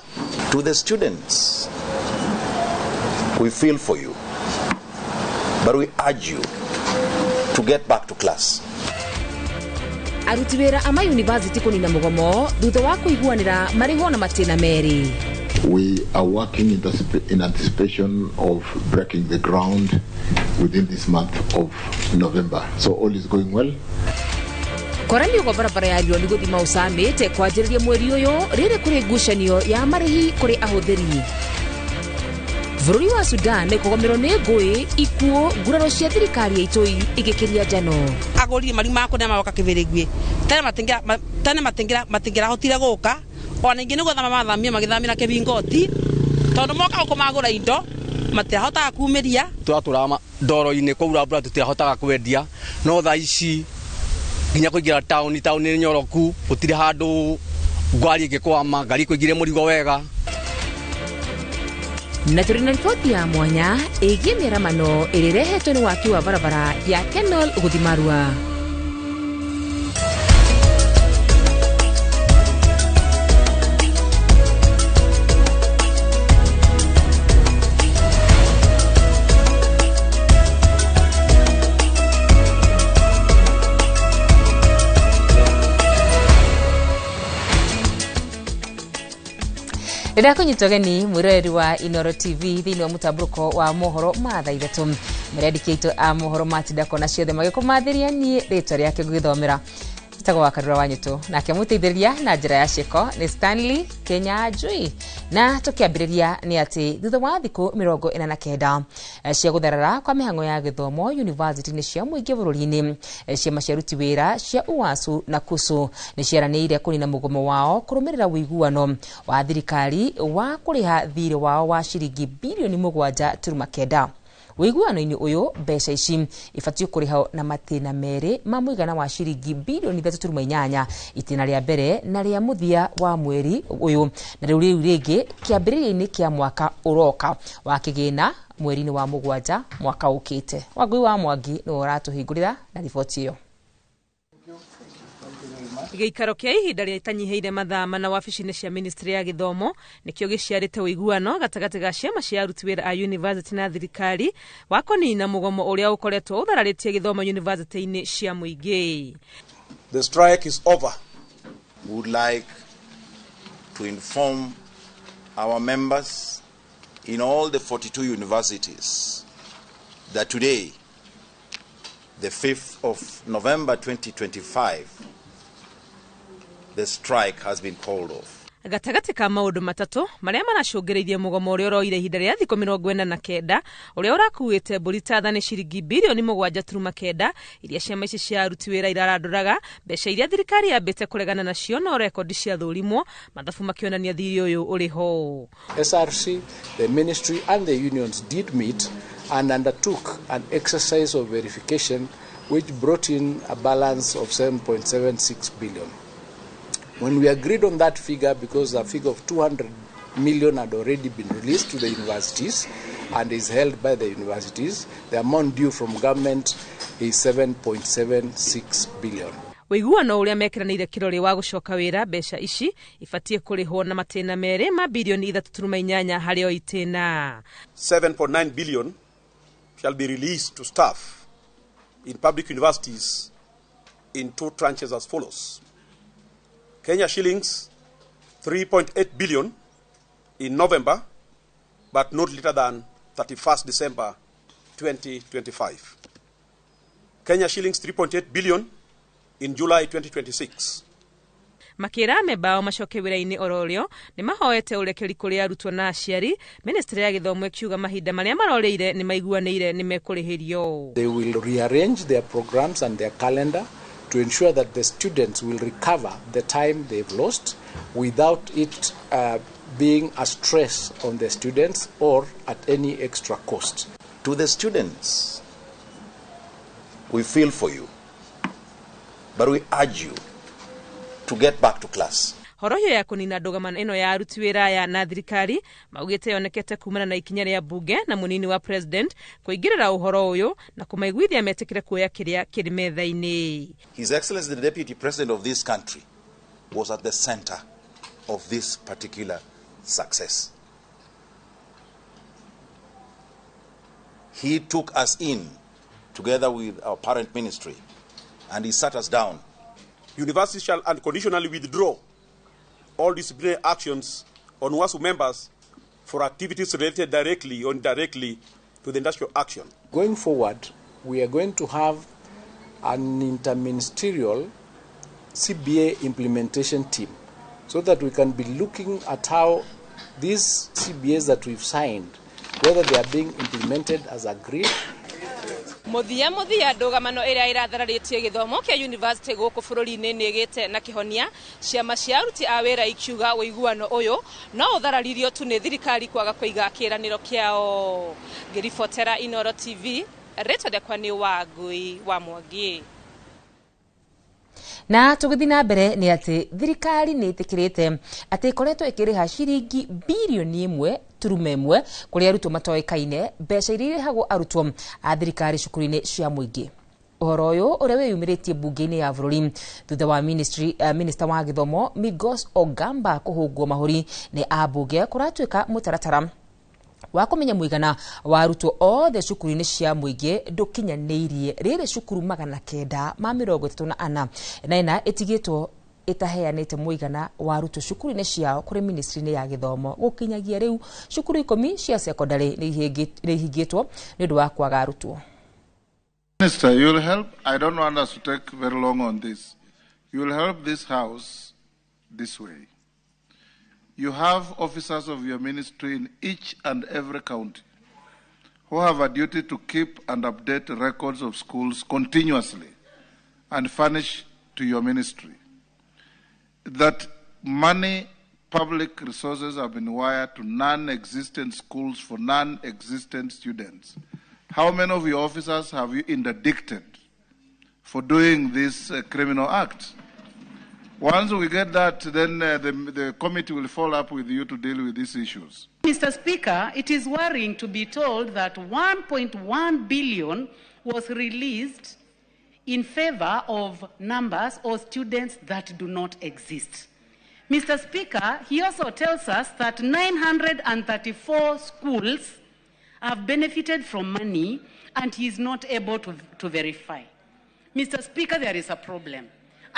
To the students, we feel for you, but we urge you to get back to class.
Aruti wĩra a mayunivasĩtĩ kũnina mũgomo thutha wa kũiguanĩra marĩhwo na matĩna merĩ.
We are working in anticipation of breaking the ground within this month of November. So all is going well.
Kwaranio gwa barabara ya Rioni gũthiĩ Mau Summit kwanjĩrĩria mweri ũyũ rĩrĩ kũrĩ ngucanio ya marĩhi kũrĩ ahũthĩri. Bũrũri wa Sudan kũgomerwo nĩ ngũĩ, ikuũ, nguraro cia thirikari ya itoi igĩkĩria njano.
Agũri mariuma kũrĩa magoka Kĩbĩrĩguĩ tene matingĩrahotire gũka, ona ingĩ nĩ gũthama mathamio magĩthamĩra Kĩbingoti tondũ moka gũkũ magũra indo matirahotaga kumĩria.
Tũratũraga ndoro-inĩ kwaura mbura tũtirahotaga kwendia, no thaa ici nginya kũingĩra taũni, taũni nĩ nyoroku, gũtirĩ handũ ngari ĩngĩkwama, ngari ĩkũingĩrie mũrigo wega.
Na tũrĩ na riboti ya mwanya ĩgiĩ mĩaramano ĩrĩa ĩrehetwo nĩ waki wa barabara ya Kenol gũthiĩ Marua. Ndĩrakũnyita ũgeni mwĩroreri wa Inoro TV thĩinĩ wa mũtambũrũko wa mohoro ma thaa 3. Marĩa aitũ a mohoro matinda kona ciothe magĩkũmathĩria niĩ rĩtwa rĩake ngũgĩthomera njĩtagwo wa Karura wa Nyũtũ, nake mũteithĩrĩria na njĩra ya ciĩko nĩ Stanley Kenyanjui. Na tũkĩambĩrĩria nĩ atĩ thutha wa thikũ 49 cia gũtharara kwa mĩhang'o ya gĩthomo yunivasĩtĩ-inĩ cia mũingĩ bũrũri-inĩ, ciama cia aruti wĩra cia UASU na KUSU nĩ ciaranĩire kũnina mũgomo wao kũrũmĩrĩra ũiguano wa thirikari wa kũrĩha thirĩ wao wa ciringi bilioni 7.9. Ũiguano-inĩ ũyũ mbeca ici ibatiĩ kũrĩhwo na matĩna merĩ ma mũigana wa ciringi bilioni 3.8 itĩna rĩa mbere na rĩa mũthia wa mweri ũyũ, na rĩu rĩngĩ kĩambĩrĩria-inĩ kĩa mwaka ũroka wa kĩgĩna mweri-inĩ wa 7 mwaka ũkĩte. Wangui wa Mwangi nĩwe ũratũhingũrĩra na riboti ĩyo.
Gĩikaro kĩa ihinda rĩtanyihĩire mathaa mana wabici-inĩ cia ministry ya gĩthomo nĩkĩo gĩciarĩte ũiguano gatagatĩ ga ciama cia aruti wĩra a university na thirikari wa kũnina mũgomo ũrĩa ũkoretwo ũthararĩtie gĩthomo university-inĩ cia mũingĩ.
The strike is over.
We would like to inform our members in all the 42 universities that today, the 5th of November 2025, the strike has been called off.
Gatagatĩ ka maũndũ matatũ marĩa maracũngĩrĩirie mũgomo ũrĩa ũroire ihinda rĩa thikũ 49 ũrĩa ũrakuĩte mbũri ta thani ciringi bilioni 7.9 iria ciama ici cia aruti wĩra irarandũraga, mbeca iria thirikari yambĩte kũregana nacio no rekondi ciathũrimwo, mathabu makĩonania thirĩ ũyũ ũrĩ ho.
SRC, the ministry and the unions did meet and undertook an exercise of verification which brought in a balance of 7.76 billion. When we agreed on that figure, because a figure of 200 million had already been released to the universities and is held by the universities, the amount due from government is 7.76 billion.
Ũiguano ũrĩa mekĩranĩire kĩrore wa gũcoka wĩra, mbeca ici ibatiĩ kũrĩhwo na matĩna merĩ ma bilioni 3.8 harĩ o itĩna.
7.9 billion shall be released to staff in public universities in two tranches as follows. Kenya shillings 3.8 billion in November, but not later than 31st December 2025. Kenya shillings 3.8 billion in July 2026.
Makĩra amemba ao macoke wĩra-inĩ oro rĩo nĩ mahoete ũrekeri kũrĩ arutwo na aciari. Ministry ya gĩthomo ĩkiuga mahinda marĩa marorĩire nĩ maiguanĩire nĩ mekũrĩhĩrio.
They will rearrange their programs and their calendar to ensure that the students will recover the time they've lost without it being a stress on the students or at any extra cost.
To the students, we feel for you, but we urge you to get back to class.
Horohio ya kũnina ndũgamano ĩno ya aruti wĩra aya na thirikari maugĩte yonekete kumana na ikinya rĩa mbunge na mũnini wa president kũingĩrĩra ũhoro ũyũ na kũmaiguithia metĩkĩre kuoya kĩrĩa kĩrĩ metha-inĩ.
His Excellency the Deputy President of this country was at the center of this particular success. He took us in together with our parent ministry and he sat us down.
Universities shall unconditionally withdraw all disciplinary actions on WASU members for activities related directly or indirectly to the industrial action.
Going forward, we are going to have an interministerial CBA implementation team so that we can be looking at how these CBAs that we've signed, whether they are being implemented as agreed.
Muthia muthia ndũgamano ĩrĩa ĩrathararĩtie gĩthomo kĩa university gũkũ bũrũri-inĩ nĩ ĩgĩte na kĩhonia. Ciama cia aruti a wĩra ikiuga ũiguano ũyũ no ũthararirio tu nĩ thirikari kwaga kũiga kĩĩranĩro kĩao. Ngĩribotera Inoro TV, rĩtwa rĩakwa nĩ Wangui wa Mwangi.
Na tũgĩthiĩ na mbere nĩ atĩ thirikari nĩ ĩtĩkĩrĩte atĩ ĩkoretwo ĩkĩrĩha ciringi birioni 1.1 kũrĩ arutwo matoĩkaine mbeca iria irĩhagwo arutwo a thirikari cukuru-inĩ cia mũingĩ. Ũhoro ũyũ ũrĩa wĩyumĩrĩtie mbunge-inĩ ya bũrũri thutha wa minister wa gĩthomo Migos Ogamba kũhũngwo mahũri nĩ ambunge kũratuĩka mũtaratara wa kũmenya mũigana wa arutwo othe cukuru-inĩ cia mũingĩ ndũkinyanĩirie rĩrĩ cukuru 934 na ĩtigĩtwo ĩtaheanĩte mũigana wa arutwo cukuru-inĩ ciao kũrĩ ministry-inĩ ya gĩthomo. Gũkinyagia rĩu cukuru 10 cia secondary nĩ ihingĩtwo nĩ ũndũ wa kwaga arutwo.
Minister, you'll help. I don't want us to take very long on this. You'll help this house this way. You have officers of your ministry in each and every county who have a duty to keep and update records of schools continuously and furnish to your ministry. That money, public resources have been wired to non-existent schools for non-existent students. How many of your officers have you interdicted for doing this criminal act? Once we get that, then the committee will follow up with you to deal with these issues.
Mr. Speaker, it is worrying to be told that 1.1 billion was released in favor of numbers or students that do not exist. Mr. Speaker, he also tells us that 934 schools have benefited from money and he is not able to verify. Mr. Speaker, there is a problem.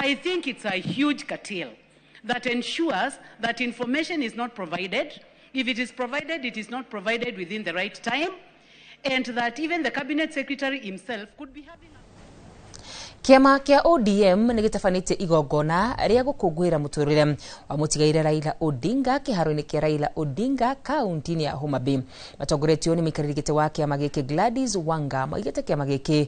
I think it's a huge cartel that ensures that information is not provided. If it is provided, it is not provided within the right time, and that even the cabinet secretary himself could be having.
Kĩama kĩa ODM nĩ gĩtabanĩtie igongona rĩa gũkũngũĩra mũtũrĩre wa mũtigaire Raila Odinga kĩharo-inĩ kĩa Raila Odinga kaunti-inĩ ya Homa Bay. Matongoretio nĩ mũikarĩri gĩtĩ wa kĩama gĩkĩ Gladys Wanga maugĩte kĩama gĩkĩ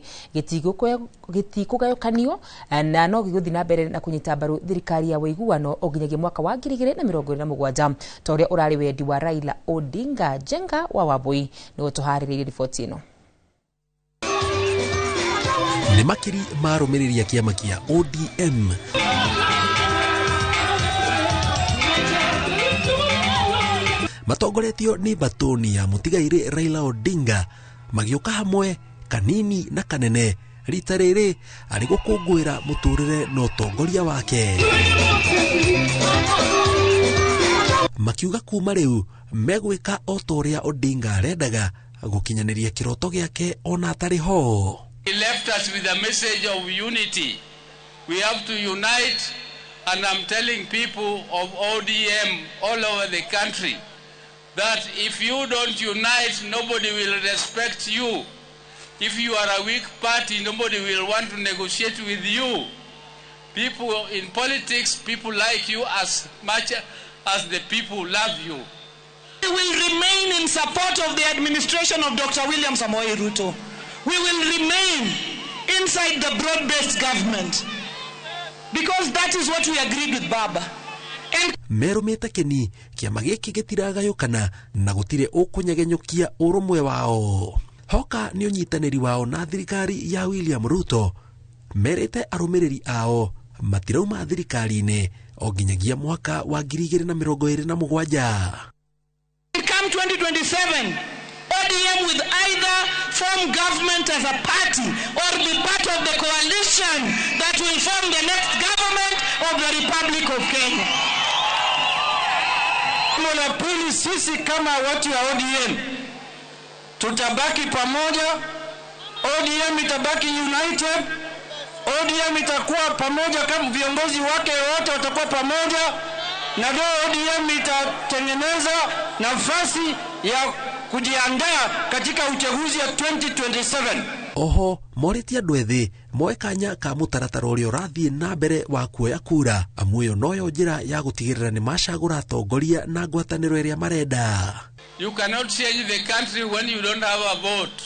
gĩtikũgayũkanio na no gĩgũthiĩ na mbere na kũnyita mbaru thirikari ya ũiguano o nginyagia mwaka wa 2027 ta ũrĩa ũrarĩ wendi wa Raila Odinga. Njenga wa Wambui nĩwe ũtũharĩrĩirie riboti ĩno.
Nĩ makiri marũmĩrĩri a kĩama kĩa ODM matongoretio nĩ batoni ya mũtigairĩ Raila Odinga magĩũka hamwe kanini na kanene rita rĩrĩ arĩ gũkũngũĩra mũtũrĩre na ũtongoria wake, makiuga kuma rĩu megwĩka o ta ũrĩa Odinga arendaga gũkinyanĩria kĩroto gĩake ona atarĩ ho.
He left us with a message of unity. We have to unite, and I'm telling people of ODM all over the country that if you don't unite, nobody will respect you. If you are a weak party, nobody will want to negotiate with you. People in politics, people like you as much as the people love you.
We will remain in support of the administration of Dr. William Samoei Ruto. We will remain inside the broad-based government because that is what we agreed with Baba. And
merumĩte kĩni kĩama gĩkĩ gĩtiragayũkana na gũtirĩ ũkũnyegenyũkia ũrũmwe wao. Hoka nĩ ũnyitanĩri wao na thirikari ya William Ruto merĩte arũmĩrĩri ao matirauma thirikari-inĩ o nginyagia mwaka wa 2027.
Come 2027, ODM will either form government as a party or be part of the coalition that will form the next government of the Republic of Kenya.
La pili, sisi kama watu wa ODM tutabaki pamoja. ODM itabaki united. ODM itakuwa pamoja kama viongozi wake wote watakuwa pamoja, na ndio ODM itatengeneza nafasi ya kujiandaa katika uchaguzi ya 2027.
Oho morĩtie andũ ethĩ moe kanya ka mũtaratara ũrĩa ũrathiĩ na mbere wa kuoya kura, amu ĩyo noyo njĩra ya gũtigĩrĩra nĩ macagũra atongoria na ngwatanĩro ĩrĩa marenda.
You cannot change the country when you don't have a vote.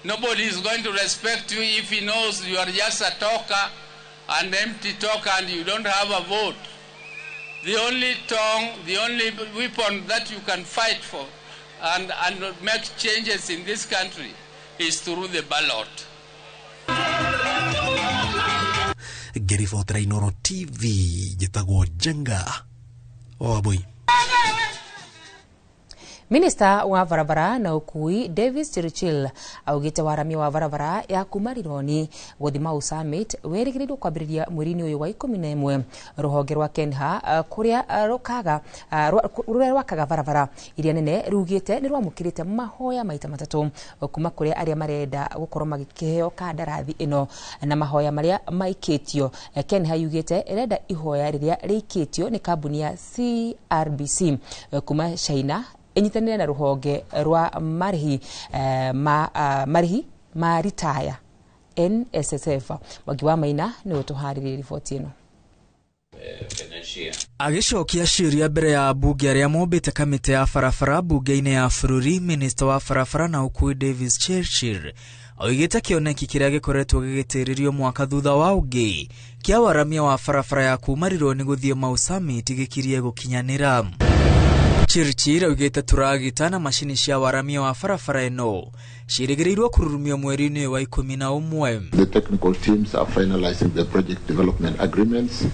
Nobody is going to respect you if he knows you are just a talker, an empty talker, and you don't have a vote. The only tongue, the only weapon that you can fight for and make changes in this country is through the ballot.
Ngĩribotera Inooro TV, njĩtagwo Njenga wa Wambui.
Minista wa barabara na ukui Davis Chirchir augite waramia wa barabara ya kuma Rironi guthi Mau Summit wirigirirwo kwambiriria mweri-inĩ ũyũ wa 11. Ruhonge rwa Kenha kuria rukaga ruria rwakaga barabara iria nene rugite ni rwamukirite mahoya maita matatu kuma kuria aria marenda gukorwo magikiheo kandarathi ino na mahoya maria maikitio. Kenha yugite irenda ihoya riria rikitio ni kambuni ya CRBC kuma China inyitanire na ruhonge rwa marihi marihi ma ritaya NSSF. Mwangi wa Maina ni utuhariririe riboti ino.
Agĩcokia ciũria mbere ya ambunge arĩa mombĩte kamĩtĩ ya barabara mbunge-inĩ ya bũrũri, minista wa barabara na ũkui Davis Chirchir oigĩte kĩoneki kĩrĩa gĩkoretwo gĩgĩtĩrĩrio mwaka thutha wa ũngĩ kĩa waramia wa barabara ya kuma Rironi gũthiĩ Mau Summit gĩkirie gũkinyanĩra. Chirchir augĩte tũragita na macini cia waramia wa barabara ĩno ciĩrĩgĩrĩirwo kũrurumio mweri-inĩ wa 11.
The technical teams are finalizing the project development agreements.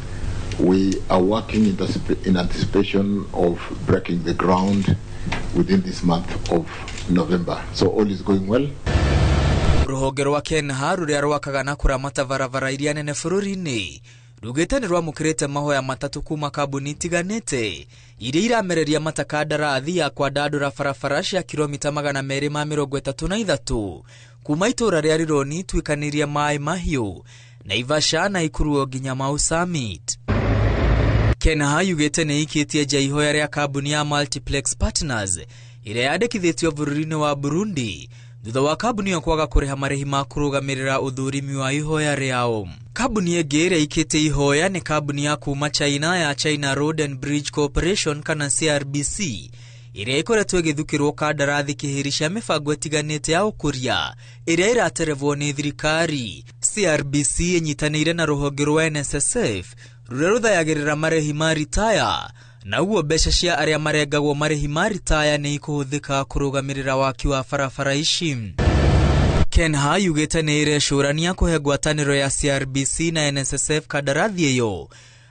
We are working in anticipation of breaking the ground within this month of November. So all is going well.
Ruhonge rwa Kenha rũrĩa rwakaga na kũramata barabara iria nene bũrũri-inĩ rugĩte nĩ rwamũkĩrĩte mahoya matatũ kuma kambuni itiganĩte iria iramereria matakandarathi ya kwandandũra barabara cia kilomita 233 kuma itũra rĩa Rironi ituĩkanĩria Maĩ Mahiũ, Naivasha na Ikuruo nginya Mau Summit. Kenha yugĩte nĩ ĩikĩtie nja ihoya rĩa kambuni ya Multiplex Partners ĩrĩa yandĩkithĩtio bũrũri-inĩ wa Burundi thutha wa kambuni ĩyo kwaga kũrĩha marĩhi ma kũrũgamĩrĩra ũthũrimi wa ihoya rĩao. Kambuni ĩngĩ ĩrĩa ĩikĩtie ihoya nĩ kambuni ya kuma China ya China Road and Bridge Corporation kana CRBC ĩrĩa ĩkoretwo ĩgĩthukĩrwo kandarathi kĩhĩri cia mĩbango ĩtiganĩte ya ũkũria ĩrĩa ĩraterevwo nĩ thirikari. CRBC ĩnyitanĩire na rũhonge rwa NSSF rũrĩa rũthayagĩrĩra marĩhi ma ritaya, na ũguo mbeca cia arĩa marengagwo marĩhi ma ritaya nĩ ikũhũthĩka kũrũgamĩrĩra waki wa barabara ici. Kenha yugĩte nĩ ĩrecũrania kũhe ngwatanĩro ya CRBC na NSSF kandarathi ĩyo,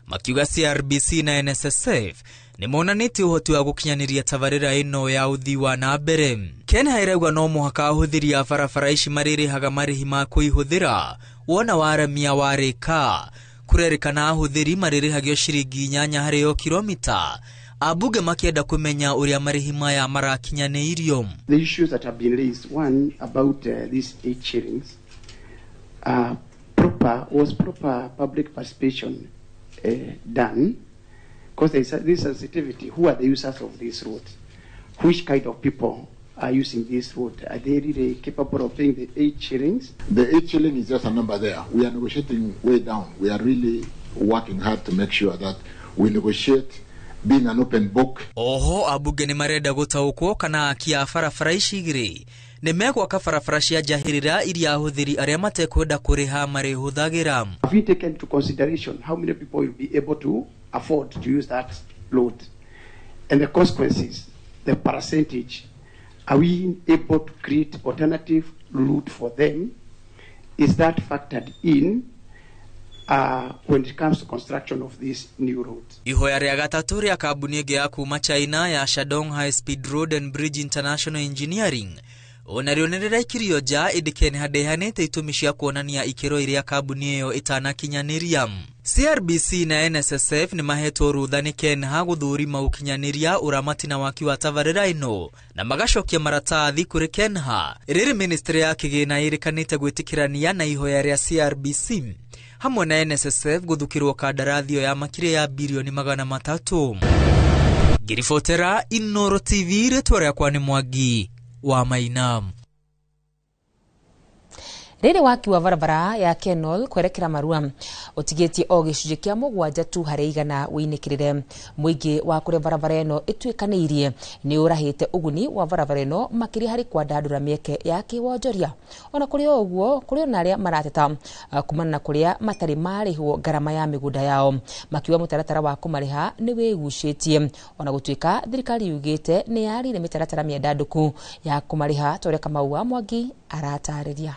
makiuga CRBC na NSSF nĩ monanĩtie ũhoti wa gũkinyanĩria tabarĩra ĩno ya ũthii wa na mbere. Kenha ĩrauga no mũhaka ahũthĩri a barabara ici marĩrĩhaga marĩhi ma kũihũthĩra wona waramia warĩka. Kũrerĩkana ahũthĩri marĩrĩhagio ciringi 8 harĩ o kilomita, ambunge makĩenda kũmenya ũrĩa marĩhi maya marakinyanĩirio.
The issues that have been raised, one about these 8 shillings, proper public participation done, because there is this sensitivity. Who are the users of this road? Which kind of people are using this road? Are they really capable of paying the 8 shillings?
The 8 shilling is just a number there. We are negotiating way down. We are really working hard to make sure that we negotiate being an open book.
Oho ambunge nĩ marenda gũtaũkwo kana aki a barabara ici igĩrĩ nĩ megwaka barabara cia njahĩrĩra iria ahũthĩri arĩa matekwenda kũrĩha marĩhũthagĩra.
Have we taken into consideration how many people will be able to afford to use that road and the consequences, the percentage? Are we able to create alternative route for them? Is that factored in? when it comes to construction of this new road.
Ihoya rĩa gatatũ rĩa kambuni ĩngĩ ya kuma China ya Shandong High Speed Road and Bridge International Engineering onarĩo nĩ rĩraikirio nja, ĩndĩ KENHA ndĩheanĩte itũmi cia kuonania ikĩro iria kambuni ĩyo ĩtanakinyanĩria. CRBC na NSSF nĩ mahetwo rũtha nĩ KENHA gũthũrima ũkinyanĩria ũramati na waki wa tabarĩra ĩno na magacokia maratathi kũrĩ KENHA. Rĩrĩ ministry ya kĩgĩna ĩrĩkanĩte gwĩtĩkĩrania na ihoya rĩa CRBC hamwe na NSSF gũthukĩrwo kandarathi ĩyo ya makĩria ya birioni 300. Ngĩribotera Inooro TV, rĩtwa rĩakwa nĩ Mwangi wa Maina.
Rĩrĩ waki wa barabara ya Kenol kwerekera Marua ũtigĩtie o gĩcunjĩ kĩa 7 tu harĩ igana wĩinĩkĩrĩre. Mũingĩ wa kũrĩa barabara ĩno ĩtuĩkanĩirie nĩ ũrahĩte ũguni wa barabara ĩno makĩria harĩ kwandandũra mĩeke ya kĩwonjoria. Ona kũrĩ o ũguo, kũrĩ ona arĩa marateta kumana na kũrĩa matarĩ marĩhwo ngarama ya mĩgũnda yao, makiuga mũtaratara wa kũmarĩha nĩ wĩgucĩtie, ona gũtuĩka thirikari yugĩte nĩ yarire mĩtaratara mĩandandũku ya kũmarĩha, ta ũrĩa Kamau wa Mwangi aratarĩria.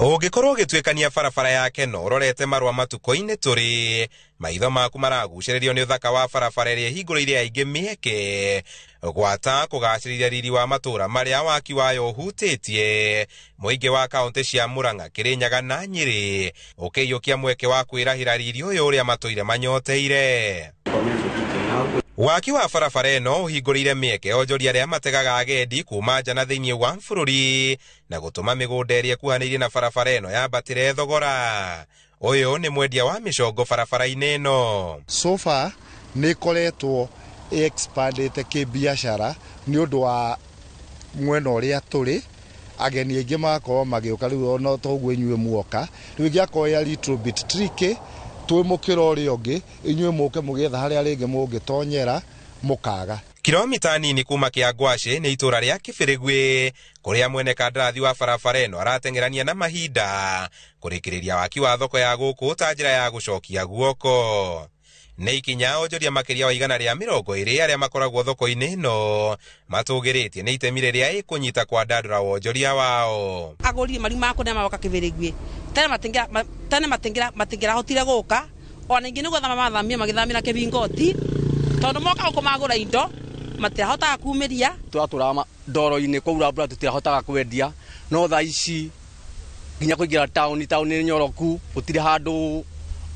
Ũngĩkorwo ũgĩtuĩkania barabara ya Kenol ũrorete Marua matukũ-inĩ tũrĩ, maitho maku maragucĩrĩrio nĩ ũthaka wa barabara ĩrĩa ĩhingũrĩire aingĩ mĩeke gwata kũgacĩrithia riri wa matũũra marĩa waki wayo ũhutĩtie. Mũingĩ wa kaũntĩ cia Murang'a, Kĩrĩnyaga na Nyĩrĩ ũkĩiyũkia mweke wa kwĩrahĩra riri ũyũ ũrĩa matũire manyoteire. Waki wa barabara ĩno ũhingũrĩire mĩeke onjoria arĩa mategaga agendi kuma nja na thĩinĩ wa bũrũri na gũtũma mĩgũnda ĩrĩa ĩkuhanĩirie na barabara ĩno yambatĩre thogora. Ũyũ nĩ mwendia wa mĩcongo barabara-inĩ ĩno.
So far nĩ ĩkoretwo ĩexpandĩte kĩbiacara nĩ ũndũ wa mwena ũrĩa tũrĩ, ageni aingĩ magakorwo magĩũka rĩu ona toguo inyuĩ muoka, rĩu ĩngĩakorwo ĩ a little bit tricky twĩ mũkĩra ũrĩa ũngĩ, inyuĩ mũke mũgĩetha harĩa rĩngĩ mũngĩtonyera mũkaga.
Kilomita nini kuma Kĩangwacĩ nĩ itũũra rĩa Kĩbĩrĩgwĩ kũrĩa mwene kandarathi wa barabara ĩno arateng'erania na mahinda kũrĩkĩrĩria waki wa thoko ya gũkũ ta njĩra ya gũcokia guoko. Nĩ ikinya onjoria makĩria wa 120 arĩa makoragwo thoko-inĩ ĩno matũgĩrĩtie nĩ itemi rĩrĩa ĩkũnyita kwandandũra wonjoria wao.
Agũri mariuma kũrĩa magoka Kĩbĩrĩgwĩ tene matingĩrahotire gũka, ona ingĩ nĩ gũthama mathamia magĩthamĩra Kĩbingoti, tondũ moka gũkũ magũra indo matirahotaga kumĩria.
Twatũraga ndoro-inĩ kwaura mbura tũtirahotaga kwendia, no thaa ici nginya kũingĩra taũni, taũni nĩ nyoroku, gũtirĩ handũ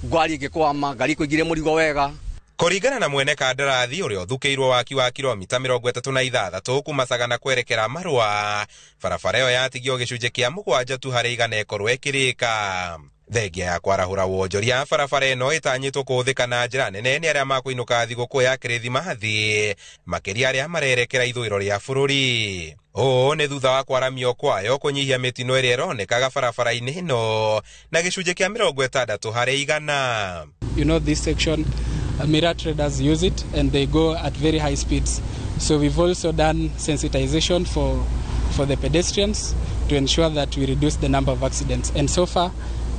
ngari ĩngĩkwama, ngari ĩkũingĩria mũrigo wega.
Kũringana na mwene kandarathi ũrĩa ũthukĩirwo waki wa kilomita 36 kuma Sagana kwerekera Marua, barabara ĩyo yatigio gĩcunjĩ kĩa 7 tu harĩ igana ĩkorwo ĩkĩrĩka. Thengia ya kwarahũra wonjoria barabara ĩno ĩtanyĩtwo kũhũthĩka na njĩra nene nĩ arĩa makũinũka thigũkũ ya Kĩrĩthimathi, makĩria arĩa marerekera ithũĩro rĩa bũrũri. Ũũ nĩ thutha wa kwaramio kwayo kũnyihia mĩtino ĩrĩa ĩronekaga barabara-inĩ ĩno na gĩcunjĩ kĩa 60 harĩ igana.
You know, this section, mirror traders use it and they go at very high speeds. So we've also done sensitization for the pedestrians to ensure that we reduce the number of accidents. And so far,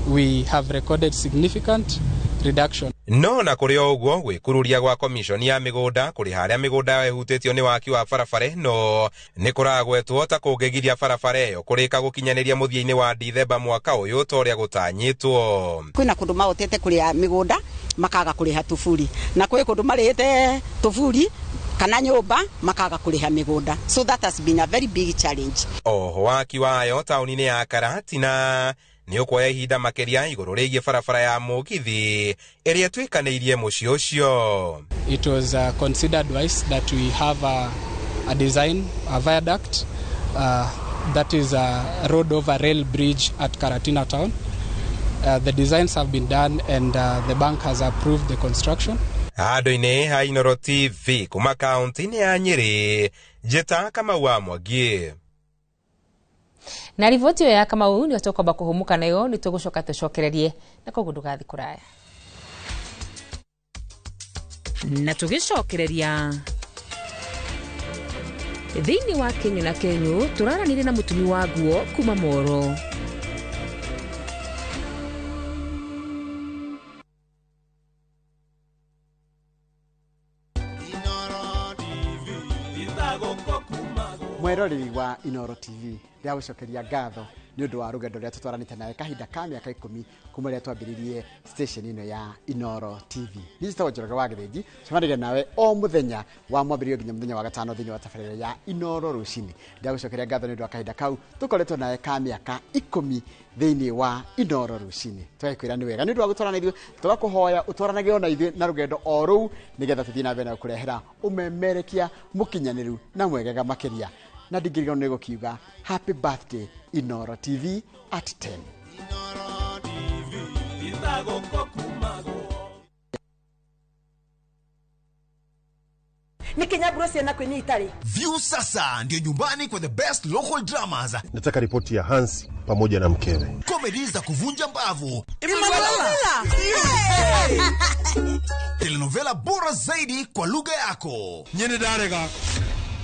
we have recorded significant reduction.
No na kũrĩ o ũguo gwĩkururia gwa komishoni ya mĩgũnda kũrĩha arĩa mĩgũnda yao ĩhutĩtio nĩ waki wa barabara ĩno nĩ kũragwetwo ta kũngĩgiria barabara ĩyo kũrĩka gũkinyanĩria mũthia-inĩ wa Dithemba mwaka ũyũ ta ũrĩa gũtanyĩtwo.
Kwĩna kũndũ mahotete kũrĩha mĩgũnda makaga kũrĩha tũburi, na kwĩ kũndũ marĩhĩte tũburi kana nyũmba makaga kũrĩha mĩgũnda, so that has been a very big challenge.
Oho waki wayo taũni-inĩ ya Karatina nĩ ũkuoya ihinda makĩria igũrũ rĩgiĩ barabara ya mũgithi ĩrĩa ĩtuĩkanĩirie mũciĩ ũcio.
It was considered wise that we have a design, a viaduct, that is a road over rail bridge at Karatina town. The designs have been done and the bank has approved the construction.
Handũ-inĩ ha Inooro TV kuma kaunti-inĩ ya Nyĩrĩ, njĩta Kamau wa Mwangi.
Na riboti ĩyo ya Kamau nĩyo tũkwamba kũhũmũka nayo, nĩ tũgũcoka tũcokererie na koguo ndũgathiĩ kũraya. Na tũgĩcokereria thĩinĩ wa Kenyũ na Kenyũ tũraranire na mũtumi wa nguo kuma Moro.
Mweroreri wa Inooro TV ndĩragũcokeria ngatho
Nĩ ũndũ wa rũgendo rũrĩa tũtwaranĩte nawe kahinda ka mĩaka 10 kuma rĩrĩa twambĩrĩirie station ĩno ya Inooro TV. Niĩ njĩtagwo Njoroge wa Gĩthĩnji, cemanagia nawe o mũthenya wa mwambĩrĩrio nginya mũthenya wa gatano thĩinĩ wa tabarĩra ya Inooro rũcinĩ. Ndagũcokeria ngatho nĩ ũndũ wa kahinda kau tũkoretwo nawe ka mĩaka 10 thĩinĩ wa Inooro rũcinĩ. Tũgakwĩra nĩ wega nĩ ũndũ wa gũtwarana ithuĩ, tũgakũhoya ũtwaranage ona ithuĩ na rũgendo o rũu nĩgetha tũthiĩ na mbere na gũkũrehera ũmemerekia mũkinyanĩru na mwegega makĩria. Na ndingĩriganĩrwo nĩ gũkiuga happy birthday Inooro TV at 10.
Nikinyaburo ciana kwini itari.
View sasa ndio nyumbani kwa the best local dramas.
Nataka ripoti ya Hans pamoja na mkewe.
Comedy za kuvunja mbavu. Telenovela bora zaidi kwa lugha yako.
Nyene ndarega.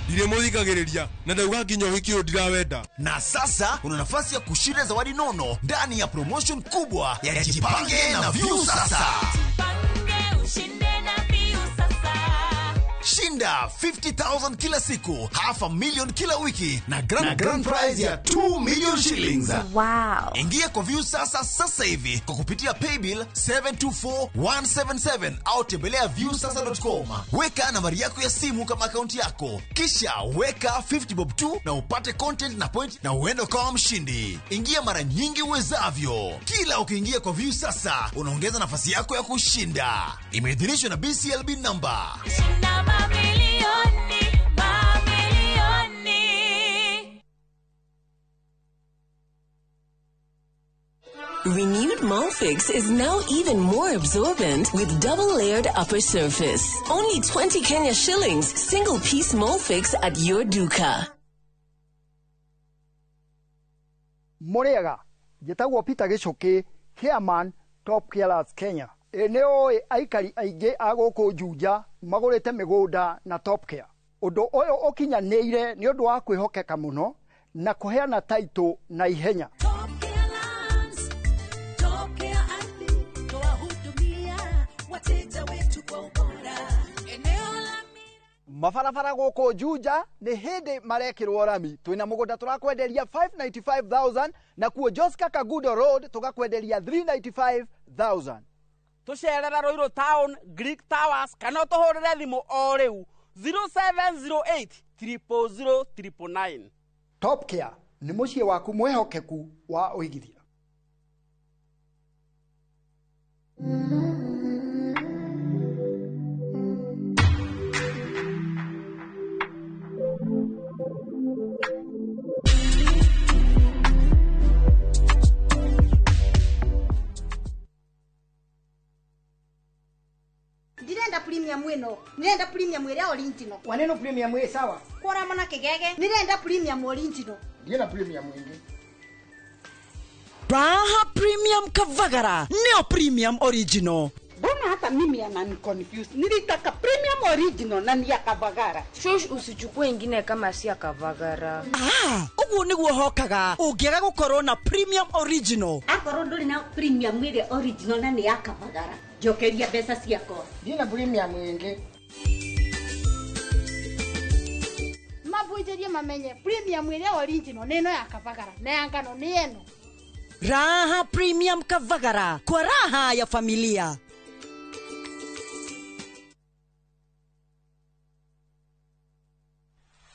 Ndiremuthikagiriria na ndauga nginya uhiki uyu ndirawenda.
Na sasa una nafasi ya kushinda zawadi nono ndani ya promotion kubwa ya Jipange na View Sasa.
Jipange ushinde na View Sasa.
Shinda 50,000 kila siku, 500,000 kila wiki na grand prize ya 2 million shillings.
Wow.
Ingia kwa View Sasa sasa hivi kwa kupitia paybill 724177 au tembelea viewsasa.com. Weka nambari yako ya simu kama akaunti yako, kisha weka 50 bob tu na upate content na point na uende kama mshindi. Ingia mara nyingi uwezavyo. Kila ukiingia kwa View Sasa unaongeza nafasi yako ya kushinda. Imeidhinishwa na BCLB number.
Shinda mamilioni, mamilioni.
Renewed Molfix is now even more absorbent with double-layered upper surface. Only 20 Kenya shillings, single-piece Molfix at your duka.
Muriaga, njĩtagwo Peter Gĩcũkĩ, chairman Top Carers Kenya. Ĩ nĩ ũĩ aikari aingĩ a gũkũ Juja magũrĩte mĩgũnda na Top Care. Ũndũ ũyũ ũkinyanĩire nĩ ũndũ wa kwĩhokeka mũno na kũheana taitũ na ihenya. Mabarabara gũkũ Juja nĩ hĩndĩ marekĩrwo rami. Twĩna mũgũnda tũrakwenderia 595,000 na kuo Joska Kagudo Road tũgakwenderia 395,000.
Tũcerera Ruiru Town, Greek Towers kana ũtũhũrĩre thimũ o rĩu 0708 000 999.
Top Care nĩ mũciĩ waku mwĩhokeku wa ũigithia.
Ndirenda premium ĩno, ndirenda premium ĩrĩa original.
Waneno premium ĩ sawa.
Kora mona kigege, ndirenda premium original.
Ndienda premium ĩngĩ.
Raha Premium Kavagara, neo premium original.
Mbona hata mimi anani confuse. Nilitaka premium original na ni ya Kavagara.
Shush, usichukue ingine kama si ya Kavagara.
Ah, uguo niguo hokaga. Ungiaga gukorwo na premium original.
Akorwo nduri na premium ĩrĩa original na ni ya Kavagara. Njokeria mbeca ciakwa.
Ndina premium ĩngĩ.
Mabunjĩrie mamenye premium ĩrĩa original nĩ ĩno ya Kavagara na ya ngano nĩ ĩno.
Raha Premium Kavagara kwa raha ya familia.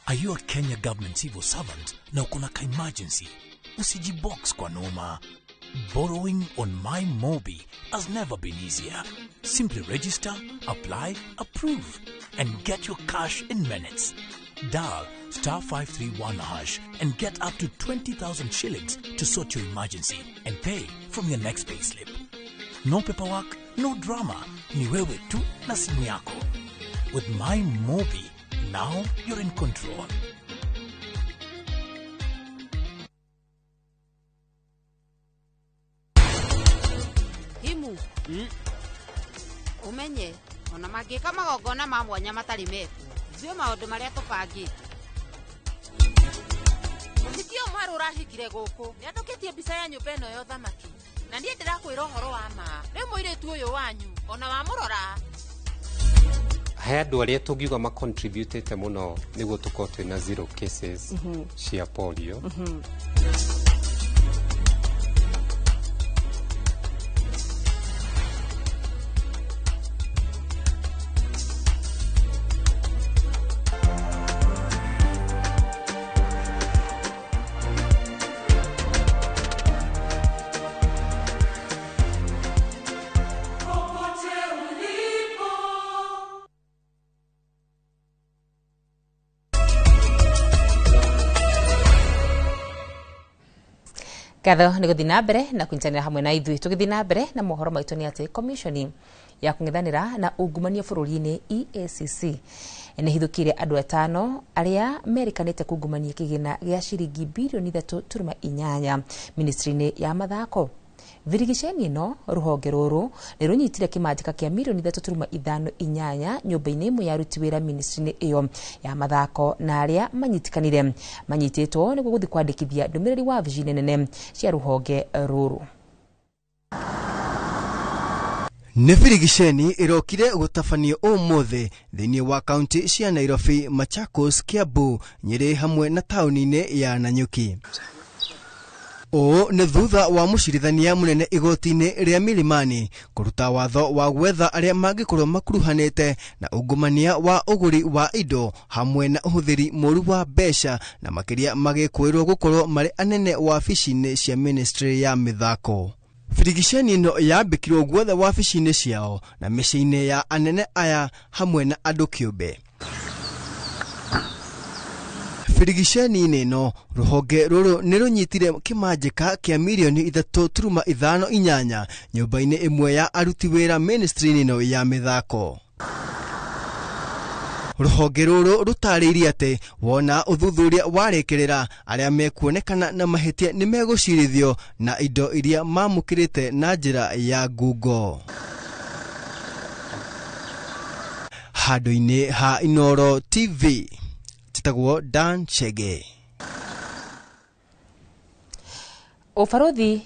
Are you a Kenya government civil servant na uko na ka-emergency? Usijibox kwa noma. Borrowing on My Mobi has never been easier. Simply register, apply, approve, and get your cash in minutes. Dial *531# and get up to 20,000 shillings to sort your emergency and pay from your next payslip. No paperwork, no drama. Ni wewe tu na simu yako. With My Mobi, now you're in control.
Himu. Umenye, ona mangĩka magongona ma mwanya matarĩ mekwo. Njũĩ maũndũ marĩa tũbangĩte. Mũhiki ũyũ mwerũ ũrahikire gũkũ nĩandũkĩtie mbica ya nyũmba ĩno ya ũthamaki. Na niĩ ndĩrakwĩra ũhoro wa ma. Rĩu mũirĩtu ũyũ wanyu ona wamũrora.
He andũ arĩa tũngiuga macontributĩte mũno nĩguo tũkorwo twĩna zero cases cia polio.
Ngatho nĩ gũthiĩ na mbere na kũnyitanĩra hamwe na ithuĩ. Tũgĩthiĩ na mbere na mohoro maitũ nĩ atĩ komishoni ya kũng'ethanĩra na ungumania bũrũri-inĩ EACC nĩ hithũkĩire andũ 5 arĩa merĩkanĩte kungumania kĩgĩna gĩa ciringi birioni 3.8 ministry-inĩ ya mathako. Virigiceni ĩno rũhonge rũrũ nĩ rũnyitire kĩmanjĩka kĩa mirioni 3.58 nyũmba-inĩ ĩmwe ya aruti wĩra ministry-inĩ ĩyo ya mathako, na arĩa manyitĩkanire manyitĩtwo nĩguo gũthiĩ kwandĩkithia ndũmĩrĩri wabici-inĩ nene cia rũhonge rũrũ.
Nĩ birigiceni ĩrokire gũtabanio ũmũthĩ thĩinĩ wa kaunti cia Nairobi, Machakos, Kiambu, Nyĩrĩ hamwe na taũni-inĩ ya Nanyuki. Ũũ nĩ thutha wa mũcirithania mũnene igoti-inĩ rĩa Milimani kũruta watho wa gwetha arĩa mangĩkorwo makuruhanĩte na ungumania wa ũgũri wa indo hamwe na ũhũthĩri mũru wa mbeca, na makĩria magĩkwĩrwo gũkorwo marĩ anene wabici-inĩ cia ministry ya mĩthako. Birigiceni ĩno yambĩkirwo guothe wabici-inĩ ciao na mĩciĩ-inĩ ya anene aya hamwe na andũ kĩũmbe. Birigiceni-inĩ ĩno rũhonge rũrũ nĩ rũnyitire kĩmanjĩka kĩa mirioni 3.58 nyũmba-inĩ ĩmwe ya aruti wĩra ministry-inĩ ĩno ya mĩthako. Rũhonge rũrũ rũtarĩirie atĩ wona ũthuthuria warĩkĩrĩra arĩa mekuonekana na mahĩtia nĩ megũcirithio na indo iria mamũkĩrĩte na njĩra ya ngungo. Handũ-inĩ ha Inooro TV, njĩtagwo Dan Chege.
Ũbarũthi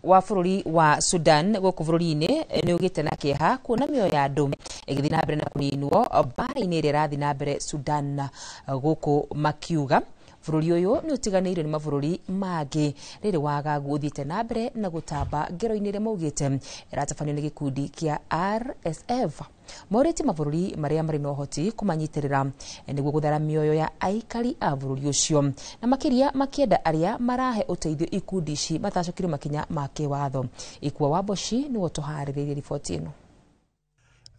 wa bũrũri wa Sudan gũkũ bũrũri-inĩ nĩ ũgĩte na kĩeha kuona mĩoyo ya andũ ĩgĩthiĩ na mbere na kũninwo mbara-inĩ ĩrĩa ĩrathiĩ na mbere Sudan, gũkũ makiuga bũrũri ũyũ nĩ ũtiganĩirio nĩ mabũrũri mangĩ rĩrĩ wagagu ũthiĩte na mbere na gũtamba ngero-inĩ ĩrĩa maugĩte ĩratabanio nĩ gĩkundi kĩa RSF. Morĩtie mabũrũri marĩa marĩ na ũhoti kũmanyitĩrĩra nĩguo gũthara mĩoyo ya aikari a bũrũri ũcio, na makĩria makĩenda arĩa marahe ũteithio ikundi ici matacũkĩrio makinya ma kĩwatho. Ikua wa Mboci nĩwe ũtũharĩrĩirie riboti ĩno.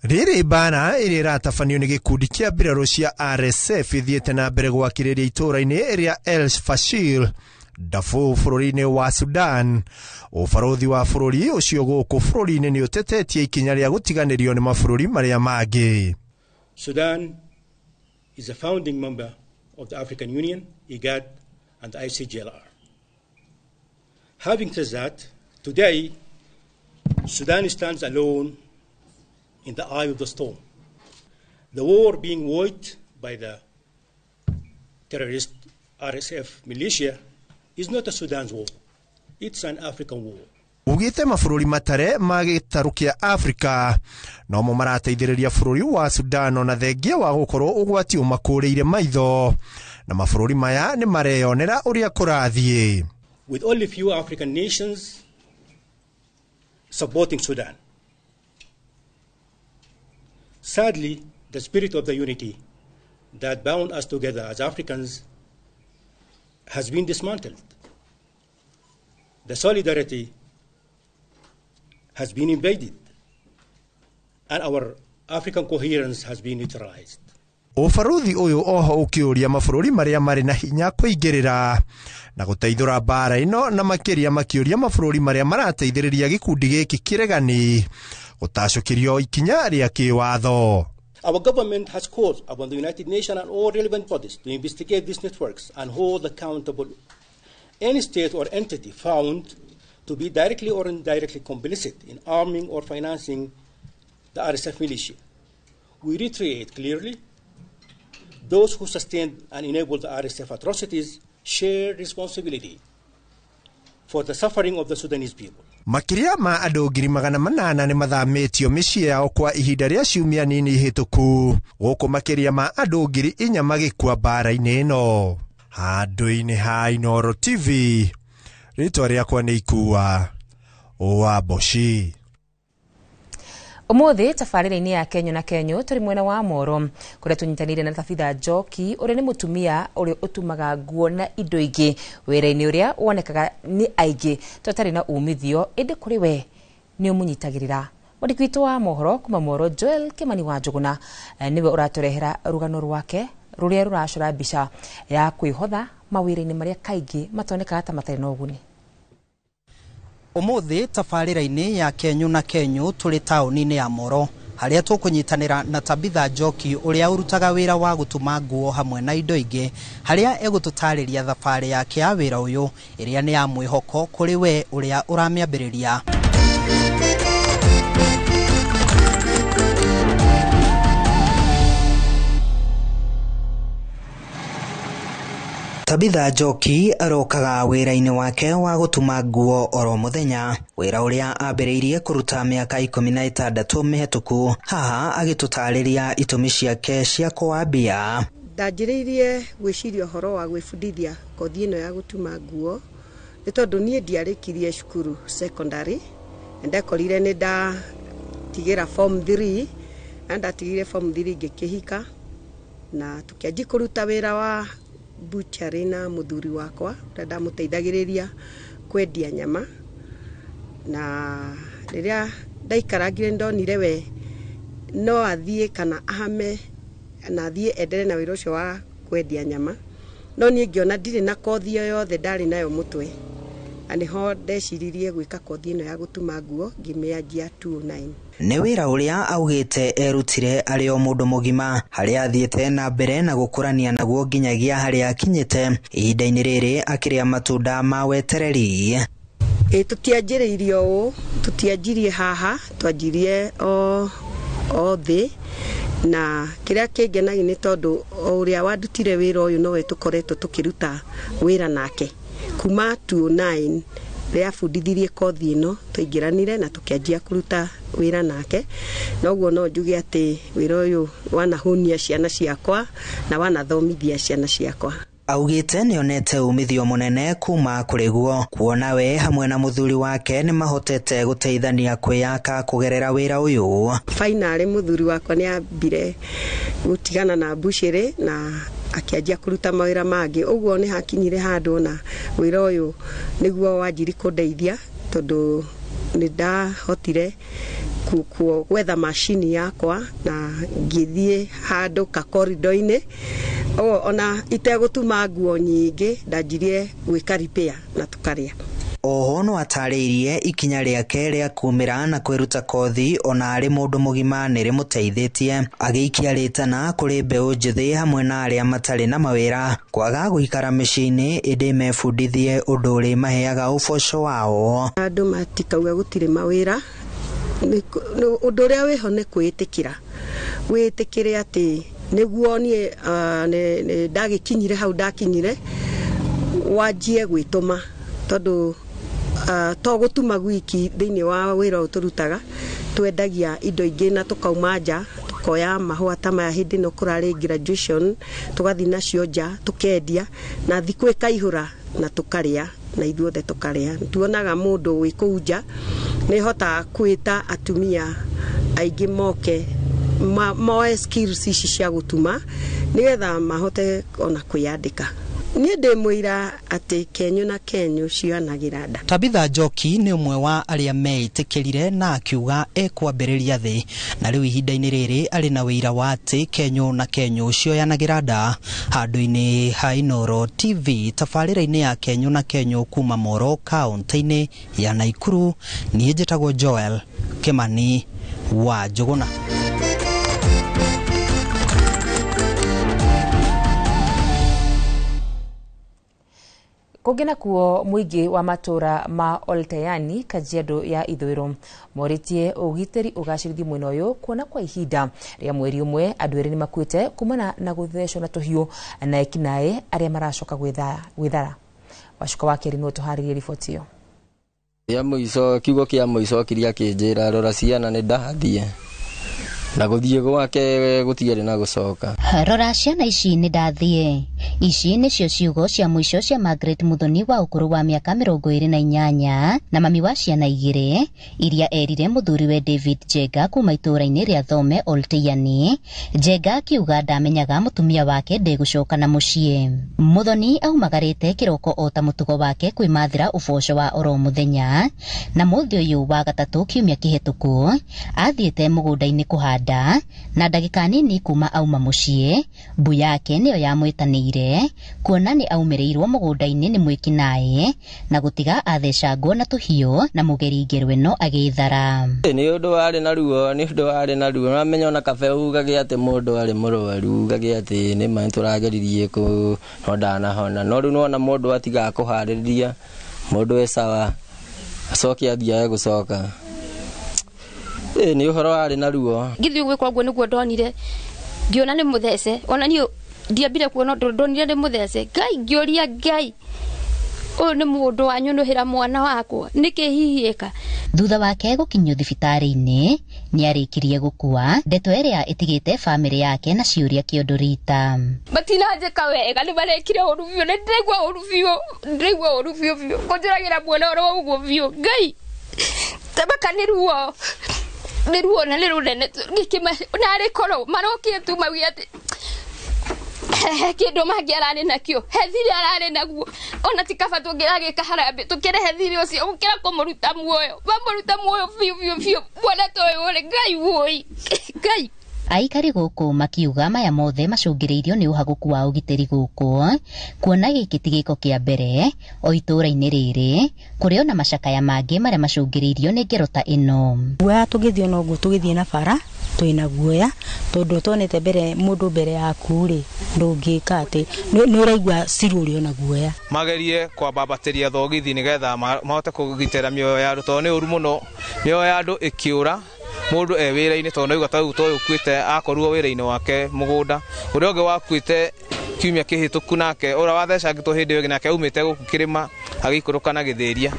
Rĩrĩ mbara ĩrĩa ĩratabanio nĩ gĩkundi kĩa mbirarũ cia RSF ithiĩte na mbere gwakĩrĩria itũũra-inĩ rĩa El Fashir, Darfur bũrũri-inĩ wa Sudan. Ũbarũthi wa bũrũri ũcio gũkũ bũrũri-inĩ nĩ ũtetetie ikinya rĩa gũtiganĩrio nĩ mabũrũri marĩa mangĩ.
Sudan is a founding member of the African Union, IGAD, and ICGLR. Having said that, today, Sudan stands alone in the eye of the storm. The war being waged by the terrorist RSF militia is not a Sudan's war, it's an African war.
Ugĩte mabũrũri matare ma gĩtarũ kĩa Afrika nomo marateithĩrĩria bũrũri wa Sudan ona thengia wa gũkorwo ũgwati ũmakũrĩire maitho, na mabũrũri maya nĩ mareyonera ũrĩa kũrathiĩ.
With only few African nations supporting Sudan. Sadly, the spirit of the unity that bound us together as Africans has been dismantled. The solidarity has been invaded, and our African coherence has been neutralized.
Ũbarũthi ũyũ oho ũkĩũria mabũrũri marĩa marĩ na hinya kũingĩrĩra na gũteithũra mbara ĩno, na makĩria makĩũria mabũrũri marĩa marateithĩrĩria gĩkundi gĩkĩ kĩregani gũtacũkĩrio ikinya rĩa kĩwatho.
Our government has called upon the United Nations and all relevant bodies to investigate these networks and hold accountable any state or entity found to be directly or indirectly complicit in arming or financing the RSF militia. We reiterate clearly, those who sustained and enabled the RSF atrocities share responsibility for the suffering of the Sudanese people.
Makĩria ma andũ 800,000 nĩ mathamĩtio mĩciĩ yao kwa ihinda rĩa ciumia nini hĩtũku, gũkũ makĩria ma andũ 4,000 magĩkua mbara-inĩ ĩno. Handũ-inĩ ha Inooro TV, rĩtwa rĩakwa nĩ Ikua wa Mboci.
Umuthi tabarĩra-inĩ ya Kenyo na Kenyo tũrĩ mwena wa Moro kũrĩa tũnyitanĩire na Tabitha Njoki ũrĩa nĩ mũtumia ũrĩa ũtumaga nguo na indo ingĩ wĩra-inĩ ũrĩa wonekaga nĩ aingĩ tũtarĩ na umithio, ĩndĩ kũrĩ we nĩ ũmũnyitagĩrĩra. Mwandĩki witũ wa mohoro kuma Moro Joel Kimani wa Njũgũna nĩwe ũratũrehera rũgano rwake rũrĩa rũracora mbica ya kwĩhotha mawĩra-inĩ marĩa kaingĩ matonekaga ta matarĩ na ũguni.
Umuthi tabarĩra-inĩ ya Kenyu na Kenyu tũrĩ taũni-inĩ ya Moro harĩa tũkũnyitanĩra na Tabitha Njoki ũrĩa ũrutaga wĩra wa gũtuma nguo hamwe na indo ingĩ, harĩa egũtũtarĩria thabarĩ yake ya wĩra ũyũ ĩrĩa nĩ ya mwĩhoko kũrĩ we ũrĩa ũramĩambĩrĩria. Tabitha Njoki arokaga wĩra-inĩ wake wa gũtuma nguo oro mũthenya, wĩra ũrĩa ambĩrĩirie kũruta mĩaka 16 mĩhetũku. Haha agĩtũtarĩria itũmi ciake cia kũwambia.
Ndanjĩrĩirie gwĩciria ũhoro wa gwĩbundithia kothi ĩno ya gũtuma nguo nĩ tondũ niĩ ndiarĩkirie cukuru secondary, ndekorire nĩ ndatigĩra form 3 na ndatigire form 3 ngĩkĩhika na tũkĩanjia kũruta wĩra wa butchery na mũthuri wakwa ũrĩa ndamũteithagĩrĩria kwendia nyama. Na rĩrĩa ndaikarangire ndonire we no athiĩ kana ahame na athiĩ endere na wĩra ũcio wa kwendia nyama, no niĩ ngĩona ndirĩ na kothi o yothe ndarĩ nayo mũtwe, na nĩho ndeciririe gwĩka kothi ĩno ya gũtuma nguo ngĩmĩanjia 2009.
Nĩ wĩra ũrĩa augĩte erutire arĩ o mũndũ mũgima, harĩa athiĩte na mbere na gũkũrania naguo nginyagia harĩa akinyĩte ihinda-inĩ rĩrĩ akĩrĩa matunda ma wetereri.
Tũtianjĩrĩirie ũũ, tũtianjirie haha, twanjirie o thĩ, na kĩrĩa kĩngenagia nĩ tondũ o ũrĩa wandutire wĩra ũyũ nowe tũkoretwo tũkĩruta wĩra nake kuma 2009 rĩrĩa abundithirie kothi ĩno twaingĩranire na tũkĩanjia kũruta wĩra nake. Noguo no njuge atĩ wĩra ũyũ wanahũnia ciana ciakwa na wanathomithia ciana ciakwa.
Augĩte nĩonete umithio mũnene kuma kũrĩ guo, kuona we hamwe na mũthuri wake nĩmahotete gũteithania kwĩyaka kũgerera wĩra ũyũ.
Finally mũthuri wakwa nĩambire gũtigana na mbucĩrĩ na akĩanjia kũruta mawĩra mangĩ, ũguo nĩ hakinyire handũ na wĩra ũyũ nĩguo wanjiri kũndeithia tondũ nĩ ndahotire gwetha macini yakwa na ngĩthiĩ handũ ka korido-inĩ ona itegũtuma nguo nyingĩ ndanjirie gwĩka repair na tũkarĩa.
Oho no atarĩirie ikinya rĩake rĩa kumĩra na kwĩruta kothi ona arĩ mũndũ mũgima nĩ rĩmũteithĩtie, agĩikia rĩtana kũrĩ mbeũ njĩthĩ hamwe na arĩa matarĩ na mawĩra kwaga gũikara mĩciĩ-inĩ ĩndĩ mebundithie ũndũ ũrĩ maheaga ũboco wao.
Andũ matikauga gũtirĩ mawĩra, ũndũ ũrĩa wĩho nĩ kwĩĩtĩkĩra, wĩĩtĩkĩre atĩ nĩguo niĩ ndagĩkinyire hau ndakinyire, wanjie gwĩtũma tondũ to gũtuma gwiki thĩinĩ wa wĩra ũyũ tũrutaga, twendagia indo ingĩ na tũkauma nja tũkoya mahũa ta maya hĩndĩ ĩno kũrarĩ graduation, tũgathiĩ nacio nja tũkendia na thikũ ĩkaihũra na tũkarĩa na ithuothe tũkarĩa. Tuonaga mũndũ wĩ kũu nja nĩhotaga kwĩta atumia aingĩ moke moe skills ici cia gũtuma nĩgetha mahote ona kwĩyandĩka. Niĩ ndĩ mũira atĩ Kenyu na Kenyu cionagĩra nda.
Tabitha Njoki nĩ ũmwe wa arĩa meĩtĩkĩrire na akiuga ekwambĩrĩria thĩ, na rĩu ihinda-inĩ rĩrĩ arĩ na wĩira wa atĩ Kenyu na Kenyu cioyanagĩra nda. Handũ-inĩ ha Inooro TV tabarĩra-inĩ ya Kenyu na Kenyu kuma Moro kaũntĩ-inĩ ya Naikuru, niĩ njĩtagwo Joel Kimani wa Njũgũna.
Kũngĩ nakuo mũingĩ wa matũra ma Olteyani Kajiado ya ithũĩro morĩtie ũgitĩri ũgacĩrithio mwena ũyũ kuona kwa ihinda rĩa mweri ũmwe andũ erĩ nĩmakuĩte kumana na gũthecwo na tũhiũ na ekinaĩ arĩa maracoka gwĩthara. Wacuka wa kerĩ nĩwe ũtũharĩrie riboti ĩyo.
Ya mũico kiugo kĩa mũico kĩrĩa kĩnjĩra rora ciana nĩ ndathiĩ na gũthiĩ gwake gũtiarĩ na gũcoka.
Rora ciana ici nĩ ndathiĩ. Ici nĩcio ciugo cia mũico cia Margaret Muthoni wa ũkũrũ wa mĩaka 28 na mami wa ciana 2 iria erire mũthuriwe David Njenga kuma itũũra-inĩ rĩa Thome Olteyani. Njenga akiuga ndamenyaga mũtumia wake ndegũcoka na mũciĩ. Muthoni aumagarĩte kĩroko o ta mũtugo wake kwĩmathĩra ũboco wa oro mũthenya, na mũthĩ ũyũ wa gatatũ kiumia kĩhetũku athiĩte mũgũnda-inĩ kũhanda, na ndagĩka nini kuma auma mũciĩ mbu yake nĩyo yamwĩtanĩire. arakuire kuona nĩ aumĩrĩirwo mũgũnda-inĩ nĩ mwĩkinaĩ na gũtiga athecangwo na tũhiũ na mũgeri ngerwe no agĩthara.
Nĩ ũndũ warĩ na ruo, nĩ ũndũ warĩ na ruo. Ũramenya ona kabe ugage atĩ mũndũ arĩ mũrwaru, ugage atĩ nĩ ma nĩtũrageririe kũ no ndanahona. No rĩu nĩwona mũndũ atigaga kũharĩrĩria, mũndũ e sawa, acoke athiage gũcoka. Nĩ ũhoro warĩ na ruo.
Ngĩthiĩ gwĩka ũguo nĩguo ndonire, ngĩona nĩ mũthece. Ona niĩ ndiambire kuona ũndũ, ndonire nĩ mũthece. Ngai, ngĩũria Ngai, ũyũ nĩ mũndũ wanyũnũhĩra mwana wakwa, nĩkĩ hihi ĩka?
Thutha wake gũkinyio thibitarĩ-inĩ nĩarĩkirie gũkua, ndeto ĩrĩa ĩtigĩte bamĩrĩ yake na ciũria kĩondo rita.
Matinanjĩka wega, nĩ marekire ũru biũ, nĩ ndĩraigua ũru biũ, ndĩraigua ũru biũ biũ, kũnjũragĩra mwana oro ũguo biũ. Ngai, tabaka nĩ ruo, nĩ ruo na nĩ rũnene, narĩ korwo marokire tu mauge atĩ kĩndũ mangĩ ararĩ nakĩo, he thirĩ ararĩ naguo, ona ti kaba tũngĩragĩka harambĩ tũkĩrehe thirĩ ũcio gũkĩra kũmũruta muoyo, mamũruta muoyo biũ biũ biũ, mwana ta ũyũ rĩ, Ngai wũi, Ngai.
Aikari gũkũ makiuga maya mothe macũngĩrĩirio nĩ ũhagũku wa ũgitĩri gũkũ, kuona gĩkĩ ti gĩko kĩa mbere o itũũra-inĩ rĩrĩ kũrĩ ona macakaya mangĩ marĩa macũngĩrĩirio nĩ ngero ta ĩno.
Guoya tũgĩthiĩ ona ũguo tũgĩthiĩ na bara twĩna guoya tondũ tonete mbere mũndũ mbere yaku rĩ ndũngĩka atĩ nĩ ũraigua cirũrĩ ona guoya.
Magerie kwambambatĩria thogithi nĩgetha mahote kũgitĩra mĩoyo ya andũ tondũ nĩ ũru mũno mĩoyo ya andũ ĩkĩũra mũndũ e wĩra-inĩ tondũ nĩauga ta rĩu ta ũyũ ũkuĩte akorirwo wĩra-inĩ wake mũgũnda, ũrĩa ũngĩ wakuĩte kiumia kĩhĩtũku nake ũrĩa wathecangĩtwo hĩndĩ ĩyo ĩngĩ nake aumĩte gũkũ kĩrĩma agĩikũrũka na gĩthĩria.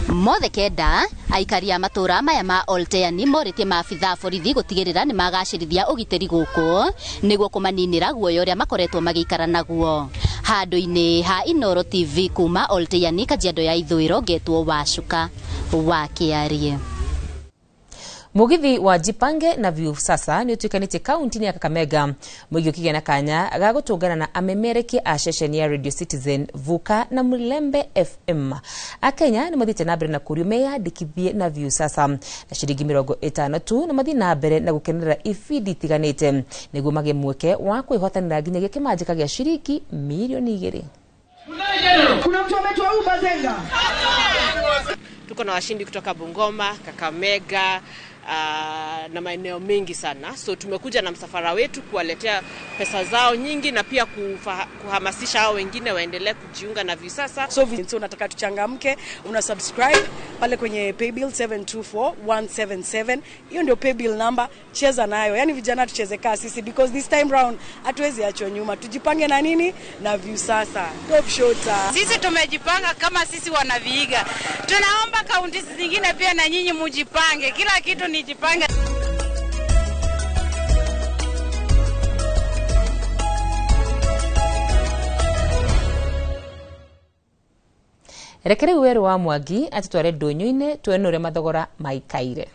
Mothe kenda aikari a matũra maya ma Olteani morĩtie maabitha a borithi gũtigĩrĩra nĩ magacĩrithia ũgitĩri gũkũ nĩguo kũmaninĩra guoya ũrĩa makoretwo magĩikara naguo. Handũ-inĩ ha Inooro TV kuma Olteani, Kajiado ya Ithũĩro, ngetwo Wacuka wa Kĩarie.
Mugithi wa Jipange na Viusasa nĩ ũtuĩkanĩtie kaunti-inĩ ya Kakamega, mũingĩ ũkĩgĩa na kanya ga gũtũngana na amemerekia a ceceni ya Radio Citizen, Vuka na Mulembe FM. Akenya nĩ mathiĩte na mbere na kũrio meyandĩkithie na Viusasa na ciringi 50 tu, na mathiĩ na mbere na gũkenerera ibindi itiganĩte nĩguo magĩe mweke wa kwĩhotanĩra nginyagia kĩmanjĩka gĩa ciringi mirioni 2.
Kuna mtu ameitwa Ubazenga.
Tuko na washindi kutoka Bungoma, Kakamega, na maeneo mengi sana. So tumekuja na msafara wetu kuwaletea pesa zao nyingi na pia kuhamasisha hao wengine waendelee kujiunga na Viusasa.
So unataka tuchangamke, una subscribe pale kwenye paybill 724177. Hiyo ndio paybill number, cheza nayo. Yani vijana tucheze kaa sisi because this time round hatuwezi achwa nyuma. Tujipange na nini? Na Viusasa. Top shota.
Sisi tumejipanga kama sisi wanaviiga. Tunaomba kaunti zingine pia na nyinyi mujipange. Kila kitu ni jipange.
Reke rĩu werũ wa Mwangi atũtware ndũnyũ-inĩ tuone ũrĩa mathogora maikaire.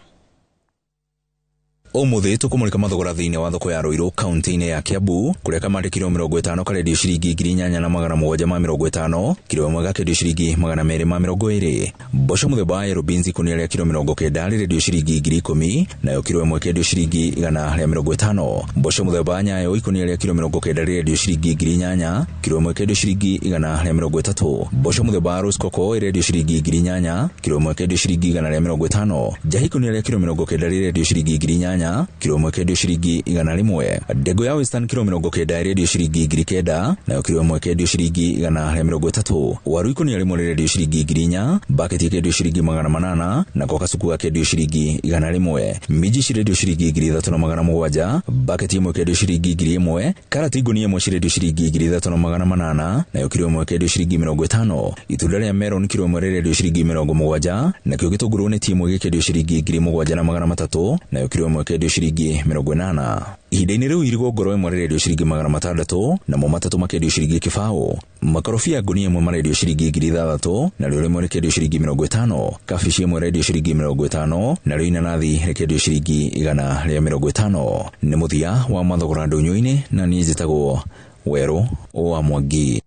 Umuthi tukumulika mathogora thiini wa thoko ya Ruiru kaunti-inĩ ya Kiambu kuria kamande kiro 50 karendio ciringi 8750 kiro ĩmwe gakendio ciringi 220. Mboco muthemba wa yellow beans ikunia rĩa kiro 90 rĩrendio ciringi 10,000 nayo kiro ĩmwe kendio ciringi 150. Mboco muthemba wa nyayo ikunia rĩa kiro 90 rĩrendio ciringi 8,000 kiro ĩmwe kendio ciringi 130. Mboco muthemba wa rose coco ĩrendio ciringi 8,000 kiro ĩmwe kendio ciringi 150. Njahi ikunia rĩa kiro 90 rĩrendio ciringi 8,000 kiro ĩmwe kendio ciringi 100. Ndengũ ya Western kiro 90 ĩrendio ciringi 9,000 nayo kiro ĩmwe kendio ciringi 130. Waru ikunia rĩmwe rĩrendio ciringi 4,000, baketi ĩkendio ciringi 800 nako kacuku gakendio ciringi 100. Minji cirendio ciringi 3,700, baketi ĩmwe ĩkendio ciringi 1,000, karati ngũnia ĩmwe cirendio ciringi 3,800 nayo kiro ĩmwe ĩkendio ciringi 50. Itunda rĩa melon kiro ĩmwe rĩrendio ciringi 70 nakĩo gĩtũngũrũ neti ĩmwe gĩkendio ciringi 7,300 nayo kiro ĩmwe ĩkendio ciringi 80. Ihinda-inĩ rĩu irigũ ngoro ĩmwe rĩrendio ciringi 600 namo matatũ makendio ciringi 0. Makorobia ngũnia ĩmwe marendio ciringi 6,000 narĩo rĩmwe rĩkendio ciringi 50. Kabici ĩmwe ĩrendio ciringi 50 narĩo inanathi rĩkendio ciringi 150. Nĩ mũthia wa mathogora ndũnyũ-inĩ na niĩ njĩtagwo Werũ wa Mwangi.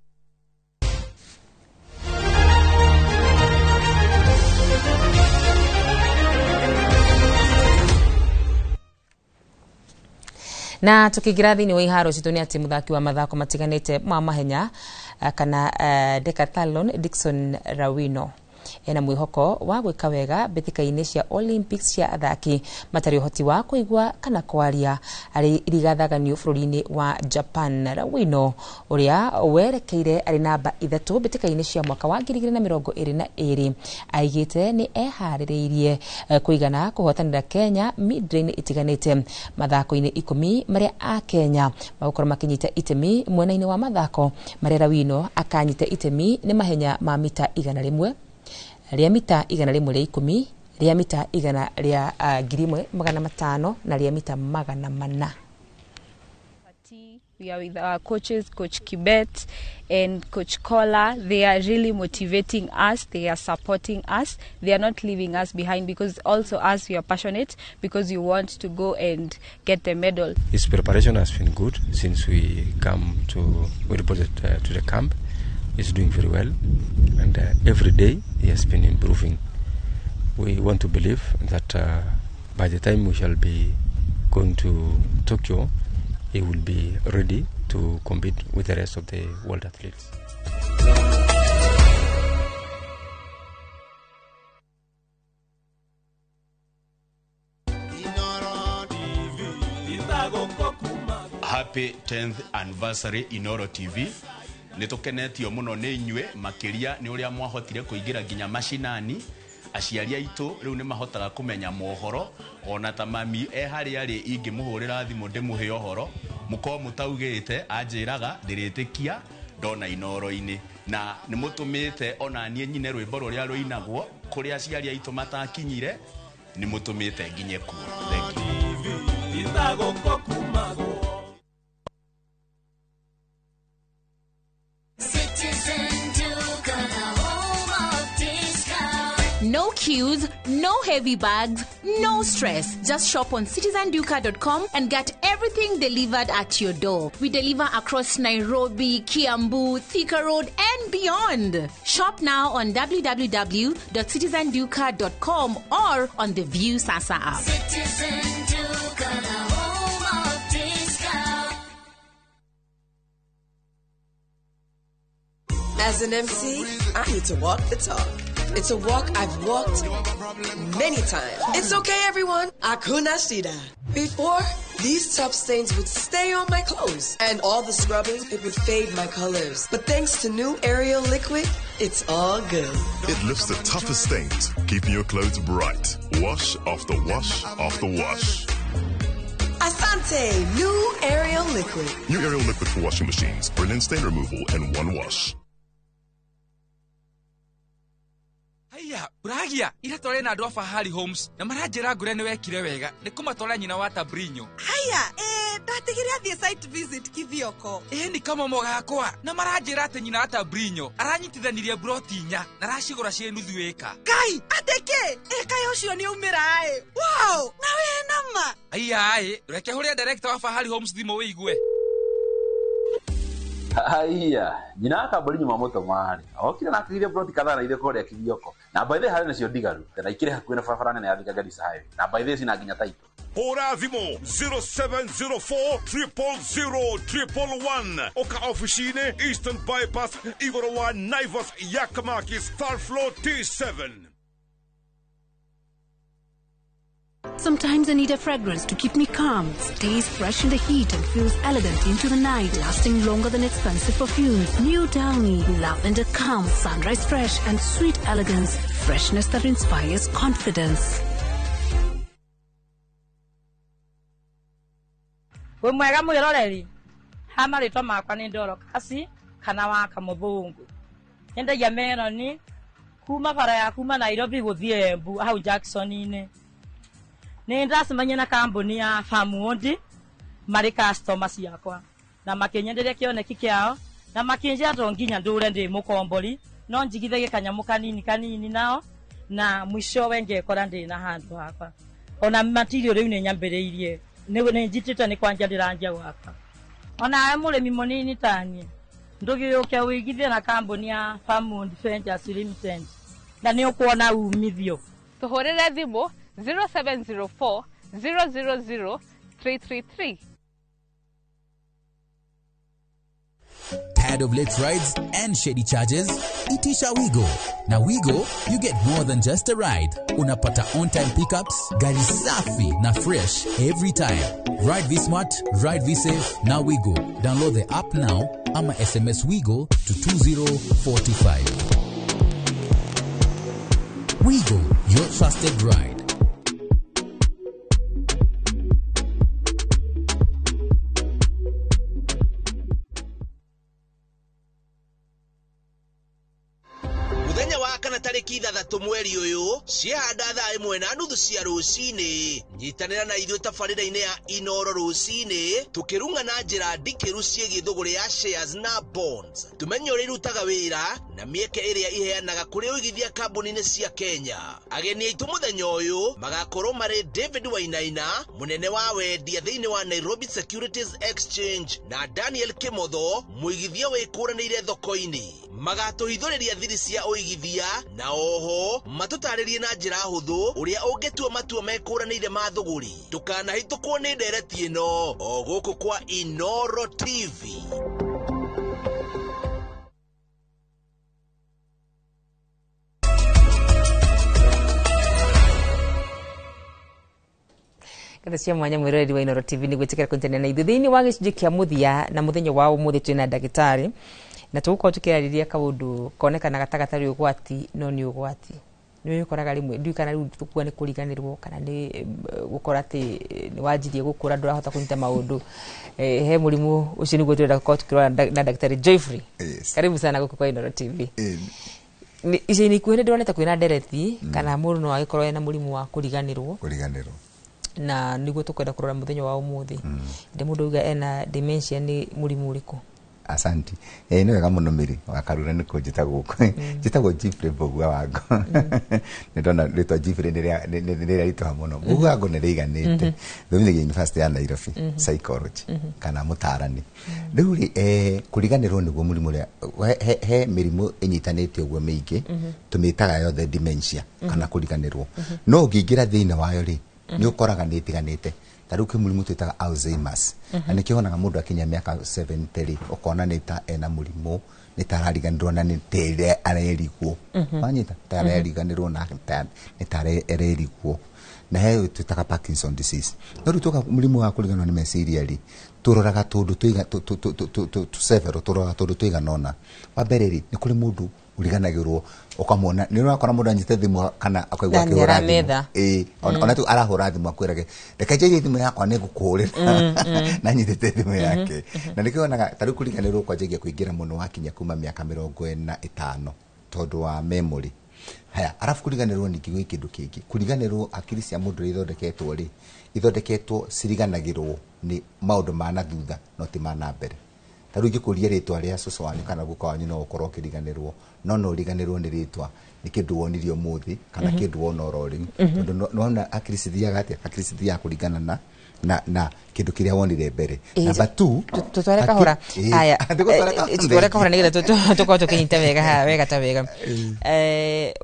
Na tukiingira thiini wa iharo citũ nĩ atĩ mũthaki wa mathako matiganĩte ma mahenya kana decathlon Dickson Rawino ena mwĩhoko wa gwĩka wega mbĩtĩka-inĩ cia Olympics cia athaki matarĩ ũhoti wa kũigua kana kwaria arĩ irigathaganio bũrũri-inĩ wa Japan. Rawino ũrĩa werekeire arĩ namba 3 mbĩtĩka-inĩ cia mwaka wa 2022 aigĩte nĩ eharĩrĩirie kũigana kũhotanĩra Kenya mĩndĩrĩ-inĩ itiganĩte mathako-inĩ 10 marĩa a Kenya magũkorwo makĩnyita itemi mwena-inĩ wa mathako marĩa Rawino akanyita itemi nĩ mahenya ma mita 100 rĩa mita 110 rĩa mita 1,500 na rĩa mita 400.
We are with our coaches, Coach Kibet and Coach Kola. They are really motivating us. They are supporting us. They are not leaving us behind, because also us, we are passionate because we want to go and get the medal.
His preparation has been good since we reported to the camp. He's doing very well, and every day he has been improving. We want to believe that by the time we shall be going to Tokyo, he will be ready to compete with the rest of the world athletes.
Happy 10th anniversary Inoro TV. Nĩtũkenetio mũno nĩ inyuĩ makĩria nĩ ũrĩa mwahotire kũingĩra nginya macinani. Aciari aitũ rĩu nĩ mahotaga kũmenya mohoro, ona ta mami e harĩa arĩ ingĩmũhũrĩra thimũ ndĩmũhe ũhoro mũkorwo mũtaugĩte anjĩraga ndĩrĩtĩkia ndona Inoro-inĩ. Na nĩ mũtũmĩte ona niĩ nyine rwĩmbo rũrĩa rũinagwo kũrĩa aciari aitũ matakinyire, nĩ mũtũmĩte nginye kuo. Thank you.
No queues, no heavy bags, no stress. Just shop on citizenduka.com and get everything delivered at your door. We deliver across Nairobi, Kiambu, Thika Road, and beyond. Shop now on www.citizenduka.com or on the View Sasa app.
Citizen Duka, the home of discount.
As an MC, I need to walk the talk. It's a walk I've walked many times. It's okay, everyone. Akuna shida. Before, these tough stains would stay on my clothes, and all the scrubbing, it would fade my colors. But thanks to new Ariel liquid, it's all good.
It lifts the toughest stains, keeping your clothes bright. Wash after wash after wash.
Asante, new Ariel liquid.
New Ariel liquid for washing machines. Brilliant stain removal in one wash.
Haya, uragia ira tware na andu a Fahari Homes na maranjira ngure ni wekire wega ni kumatwara nyina wa Tabrinyo.
Haya, ndatigire athie site visit Kithioko.
Ni kama mogakwa na maranjira ati nyina wa Tabrinyo aranyitithanirie broti 4 na aracigura cie nuthu eka.
Kai, ateke eka ucio ni umira ai. Wow, na we nama.
Haya, reke huria director wa Fahari Homes thimu wigue.
Haya, nyina akambori nyuma moto mari. Okire na akigiria broti kadhaa na ithe kũrĩa Kithioko. Na by the harĩ nacio ndigaru. Na ikire hakuhĩ na barabara nene ya Thika Garissa Highway. Na by the cina nginya taito.
Hũra thimũ 0704 000 111. Oka ofici-inĩ Eastern Bypass igũrũ wa Naivas Yakamakis third floor T7.
Sometimes I need a fragrance to keep me calm, stays fresh in the heat and feels elegant into the night, lasting longer than expensive perfumes. New Downy, lavender calm, sunrise fresh and sweet elegance, freshness that inspires confidence.
We mwega mwiroreri ha marĩtwa makwa nĩ Ndoro Kasi kana wa Kamũthũngũ. Nyendagia meroni kuma bara ya kuma Nairobi gũthiĩ Embu hau Jackson-inĩ. Nĩ ndacemania na kambuni ya Farmwood marĩ customer ciakwa na makĩnyenderia kĩoneki kĩao na makĩnjĩra to nginya ndũre ndĩ mũkombori no njigithagie kanyamũ kanini kanini nao na mwishowe ngekora ndĩ na handũ hakwa. Ona material rĩu nĩ nyambĩrĩirie nĩ njitĩte nĩ kwanja ndĩranjia gwaka. Ona mũrĩmi mũnini taniĩ ndũgĩũke wĩigithie na kambuni ya Farmwood Ventures Limited na nĩ ũkuona umithio.
Tũhũrĩre thimũ 0704 000 333.
Tired of late rides and shady charges? Itisha Wigo. Na Wigo, you get more than just a ride. Unapata on-time pickups, gari safi na fresh every time. Ride V-Smart, ride V-Safe, na Wigo. Download the app now ama SMS Wigo to 20425. Wigo, your trusted ride.
Muthenya wa kana tarĩki 6 mweri ũyũ ciahanda thaa 1:30 cia rũcinĩ nyitanĩra na ithuĩ tabarĩra-inĩ ya Inoro rũcinĩ tũkĩrung'a na njĩra ndikĩru ciĩgiĩ thũgũrĩ ya shares na bonds, tumenye ũrĩa irutaga wĩra na mĩeke ĩrĩa iheanaga kũrĩ ũigithia kambuni-inĩ cia Kenya. Ageni aitũ mũthenya ũyũ magakorwo marĩ David Wainaina, mũnene wa wendia thĩinĩ wa Nairobi Securities Exchange, na Daniel Kimotho, mũigithia wĩkũranĩire thoko-inĩ. Magatũhithũrĩria thiri cia ũigithia na oho matũtarĩrie na njĩra hũthũ ũrĩa ũngĩtua matua mekũranĩire ma thũgũrĩ. Ndũkanahĩtũkwo nĩ ndereti ĩno o gũkũ kwa Inoro TV.
Ngatho cia mwanya mwĩroreri wa Inoro TV nĩ gwĩtĩkĩra kũnyitanĩra na ithuĩ thĩinĩ wa gĩcunjĩ kĩa mũthia na mũthenya wa ũmũthĩ twĩna ndagĩtarĩ na tũgũkorwo tũkĩarĩrĩria kaũndũ konekanaga ta gatarĩ ũgwati no nĩ ũgwati. Nĩ ũkoraga rĩmwe ndiũĩ kana rĩu tũkuga nĩ kũriganĩrwo kana nĩ gũkora atĩ nĩ wanjirie gũkũra ndũrahota kũnyita maũndũ. He mũrimũ ũcio nĩguo tũrenda gũkorwo tũkĩrora na ndagĩtarĩ Joyfrey. Karibu sana gũkũ kwa Inoro TV. Ica-inĩ ikuhĩ nĩ ndĩronete kwĩna ndereti kana mũndũ no agĩkorwo ena mũrimũ wa kũriganĩrwo.
Kũriganĩrwo.
Na nĩguo tũkwenda kũrora mũthenya wa ũmũthĩ. Ndĩ mũndũ uga ena dementia nĩ mũrimũ ũrĩkũ?
Asanti. Nĩ wega mũno Mĩrĩ wa Karura nĩ kũnjĩta gũkũ. Njĩtagwo Jeffrey Mbũgua Wango. Nĩ ndona rĩtwa Jeffrey nĩ rĩraritũha mũno. Mbũgua Wango nĩ rĩiganĩte. Thomithagia University ya Nairobi, psychology kana mũtaarani. Rĩu rĩ, kũriganĩrwo nĩguo mũrimũ ũrĩa he mĩrimũ ĩnyitanĩte ũguo mĩingĩ, tũmĩtaga yothe dementia kana kũriganĩrwo. No ũngĩingĩra thĩinĩ wayo rĩ, nĩ ũkoraga nĩ ĩtiganĩte. Ta rĩu kwĩ mũrimũ twĩtaga Alzheimer's. Na nĩkĩo wonaga mũndũ akinya mĩaka 70 rĩ, ũkona nĩ ta ena mũrimũ, nĩ ta arariganĩrwo na nĩ ta ĩrĩa arerigwo. Wanyita? Ta areriganĩrwo na nĩ ta arerigwo. Na he twĩtaga Parkinson disease. No rĩu twoka mũrimũ wa kũriganĩrwo nĩ meciria rĩ, tũroraga tũndũ several, tũroraga tũndũ tũigana ũna. Wa mbere rĩ, nĩ kũrĩ mũndũ ũriganagĩrwo ũkamwona nĩ ũrakora mũndũ anyitĩte thimũ kana akaigua akĩhũra thimũ. Ĩĩ, ona tu arahũra thimũ akwĩrage reke njarie thimũ yakwa nĩ ngũkũhũrĩra na anyitĩte thimũ yake. Na nĩkĩo wonaga ta rĩu kũriganĩrwo kwanjagia kũingĩra mũno wakinya kuma mĩaka 45 tondũ wa memory. Haya, arabu kũriganĩrwo ningĩ gwĩ kĩndũ kĩngĩ. Kũriganĩrwo hakiri cia mũndũ ũrĩa ithondeketwo rĩ, ithondeketwo ciriganagĩrwo nĩ maũndũ ma na thutha no ti ma na mbere. Ta rĩu ingĩkũria rĩtwa rĩa cũcũ wanyu kana guka wanyu no ũkorwo ũkĩriganĩrwo, no no ũriganĩrwo nĩ rĩtwa nĩ kĩndũ wonire ũmũthĩ kana kĩndũ wona oro rĩu. Tondũ nĩwona hakiri cithiaga atĩa? Hakiri cithiaga kũringana na kĩndũ kĩrĩa wonire mbere. Number 2,
tutware kahora. Haya, tutware kahora nĩgetha tũkorwo tũkĩnyita wega haha wega ta wega.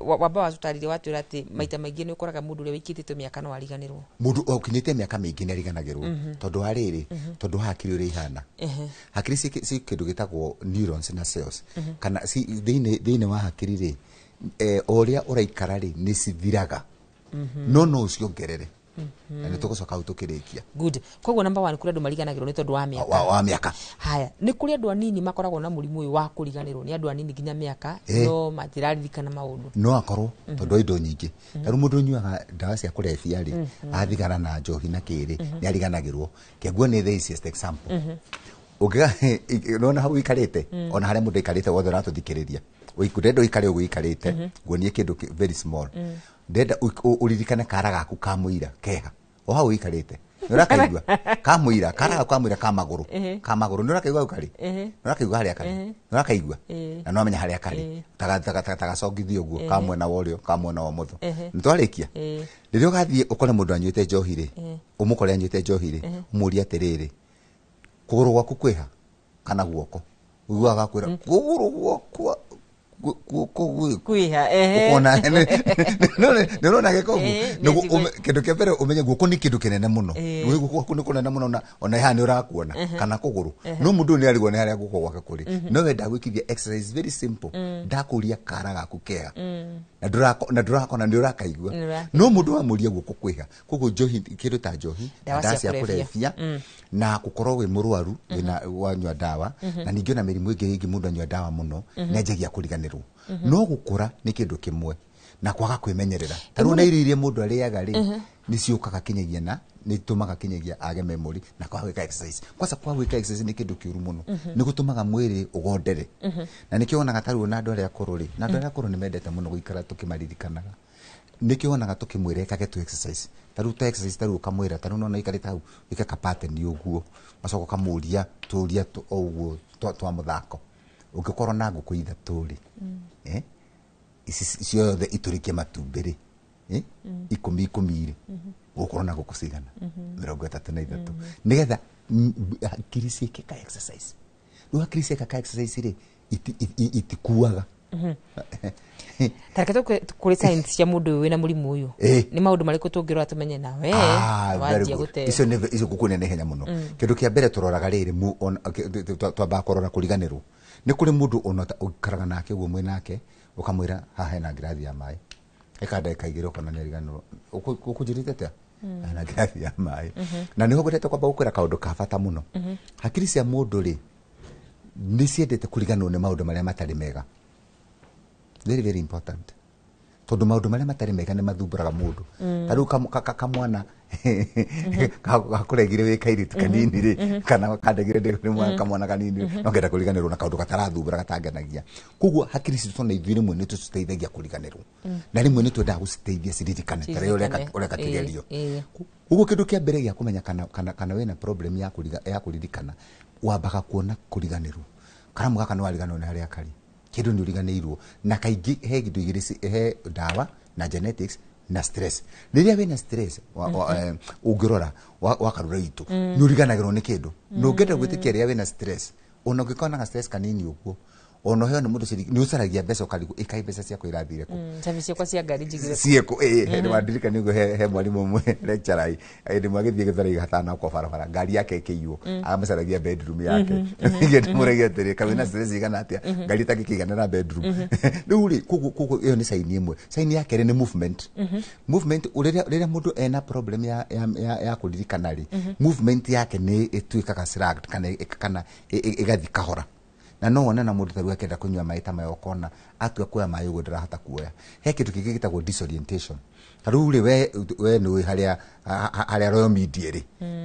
Wamba watũtarĩria watwĩra atĩ maita maingĩ nĩ ũkoraga mũndũ ũrĩa wĩikĩtĩte mĩaka no ariganĩrwo.
Mũndũ ũkinyĩte mĩaka mĩingĩ nĩ ariganagĩrwo tondũ wa rĩrĩ, tondũ wa hakiri ũrĩa ihana. Hakiri ci kĩndũ gĩtagwo neurons na cells kana thĩinĩ wa hakiri rĩ, o ũrĩa ũraikara rĩ nĩ cithiraga. No no ũciongerere. Na nĩ tũgũcoka hau tũkĩrĩkia.
Good. Koguo number 1 kũrĩ andũ mariganagĩrwo nĩ tondũ wa mĩaka.
Wa mĩaka.
Haya, nĩ kũrĩ andũ anini makoragwo na mũrimũ ũyũ wa kũriganĩrwo, nĩ andũ anini nginya mĩaka no matiraririkana maũndũ.
No akorwo tondũ wa indo nyingĩ. Ta rĩu mũndũ ũnyuaga ndawa cia kũrebia rĩ, athigara na njohi na kĩrĩ, nĩ ariganagĩrwo. Kĩguo nĩ the easiest example. Ũngĩona hau ũikarĩte, ona harĩa mũndũ aikarĩte wothe ũratũthikĩrĩria. Ndenda ũikare ũguo ũikarĩte, nguonie kĩndũ very small. Ndenda ũririkane kara gaku ka mũira keha o hau ũikarĩte nĩ ũrakaigua ka mũira, kara gaku ka mũira ka magũrũ, ka magũrũ nĩ ũrakaigua hau karĩ, nĩ ũrakaigua harĩa karĩ, nĩ ũrakaigua na no amenya harĩa karĩ, tagacongithio ũguo ka mwena wa ũrĩo ka mwena wa ũmotho. Nĩ twarĩkia. Rĩrĩa ũgathiĩ ũkore mũndũ anyuĩte njohi rĩ, ũmũkore anyuĩte njohi rĩ, ũmũrie atĩrĩrĩ, kũgũrũ gwaku kwĩha kana guoko, ũiguaga akwĩra kũgũrũ gwakwa Guoko gwĩkũ?
Kwĩha, ehe.
Ũkona nĩ ũrona gĩko ũguo?
Nĩ
Kĩndũ kĩa mbere ũmenye guoko nĩ kĩndũ kĩnene mũno. Nĩ guoko gwaku nĩ kũnene mũno na ona haha nĩ ũrakuona kana kũgũrũ. No mũndũ ũyũ nĩ arigwo nĩ harĩa guoko gwake kũrĩ. No we ndagwĩkithia exercise very simple. Ndakũria kara gaku kega na ndũrakona nĩ ũrakaigua.
Nĩ ũrakaigua.
No mũndũ wamũria guoko kwĩha, koguo njohi, kĩndũ ta njohi na
Ndawa
ndawa
cia
cia
kũrebia.
kũrebia na gũkorwo wĩ mũrwaru wĩna wanyua ndawa. Na ningĩ ona mĩrimũ ĩngĩ ĩngĩ mũndũ anyua ndawa mũno nĩ anjagia kũriganĩrwo. No gũkũra nĩ kĩndũ kĩmwe na kwaga kwĩmenyerera, ta rĩu na irio iria mũndũ arĩaga rĩ, nĩ ciũkaga kinyagia na nĩ itũmaga kinyagia age memory. Na kwaga gwĩka exercise, kwanza kwaga gwĩka exercise nĩ kĩndũ kĩũru mũno. Nĩ gũtũmaga mwĩrĩ ũgondere. Na nĩkĩo wonaga ta rĩu na andũ arĩa akũrũ rĩ, na andũ arĩa akũrũ nĩ mendete mũno gũikara tũkĩmaririkanaga. Nĩkĩo wonaga tũkĩmwĩra ekage tu exercise, ta rĩu ta exercise, ta rĩu ũkamwĩra, ta rĩu nona ikarĩte hau, wĩke ka pattern ũguo, ũgacoka ũkamũria tũria o ũguo twa mũthako. Ũngĩkorwo na ngũkũ ithatũ rĩ, ici ciothe itũrĩkie matumbĩ rĩ, 10 10 rĩ, ũgũkorwo na ngũkũ cigana? 33. Nĩgetha hakiri ciĩke ka exercise. Rĩu hakiri ciĩka ka exercise rĩ, itikuaga.
Tareke tũke kũrĩ signs cia mũndũ ũyũ wĩna mũrimũ ũyũ. Nĩ maũndũ marĩkũ tũngĩrora tũmenye nawe
Ah, very
wanjia
good.
gũte?
Icio nĩ icio ngũkuonia nĩ ihenya mũno. Kĩndũ kĩa mbere tũroraga rĩrĩ, twambaga kũrora kũriganĩrwo. Nĩ kũrĩ mũndũ ona ũikaraga nake ũguo, mwĩ nake, ũkamwĩra haha hena ngirathi ya maĩ, ĩka ndagĩka 2 ũkona nĩ ariganĩrwo. Ũkũnjĩrĩte atĩa hena ngirathi ya maĩ? Na nĩho ngwendete kwamba gũkwĩra kaũndũ ka bata mũno. Hakiri cia mũndũ rĩ, nĩ ciendete kũriganĩrwo nĩ maũndũ marĩa matarĩ mega. Very very important, tondũ maũndũ marĩa matarĩ mega nĩ mathumbũraga mũndũ. Ta rĩu kamwana gakũregire wĩ kairĩtu kanini rĩ, kana kandegire ndĩ mwana, kamwana kanini, no ngenda kũriganĩrwo na kaũndũ gatarathumbũra, gatangenagia. Koguo hakiri citũ na ithuĩ rĩmwe nĩ tũciteithagia kũriganĩrwo, na rĩmwe nĩ twendaga gũciteithia ciririkane, ta rĩrĩa ũreka kĩgerio. Ũguo kĩndũ kĩa mbere gĩa kũmenya kana wĩna problem ya kũririkana, wambaga kuona kũriganĩrwo. Karamu gaka nĩ wariganĩrwo nĩ harĩa karĩ, kĩndũ nĩ ũriganĩirwo. Na kaingĩ he indo igĩrĩ, he ndawa na genetics na stress. Rĩrĩa wĩna stress ũngĩrora wakarura itũ, nĩ ũriganagĩrwo nĩ kĩndũ. Na ũngĩenda gwĩtĩkia, rĩrĩa wĩna stress, ona ũngĩkonaga stress kanini ũguo, ona ũheo nĩ mũndũ ciringi, nĩ ũcaragia mbeca, ũkarigwo ĩkai mbeca ciakwa irathire kũ.
Cabi ciakwa cia ngari njigire kũ?
Ciĩkũ ĩ wandirika nĩguo he mwarimũ ũmwe lecturer hĩndĩ ĩmwe agĩthiĩ gĩthũrai gatana kwa barabara, ngari yake ĩkĩiywo. Agamĩcaragia bedroom yake. Ngĩndĩmũragia atĩrĩ, kawĩna stress igana atĩa, ngari ĩtangĩkĩiganĩra bedroom? Rĩu rĩ, koguo ĩyo nĩ sign ĩmwe. Sign ya kerĩ nĩ movement. Movement, rĩrĩa mũndũ ena problem ya kũririkana rĩ, movement yake nĩ ĩtuĩkaga slacked kana ĩgathiĩ kahora. Na no wone na mũndũ tarĩu akĩenda kũnyua maĩ ta maya, ũkona atua kuoya maĩ ũguo ndarahota kuoya. He kĩndũ kĩngĩ gĩtagwo disorientation. Ta rĩu rĩ, we nĩũĩ harĩa Royal Media rĩ,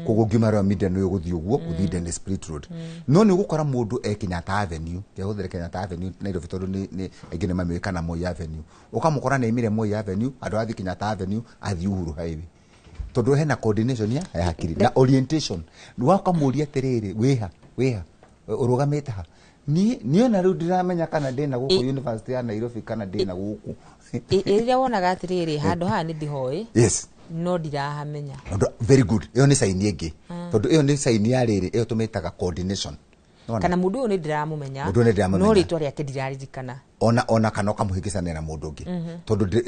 koguo ngiuma Royal Media nĩ ũgũthiĩ ũguo ũthiĩ Dennis Spirit Road. No nĩ ũgũkora mũndũ e Kenyatta Avenue, kehũthĩre Kenyatta Avenue Nairobi tondũ nĩ aingĩ nĩ mamĩũĩ, kana Moi Avenue, ũkamũkora nĩ aimire Moi Avenue, handũ athiĩ Kenyatta Avenue athiĩ Uhuru Highway, tondũ hena coordination ya hakiri na orientation. Wakamũria atĩrĩrĩ, wĩha wĩha ũrũgamĩte ha? Niĩ ona rĩu ndiramenya kana ndĩna gũkũ University ya Nairobi kana ndĩna gũkũ.
Rĩrĩa wonaga atĩrĩrĩ, handũ haha nĩ ndihoĩ, no ndirahamenya.
Very good, ĩyo nĩ sign ĩngĩ, tondũ ĩyo nĩ sign ya rĩrĩ, ĩyo tũmĩtaga coordination. Nĩwona?
Kana mũndũ ũyũ nĩ ndĩramũmenya,
Mũndũ ũyũ nĩ ndĩramũmenya.
no rĩtwa rĩake ndiraririkana.
Ona kana ũkamũhĩngĩcania na mũndũ ũngĩ,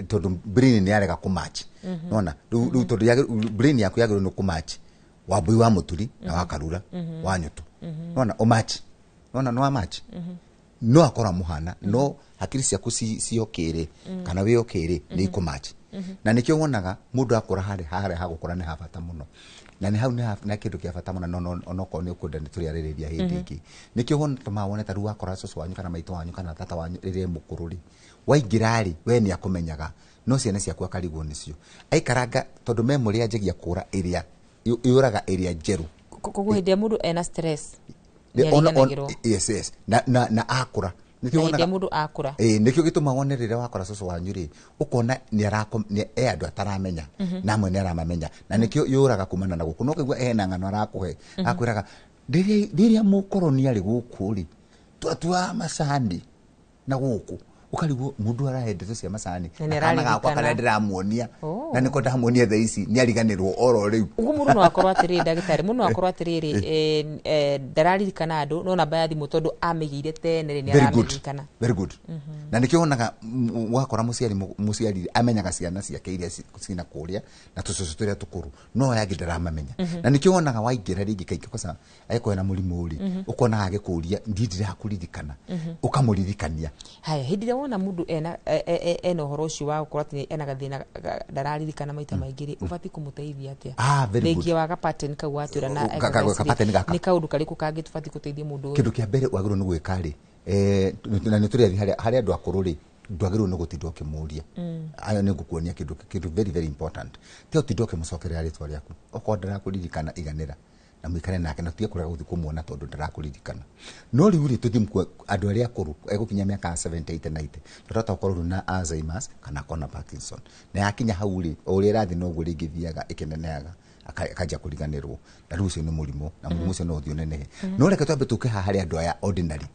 tondũ brain nĩ yarega kũmatch. Nona rĩu tondũ brain yaku yagĩrĩirwo nĩ kũmatch Wambui wa Mũturi na wa Karura wa Nyũtũ. Nona ũmatch, nona nĩ wa match, no akorwo mũhana, no hakiri ciaku ciokĩrĩ kana wĩ okĩrĩ nĩ ikũmatch. Na nĩkĩo wonaga mũndũ akũra, harĩa ha gũkũra nĩ ha bata mũno, na nĩ hau nĩ na kĩndũ kĩa bata mũno. No onokorwo nĩ ũkwenda nĩ tũrĩarĩrĩria hĩndĩ ĩngĩ. Nĩkĩo tũmaga wone ta rĩu wakora cũcũ wanyu kana maitũ wanyu kana tata wanyu rĩrĩa e mũkũrũ rĩ, waingĩra rĩ, we nĩ akũmenyaga, no ciana ciaku akarigwo nĩcio aikaranga, tondũ memory yanjagia kũra ĩrĩa yũraga ĩrĩa njerũ.
Koguo hĩndĩ ĩrĩa mũndũ ena stress nĩ ariganagĩrwo.
Yes, na akũra nĩkĩo
Na hĩndĩ
wonaga
ĩrĩa mũndũ akũra.
Ĩĩ, nĩkĩo gĩtũmaga wone rĩrĩa wakora cũcũ wanyu rĩ, ũkona nĩ arako nĩ e andũ ataramenya, na amwe nĩ aramamenya, na nĩkĩo yũraga kumana na gũkũ. No ũkaigua ena ng'ano arakũhe, akwĩraga rĩrĩa mũkoroni arĩ gũkũ rĩ, twatuaga macani na gũkũ. Ukarigwo mundu arahe ndeto cia macani
Na nĩ
kana gakwa
araririkana.
karia ndiramuonia
Oh.
na niko ndamuonia thaa ici nĩ ariganĩrwo oro rĩu.
Ũguo mũndũ no akorwo atĩrĩrĩ, ndagĩtarĩ, mũndũ no akorwo atĩrĩrĩ, ndararirikana andũ no namba ya thimũ tondũ amĩigĩire tene rĩ, nĩ
Very good.
aramĩririkana.
Very good. Na nikio wonaga wakora muciari muciari amenyaga ciana ciake iria cina kuria na tucucu turia tukuru no aya angĩ ndaramamenya. Na nikio wonaga waingĩra rĩngĩ kaingĩ kosa agĩkorwo na mũrimũ rĩ, ũkonaga agĩkũria ndiĩ ndĩrakũririkana, ũkamũririkania.
Haya, hĩndĩ ĩrĩa wona mũndũ ena ena ũhoro ũcio wa gũkorwo atĩ ena gathĩna ndararirikana maita maingĩ rĩ, ũbatiĩ kũmũteithia atĩa?
Ah, very good.
Thengia wa ga pattern kau watwĩra na exercise
ka
rĩ,
pattern gaka.
nĩ kaũndũ karĩkũ kangĩ tũbatiĩ gũteithia mũndũ ũyũ?
Kĩndũ kĩa mbere wagĩrĩirwo nĩ gwĩka rĩ, na nĩ tũrĩathiĩ harĩa andũ akũrũ rĩ, ndwagĩrĩirwo nĩ gũtinda ũkĩmũria. Ayo nĩ ngũkuonia kĩndũ very very important. Tiga ũtinda ũkĩmũcokerera rĩtwa rĩaku. Okorwo ndarakũririkana, iganĩra na mũikare nake na tige kũrega gũthiĩ kũmuona tondũ ndarakũririkana. No rĩu rĩ, tũthiĩ andũ arĩa akũrũ egũkinya mĩaka ya 70, 80, 90, tũrahota gũkorwo rĩu na Alzheimer's kana akorwo na Parkinson, na yakinya hau rĩ, o ũrĩa ĩrathiĩ noguo rĩngĩ thiaga ĩkĩnenehaga, akanjia kũriganĩrwo, na rĩu ũcio nĩ mũrimũ, na mũrimũ ũcio no ũthiĩ ũnenehe. No reke twambe tũke haha harĩ andũ aya ordinary,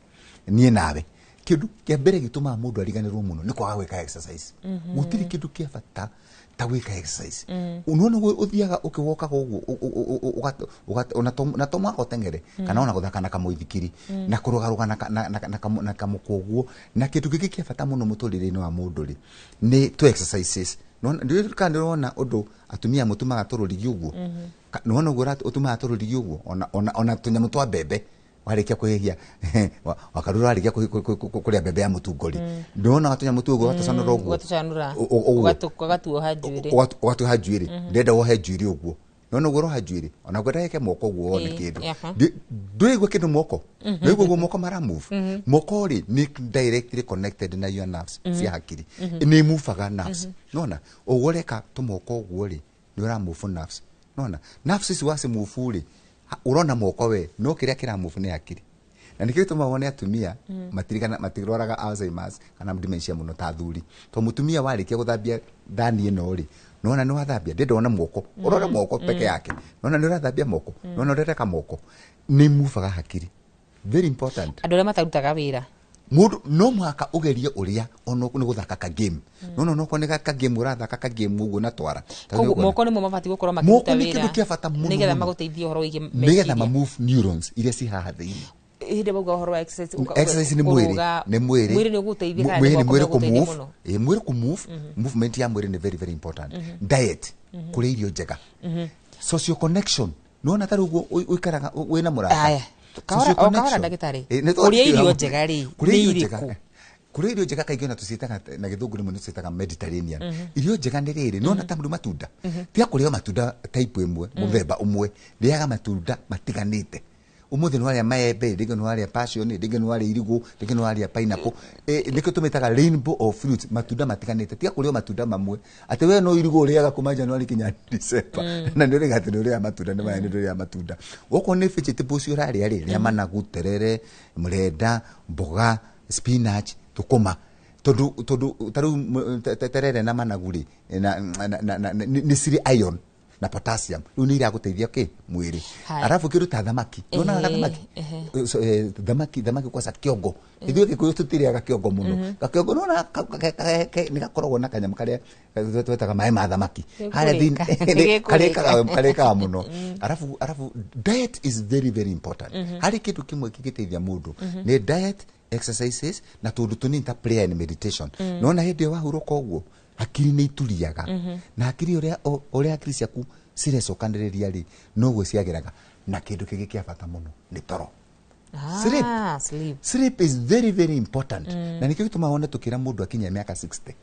niĩ nawe. Kĩndũ kĩa mbere gĩtũmaga mũndũ ariganĩrwo mũno nĩ kwaga gwĩka exercise. Gũtirĩ kĩndũ kĩa bata ta gwĩka exercise. Unaona ũguo ũthiaga ũkĩwokaga ũguo ona to mwaka ũteng'ere kana ona gũthaka na kamũithikiri na kũrũgarũga na kamũkwa ũguo. Na kĩndũ gĩkĩ kĩa bata mũno mũtũrĩre-inĩ wa mũndũ rĩ, nĩ tũ exercises. Ndiũĩ kana nĩũrona ũndũ atumia mũtumaga tũrũrigi ũguo. Nĩwona ũguo ũtumaga tũrũrigi ũguo, ona tũnyamũ twa mbembe warĩkia kũhĩhia wakarura, warĩkia kũrĩa mbembe ya mũtungo rĩ, ndĩwona tũnyamũ tu ũguo ũgatũcanũra ũguo.
Ũgatũcanũra.
Ũguo.
Ũgatuoha njuĩrĩ.
Ũgatuoha njuĩrĩ. Ndĩrenda wohe njuĩrĩ ũguo, nona ũguo ũroha njuĩrĩ, ona ngwenda wĩke moko ũguo wone kĩndũ. Ndũraigua kĩndũ moko? Ndũraigua ũguo moko mara move? Moko rĩ, nĩ directly connected na your nerves cia hakiri. Nĩ muvaga nerves. Nona ũguo ũreka tũmoko ũguo rĩ, nĩ ũra move nerves. Nona nerves ici wacimove rĩ, ũrona moko we, no kĩrĩa kĩramove nĩ hakiri, na nĩkĩo gĩtũmaga wone atumia matirigana matirwaraga Alzheimer's kana dementia mũno ta athuri, to mũtumia warĩkia gũthambia thani ĩno rĩ, nona nĩ wathambia, ndĩrenda wona moko, ũrore moko peke yake, nona nĩ ũrathambia moko, nona ũrereka moko, nĩ muvaga hakiri. Very important.
Andũ arĩa matarutaga wĩra.
Mũndũ no mũhaka ũgerie ũrĩa ona nĩ gũthaka ka game. Nona onokorwo nĩ ka game ũrathaka ka game ũguo na twara. Ta rĩu
Koguo
ũguo.
moko nĩmo mabatiĩ gũkorwo
Moko
makĩruta
nĩ
wĩra
kĩndũ kĩa bata mũno
nĩgetha
mũno.
magũteithie ũhoro wĩgiĩ
Nĩgetha
meciria.
ma move neurons iria ci haha thĩinĩ.
Hĩndĩ bauga ũhoro wa exercise,
Exercise nĩ mwĩrĩ,
kũrũga,
nĩ mwĩrĩ.
Mwĩrĩ nĩ ũgũteithia kana
Mwĩrĩ
nĩ
nĩ
moko
mwĩrĩ
megũteithia
kũmove
mũno?
ĩ mwĩrĩ kũmove. Movement ya mwĩrĩ nĩ very very important. Diet, kũrĩa irio njega. Social connection, nĩwona ta rĩu ũguo ũikaraga wĩna mũrata.
Aya, kahora
Social
o kahora
connection.
ndagĩtarĩ.
Nĩ
Kũrĩa irio
hamwe.
njega rĩ,
Kũrĩa
nĩ
irio njega,
irĩkũ?
kũrĩa irio njega kaingĩ ona tũciĩtaga na gĩthũngũ rĩmwe nĩ tũciĩtaga Mediterranean. Irio njega nĩ rĩrĩ, nĩwona ta matunda, tiga kũrĩa matunda type ĩmwe, mũthemba ũmwe, rĩaga matunda matiganĩte. Ũmũthĩ nĩ warĩa maembe, rĩngĩ nĩ warĩa passion, rĩngĩ nĩ warĩa irigũ, rĩngĩ nĩ warĩa pineapple. Nĩkĩo tũmĩtaga rainbow of fruits, matunda matiganĩte. Tiga kũrĩa matunda mamwe atĩ we no irigũ ũrĩaga kuma January kinya December, na nĩ ũrĩga atĩ nĩ ũrĩaga matunda, nĩ maya nĩ ũrĩaga matunda. Okorwo nĩ vegetables ũrarĩa rĩ, rĩa managu, terere, mrenda, mboga, spinach, thũkũma, tondũ ta rĩu terere na managu rĩ, nĩ cirĩ iron na potassium, rĩu nĩ iragũteithia kĩ mwĩrĩ.
Haya.
Arabu kĩndũ ta thamaki, nĩwonaga thamaki? So, thamaki kwanza kĩongo, ithuĩ Gĩkũyũ tũtirĩaga kĩongo mũno. Gakĩongo nĩwona nĩ gakoragwo na kanyamũ karĩa twetaga maĩ ma thamaki harĩa thĩinĩ.
Nĩgĩkũrĩka.
Karĩkaga mũno. Arabu diet is very very important. Harĩ kĩndũ kĩmwe kĩngĩteithia mũndũ nĩ diet, exercises na tũndũ tũnini ta prayer and meditation. Nona hĩndĩ ĩyo wahurũka ũguo, hakiri nĩ ituriaga, na hakiri ũrĩa hakiri ciaku cirecokanĩrĩria rĩ, noguo ciagĩraga. Na kĩndũ kĩngĩ kĩa bata mũno nĩ toro. Sleep.
Ah, sleep.
Sleep is very very important. Na nĩkĩo gĩtũmaga wone tũkĩra mũndũ akinya mĩaka 60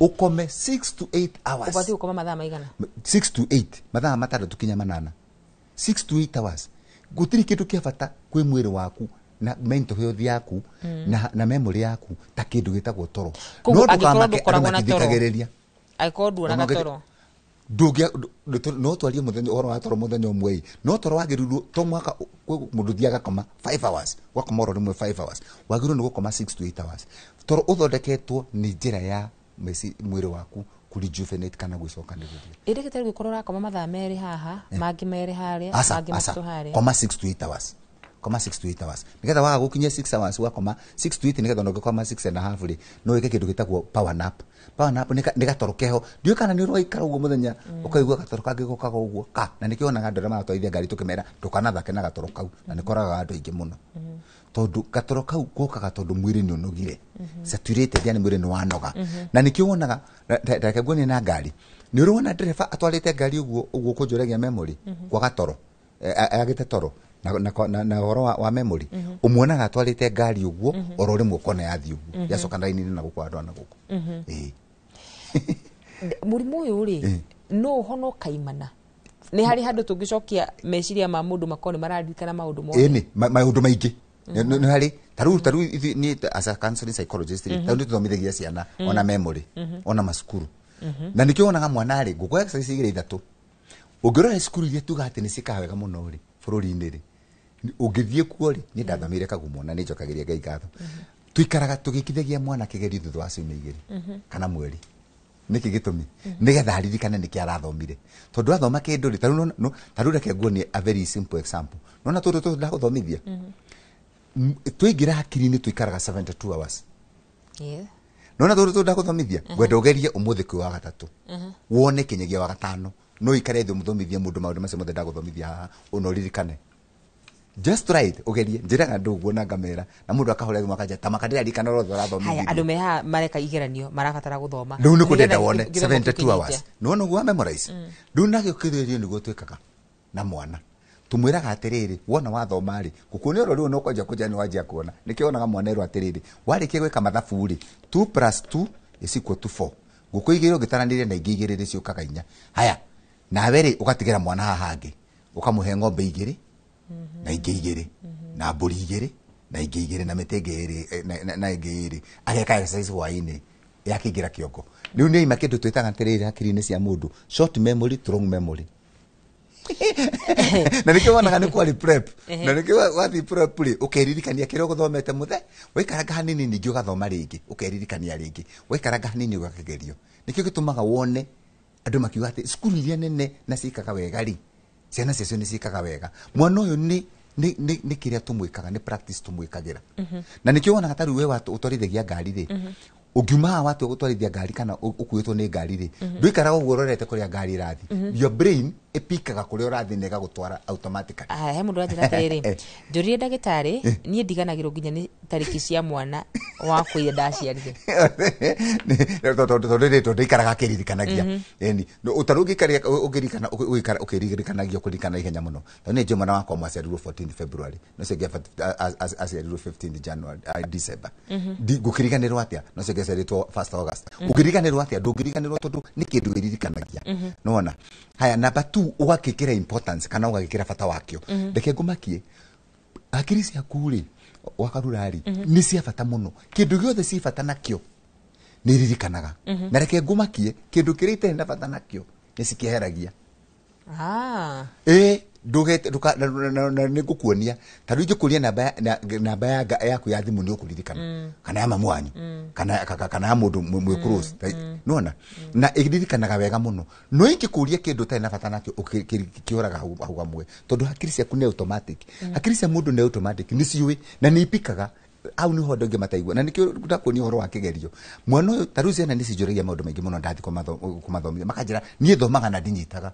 ũkome 6 to 8 hours.
Ũbatiĩ gũkoma mathaa maigana?
6 to 8, mathaa 6 kinya 8, 6 to 8 hours. Gũtirĩ kĩndũ kĩa bata kwĩ mwĩrĩ waku na mental health yaku na memory yaku ta kĩndũ gĩtagwo toro.
Koguo
No
angĩkorwo
ndũkamake, andũ
ndũkoragwo na toro.
matithikagĩrĩria.
Angĩkorwo nduonaga
Ona
toro.
No twarie mũthenya ũhoro wa toro mũthenya ũmwe ĩ, no toro wagĩrĩirwo to mwaka mũndũ thiaga koma 5 hours, ũgakoma oro rĩmwe 5 hours, wagĩrĩirwo nĩ gũkoma 6 to 8 hours. Toro ũthondeketwo nĩ njĩra ya mwĩrĩ waku kũ rejuvenate kana gwĩcokanĩrĩria.
Ĩ ndagĩtarĩ, gũkorwo ũrakoma mathaa 2 haha, mangĩ 2 harĩa,
Aca,
mangĩ
aca.
3 harĩa?
Koma 6 to 8 hours. Koma 6 to 8 hours nigetha waga gukinyia 6 hours wakoma 6 to 8 nigetha ũngĩkoma 6 and a half rĩ no wĩke kĩndũ gĩtagwo power nap. Power nap nĩ gatoro keho, ndiũĩ kana nĩ ũraikara ũguo mũthenya ũkaigua gatoro kangĩ gokaga ũguo ka, na nĩkĩo wonaga andũ arĩa maratwarithia ngari tũkĩmera ndũkanathake na gatoro kau, na nĩkoragaga andũ aingĩ mũno, tondũ gatoro kau gokaga tondũ mwĩrĩ nĩ ũnogire, saturated, yani mwĩrĩ nĩ wanoga. Na nĩkĩo wonaga reke nguonie na ngari, nĩ ũrĩ wona ndereba atwarĩte ngari ũguo ũguo kũnjũragia memory kwaga toro, agĩte toro na ũhoro wa memory, ũmuonaga atwarĩte ngari ũguo oro rĩmwe ũkona yathiĩ ũguo, yacoka raini-inĩ na gũkũ andũ na gũkũ. Ĩĩ.
Mũrimũ ũyũ rĩ, no ũhono kaimana? Nĩ harĩ handũ tũngĩcokia meciria ma mũndũ makorwo nĩ mararirikana maũndũ mothe?
Ĩni, maũndũ maingĩ nĩ harĩ tarĩu ithuĩ niĩ as a counseling psychologist rĩ, tarĩu nĩ tũthomithagia ciana ona memory ona macukuru, na nĩkĩo wonaga mwana rĩ ngũkũ exercise igĩrĩ ithatũ ũngĩrora cukuru iria tuga atĩ nĩ ciĩkaga wega mũno rĩ bũrũri-inĩ rĩ, ũngĩthiĩ kuo rĩ, niĩ ndathomeire Kagumo na nĩ njokagĩria Ngai ngatho, tuikaraga tũgĩkithagia mwana kĩgerio thutha wa ciumia 2 kana mweri. Nĩkĩ gĩtũmi? Nĩgetha aririkane nĩkĩ arathomire, tondũ athoma kĩndũ rĩ, tarĩu tarĩu reke nguonie a very simple example. Nona tũtũ tũtũ ndagũthomithia, twaingĩra hakiri-inĩ tũikaraga 72 hours. Nona tũtũ tũtũ ndagũthomithia, ngwenda ũgerie ũmũthĩ kwĩ wa gatatũ, wone kinyagia wa gatano no ikare thĩ ũmũthomithie mũndũ maũndũ macio mothe ndagũthomithia haha ũna ũririkane. Just try it, ũgerie. Njĩraga andũ ũguo na ngamera, na mũndũ akahũra thimũ akanja tamaka ndĩraririkana ũrĩa
Haya,
ũrathomithirie.
andũ me haha mareka igeranio marabatara gũthoma.
Rĩu nĩ kũndenda
Nĩgetha
wone
gĩthomo kĩu
72
kĩnyite.
hours nĩwona ũguo wa memorize. Rĩu nakĩo kĩgerio nĩguo twĩkaga na mwana, tumwĩraga atĩrĩrĩ, wona wathoma rĩ, ngũkuonia oro rĩu no kwanjia kũnjia nĩ wanjia kuona. Nĩkĩo wonaga mwana erwo atĩrĩrĩ, warĩkia gwĩka mathabu rĩ, 2 plus 2 is equal to 4, ngũkũ igĩrĩ ũngĩtaranĩria na ingĩ igĩrĩ rĩ ciũkaga inya. Haya, nawe rĩ ũgatigĩra mwana haha hangĩ, ũkamũhe ng'ombe igĩrĩ na ingĩ igĩrĩ na mbũri igĩrĩ na ingĩ igĩrĩ na mĩtĩ ĩngĩ ĩrĩ na ĩngĩ ĩrĩ, ageka exercise hwaĩ-inĩ yakĩingĩra kĩongo. Rĩu nĩ aima kĩndũ twĩtaga atĩrĩrĩ hakiri-inĩ cia mũndũ, short memory to long memory, na nĩkĩo wonaga nĩ kwarĩ prep, na nĩkĩo wathiĩ prep rĩ ũkeririkania kĩrĩa ũgũthomete mũthe, waikaranga hanini ningĩ ũgathoma rĩngĩ, ũkeririkania rĩngĩ, waikaranga hanini ũgakĩgerio. Nĩkĩo gĩtũmaga wone andũ makiuga atĩ cukuru iria nene na ciĩkaga wega rĩ, ciana ciacio nĩ ciĩkaga wega. Mwana ũyũ nĩ kĩrĩa tũmwĩkaga, nĩ practice tũmwĩkagĩra. Na nĩkĩo wonaga tarĩu we ũtwarithagia ngari rĩ, ũngiuma haha watua gũtwarithia ngari kana ũkuĩtwo nĩ ngari rĩ, ndũikaraga ũguo ũrorete kũrĩa ngari ĩrathiĩ. Your brain ĩpikaga kũrĩa ũrathiĩ na ĩgagũtwara automatically.
Aya, he mũndũ ũranjĩra atĩrĩrĩ, njũririe ndagĩtarĩ, niĩ ndiganagĩrwo nginya nĩ tarĩki cia mwana wakwa iria ndaciarire.
Tondũ rĩ tondũ ikaraga akĩririkanagia. Ĩni ũtarĩ ũngĩririkana ũgĩikara ũkĩririkanagia kũririkana ihenya mũno, tondũ niĩ njũĩ mwana wakwa mwaciarirwo 14 February, no ũcio ũngĩ aciarirwo 15 January, December. Ngũkĩriganĩrwo atĩa no ũcio ũngĩ aciarĩtwo 1st August? Ũngĩriganĩrwo atĩa? Ndũngĩriganĩrwo tondũ nĩ kĩndũ wĩririkanagia. Nĩwona? Haya, number 2, ũgakĩkĩra importance kana ũgagĩkĩra bata wakĩo. Reke ngũmakie, hakiri ciaku rĩ, wakarura rĩ, nĩ cia bata mũno. Kĩndũ gĩothe ci bata nakĩo nĩ iririkanaga. Na reke ngũmakie, kĩndũ kĩrĩa itarĩ na bata nakĩo nĩ cikĩeheragia. Ĩ ndũgete nĩ ngũkuonia, ta rĩu ingĩkũria namba yaku ya thimũ nĩ ũkũririkana, kana ya mamu wanyu, kana ya mũndũ mwĩ close, nĩwona? Na ĩririkanaga wega mũno, no ingĩkũria kĩndũ ũtarĩ na bata nakĩo kĩũraga hau hamwe, tondũ hakiri ciaku nĩ automatic. Hakiri cia mũndũ nĩ automatic, nĩ ciũĩ na nĩ ipikaga hau nĩho andũ aingĩ mataigua. Na nĩkĩo ndakuonia ũhoro wa kĩgerio mwana ũyũ. Ta rĩu ciana nĩ cinjũragia maũndũ maingĩ mũno ndathiĩ kũmathomithia, makanjĩra niĩ thomaga na ndinyitaga.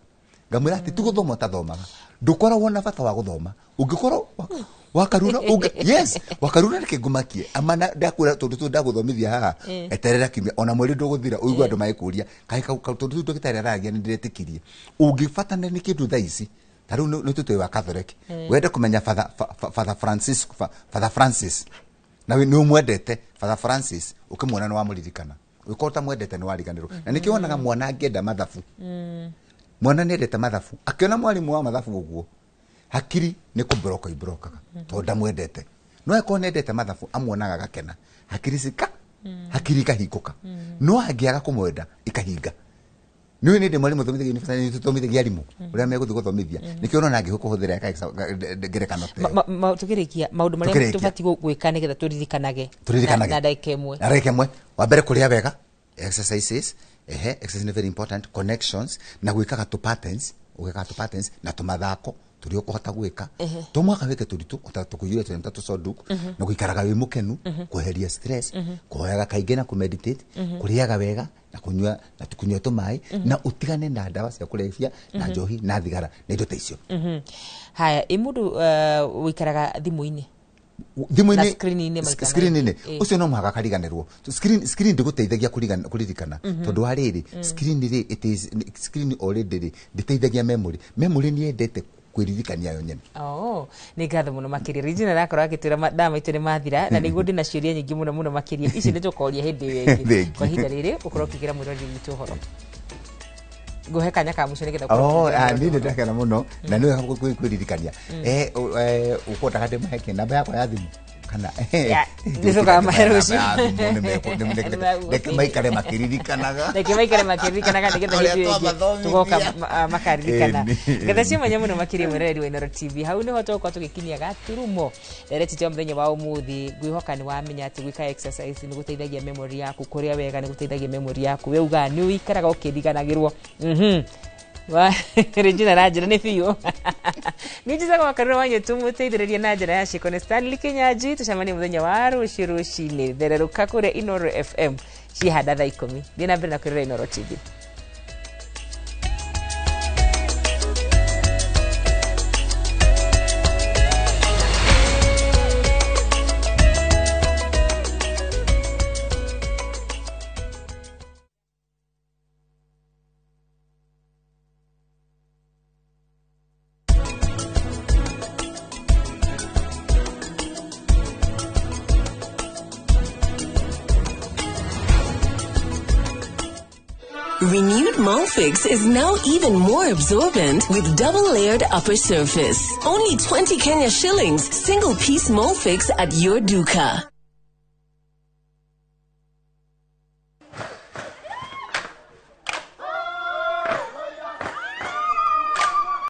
Ngamwĩra atĩ ti gũthoma ũtathomaga, ndũkoragwo na bata wa gũthoma ũngĩkorwo wakarura yes, wakarura. Reke ngũmakie amana ndakwĩra, tondũ tũ ndagũthomithia haha, eterera kiumia ona mweri ndũgũthira ũigue andũ magĩkũria kaĩ tondũ tũu ndagĩtarĩ aragia nĩ ndĩretĩkirie. Ũngĩbatana nĩ kĩndũ thaa ici, ta rĩu nĩ tũtũĩ wa Catholic, wende kũmenya Father Francis, Father Francis, na nĩ ũmwendete Father Francis, ũkĩmuona nĩ wamũririkana, ũngĩkorwo ũtamwendete nĩ wariganĩrwo. Na nĩkĩo wonaga mwana angĩenda mathabu, mwana nĩ endete mathabu, akĩona mwarimũ wa mathabu ũguo hakiri nĩ kũbroka ibrokaga tondũ ndamwendete. No akorwo nĩ endete mathabu, amuonaga agakena, hakiri cika hakiri ikahingũka. No angĩaga kũmwenda, ikahinga. Nĩ nĩ ndĩ mwarimũ thomithagia university, nĩ tũthomithagia arimũ ũrĩa megũthiĩ gũthomithia, nĩkĩo ũrona angĩkũhũthĩra ngerekano ta ĩyo.
Tũkĩrĩkia, maũndũ marĩa
Tũkĩrĩkia.
tũbatiĩ gwĩka nĩgetha tũririkanage?
Tũririkanage.
Na ndagĩka ĩmwe.
Na ndagĩka ĩmwe, wa mbere kũrĩa wega, exercises, ehe, exercise nĩ very important, connections na gwĩkaga tũ patterns, ũgekaga tũ patterns na tũmathako. Tũrĩa ũkũhota gwĩka, to mũhaka wĩke tũritũ ota tũkũiyũria tũnyamũ ta tũconduku, na gũikaraga wĩ mũkenu, kweheria stress, kũhoyaga kaingĩ na kũmeditate, kũrĩaga wega na kũnyua na kũnyua tũmaĩ, na ũtigane na ndawa cia kũrebia na njohi na thigara na indo ta icio.
Haya, ĩ mũndũ ũikaraga thimũ-inĩ na
Thimũ-inĩ,
screen-inĩ maita
screen-inĩ,
maingĩ.
Ũcio no mũhaka akariganĩrwo. So screen ndĩgũteithagia kũririkana, tondũ wa rĩrĩ, screen rĩ, it is screen already rĩ, ndĩteithagia memory. Memory nĩ yendete kwĩririkania yo nyene.
Oh, nĩ ngatho mũno makĩria. Regina arakorwo agĩtwĩra mathaa maitũ nĩ mathira, na nĩguo ndĩna ciũria nyingĩ mũno mũno makĩria. Ici nĩ tũkoria hĩndĩ ĩyo ĩngĩ.
Thank you.
Kwa ihinda rĩrĩ ũkorwo ũkĩgĩra mwĩrori witũ ũhoro, ngũhe kanya ka mũico nĩgetha ũkorwo
Oh,
ũkĩgĩra
ah,
mwĩrori
niĩ nĩ
ũhoro.
ndakena mũno na nĩ wega kwĩririkania. Ũkwendaga ndĩmahe kĩ namba yakwa ya thimũ kana?
Ya, nĩtũkamahe rũciũ.
Reke maikare makĩririkanaga.
Reke maikare makĩririkanaga nĩgetha
Ũrĩa
hĩndĩ ĩyo ĩngĩ
twamathomithia.
tũgoka makaririkana.
Ĩni.
Ngetha cia mwanya mũno makĩria, mwĩroreri wa Inooro TV, hau nĩho tũgũkorwo tũgĩkinyia gaturumo ndereti ya mũthenya wa ũmũthĩ. Ngwĩhoka nĩ wamenya atĩ gwĩka exercise nĩ gũteithagia memory yaku, kũrĩa wega nĩ gũteithagia memory yaku. We ugaga nĩ ũikaraga ũkĩriganagĩrwo. Regina ranjĩra nĩ biũ. Nĩ njĩtagwo Wakarura wa Nyetu, mũteithĩrĩria na njĩra ya ciĩko nĩ Stanley Kinyanjui. Tũcemanie mũthenya wa rũciũ rũcinĩ thererũka kũrĩa Inooro FM ciĩhanda thaa 10. Thiĩ na mbere na kwĩrora Inooro TV.
Renewed Molfix is now even more absorbent with double-layered upper surface. Only 20 Kenya shillings, single piece Molfix at your duka.